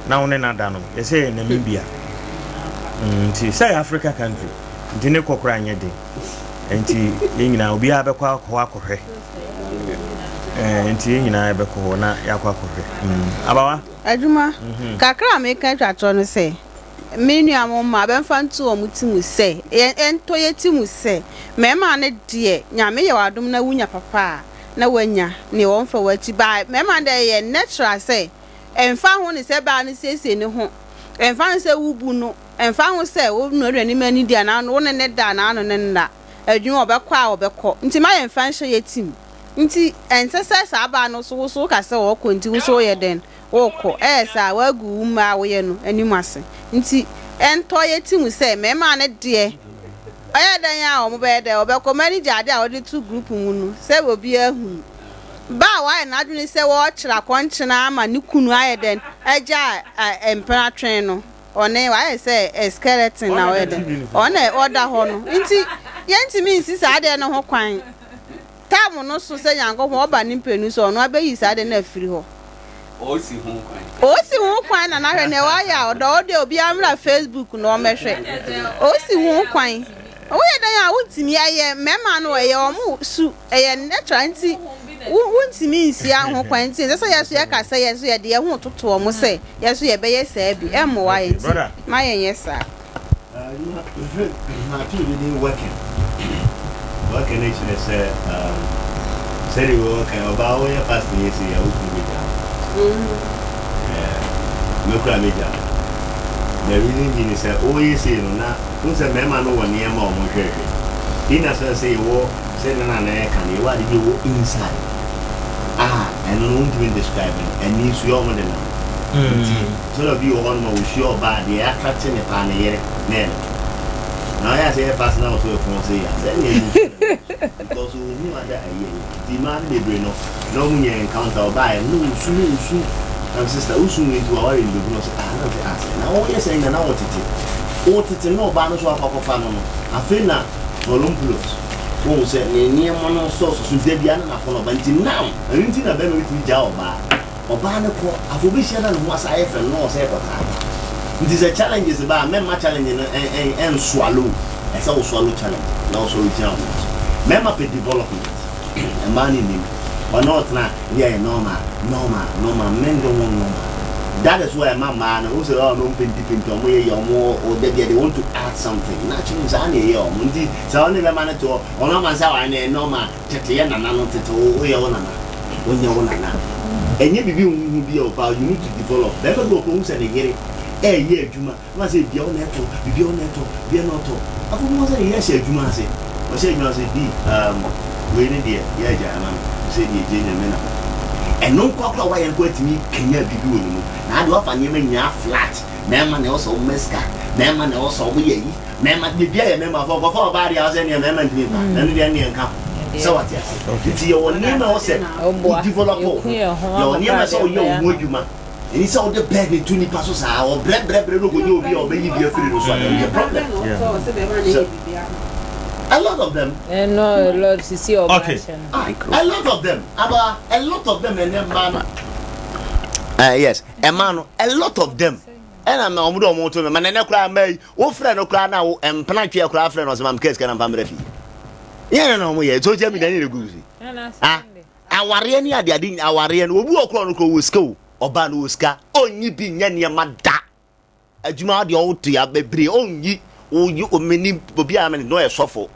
na wo ne no ada no yɛsɛ yɛ Namibia mm, nti sɛ yɛ Africa country nti ne kɔ koraa nyɛ den nti yɛn nyinaa obiara bɛkɔ akɔ akɔhwɛ. Eh, nti yɛn nyinaa yɛbɛkɔ hɔ na yɛakɔ akɔhwɛ. Mm. Abawa. Adwuma kakra a meka atwa toɔ no sɛ, me nua mo mma bɛmfa nto wɔn ti mu sɛ, ɛntɔ yɛ ti mu sɛ, mmarima no deɛ, Nyame yɛ w'adom na wunya papa a, na wanya neɛ wɔmfa w'akyi ba. Mmarima no deɛ ɛyɛ natural sɛ, ɛmfa ho ne sɛ baa no siesie ne ho, ɛmfa ho sɛ wobu no, ɛmfa ho sɛ wo nuadua ne ma nidi anaa wo ne ne da anaa no ne nna, adwuma ɔbɛkɔ a ɔbɛkɔ. Nti ma yɛmfa nhyɛ yɛ ti mu. Nti ɛnsɛ sɛ saa baa no nso wo so woka sɛ ɔɔkɔ nti wo so woyɛ dɛn wookɔ. Ɛyɛ saa a woagu wo mma a woyɛ no anim ase. Nti ɛntɔ yɛ ti mu sɛ mmarima no deɛ ɔyɛ dɛn a wɔn bɛyɛ dɛn wɔbɛkɔ. Mma gye adeɛ a wɔde to group mu no sɛ obiara ahunu. Ba a wayɛ n'adwene sɛ wɔɔkyerɛ akɔnkyene ama ne kunu ayɛ dɛn agya mpena twe no ɔne wayɛ sɛ skeleton na ɔyɛ dɛn ɔna ɔda hɔ no. Nti yɛntumi nsi saa adeɛ no ho kwan. Tam no so sɛ Nyankopɔn ɔba ne mprenu so a, ɔno abeyi saa ade no afiri hɔ. Ɔresi ho kwan. Ɔresi ho kwan na n'ahwɛ nea wayɛ a ɔdɔ ɔdeɛ obiara mmra Facebook na ɔmmɛhwɛ. Ɔresi ho kwan. Woyɛ dɛn a wontumi ɛyɛ mmarima no ɛyɛ wɔn su ɛyɛ natural nti wo wontumi nsi ho kwan nti ɛsɛ sɛ yɛ so yɛka sɛ yɛ so yɛde yɛn ho toto wɔn sɛ yɛ so yɛbɛyɛ saa bi ɛmmoa yɛn nti ma yɛnyɛ saa. Matthew de din working. Working no kyerɛ sɛ sɛdeɛ wɔka ɔbaa woyɛ pastor yɛ sei a wokunu bɛgya wo. Me koraa mɛgya wo. The reason being sɛ woyɛ sei no na wohu sɛ mmarima no wɔ nneɛma a wɔhwɛhwɛ. In as much sɛ yɛwɔ sɛdeɛ na na yɛka no yɛwɔ ade bi ɛwɔ inside a ɛno no wontumi describe no ɛne nsuo a wɔde nam nti Sɛ obi wɔ hɔnom a ohyia ɔbaa a, deɛ attracte no paa ne yere na ɛyɛ ne fɛ. Na ɔyɛ a sɛ yɛ pass na ɔso ɛfɔn sei a, sɛ ɛneɛ ɛmu nso na ɛwɔ so. Because ɔnhu ada ayi ayi. Nti mmaa no bebree no, na ɔmo nya encounter, ɔbaa yɛ no na ɔsu na ɔsu. Na me sister, wosu wei nti waware no bɛgu na ɔse ah, na me se ah sɛ na woyɛ sɛn na na wotete. Wotete na ɔbaa no nso akɔ akɔfa no no, afei na Tolompulos, wohu sɛ ne nneɛma no sɔɔso so nti da biara na n'akɔnnɔ ba. Nti now, ɛno nti na bɛrima bɛtumi gyaa ɔbaa. Ɔbaa no kɔ, afei obehyia na ne ho asa ayɛ fɛ no na ɔsɛ kɔtaa no. Nti sɛ challenges ba a, mɛmma challenge no ɛn swallow. Ɛsɛ wo swallow challenge na wosɔre gyina wo nan so. Mɛɛma pɛ development, mmaa no nnim. Ɔne wo tena a, ebi ayɛ normal, normal, normal, men don't want normal. That is why ɛma mmaa no, wohu sɛ ɔɔ no mpenti penti, ɔmo yɛ yɛ ɔmo ɔ da bia they want to add something. Naturally saa na ɛyɛ ɔmo. Nti sɛ ɔne bɛma no te hɔ, ɔno ama no sɛ aware no ɛyɛ normal. Tete yɛ nana no tete wo woyɛ wo nana wonyɛ wo nana ɛnyɛ biribi huhu bi a ɔbaa you need to develop bɛrima bi wɔ kɔ hu sɛ ne yere ɛɛyɛ adwuma na sɛ bia ɔna ɛtɔ biribi ɔna ɛtɔ bia na ɔtɔ afɔ mu sɛ ne yere ahyɛ adwuma ase ɔhyɛ adwuma ase di um, wei ne deɛ yɛ agya ama me sɛ deɛ gye ne me na ɛno nko akora wayɛ nko atumi kanya biribi wɔ ne mu na ade wafa nneɛma nyinaa flat mɛɛma na ɛwɔ sɛ ɔmo sika mɛɛma na ɛwɔ sɛ ɔmo yɛ yi Mɛma biribi ayɛ mɛma fɔ nkɔfa ɔbaa deɛ ɔsɛ nea mɛma ntumi nfa na ɛno deɛ nea nka ho sɛ wate ase nti yɛwɔ nneɛma ɛwɔ sɛ wo develop wo ho yɛwɔ nneɛma sɛ woyɛ wo ho adwuma ɛni sɛ wode bɛɛ ne to nipa so saa ɔbrɛbrɛbrɛ no kɔnyɛ obi a ɔbɛyi bi afiri no so a ɛyɛ problem sɛ a lot of them no a lot sisi ɔba okay a lot of them aba a lot of them ɛnɛ mmaa no yes ɛmaa no a lot of them ɛna na wɔn de wɔn to mɛ nɛnɛ koraa mmaa yi wofrɛ no koraa na wo mpena tweɛ koraa frɛ no ɔsɛ maame kɛse kana mfa mmerɛ fie yɛn na wɔn yɛ social media ne yɛ gu si ah awareɛ ne ade ade awareɛ no obi wɔ korɔ no korɔ wɔ sika o ɔbaa no wɔ sika ɔnyi bi nyɛ nneɛma da adwuma deɛ ɔwoto ya bebree ɔnyi oyi omeni obi a mene no yɛ sɔfo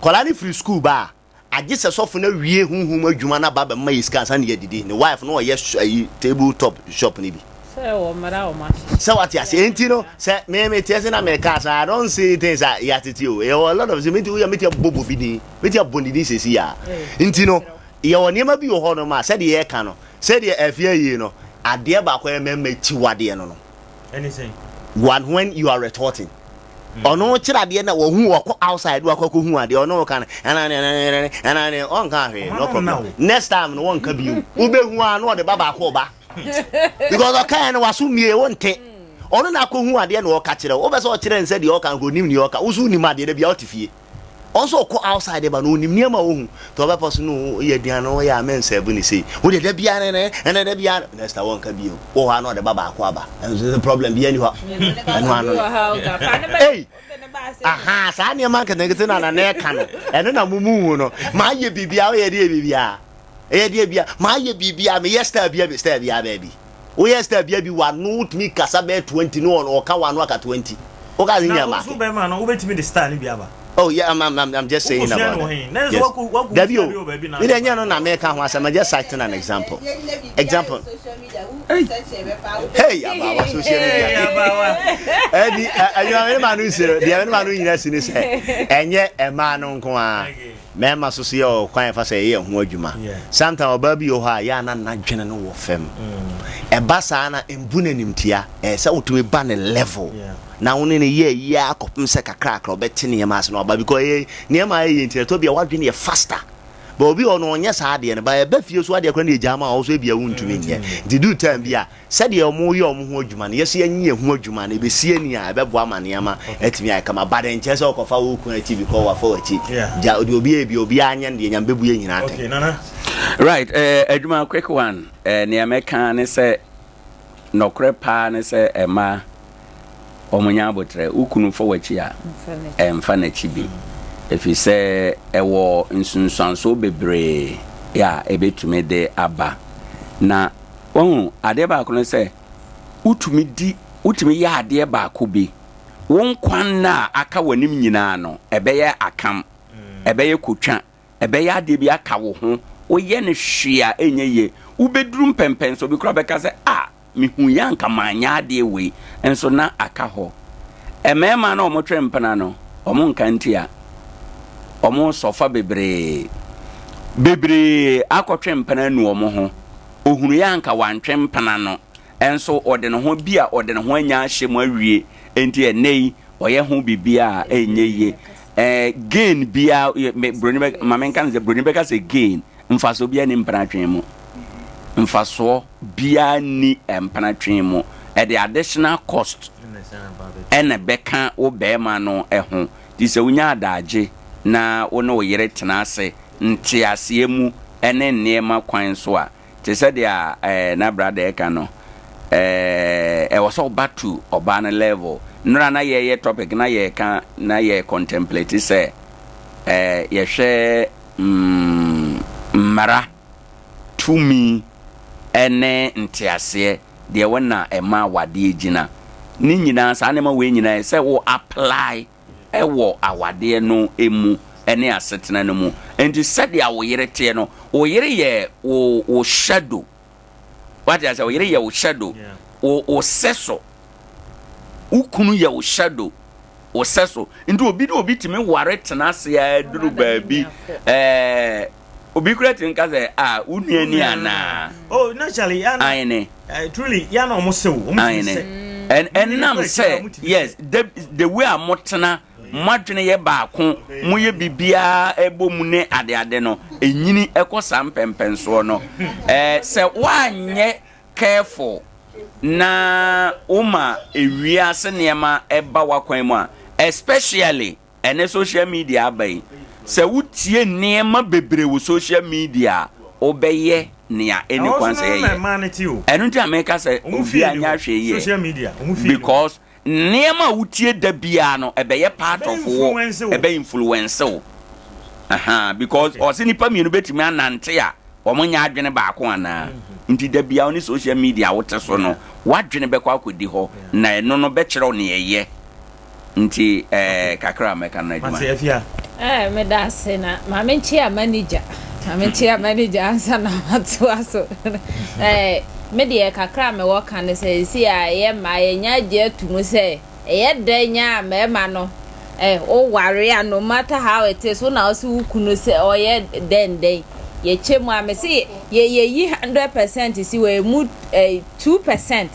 kɔla ne firi sukuu ba a Agye sɛ sɔfo no awie honhom mu adwuma no aba abɛma yɛ sika ansa na yɛadidi. Ne wife no ɔyɛ ayi table top shop no bi. Sɛ wɔ mmara a wɔn ahyehyɛ. Sɛ wate ase enti no sɛ me me te ase na me ka saa I don't say things a yɛatete o yɛwɔ a lot of meti woyɛ meti abɔ bobi din meti abɔ ne din sɛsi ya nti no yɛwɔ nneɛma bi wɔ hɔ nom a sɛdeɛ yɛka no sɛdeɛ afie yie no adeɛ baako yɛ mɛma akyiwadeɛ no no one when you are retorting ɔno kyerɛ adeɛ na wɔhu wɔkɔ outside wakɔ akɔhu adeɛ ɔno wɔka no ɛna ne ɛna ɛna ne ɔnka hwee no problem next time no wɔnka bio wobɛhu a na ɔde ba baako ɔba because ɔkaeɛ no waso mmie wonte ɔno na akɔhu adeɛ na ɔka kyerɛ wo wobɛ sɛ ɔkyerɛ nsɛ deɛ ɔka nka ɔnim deɛ ɔka wo so wonim adeɛ da bia wote fie Ɔno nso ɔkɔ outside ba no onim nneɛma a ohu. Nti ɔbɛpa so no oyɛ aduane no ɔyɛ a mɛnsɛɛbo ne sei. Wo deɛ da biara ne ɛnɛ da biara next time wɔnka bio. Wɔ hɔ a na ɔde ba baako aba. Ɛnso sɛ problem biara ni hɔ. Ɛno ano no. Ei! Aha, saa nneɛma nketenkete na na ɛka no. Ɛno na mo mu hu no. Mayɛ biribiara, woyɛ deɛ biribiara. Ɛyɛ deɛ bia mayɛ biribi a meyɛ style bia bi style bia baabi. Woyɛ style bia bi wano wotumi kasa bɛyɛ 20 no ɔka wano aka 20. Woka sɛ Na nya wo nso make. bɛrima no wobɛtumi de style no bi aba. Oh yeah, I'm, I'm, I'm, I'm just saying Wokɔsua about no wɔ that. he? Na ɛsɛ Yes. waku waku Dabi style bi o. wɔ baabi na Me deɛ ade nyɛ ba. no na meka ho asɛm. I'm just citing an example. Example. Hey, hey, abawa social media. Hey, abawa. Ɛdi ɛnyɛ mene ma no nsi no deɛ mene ma no nyina si ne sɛ ɛnyɛ ɛmaa no nko ara. Mmarima nso so yɛ ɔkwan a yɛfa so yɛyɛ ho adwuma. Sometimes ɔbaa bi wɔ hɔ a yɛ a na n'adwene no wɔ fam. Ɛba saa na mbu no animtia. Ɛyɛ sɛ wotumi ba ne level na wo ne no yɛ yie ara kɔpem sɛ kakrakra ɔbɛte nneɛma ase na waba because ɛyɛ nneɛma a ɛyɛ nti ɛtɔ bi a w'adwene yɛ faster. But obi wɔ hɔ no ɔnyɛ saa adeɛ no but ɛba fie so adeɛ koraa na yɛgyaa ma a ɔwo so ebia wontumi nyɛ. Nti duru time bi a Sɛdeɛ wɔyɛ wɔn ho adwuma no, yɛso yɛnye yɛn ho adwuma no, ɛbɛsi ani a, ɛbɛboa ma nneɛma atumi ayɛ kama. But ɛnkyerɛ sɛ wokɔfa wo kunu akyi because wafa w'akyi. Gya, deɛ obi yɛ bi, obiara nyɛ no deɛ, Nyame bɛbu yɛn nyinaa atɛn. Okay, Nana. Right, eh, adwuma quick one, eh, nea mɛka ne sɛ, nɔkorɛ paa ne sɛ ɛma wɔn nya abotrɛ. Wo kunu fa w'akyi a, ɛmfa n'akyi bi. Ɛfiri sɛ ɛwɔ nsunsuansoɔ bebree a ɛbɛtumi de aba. Na Wahu, adeɛ baako ne sɛ, wotumi di, wotumi yɛ adeɛ baako bi, wo nkwa nna a aka w'anim nyinaa no, ɛbɛyɛ akam, ɛbɛyɛ kotwa, ɛbɛyɛ adeɛ bi aka wo ho, woyɛ no hwee a ɛnyɛ yie. Wobɛduru mpɛmpɛnsoɔ bi koraa bɛka sɛ, ah, mehuiɛ a anka manyɛ adeɛ wei, nso na aka hɔ. Mmarima no a wɔtwe mpena no, wɔnka ntia. Wɔsɔfa bebree. Bebree akɔtwe mpena anu wɔn ho. Ohunuiɛ a anka wantwe mpena no, nso ɔde ne ho bi a ɔde ne ho anya ahyɛ mu awie. Enti ɛnnɛ yi, ɔyɛ ho biribiara a ɛnyɛ yie. Ɛɛ gain biara, me broni bɛ, ma menka no sɛ broni bɛka sɛ gain, mfasoɔ biara nni mpena twe mu. Mfasoɔ biara nni mpena twe mu. Ɛde additional cost ɛna ɛbɛka wo barima no ho. Nti sɛ wonya adaagye na wo ne wo yere tena ase nteaseɛ mu ne nneɛma kwan so a, te sɛ deɛ eh, na brada ɛka no, eh, ɛwɔ sɛ woba to ɔbaa no level. Nnora na yɛyɛ topic na yɛka na yɛ contemplate sɛ eh, yɛhwɛ mm, mmara, tumi ne nteaseɛ deɛ wɔ na ɛma awadeɛ gyina. Ne nyinaa, saa nneɛma wei nyinaa ɛsɛ wo apply wɔ awadeɛ no mu ne asetena no mu. Nti sɛdeɛ wo yere teɛ no, wo yere yɛ wo wo shadow. Wate aseɛ, wo yere yɛ wo shadow, wo wo sɛso. Wo kunu yɛ wo shadow, wo sɛso. Nti obi ne obi tumi ware tena ase ara duru baabi ɛɛ. Obi kura tumi ka sɛ, ah, wo nua ni anaa? Oh, naturally, ya na. Aine. Uh, truly, ya na ɔmo sew, ɔmo tumi sɛ. Aine. Ɛnam sɛ, yes, the, the way a mo tena, mo adwene yɛ baako, mo yɛ biribiara ɛbɔ mu ne adeade no, ɛnyini ɛkɔ saa mpɛmpɛnsoɔ no. Eh, sɛ woanyɛ careful na woma ewiase nneɛma ɛba w'akwan mu a, especially Ɛnnɛ social media aba yi, sɛ wotie nneɛma bebree wɔ social media a, wobɛyɛ nea ɛnni kwan sɛ yɛyɛ. Ɛno nti na meka sɛ obiara nyɛ ahwɛyiɛ because nneɛma a wotie da biara no, ɛbɛyɛ part of wo, ɛbɛ influence wo. Aha, because ɔse nipa mmienu bɛtumi anante a wɔn nyɛ adwene baako anaa? Nti da biara wo ne social media a wote so no, w'adwene bɛkɔ akɔdi hɔ na ɛno no bɛkyerɛ wo nea ɛyɛ. Nti eh, kakra a mɛka no adwuma. Mate Afia. Eh, meda ase na ma menkyea manager. Ma menkyea manager ansa na matoa so. Eh, me deɛ kakra a mewɔ ka ne sɛ ɛsi a ɛyɛ mmaa yɛnya agye ato mu sɛ ɛyɛ dɛn nya a mmarima no eh, woware a no matter how it is wo na wo se wo kunu sɛ ɔyɛ dɛn dɛn yɛkyɛ mu a me se yɛyi 100% si wɔ ɛmu eh, 2%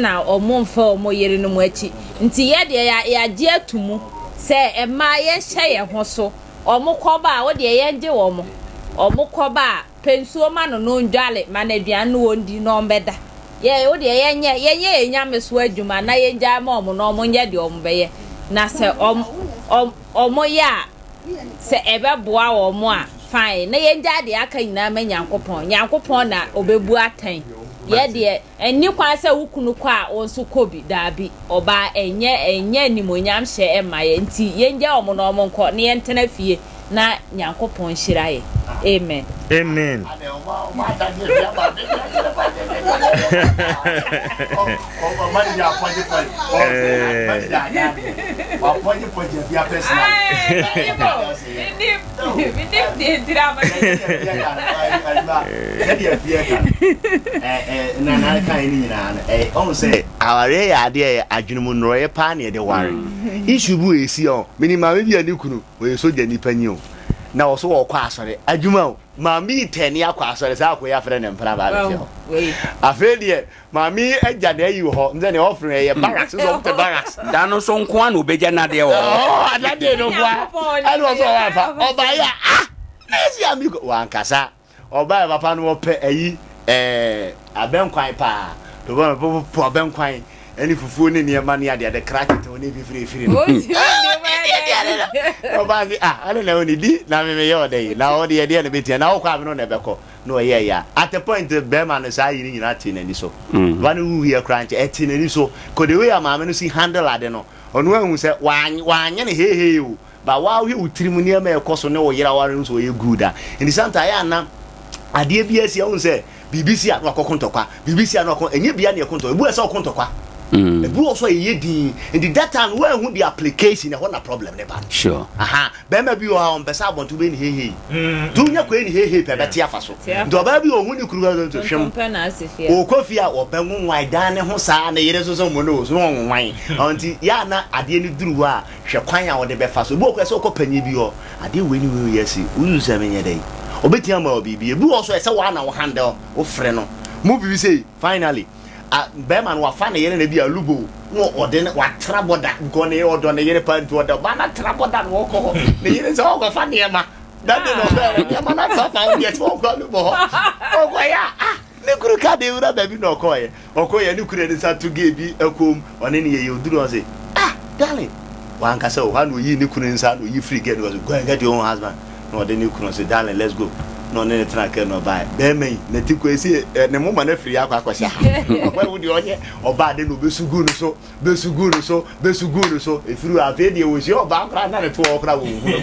na wɔn mfa wɔn yerenom akyi. Nti yɛ deɛ ya yagye ato mu sɛ mmaa yɛnhyɛ yɛn ho so. Wɔn kɔba a, wo deɛ yɛngye wɔn. Wɔn kɔba a, pɛ nsuo ma no na ɔndwale, ma no aduane na ɔndi na ɔmbɛda. Yɛ wo deɛ yɛnyɛ yɛnyɛ yɛn nyameso adwuma na yɛngyae ma wɔn na wɔnyɛ deɛ wɔbɛyɛ. Na sɛ wɔn wɔn wɔyɛ a, sɛ ɛbɛboa wɔn a, fine. Na yɛngyae deɛ aka nyinaa ma Nyankopɔn. Nyankopɔn na ɔbɛbu atɛn. Yɛ deɛ. Ɛnni kwan sɛ wo kunu kɔ a wo nso kɔ bi, daabi, ɔbaa, ɛnyɛ, ɛnyɛ animuonyam hyɛ mma yɛn, nti yɛngya wɔn na wɔn nkɔ na yɛntena fie na Nyankopɔn nhyira yɛn. Amen. Amen. Awareɛ yɛ adeɛ yɛ adwene mu nnɔrɔyɛ paa na yɛde ware. Issue bi wɔ esi ɔ, menim maame bi a ne kunu ɔyɛ sogya nipa ni o, na ɔso ɔkɔ asɔre adwuma o, maame yi tɛni akɔ asɔre saa akɔ yi afrɛ ne mpena ba abɛte hɔ. Afei deɛ maame yi agya na ayi wɔ hɔ, nsɛ nea ɔfrɛ no ɛyɛ barracks, nso ɔmo te barracks. Da no so nko ara na obegya n'adeɛ wɔ hɔ. Ɔɔ adadeɛ no nko ara, ɛna ɔsɛ ɔwɔ afa, ɔbaeɛ a ah, na esi amiko, wankasa. Ɔbaa papa no ɔpɛ ayi ɛɛ abɛnkwan paa. Papa no pɔ abɛnkwan ɛne fufuo ne nneɛma ne adeade krakye ne fifiri efiri no. Ɔbaa se ah ɛne na ɔne di na me meyɛ ɔdɛ yi na ɔde ɛdeɛ na bɛtia na ɔkɔ a me no na ɛbɛkɔ na ɔyɛ ya. At a point bɛrima no saa yi ne nyinaa te n'ani so. Ba no wuiɛ koraa nkyɛ ɛte n'ani so. Kɔ the way a maame no si handle ade no ɔno ahu sɛ wanyɛ no heihei o. But waa wohwɛ wo tirim nneɛma a ɛkɔ so ne wo yere aware no sɛ ɔyɛ good a nti sometimes ayɛ ana adeɛ bi asi a wohu sɛ biribi si a na wakɔko ntɔkwa biribi si a na wakɔ ɛnyɛ bia na ɛko ntɔkwa ebi wɔ sɛ ɔko ntɔkwa mm. ebi wɔ so a ɛyɛ din nti that time woanhu the application ɛhɔ na problem ne ba no sure aha bɛrima bi wɔ hɔ a ɔmpɛ sɛ abɔnten wobɛyɛ ne heihei nti wonya kɔyɛ ne heihei pɛ bɛte afa so nti ɔbaa bi ɔhu ne kuru hɔ hwem ɔkɔ fie a ɔbɛnwonwan dan ne ho saa ne yere nso sɛ mmɔ no wɔ so na ɔnwonwan nti yɛ ana adeɛ no duru hɔ a Hwɛ kwan a wode bɛfa so. Ebi wɔ hɔ koraa sɛ wokɔ panyin bi hɔ, adeɛ wei ne wei wei asi, wosusu sɛ menyɛ dɛn? Obetumi ama wo biribi. Ebi wɔ hɔ nso a ɛsɛ wo ara na wo handle, wofrɛ no. Movie bi sei, finally, a barima no wafa ne yere na ebi a lubo na ɔde no watra bɔda because ne ɔdɔ ne yere paa nti ɔde ɔbaa no atra bɔda na ɔkɔ hɔ. Ne yere sɛ ɔkɔfa nneɛma. That day na ɔbɛɛ no nneɛma no atra fa deɛ sɛ ɔkɔ lubo hɔ. Ɔkɔyɛ a ah Ne kunu ka de wura baabi na ɔkɔeɛ. Ɔkɔeɛ ne kunu de nsa to gay bi kɔn mu, ɔne no yɛyɛ ɔduru hɔ ɔse, ah darling! Wankasa o, hɔ a na ɔyii ne kunu nsa na ɔyi firii gay no hɔ se, go and get your own husband. Na ɔde ne kunu ɔse, darling let's go. Na ɔne no tenaa car mu na ɔbaeɛ. Barima yi, nati kɔ esi ne moma no afiri akɔ akɔhyɛ ha. Ɔkɔɛ wo deɛ ɔnyɛ ɔbaa de na ɔbɛsu guu no so. Bɛsu guu no so, bɛsu guu no so, ɛfiri hɔ afei deɛ wɔhyia ɔbaa koraa na ne to hɔ koraa wɔnhu no.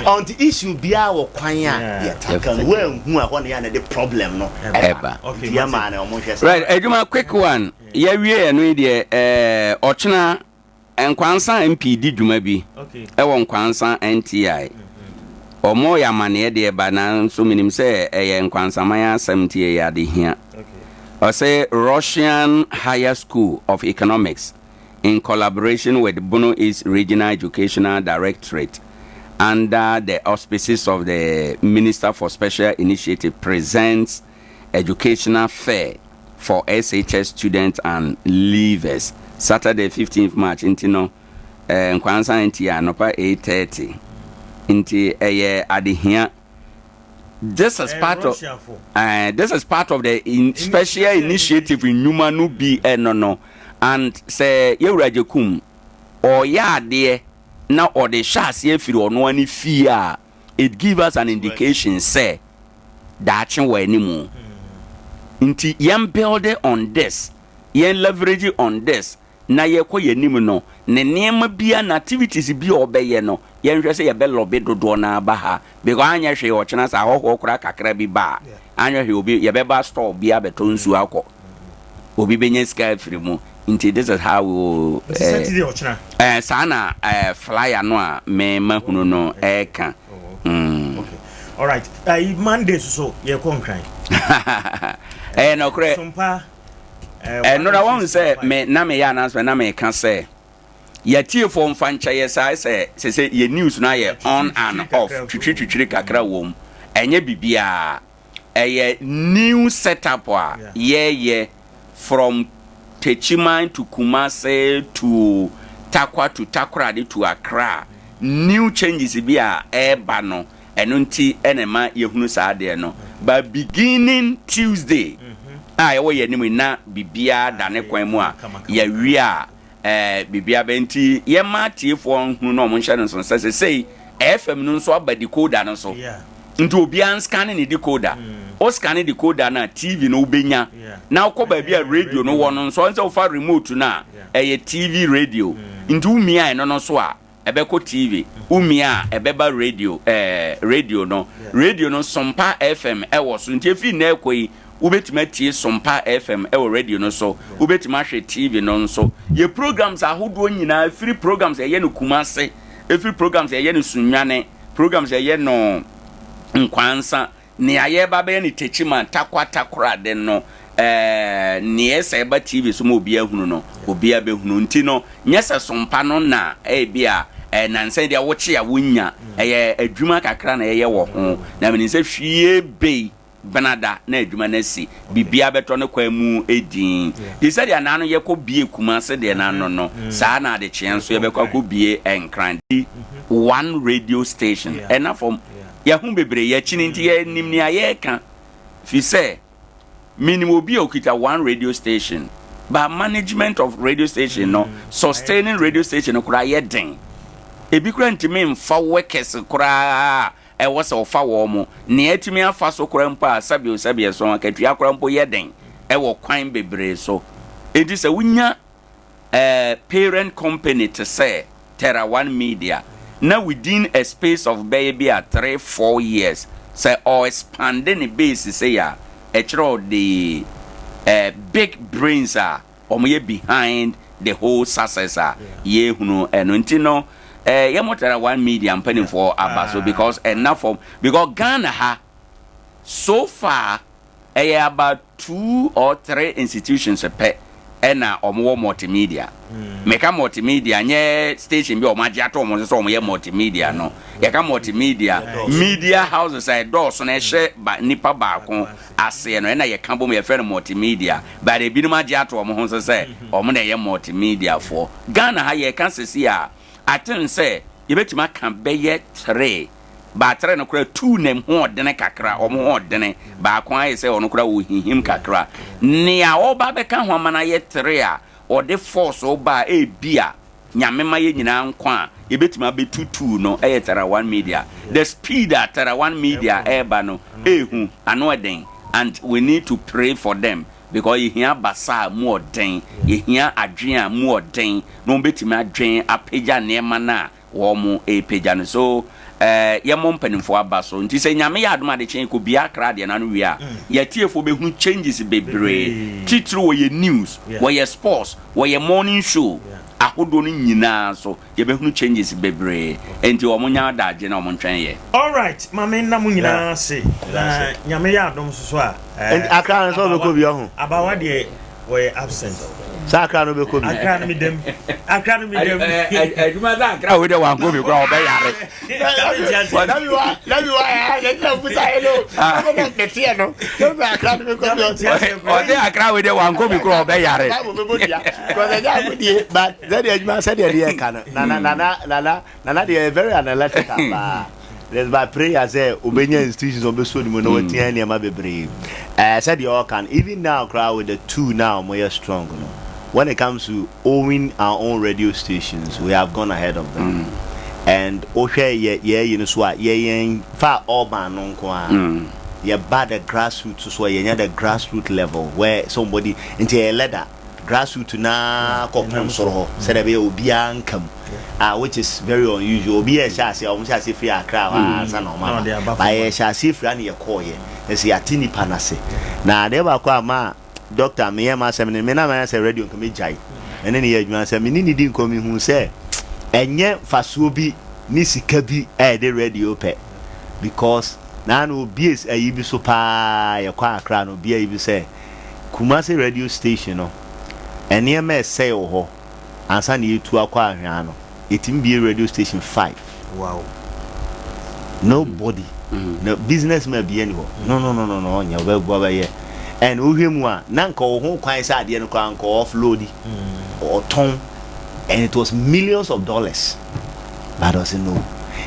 Ɔnti issue biara wɔ kwan a yɛ tackle no, woanhu a ɛhɔ na yɛ a na ɛde problem no ɛba. Nti yɛ maa no ɔmo nhwɛ saa. Right, adwuma quick one, yɛawie ɛno yi deɛ ɛɛ ɔkyena Nkwansa MP di dwuma bi ɛwɔ Nkwansa NTI. Ɔmo yɛ amaneɛ deɛ ba nanso menim sɛ ɛyɛ Nkwansaman asɛm nti ɛyɛ adehia. Ɔse Russian Higher School of Economics in collaboration with Bono East Regional Educational Directorate under the auspices of the Minister for Special Initiative presents Educational Fair for SHS students and leavers Saturday 15th March nti no eh, Nkwansa nti anɔpa 8:30 nti ɛyɛ adehia This is part of uh, this is part of the in special initiative nnwuma no bi ɛno no and sɛ yɛwura gyekum ɔyɛ adeɛ na ɔde hyɛ aseɛ firi ɔno ani fie a it give us an indication sɛ daakye wɔ anim nti yɛn build on this yɛn leverage on this na yɛkɔ yɛn anim no, ne nneɛma biara, n'activities bi a ɔbɛyɛ no, yɛnhwɛ sɛ yɛbɛ lobby dodoɔ no ara ba ha because anyɛ hwee ɔkyena sɛ ahɔhoɔ koraa kakra bi ba a, anyɛ hwee obi yɛbɛba store bi abɛtɔ nsuo akɔ, obi bɛnya sika afiri mu, nti this is how we will Nti Saturday ɔkyena? Eh, saa na eh, flyer no a me mahunu no ɛreka. Mm. Okay. Alright. Ayi Monday soso yɛkɔ Nkran. Ɛyɛ nɔkorɛ. Sompa. Ɛnora wahu sɛ me na meyɛ announcement na meka sɛ yɛtiefoɔ mfa nkyɛ yɛ saa sɛ sɛ sɛ yɛ news no ayɛ on and off twitwiri twitwiri kakra wom ɛnyɛ biribiara ɛyɛ new setup a yɛyɛ from Techiman to Kumasi to Tarkwa to Takoradi to Accra new changes bi a ɛreba no Ɛno nti na ɛma yɛhunu saa adeɛ no. But beginning Tuesday a ɛwɔ yɛn anim yi na biribiara da ne kwan mu a yɛawie a eh, biribiara bɛ nti yɛma atiefoɔ nhunu na wɔn nhyɛ no nso sɛ sesei FM no nso aba decoder no so. Nti obiara nscanne ne decoder. Wo scanne decoder no a TV no wobɛnya. Na wokɔ baabi a radio no wɔ no nso ɔn sɛ wofa remote no a ɛyɛ TV radio. Nti womia ɛno no so a. ɛbɛkɔ TV, womia a ɛbɛba radio, ɛɛ radio no. Radio no Sompa FM ɛwɔ so. Nti efi nnɛ ɛkɔ yi, wobɛtumi atie Sompa FM ɛwɔ radio no so. Wobɛtumi ahwɛ TV no nso. Yɛ programs ahodoɔ nyinaa, ɛfiri programs ɛyɛ no Kumase, ɛfiri programs ɛyɛ no Sunyani, programs ɛyɛ no Nkwansa, Nea yɛreba abɛyɛ no Techiman Tarkwa Takoradi no, ɛɛ, nea ɛsɛ ɛba TV so ma obiara hunu no, obiara bɛhunu. Nti no, nyɛ sɛ sompa no na ebia ɛɛ, nnansa yi deɛ wokye a wonnya. Ɛyɛ adwuma kakra na yɛyɛ wɔ ho. Na menim sɛ hwie bei benada na adwuma no asi. Biribiara bɛtɔ ne kwan mu dinn. Te sɛdeɛ anaa no yɛkɔ bie Kumase deɛ no ano no, saa na adekyeɛ nso yɛbɛkɔ akɔbie Nkran. One radio station, ɛna fam. Yɛahu bebree, yɛakyini nti yɛnim nea yɛreka firi sɛ menim obi a okita one radio station but management of radio station no sustaining radio station no koraa yɛ den. Ebi koraa ntumi mfa workers koraa a ɛwɔ sɛ ɔfa wɔn mo. Nea atumi afa so koraa mpo a sɛbio sɛbi ɛso akatua koraa mpo yɛ den ɛwɔ kwan bebree so. Enti sɛ wonya eh, parent company te sɛ Terra One Media na within a space of bɛyɛ bi a 3, 4 years sɛ ɔ expande ne base sei a, ɛkyerɛ ɔde eh, big brains a wɔyɛ behind the whole success a yɛhunu ɛno nti no eh, yɛmɔ Terra One Media mpanimfoɔ aba so because ɛnna fam because Ghana ha so far Ɛyɛ about 2 or 3 institutions pɛ ɛna wɔn wɔ multimedia. Meka multimedia nyɛ station bi a wɔn agye ato wɔn so sɛ wɔn yɛ multimedia no. Yɛka multimedia, media houses a ɛdɔɔso na ɛhyɛ ba nipa baako aseɛ no ɛna yɛka bom yɛfrɛ no multimedia. But ebinom agye ato wɔn ho so sɛ wɔn na ɛyɛ multimedia foɔ. Ghana ha yɛka sisi a, I think sɛ yɛbɛtumi aka bɛyɛ three. Baatere no koraa tuu ne ho ɔdene kakra, wɔn ho ɔdene. Baako ayɛ sɛ ɔno koraa ɔhinhim kakra. Nea ɔreba abɛka ho ama no ayɛ tere a ɔde force ba a ebia Nyame ma yɛn nyinaa nkwa a yɛbɛtumi abɛtu tuu no yɛ Terra One Media. The speed a Terra One Media ɛreba no ɛrehu, ano ɛden and we need to pray for them because yɛhia basa a mu ɔden, yɛhia adwene a mu ɔden na wɔbɛtumi adwen apagya nneɛma no a wɔn repagya no so eh, yɛmmɔ mpanimfoɔ aba so nti sɛ Nyame yɛ adom adekye kɔ bia Accra deɛ no ano wie a yɛatiefoɔ bɛhunu changes bebree titiri wɔ yɛ news, wɔ yɛ sports, wɔ yɛ morning show ahodoɔ no nyinaa so yɛbɛhunu changes bebree nti wɔn nya adagye na wɔn ntwɛn yɛ. Alright, ma me nna mo nyinaa ase na Nyame yɛ adom nso so a. Nti Accra no sɛ wobɛkɔ bi ɔho? Abawa deɛ wɔyɛ absent. Sɛ Accra no wobɛkɔ bi? Accra no medam. Accra no medam. Adwuma sɛ Accra wei deɛ wankɔ bi koraa ɔbɛyare. Dabi wa dabi wa yɛ yɛ busa yɛ no. Mɛteɛ no. Sɛ Accra no mekɔ bi ɔte. Ɔde Accra wei deɛ wankɔ bi koraa ɔbɛyare. Bible bɛbɔ dua. Because ɛnyɛ agodie but sɛdeɛ adwuma sɛdeɛ deɛ ɛka no nana nana nana nana deɛ very analytical paa. There's by prayer sɛ obenya institutions ɔbɛsɔ ne mu na watia nneɛma bebree. Ɛɛ sɛdeɛ ɔka no even now koraa with the two now wɔn yɛ strong no when it comes to owning our own radio stations we have gone ahead of them. And wohwɛ yɛ yɛyi no so a yɛ yɛn fa urban no nko ara yɛba the grassroots so a yɛnya the grassroots level where somebody nti ɛyɛ leather grassroots naa kɔpem soro hɔ sɛdeɛ ɛbɛyɛ obiara nka mu ah which is very unusual. Obi yɛ hyɛ aseɛ wɔn hyɛ aseɛ firi Accra hɔ ara ansa na wɔn aba ba yɛ hyɛ aseɛ firi ana yɛ kɔɔyɛ ɛsɛ yɛate nipa n'ase. Na adeɛ baako a ma doctor meyɛ ma asɛm no me na mayɛ sɛ radio nka megyae ɛne ne yɛ adwuma sɛ me ne ne di nkɔm mehu sɛ ɛnyɛ mfasoɔ bi ne sika bi a yɛde radio pɛ because na na obi ayi bi so paa yɛkɔ Accra na obi ayi bi sɛ Kumasi radio station no nneɛma ɛsɛe wɔ hɔ ansa na yɛtu akɔ Ahwea no yɛtumi bie radio station 5. Wow. Nobody no businessman bia ni hɔ no no no no no ɔnyɛ ɔbɛboa bɛyɛ and wohwɛ mu a na nka ɔwɔ ho kwan sɛ adeɛ no koraa nka offload ɔtɔn and it was millions of dollars but ɔsɛ no.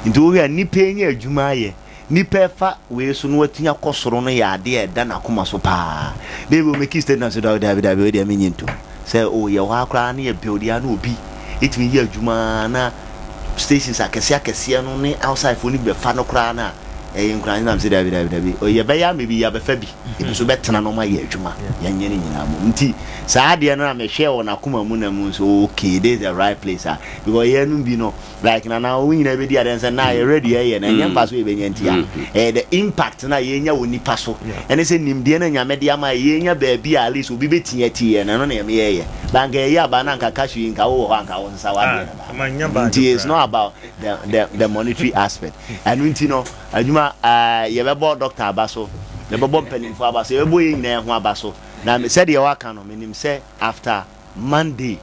Nti wohwɛ a nipa nya adwuma ayɛ nipa ɛfa wei so na watumi akɔ soro no yɛ adeɛ a ɛda n'akoma so paa. Na ebi ɔmɛki statement so dabi dabi dabi wei deɛ menye ntom sɛ o yɛ hɔ akoraa ne yɛ build ya na obi ɛtumi yɛ adwuma na stations akɛseɛ akɛseɛ no ne outside foɔ no bɛfa no koraa no a. Ɛyɛ nkuranhyɛ na mese dabi dabi dabi yɛbɛyɛ ama bi yɛabɛfa bi ebi nso bɛtena na wɔayɛ adwuma yɛnyɛ ne nyinaa mmom nti saa adeɛ no na mehwɛɛ wɔ n'akoma mu na mu nso okay this is the right place a because yɛnom bi no like nana wɔn nyinaa bɛdi adeɛ sɛ na yɛ ready yɛyɛ na ɛnyɛ mfa so yɛbɛnya nti a ɛyɛ the impact na yɛnya wɔ nipa so ɛne sɛ nimdeɛ no nyame de ama yɛnya baabi a at least obi bɛtia ti yɛ na ɛno na yɛmeyɛyɛ banka yɛyɛ aba na anka cash yi nka wowɔ hɔ anka wo sesa wadeɛ no ba nti it's not about the, the, the monetary aspect Ɛno nti no, adwuma eh, yɛbɛbɔ dɔkta aba so, yɛbɛbɔ mpanimfoɔ aba so, yɛbɛbɔ yɛn nyinaa ho aba so. Na sɛdeɛ waka no, menim sɛ after Monday,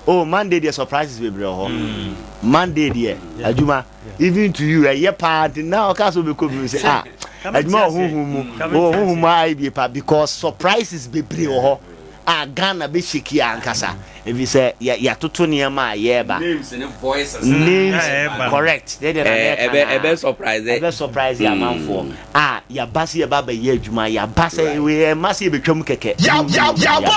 oh Monday deɛ surprises bebree wɔ hɔ. Mm. Monday deɛ adwuma, even to you, ɛyɛ paa nti na ɔka sɛ wobɛkɔ bi sɛ ah, adwuma wɔ honhom mu, wɔ honhom mu ayɛ bie pa because surprises bebree wɔ hɔ a Ghana bɛ shake ankasa. Efisɛ yɛ yɛatoto nneɛma a yɛreba. Names ne voices. Names correct. Ne deɛ na Eh, mɛka ɛbɛ na ɛbɛ surprise. Ɛbɛ surprise amanfoɔ a yaba sɛ yɛba abɛyɛ adwuma yaba sɛ ɛma sɛ yɛbɛtwam kɛkɛ. Yaba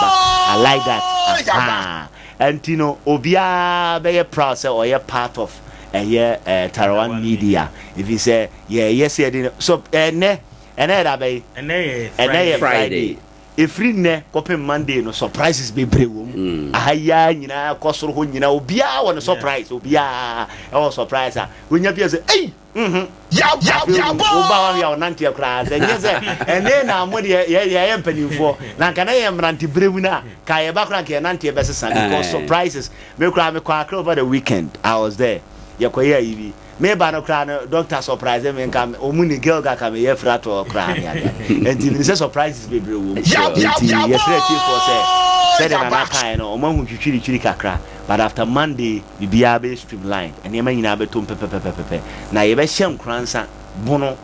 I like that. Ahaa. Ɛnti no obiara bɛyɛ proud sɛ ɔyɛ part of ɛyɛ eh, Tarawan Media. Efisɛ yɛyɛ sɛ yɛde so ɛnɛ ɛnɛ yɛ da bɛn? Ɛnɛ yɛ Friday. Ɛfiri nnɛ kɔpem Monday no surprises bebree wɔ mu. Aha yi ara nyinaa kɔ soro hɔ nyinaa obiara wɔ ne surprise obiara ɛwɔ surprise a wonya bi a sɛ ei mhm afei woba hɔ a ɔnanteɛ koraa sɛ nyɛ sɛ ɛne na mo deɛ yɛyɛ mpanimfoɔ na nka na yɛ mmerante berɛ mu no a ka yɛba koraa nka yɛnanteɛ bɛsesa because surprises me koraa mekɔ Accra over the weekend I was there yɛkɔyɛ ayi bi Me ba no koraa no doctor surprise me nka ɔmu ni girl kaka me yɛ fira toɔ koraa ne adeɛ nti menim sɛ surprises bebree wɔ mu nti yɛsrɛ atiefoɔ sɛ sɛdeɛ Nana kaeɛ no ɔmo ahu twitwiritwiri kakra but after Monday biribiara bɛyɛ streamlined nneɛma nyinaa bɛtɔ mu pɛpɛpɛpɛpɛ na yɛbɛhyɛ nkoransa bono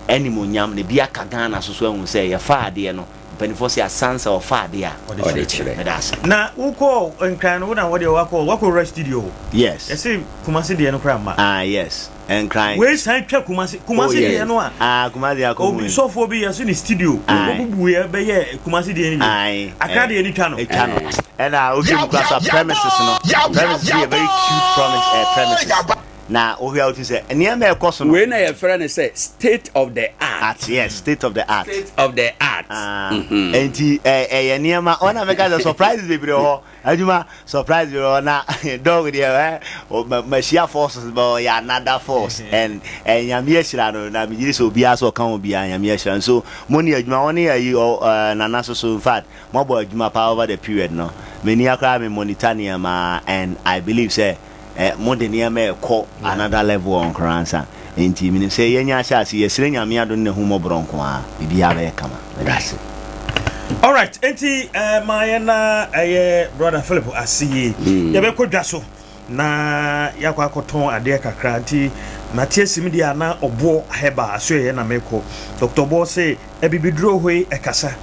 animuonyam na bi aka Ghana so so ahu sɛ yɛfa adeɛ no Mpaninfoɔ se asan sɛ ɔfa adeɛ a ɔde kyerɛ. Meda ase. Na wo kɔɔ nkran no wo na wɔdeɛ wakɔ wakɔ wura studio hɔ. Yes. Yɛse Kumasi deɛ no koraa mma. Ah yes nkran. Wei san twa Kumasi Kumasi deɛ no a. Ah Kumasi deɛ akɔ mu. Obi sɔfoɔ bi yɛse ne studio. Aye. Ɔkɔ bubu yɛ bɛyɛ Kumasi deɛ no bi. Aye. Accra deɛ no twa no. Etwa no. Ɛna wohwɛ mu koraa so a premises no premises yɛ very cute promise eh premises. Na wohwɛ a wotumi sɛ nneɛma a ɛkɔ so no. Wei na yɛfrɛ no sɛ state of the art. Art, yes, state of the art. State of the art. Ah, Enti ɛyɛ nneɛma wɔn na mɛka sɛ surprises bebree wɔ hɔ. Adwuma surprise bebree wɔ hɔ na dog deɛ ɛ mahyia forces but ɔyɛ another force and Nyame ahyira no na megye di sɛ obiara sɛ ɔka ho biara Nyame ahyira no. So mo ne adwuma wɔn ne ayi ɔ Nana so so in fact moabɔ adwuma paa over the period no. M'ani koraa me monitor nneɛma and I believe sɛ Eh mo de nneɛma ɛkɔ another level wɔ Nkran ansa nti menim sɛ yɛnya ahyɛ ase yɛsrɛ Nyame adom ne n'ahummɔborɔ nko ara biribiara bɛyɛ kama. Meda ase. Alright, enti eh, ma yɛn na ɛyɛ brother Philip ase yie. Yɛbɛkɔ dwa so na yɛakɔ akɔtɔn adeɛ kakra nti mate asim deɛ a na ɔboɔ hɛba asoɛyɛ na mekɔ. Dr. Ɔboɔ se abibiduro hoi ɛkasa,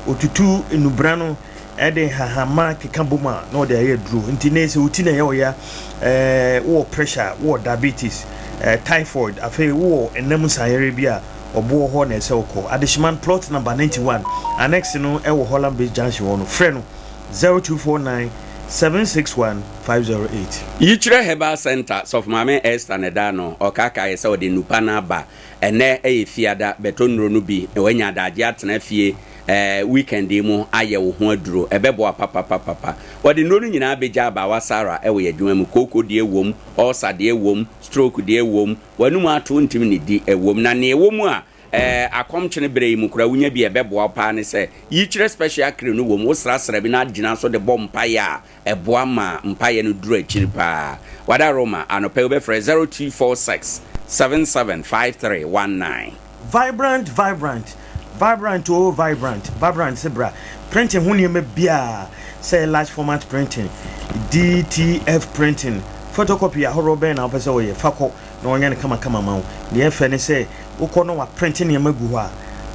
ɔtutu nnubra no de nhahamma keka bom a na ɔde ayɛ aduro. Nti ne sɛ wo ti na ɛyɛ wo ya, eh, wowɔ pressure, wowɔ diabetes, eh, typhoid, afei wowɔ ɛnam nsanyare bi a, ɔboɔ hɔ na ɛsɛ wokɔ. Adehyeman plot number 91, annex no ɛwɔ Holland Bridge junction hɔ no, frɛ no 0249 761 508. Yikyerɛ Herbal Centre, Sɔfo Maame Esther na ɛda ano, ɔkaakaeɛ sɛ ɔde nnupa no aba. Ɛnnɛ yɛ Fiada, bɛtɔ nnuro no bi na wanya adagye atena fie eh, weekend yi mu ayɛ wo ho aduro. Ɛbɛboa papapapapa. Wɔde nnuro no nyinaa bɛgya abaawa Sarah wɔ yɛn adwuma mu. Kooko deɛ wom, ulcer deɛ wom, stroke deɛ wom, w'anum ato ntim nnidi wom. Na nea ɛwɔ mu a eh, akɔmkyene berɛ yi mu koraa wonya bi a ɛbɛboa wo paa ne sɛ, yikyerɛ special cream no wom, wosrasra bi na agyina so de bɔ mpaeɛ a, Ɛboa ma mpaeɛ no duru akyiri paa. Wada Roma, anɔpa yi wobɛfrɛ 0246 775319. Vibrant vibrant vibrant oo vibrant vibrant se bra printing ho nneɛma biaa sɛ ɛyɛ large format printing, DTF printing, photocopy ahorow bɛn na wopɛ sɛ woyɛ fa kɔ na wɔnyɛ no kamakama ma wo. Deɛ ɛfɛ ne sɛ wokɔ na wɔaprinte nneɛma gu hɔ a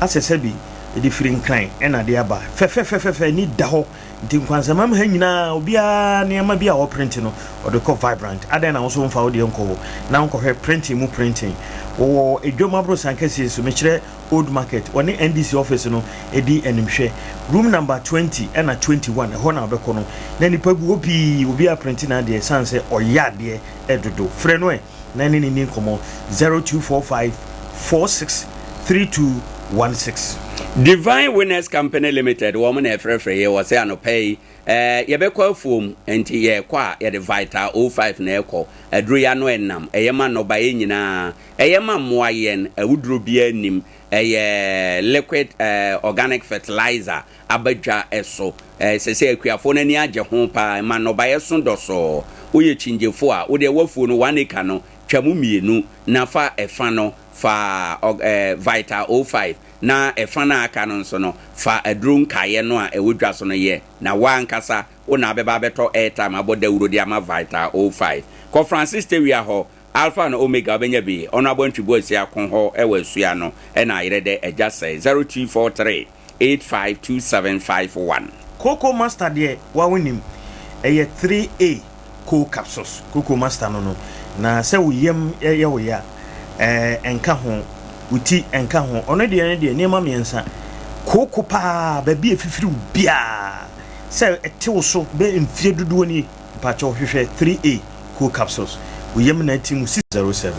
asɛ sɛbi ɛde firi Nkran na ade aba fɛfɛfɛfɛfɛ ani da hɔ Nti nkwansamam ha nyinaa obiara nneɛma bi a ɔprinte no ɔde kɔ Vibrant. Adɛn na wo nso womfa wo deɛ nkɔ hɔ na wonkɔhwɛ printing mu printing? Wɔwɔ Edwam aborosan kɛseɛ so, mekyerɛ Old Market, wɔne NDC office no di animhwɛ. Room number 20 ɛna 21, ɛhɔ na wobɛkɔ no na nnipa gu hɔ pii, obiara printe n'adeɛ ɛsiane sɛ ɔyɛ adeɛ dodo. Frɛ no ɛ na ne no nni nkɔmmɔ, 0245 46. 3216. Divine Winners Company Limited wɔn na ɛfrɛfrɛ yɛ wɔ sɛ anɔpa yi eh, yɛbɛkɔ afuom nti yɛkɔ a yɛde Vital 05 na ɛkɔ aduro yi ano ɛnam ɛyɛ ma nnɔbaeɛ nyinaa ɛyɛ ma mmoa yɛn awuduro biara nnim ɛyɛ liquid eh, organic fertilizer aba dwa so. Ɛsɛ sɛ akuafoɔ no ani agye ho pa ara ma nnɔbaeɛ so dɔsɔɔ. Woyɛ kyingyefo a, wo deɛ w'afuo no one acre no, twa mu mmienu na fa ɛfa no fa Vital 05 na ɛfa no a aka no nso no, fa aduro nkaeɛ no a ɛwɔ dwa so no yɛ na wo ankasa wo na abɛba abɛtɔ airtime abɔ dawuro de ama Vital 05. Kɔ Francis Tawia hɔ Alpha and Omega wobɛnya bi ɔno abɔntwi asia ko hɔ wɔ asua no na ayerɛ dɛ agya sɛe 0243 852751. Cocoa master deɛ wa wo nim ɛyɛ 3A co capsules cocoa master no no na sɛ wo yam yɛ wo ya ɛɛ ɛnka ho wo ti ɛnka ho ɔno deɛ no deɛ nneɛma mmiɛnsa kooko paa baabi a ɛfifiri wo biara sɛ ɛte wo so bɛ mfie dodoɔ nie. Mpakyɛw hwehwɛ 3A cool capsules wo yam na ati mu 607.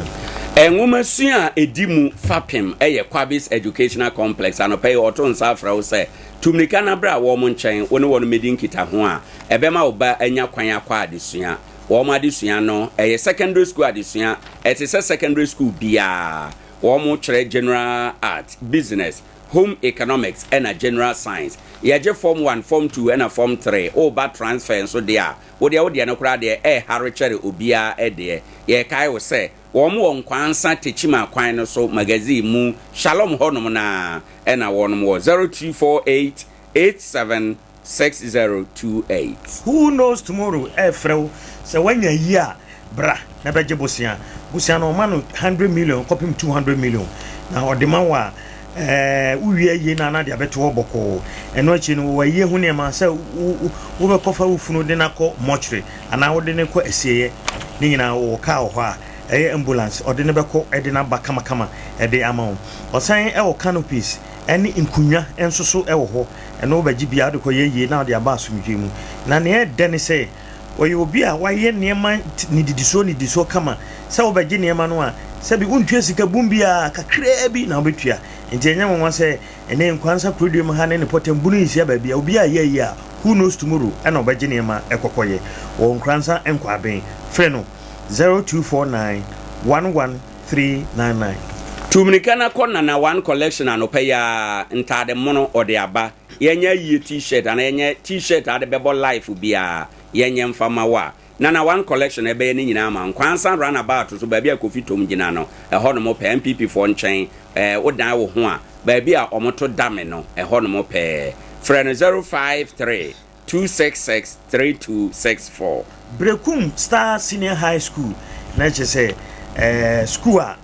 Nwomasua a ɛdi mu fapem yɛ Kwabis Educational Complex. Anɔpa yi wɔto nsa afrɛ wo sɛ tu mmirika na bra wɔn nkyɛn, wo ne wɔn mmɛdi nkitaho a ɛbɛma wo ba anya kwan akɔ adesua. Wɔn adesua no, ɛyɛ secondary school adesua, ɛte sɛ secondary school biara. Wɔkyerɛ General Art, Business, Home Economics ɛna General Science. Yɛgye Form One, Form Two ɛna Form Three. Woba transfer nso deɛ a, wo deɛ wo deɛ no koraa deɛ ɛɛhare kyɛre obiara deɛ. Yɛrekae wo sɛ, wɔn wɔ Nkwansa Techiman kwan no so, Magazine mu, Shalom hɔnom no ara ɛna wɔnom wɔ. 0248 87 6028. Who knows tomorrow ɛrefrɛ wo sɛ woanya ayie a bra na bɛgye bosea. Bosea no ɔma no hundred million kɔpem 200 million na ɔde ma wo a ɛɛ wowie ayie no a na de abɛto hɔ bɔkɔɔ. Ɛno akyi no wɔ ayie ho nneɛma sɛ wobɛkɔfa wo funu de no akɔ mortuary anaa wode no kɔ asieeɛ ne nyinaa wɔ kaa wɔ hɔ a ɛyɛ ambulance ɔde no bɛkɔ de no aba kamakama de ama wo. Ɔsan wɔ canopies ɛne nkonnwa nso so wɔ hɔ. Ɛno wobɛgye bi a wode kɔyɛ yie na wode aba asomdwoeɛ mu. Na nea ɛdɛ ne sɛ, ɔyɛ obi a wayɛ nneɛma nnidisoɔ nnidisoɔ kama. Sɛ wobɛgye nneɛma no a, sɛbi wontua sika bum biara, kakraa bi na wobɛtua. Enti ɛnyɛ nwanwa sɛ ɛnnɛ Nkoansa kuroduam ha ne ne pɔtam bunu nhyia baabi a obiara yɛ ayie a, who knows tomorrow ɛna ɔbɛgye nneɛma kɔkɔyɛ. Wɔ Nkoransa Nkwaben. Frɛ no 0249 11 399. Tu mmirika na kɔ Nana One Collection anɔpa yi ara, ntaade mono ɔde aba, yɛnyɛ ayie T-shirt anaa yɛnyɛ T-shirt a wode bɛbɔ life biara, yɛnyɛ mfa ma wo a, Nana One Collection ɛbɛyɛ ne nyinaa ama wo. Nkwansa run about so baabi a Kofi Tom gyina no, ɛhɔnom pɛɛ, NPP foɔ nkyɛn, ɛɛ wodan wo ho a, baabi a wɔto dame no, ɛhɔnom pɛɛ. Frɛ no 053 266 3264. Berekum Star Senior High School na kyerɛ sɛ ɛɛ sukuu a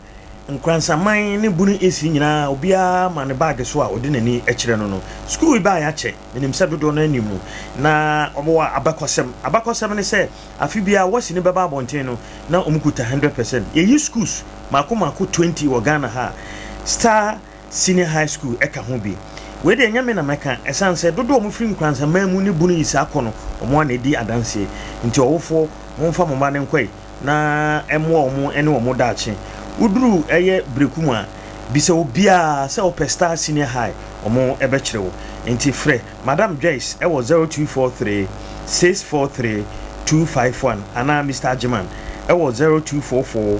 Nkoransaman ne Bunu East nyinaa obiara ma ne baage so a ɔde n'ani kyerɛ no no. Sukuu yi baeɛ akyɛ, menim sɛ dodoɔ no ara nim no. Na wɔwɔ abakɔsɛm. Abakɔsɛm ne sɛ afe biara wɔsi no bɛba abɔnten no na wɔkuta 100%. Yɛyi schools mmaako mmaako 20 wɔ Ghana ha a, Star Senior High School ka ho bi. Wei deɛ ɛnyɛ me na mɛka, ɛsiane sɛ dodoɔ a wɔfiri Nkoranzaman mu ne Bunu Yisa kɔ no, wɔn ara na ɛdi adanseɛ. Nti ɔwofoɔ, momfa mo mma no nkɔe na ɛmmoa wɔn ne wɔn daakye. Woduru ɛyɛ Berekum a, bisa obiara sɛ wopɛ Star Senior High, wɔn bɛkyerɛ wo. Nti frɛ Madam Joyce wɔ 0243 643 251 anaa Mister Agyeman wɔ 0244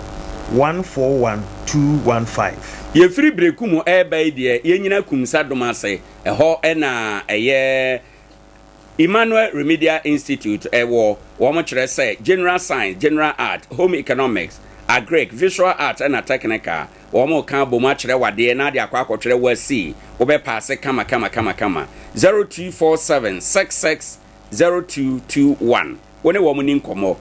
141 215. Yɛfiri Berekum reba yi deɛ, yɛnyina Kumsa Dom ase. Ɛhɔ na ɛyɛ Emmanuel Remedial Institute wɔ. Wɔkyerɛ sɛ General Science, General Art, Home Economics, Agric, Visual Arts ɛna Technical. Wɔreka abom akyerɛ wo adeɛ na ade akɔ akɔtwerɛ wo asi. Wobɛpaase kama kama kama kama. 0247 66 0221. Wo ne wɔn nni nkɔmmɔ.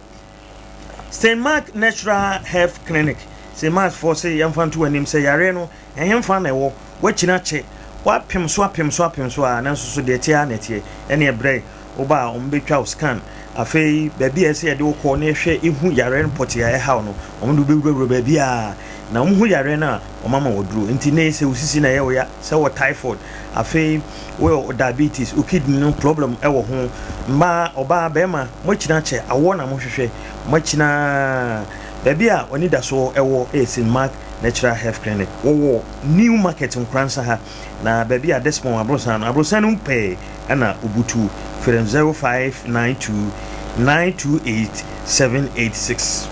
St. Mark Natural Health Clinic, St. Mark foɔ se yɛmfa nto w'anim sɛ yareɛ no ɛhenfa na ɛwɔ, woakyini akyɛ, woapem so apem so apem so a nanso so deɛ ɛteɛ ara na ɛteɛ, ɛneɛ brɛ, woba a wɔbɛtwa wo scan, afei baabi a ɛsɛ yɛde wo kɔ na yɛhwɛ hu yareɛ no pɔtee a ɛhaw no, wɔn de wo bɛwurawura baabiara na wɔhu yareɛ no a wɔama wo aduro. Nti nnɛ yi sɛ wo sisi na ɛyɛ wo ya, sɛ wɔ typhoid, afei wowɔ diabetes, wo kidney no problem wɔ ho, mmaa, ɔbaa, bɛrima, moakyina akyɛ, awoɔ na mohwehwɛ, moakyina baabi a w'anidasoɔ wɔ yɛ St. Mark Natural Health Clinic. Wɔwɔ New Market Nkoransa ha, na baabi a Desmond aborosan no, aborosan no mu pɛɛ na obutu. Frɛ no 0592 928 786.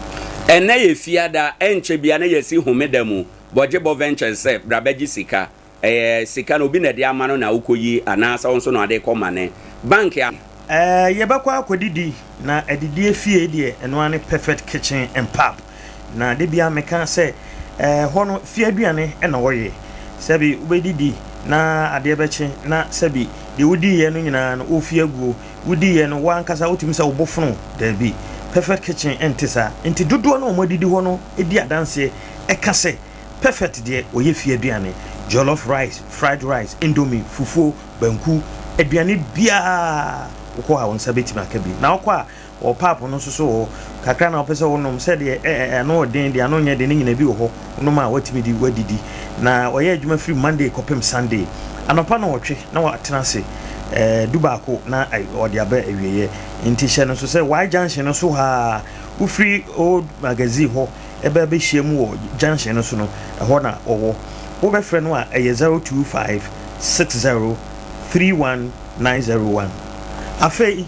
Ɛnnɛ yɛ Fiada, ɛnkyɛ biara na yɛasi Homeda mu. Bɔgyebɔ Ventures sɛ bra bɛgye sika. Ɛyɛ sika no obi na ɛde ama no na wokɔyi anaasɛ wo nso na wode kɔ ma ne bank a. Ɛɛ yɛbɛkɔ akɔdidi na adidie fie deɛ ɛno ara ne Perfect Kitchen and Pub. Na da biara meka sɛ ɛɛ hɔ no fie aduane na wɔyɛ. Sɛbi wobɛdidi na adeɛ bɛkye na sɛbi deɛ wodiiɛ no nyinaa no wofi aguo. Wodiiɛ no wo ankasa wotumi sɛ wo bo fono. Daabi, Perfect Kitchen nte saa. Nti dodoɔ no a wɔadidi hɔ no di adanseɛ ka sɛ Perfect deɛ wɔyɛ fie aduane. Jollof rice, fried rice, indomie, fufuo, banku, aduane biara wokɔ a wo nsa bɛtumi aka bi. Na wokɔ a Wɔ pap no nso so wɔ hɔ. Kakra na wopɛ sɛ wonom, sɛdeɛ ɛ ɛ ano ɔden deɛ ano nyɛ den ne nyinaa bi wɔ hɔ. Wonom a woatumi de woadidi. Na wɔyɛ adwuma firi Monday kɔpem Sunday. Anɔpa nnɔnwɔtwe na wɔatena ase ɛɛ dubaako na wɔde aba awieeɛ. Nti hyɛ no nso sɛ Y junction no so hɔ ara, wofiri Old Magazine hɔ ɛbɛ abɛhyia mu wɔ junction no so no, ɛhɔ na wɔwɔ. Wobɛfrɛ no a ɛyɛ 025 60 31 901. Afei.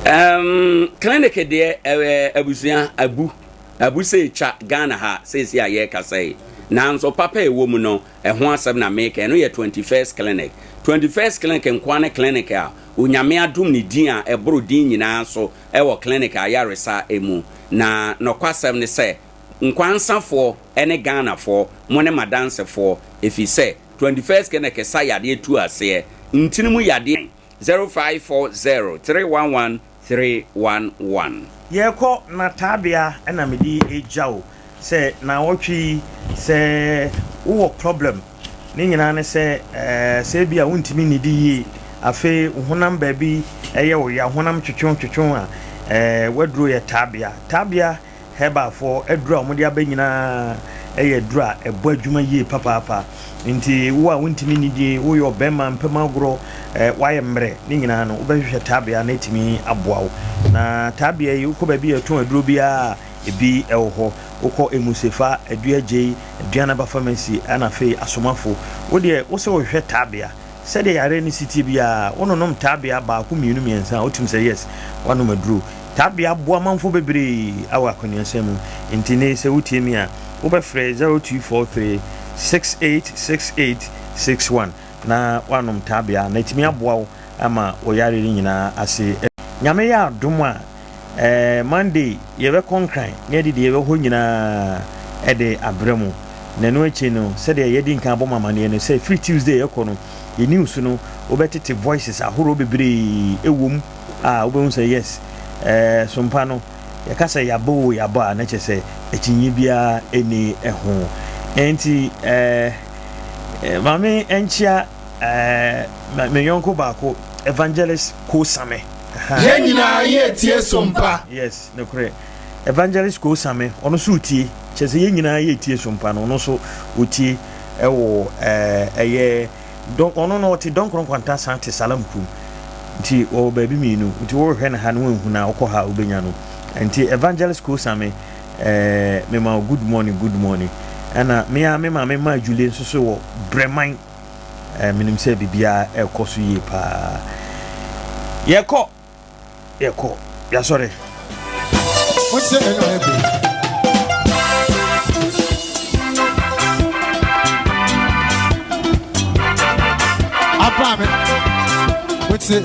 Um, clinic deɛ ɛɛ abusua abu abu sɛ etwa Ghana ha seesei a yɛrekasa yi. Nanso papa a ɛwɔ mu no ɛho asɛm na meka ɛno yɛ 21st clinic. 21st clinic nkoa ne clinic a Onyame adom ne din a ɛboro din nyinaa so ɛwɔ clinic ayaresa mu. Na nɔkwasɛm ne sɛ Nkwansafoɔ ne Ghanafoɔ mo ne madansefoɔ ɛfiri sɛ 21st clinic sa yadeɛ tu aseɛ ntini mu yadeɛ 0540 311 311. Yɛrekɔ na taabea na mede regya wo sɛ naawɔtwe yi sɛ wowɔ problem ne nyinaa ne sɛ sɛ ebia wontumi nnidi yie afei wo honam baabi yɛ wo ya honam twetwe twetwe a w'aduro yɛ taabea taabea Herbalfoɔ aduro a wɔde aba nyinaa yɛ aduro a ɛbɔ adwuma yie papaapa. Nti wo a wontumi nnidie, woyɛ ɔbarima, mpam agorɔ, woayɛ mmerɛ, ne nyinaa no wobɛhwehwɛ taabea na atumi aboa wo. Na taabea yi wokɔ baabi a yɛtɔn aduro biara a ebi wɔ hɔ. Wokɔ Emusefa, Aduagyei, Aduanaba Pharmacy ɛna afei Asomafo. Wo deɛ wose wohwehwɛ taabea. Sɛdeɛ yareɛ no si teɛ biara, wononom taabea baako, mmienu, mmiɛnsa a, wotumi sɛ yes, woanom aduro. Taabea aboa amanfoɔ bebree wɔ akwannuasa mu. Nti nnɛ yi sɛ wotie me a, wobɛfrɛ 0243 6868 61 na woanom taabea na atumi aboa wo ama wo yareɛ no nyinaa ase. Nyame yɛ adom a, Eh, Monday yɛbɛkɔ Nkran na yɛde deɛ ɛwɔ hɔ nyinaa de abrɛ mo. Na ɛno akyi no, sɛdeɛ yɛadi nkan abɔ mo amaneɛ no, sɛ firi Tuesday ɛkɔ no, yɛn news no, wobɛtete voices ahoroɔ bebree ɛwɔ mu a wobɛhu sɛ yes, eh, Sompa no, yɛka sɛ yɛabɔ o yɛabɔ a, na kyerɛ sɛ akyinnye biara ɛnni ho. Ɛnti, eh, maame nkyia eh, me yɔnko baako, Evangelist Kosame. Yɛn nyinaa yɛretie Sompa. Yes, nokorɛ. Evangelist Kosame, ɔno nso retie. Kyerɛ sɛ yɛn nyinaa yɛretie Sompa no, ɔno nso ɔtie ɛwɔ ɛyɛ dɔn ɔno no ɔte Dɔnkorɔ Nkwanta san te Salam kurom. Nti ɔwɔ baabi mmienu. Nti worehwɛ no ha no wanhu no a, wokɔ ha a wobɛnya no. Nti Evangelist Kosame, ɛɛ mema wo good morning, good morning. Ɛna me ara me maame Maa Julie nso so wɔ Brɛman. Eh, menim sɛ biribiara ɛrekɔ so yie paa. Yɛkɔ, yɛkɔ, yɛasɔre. Abrame, what's it?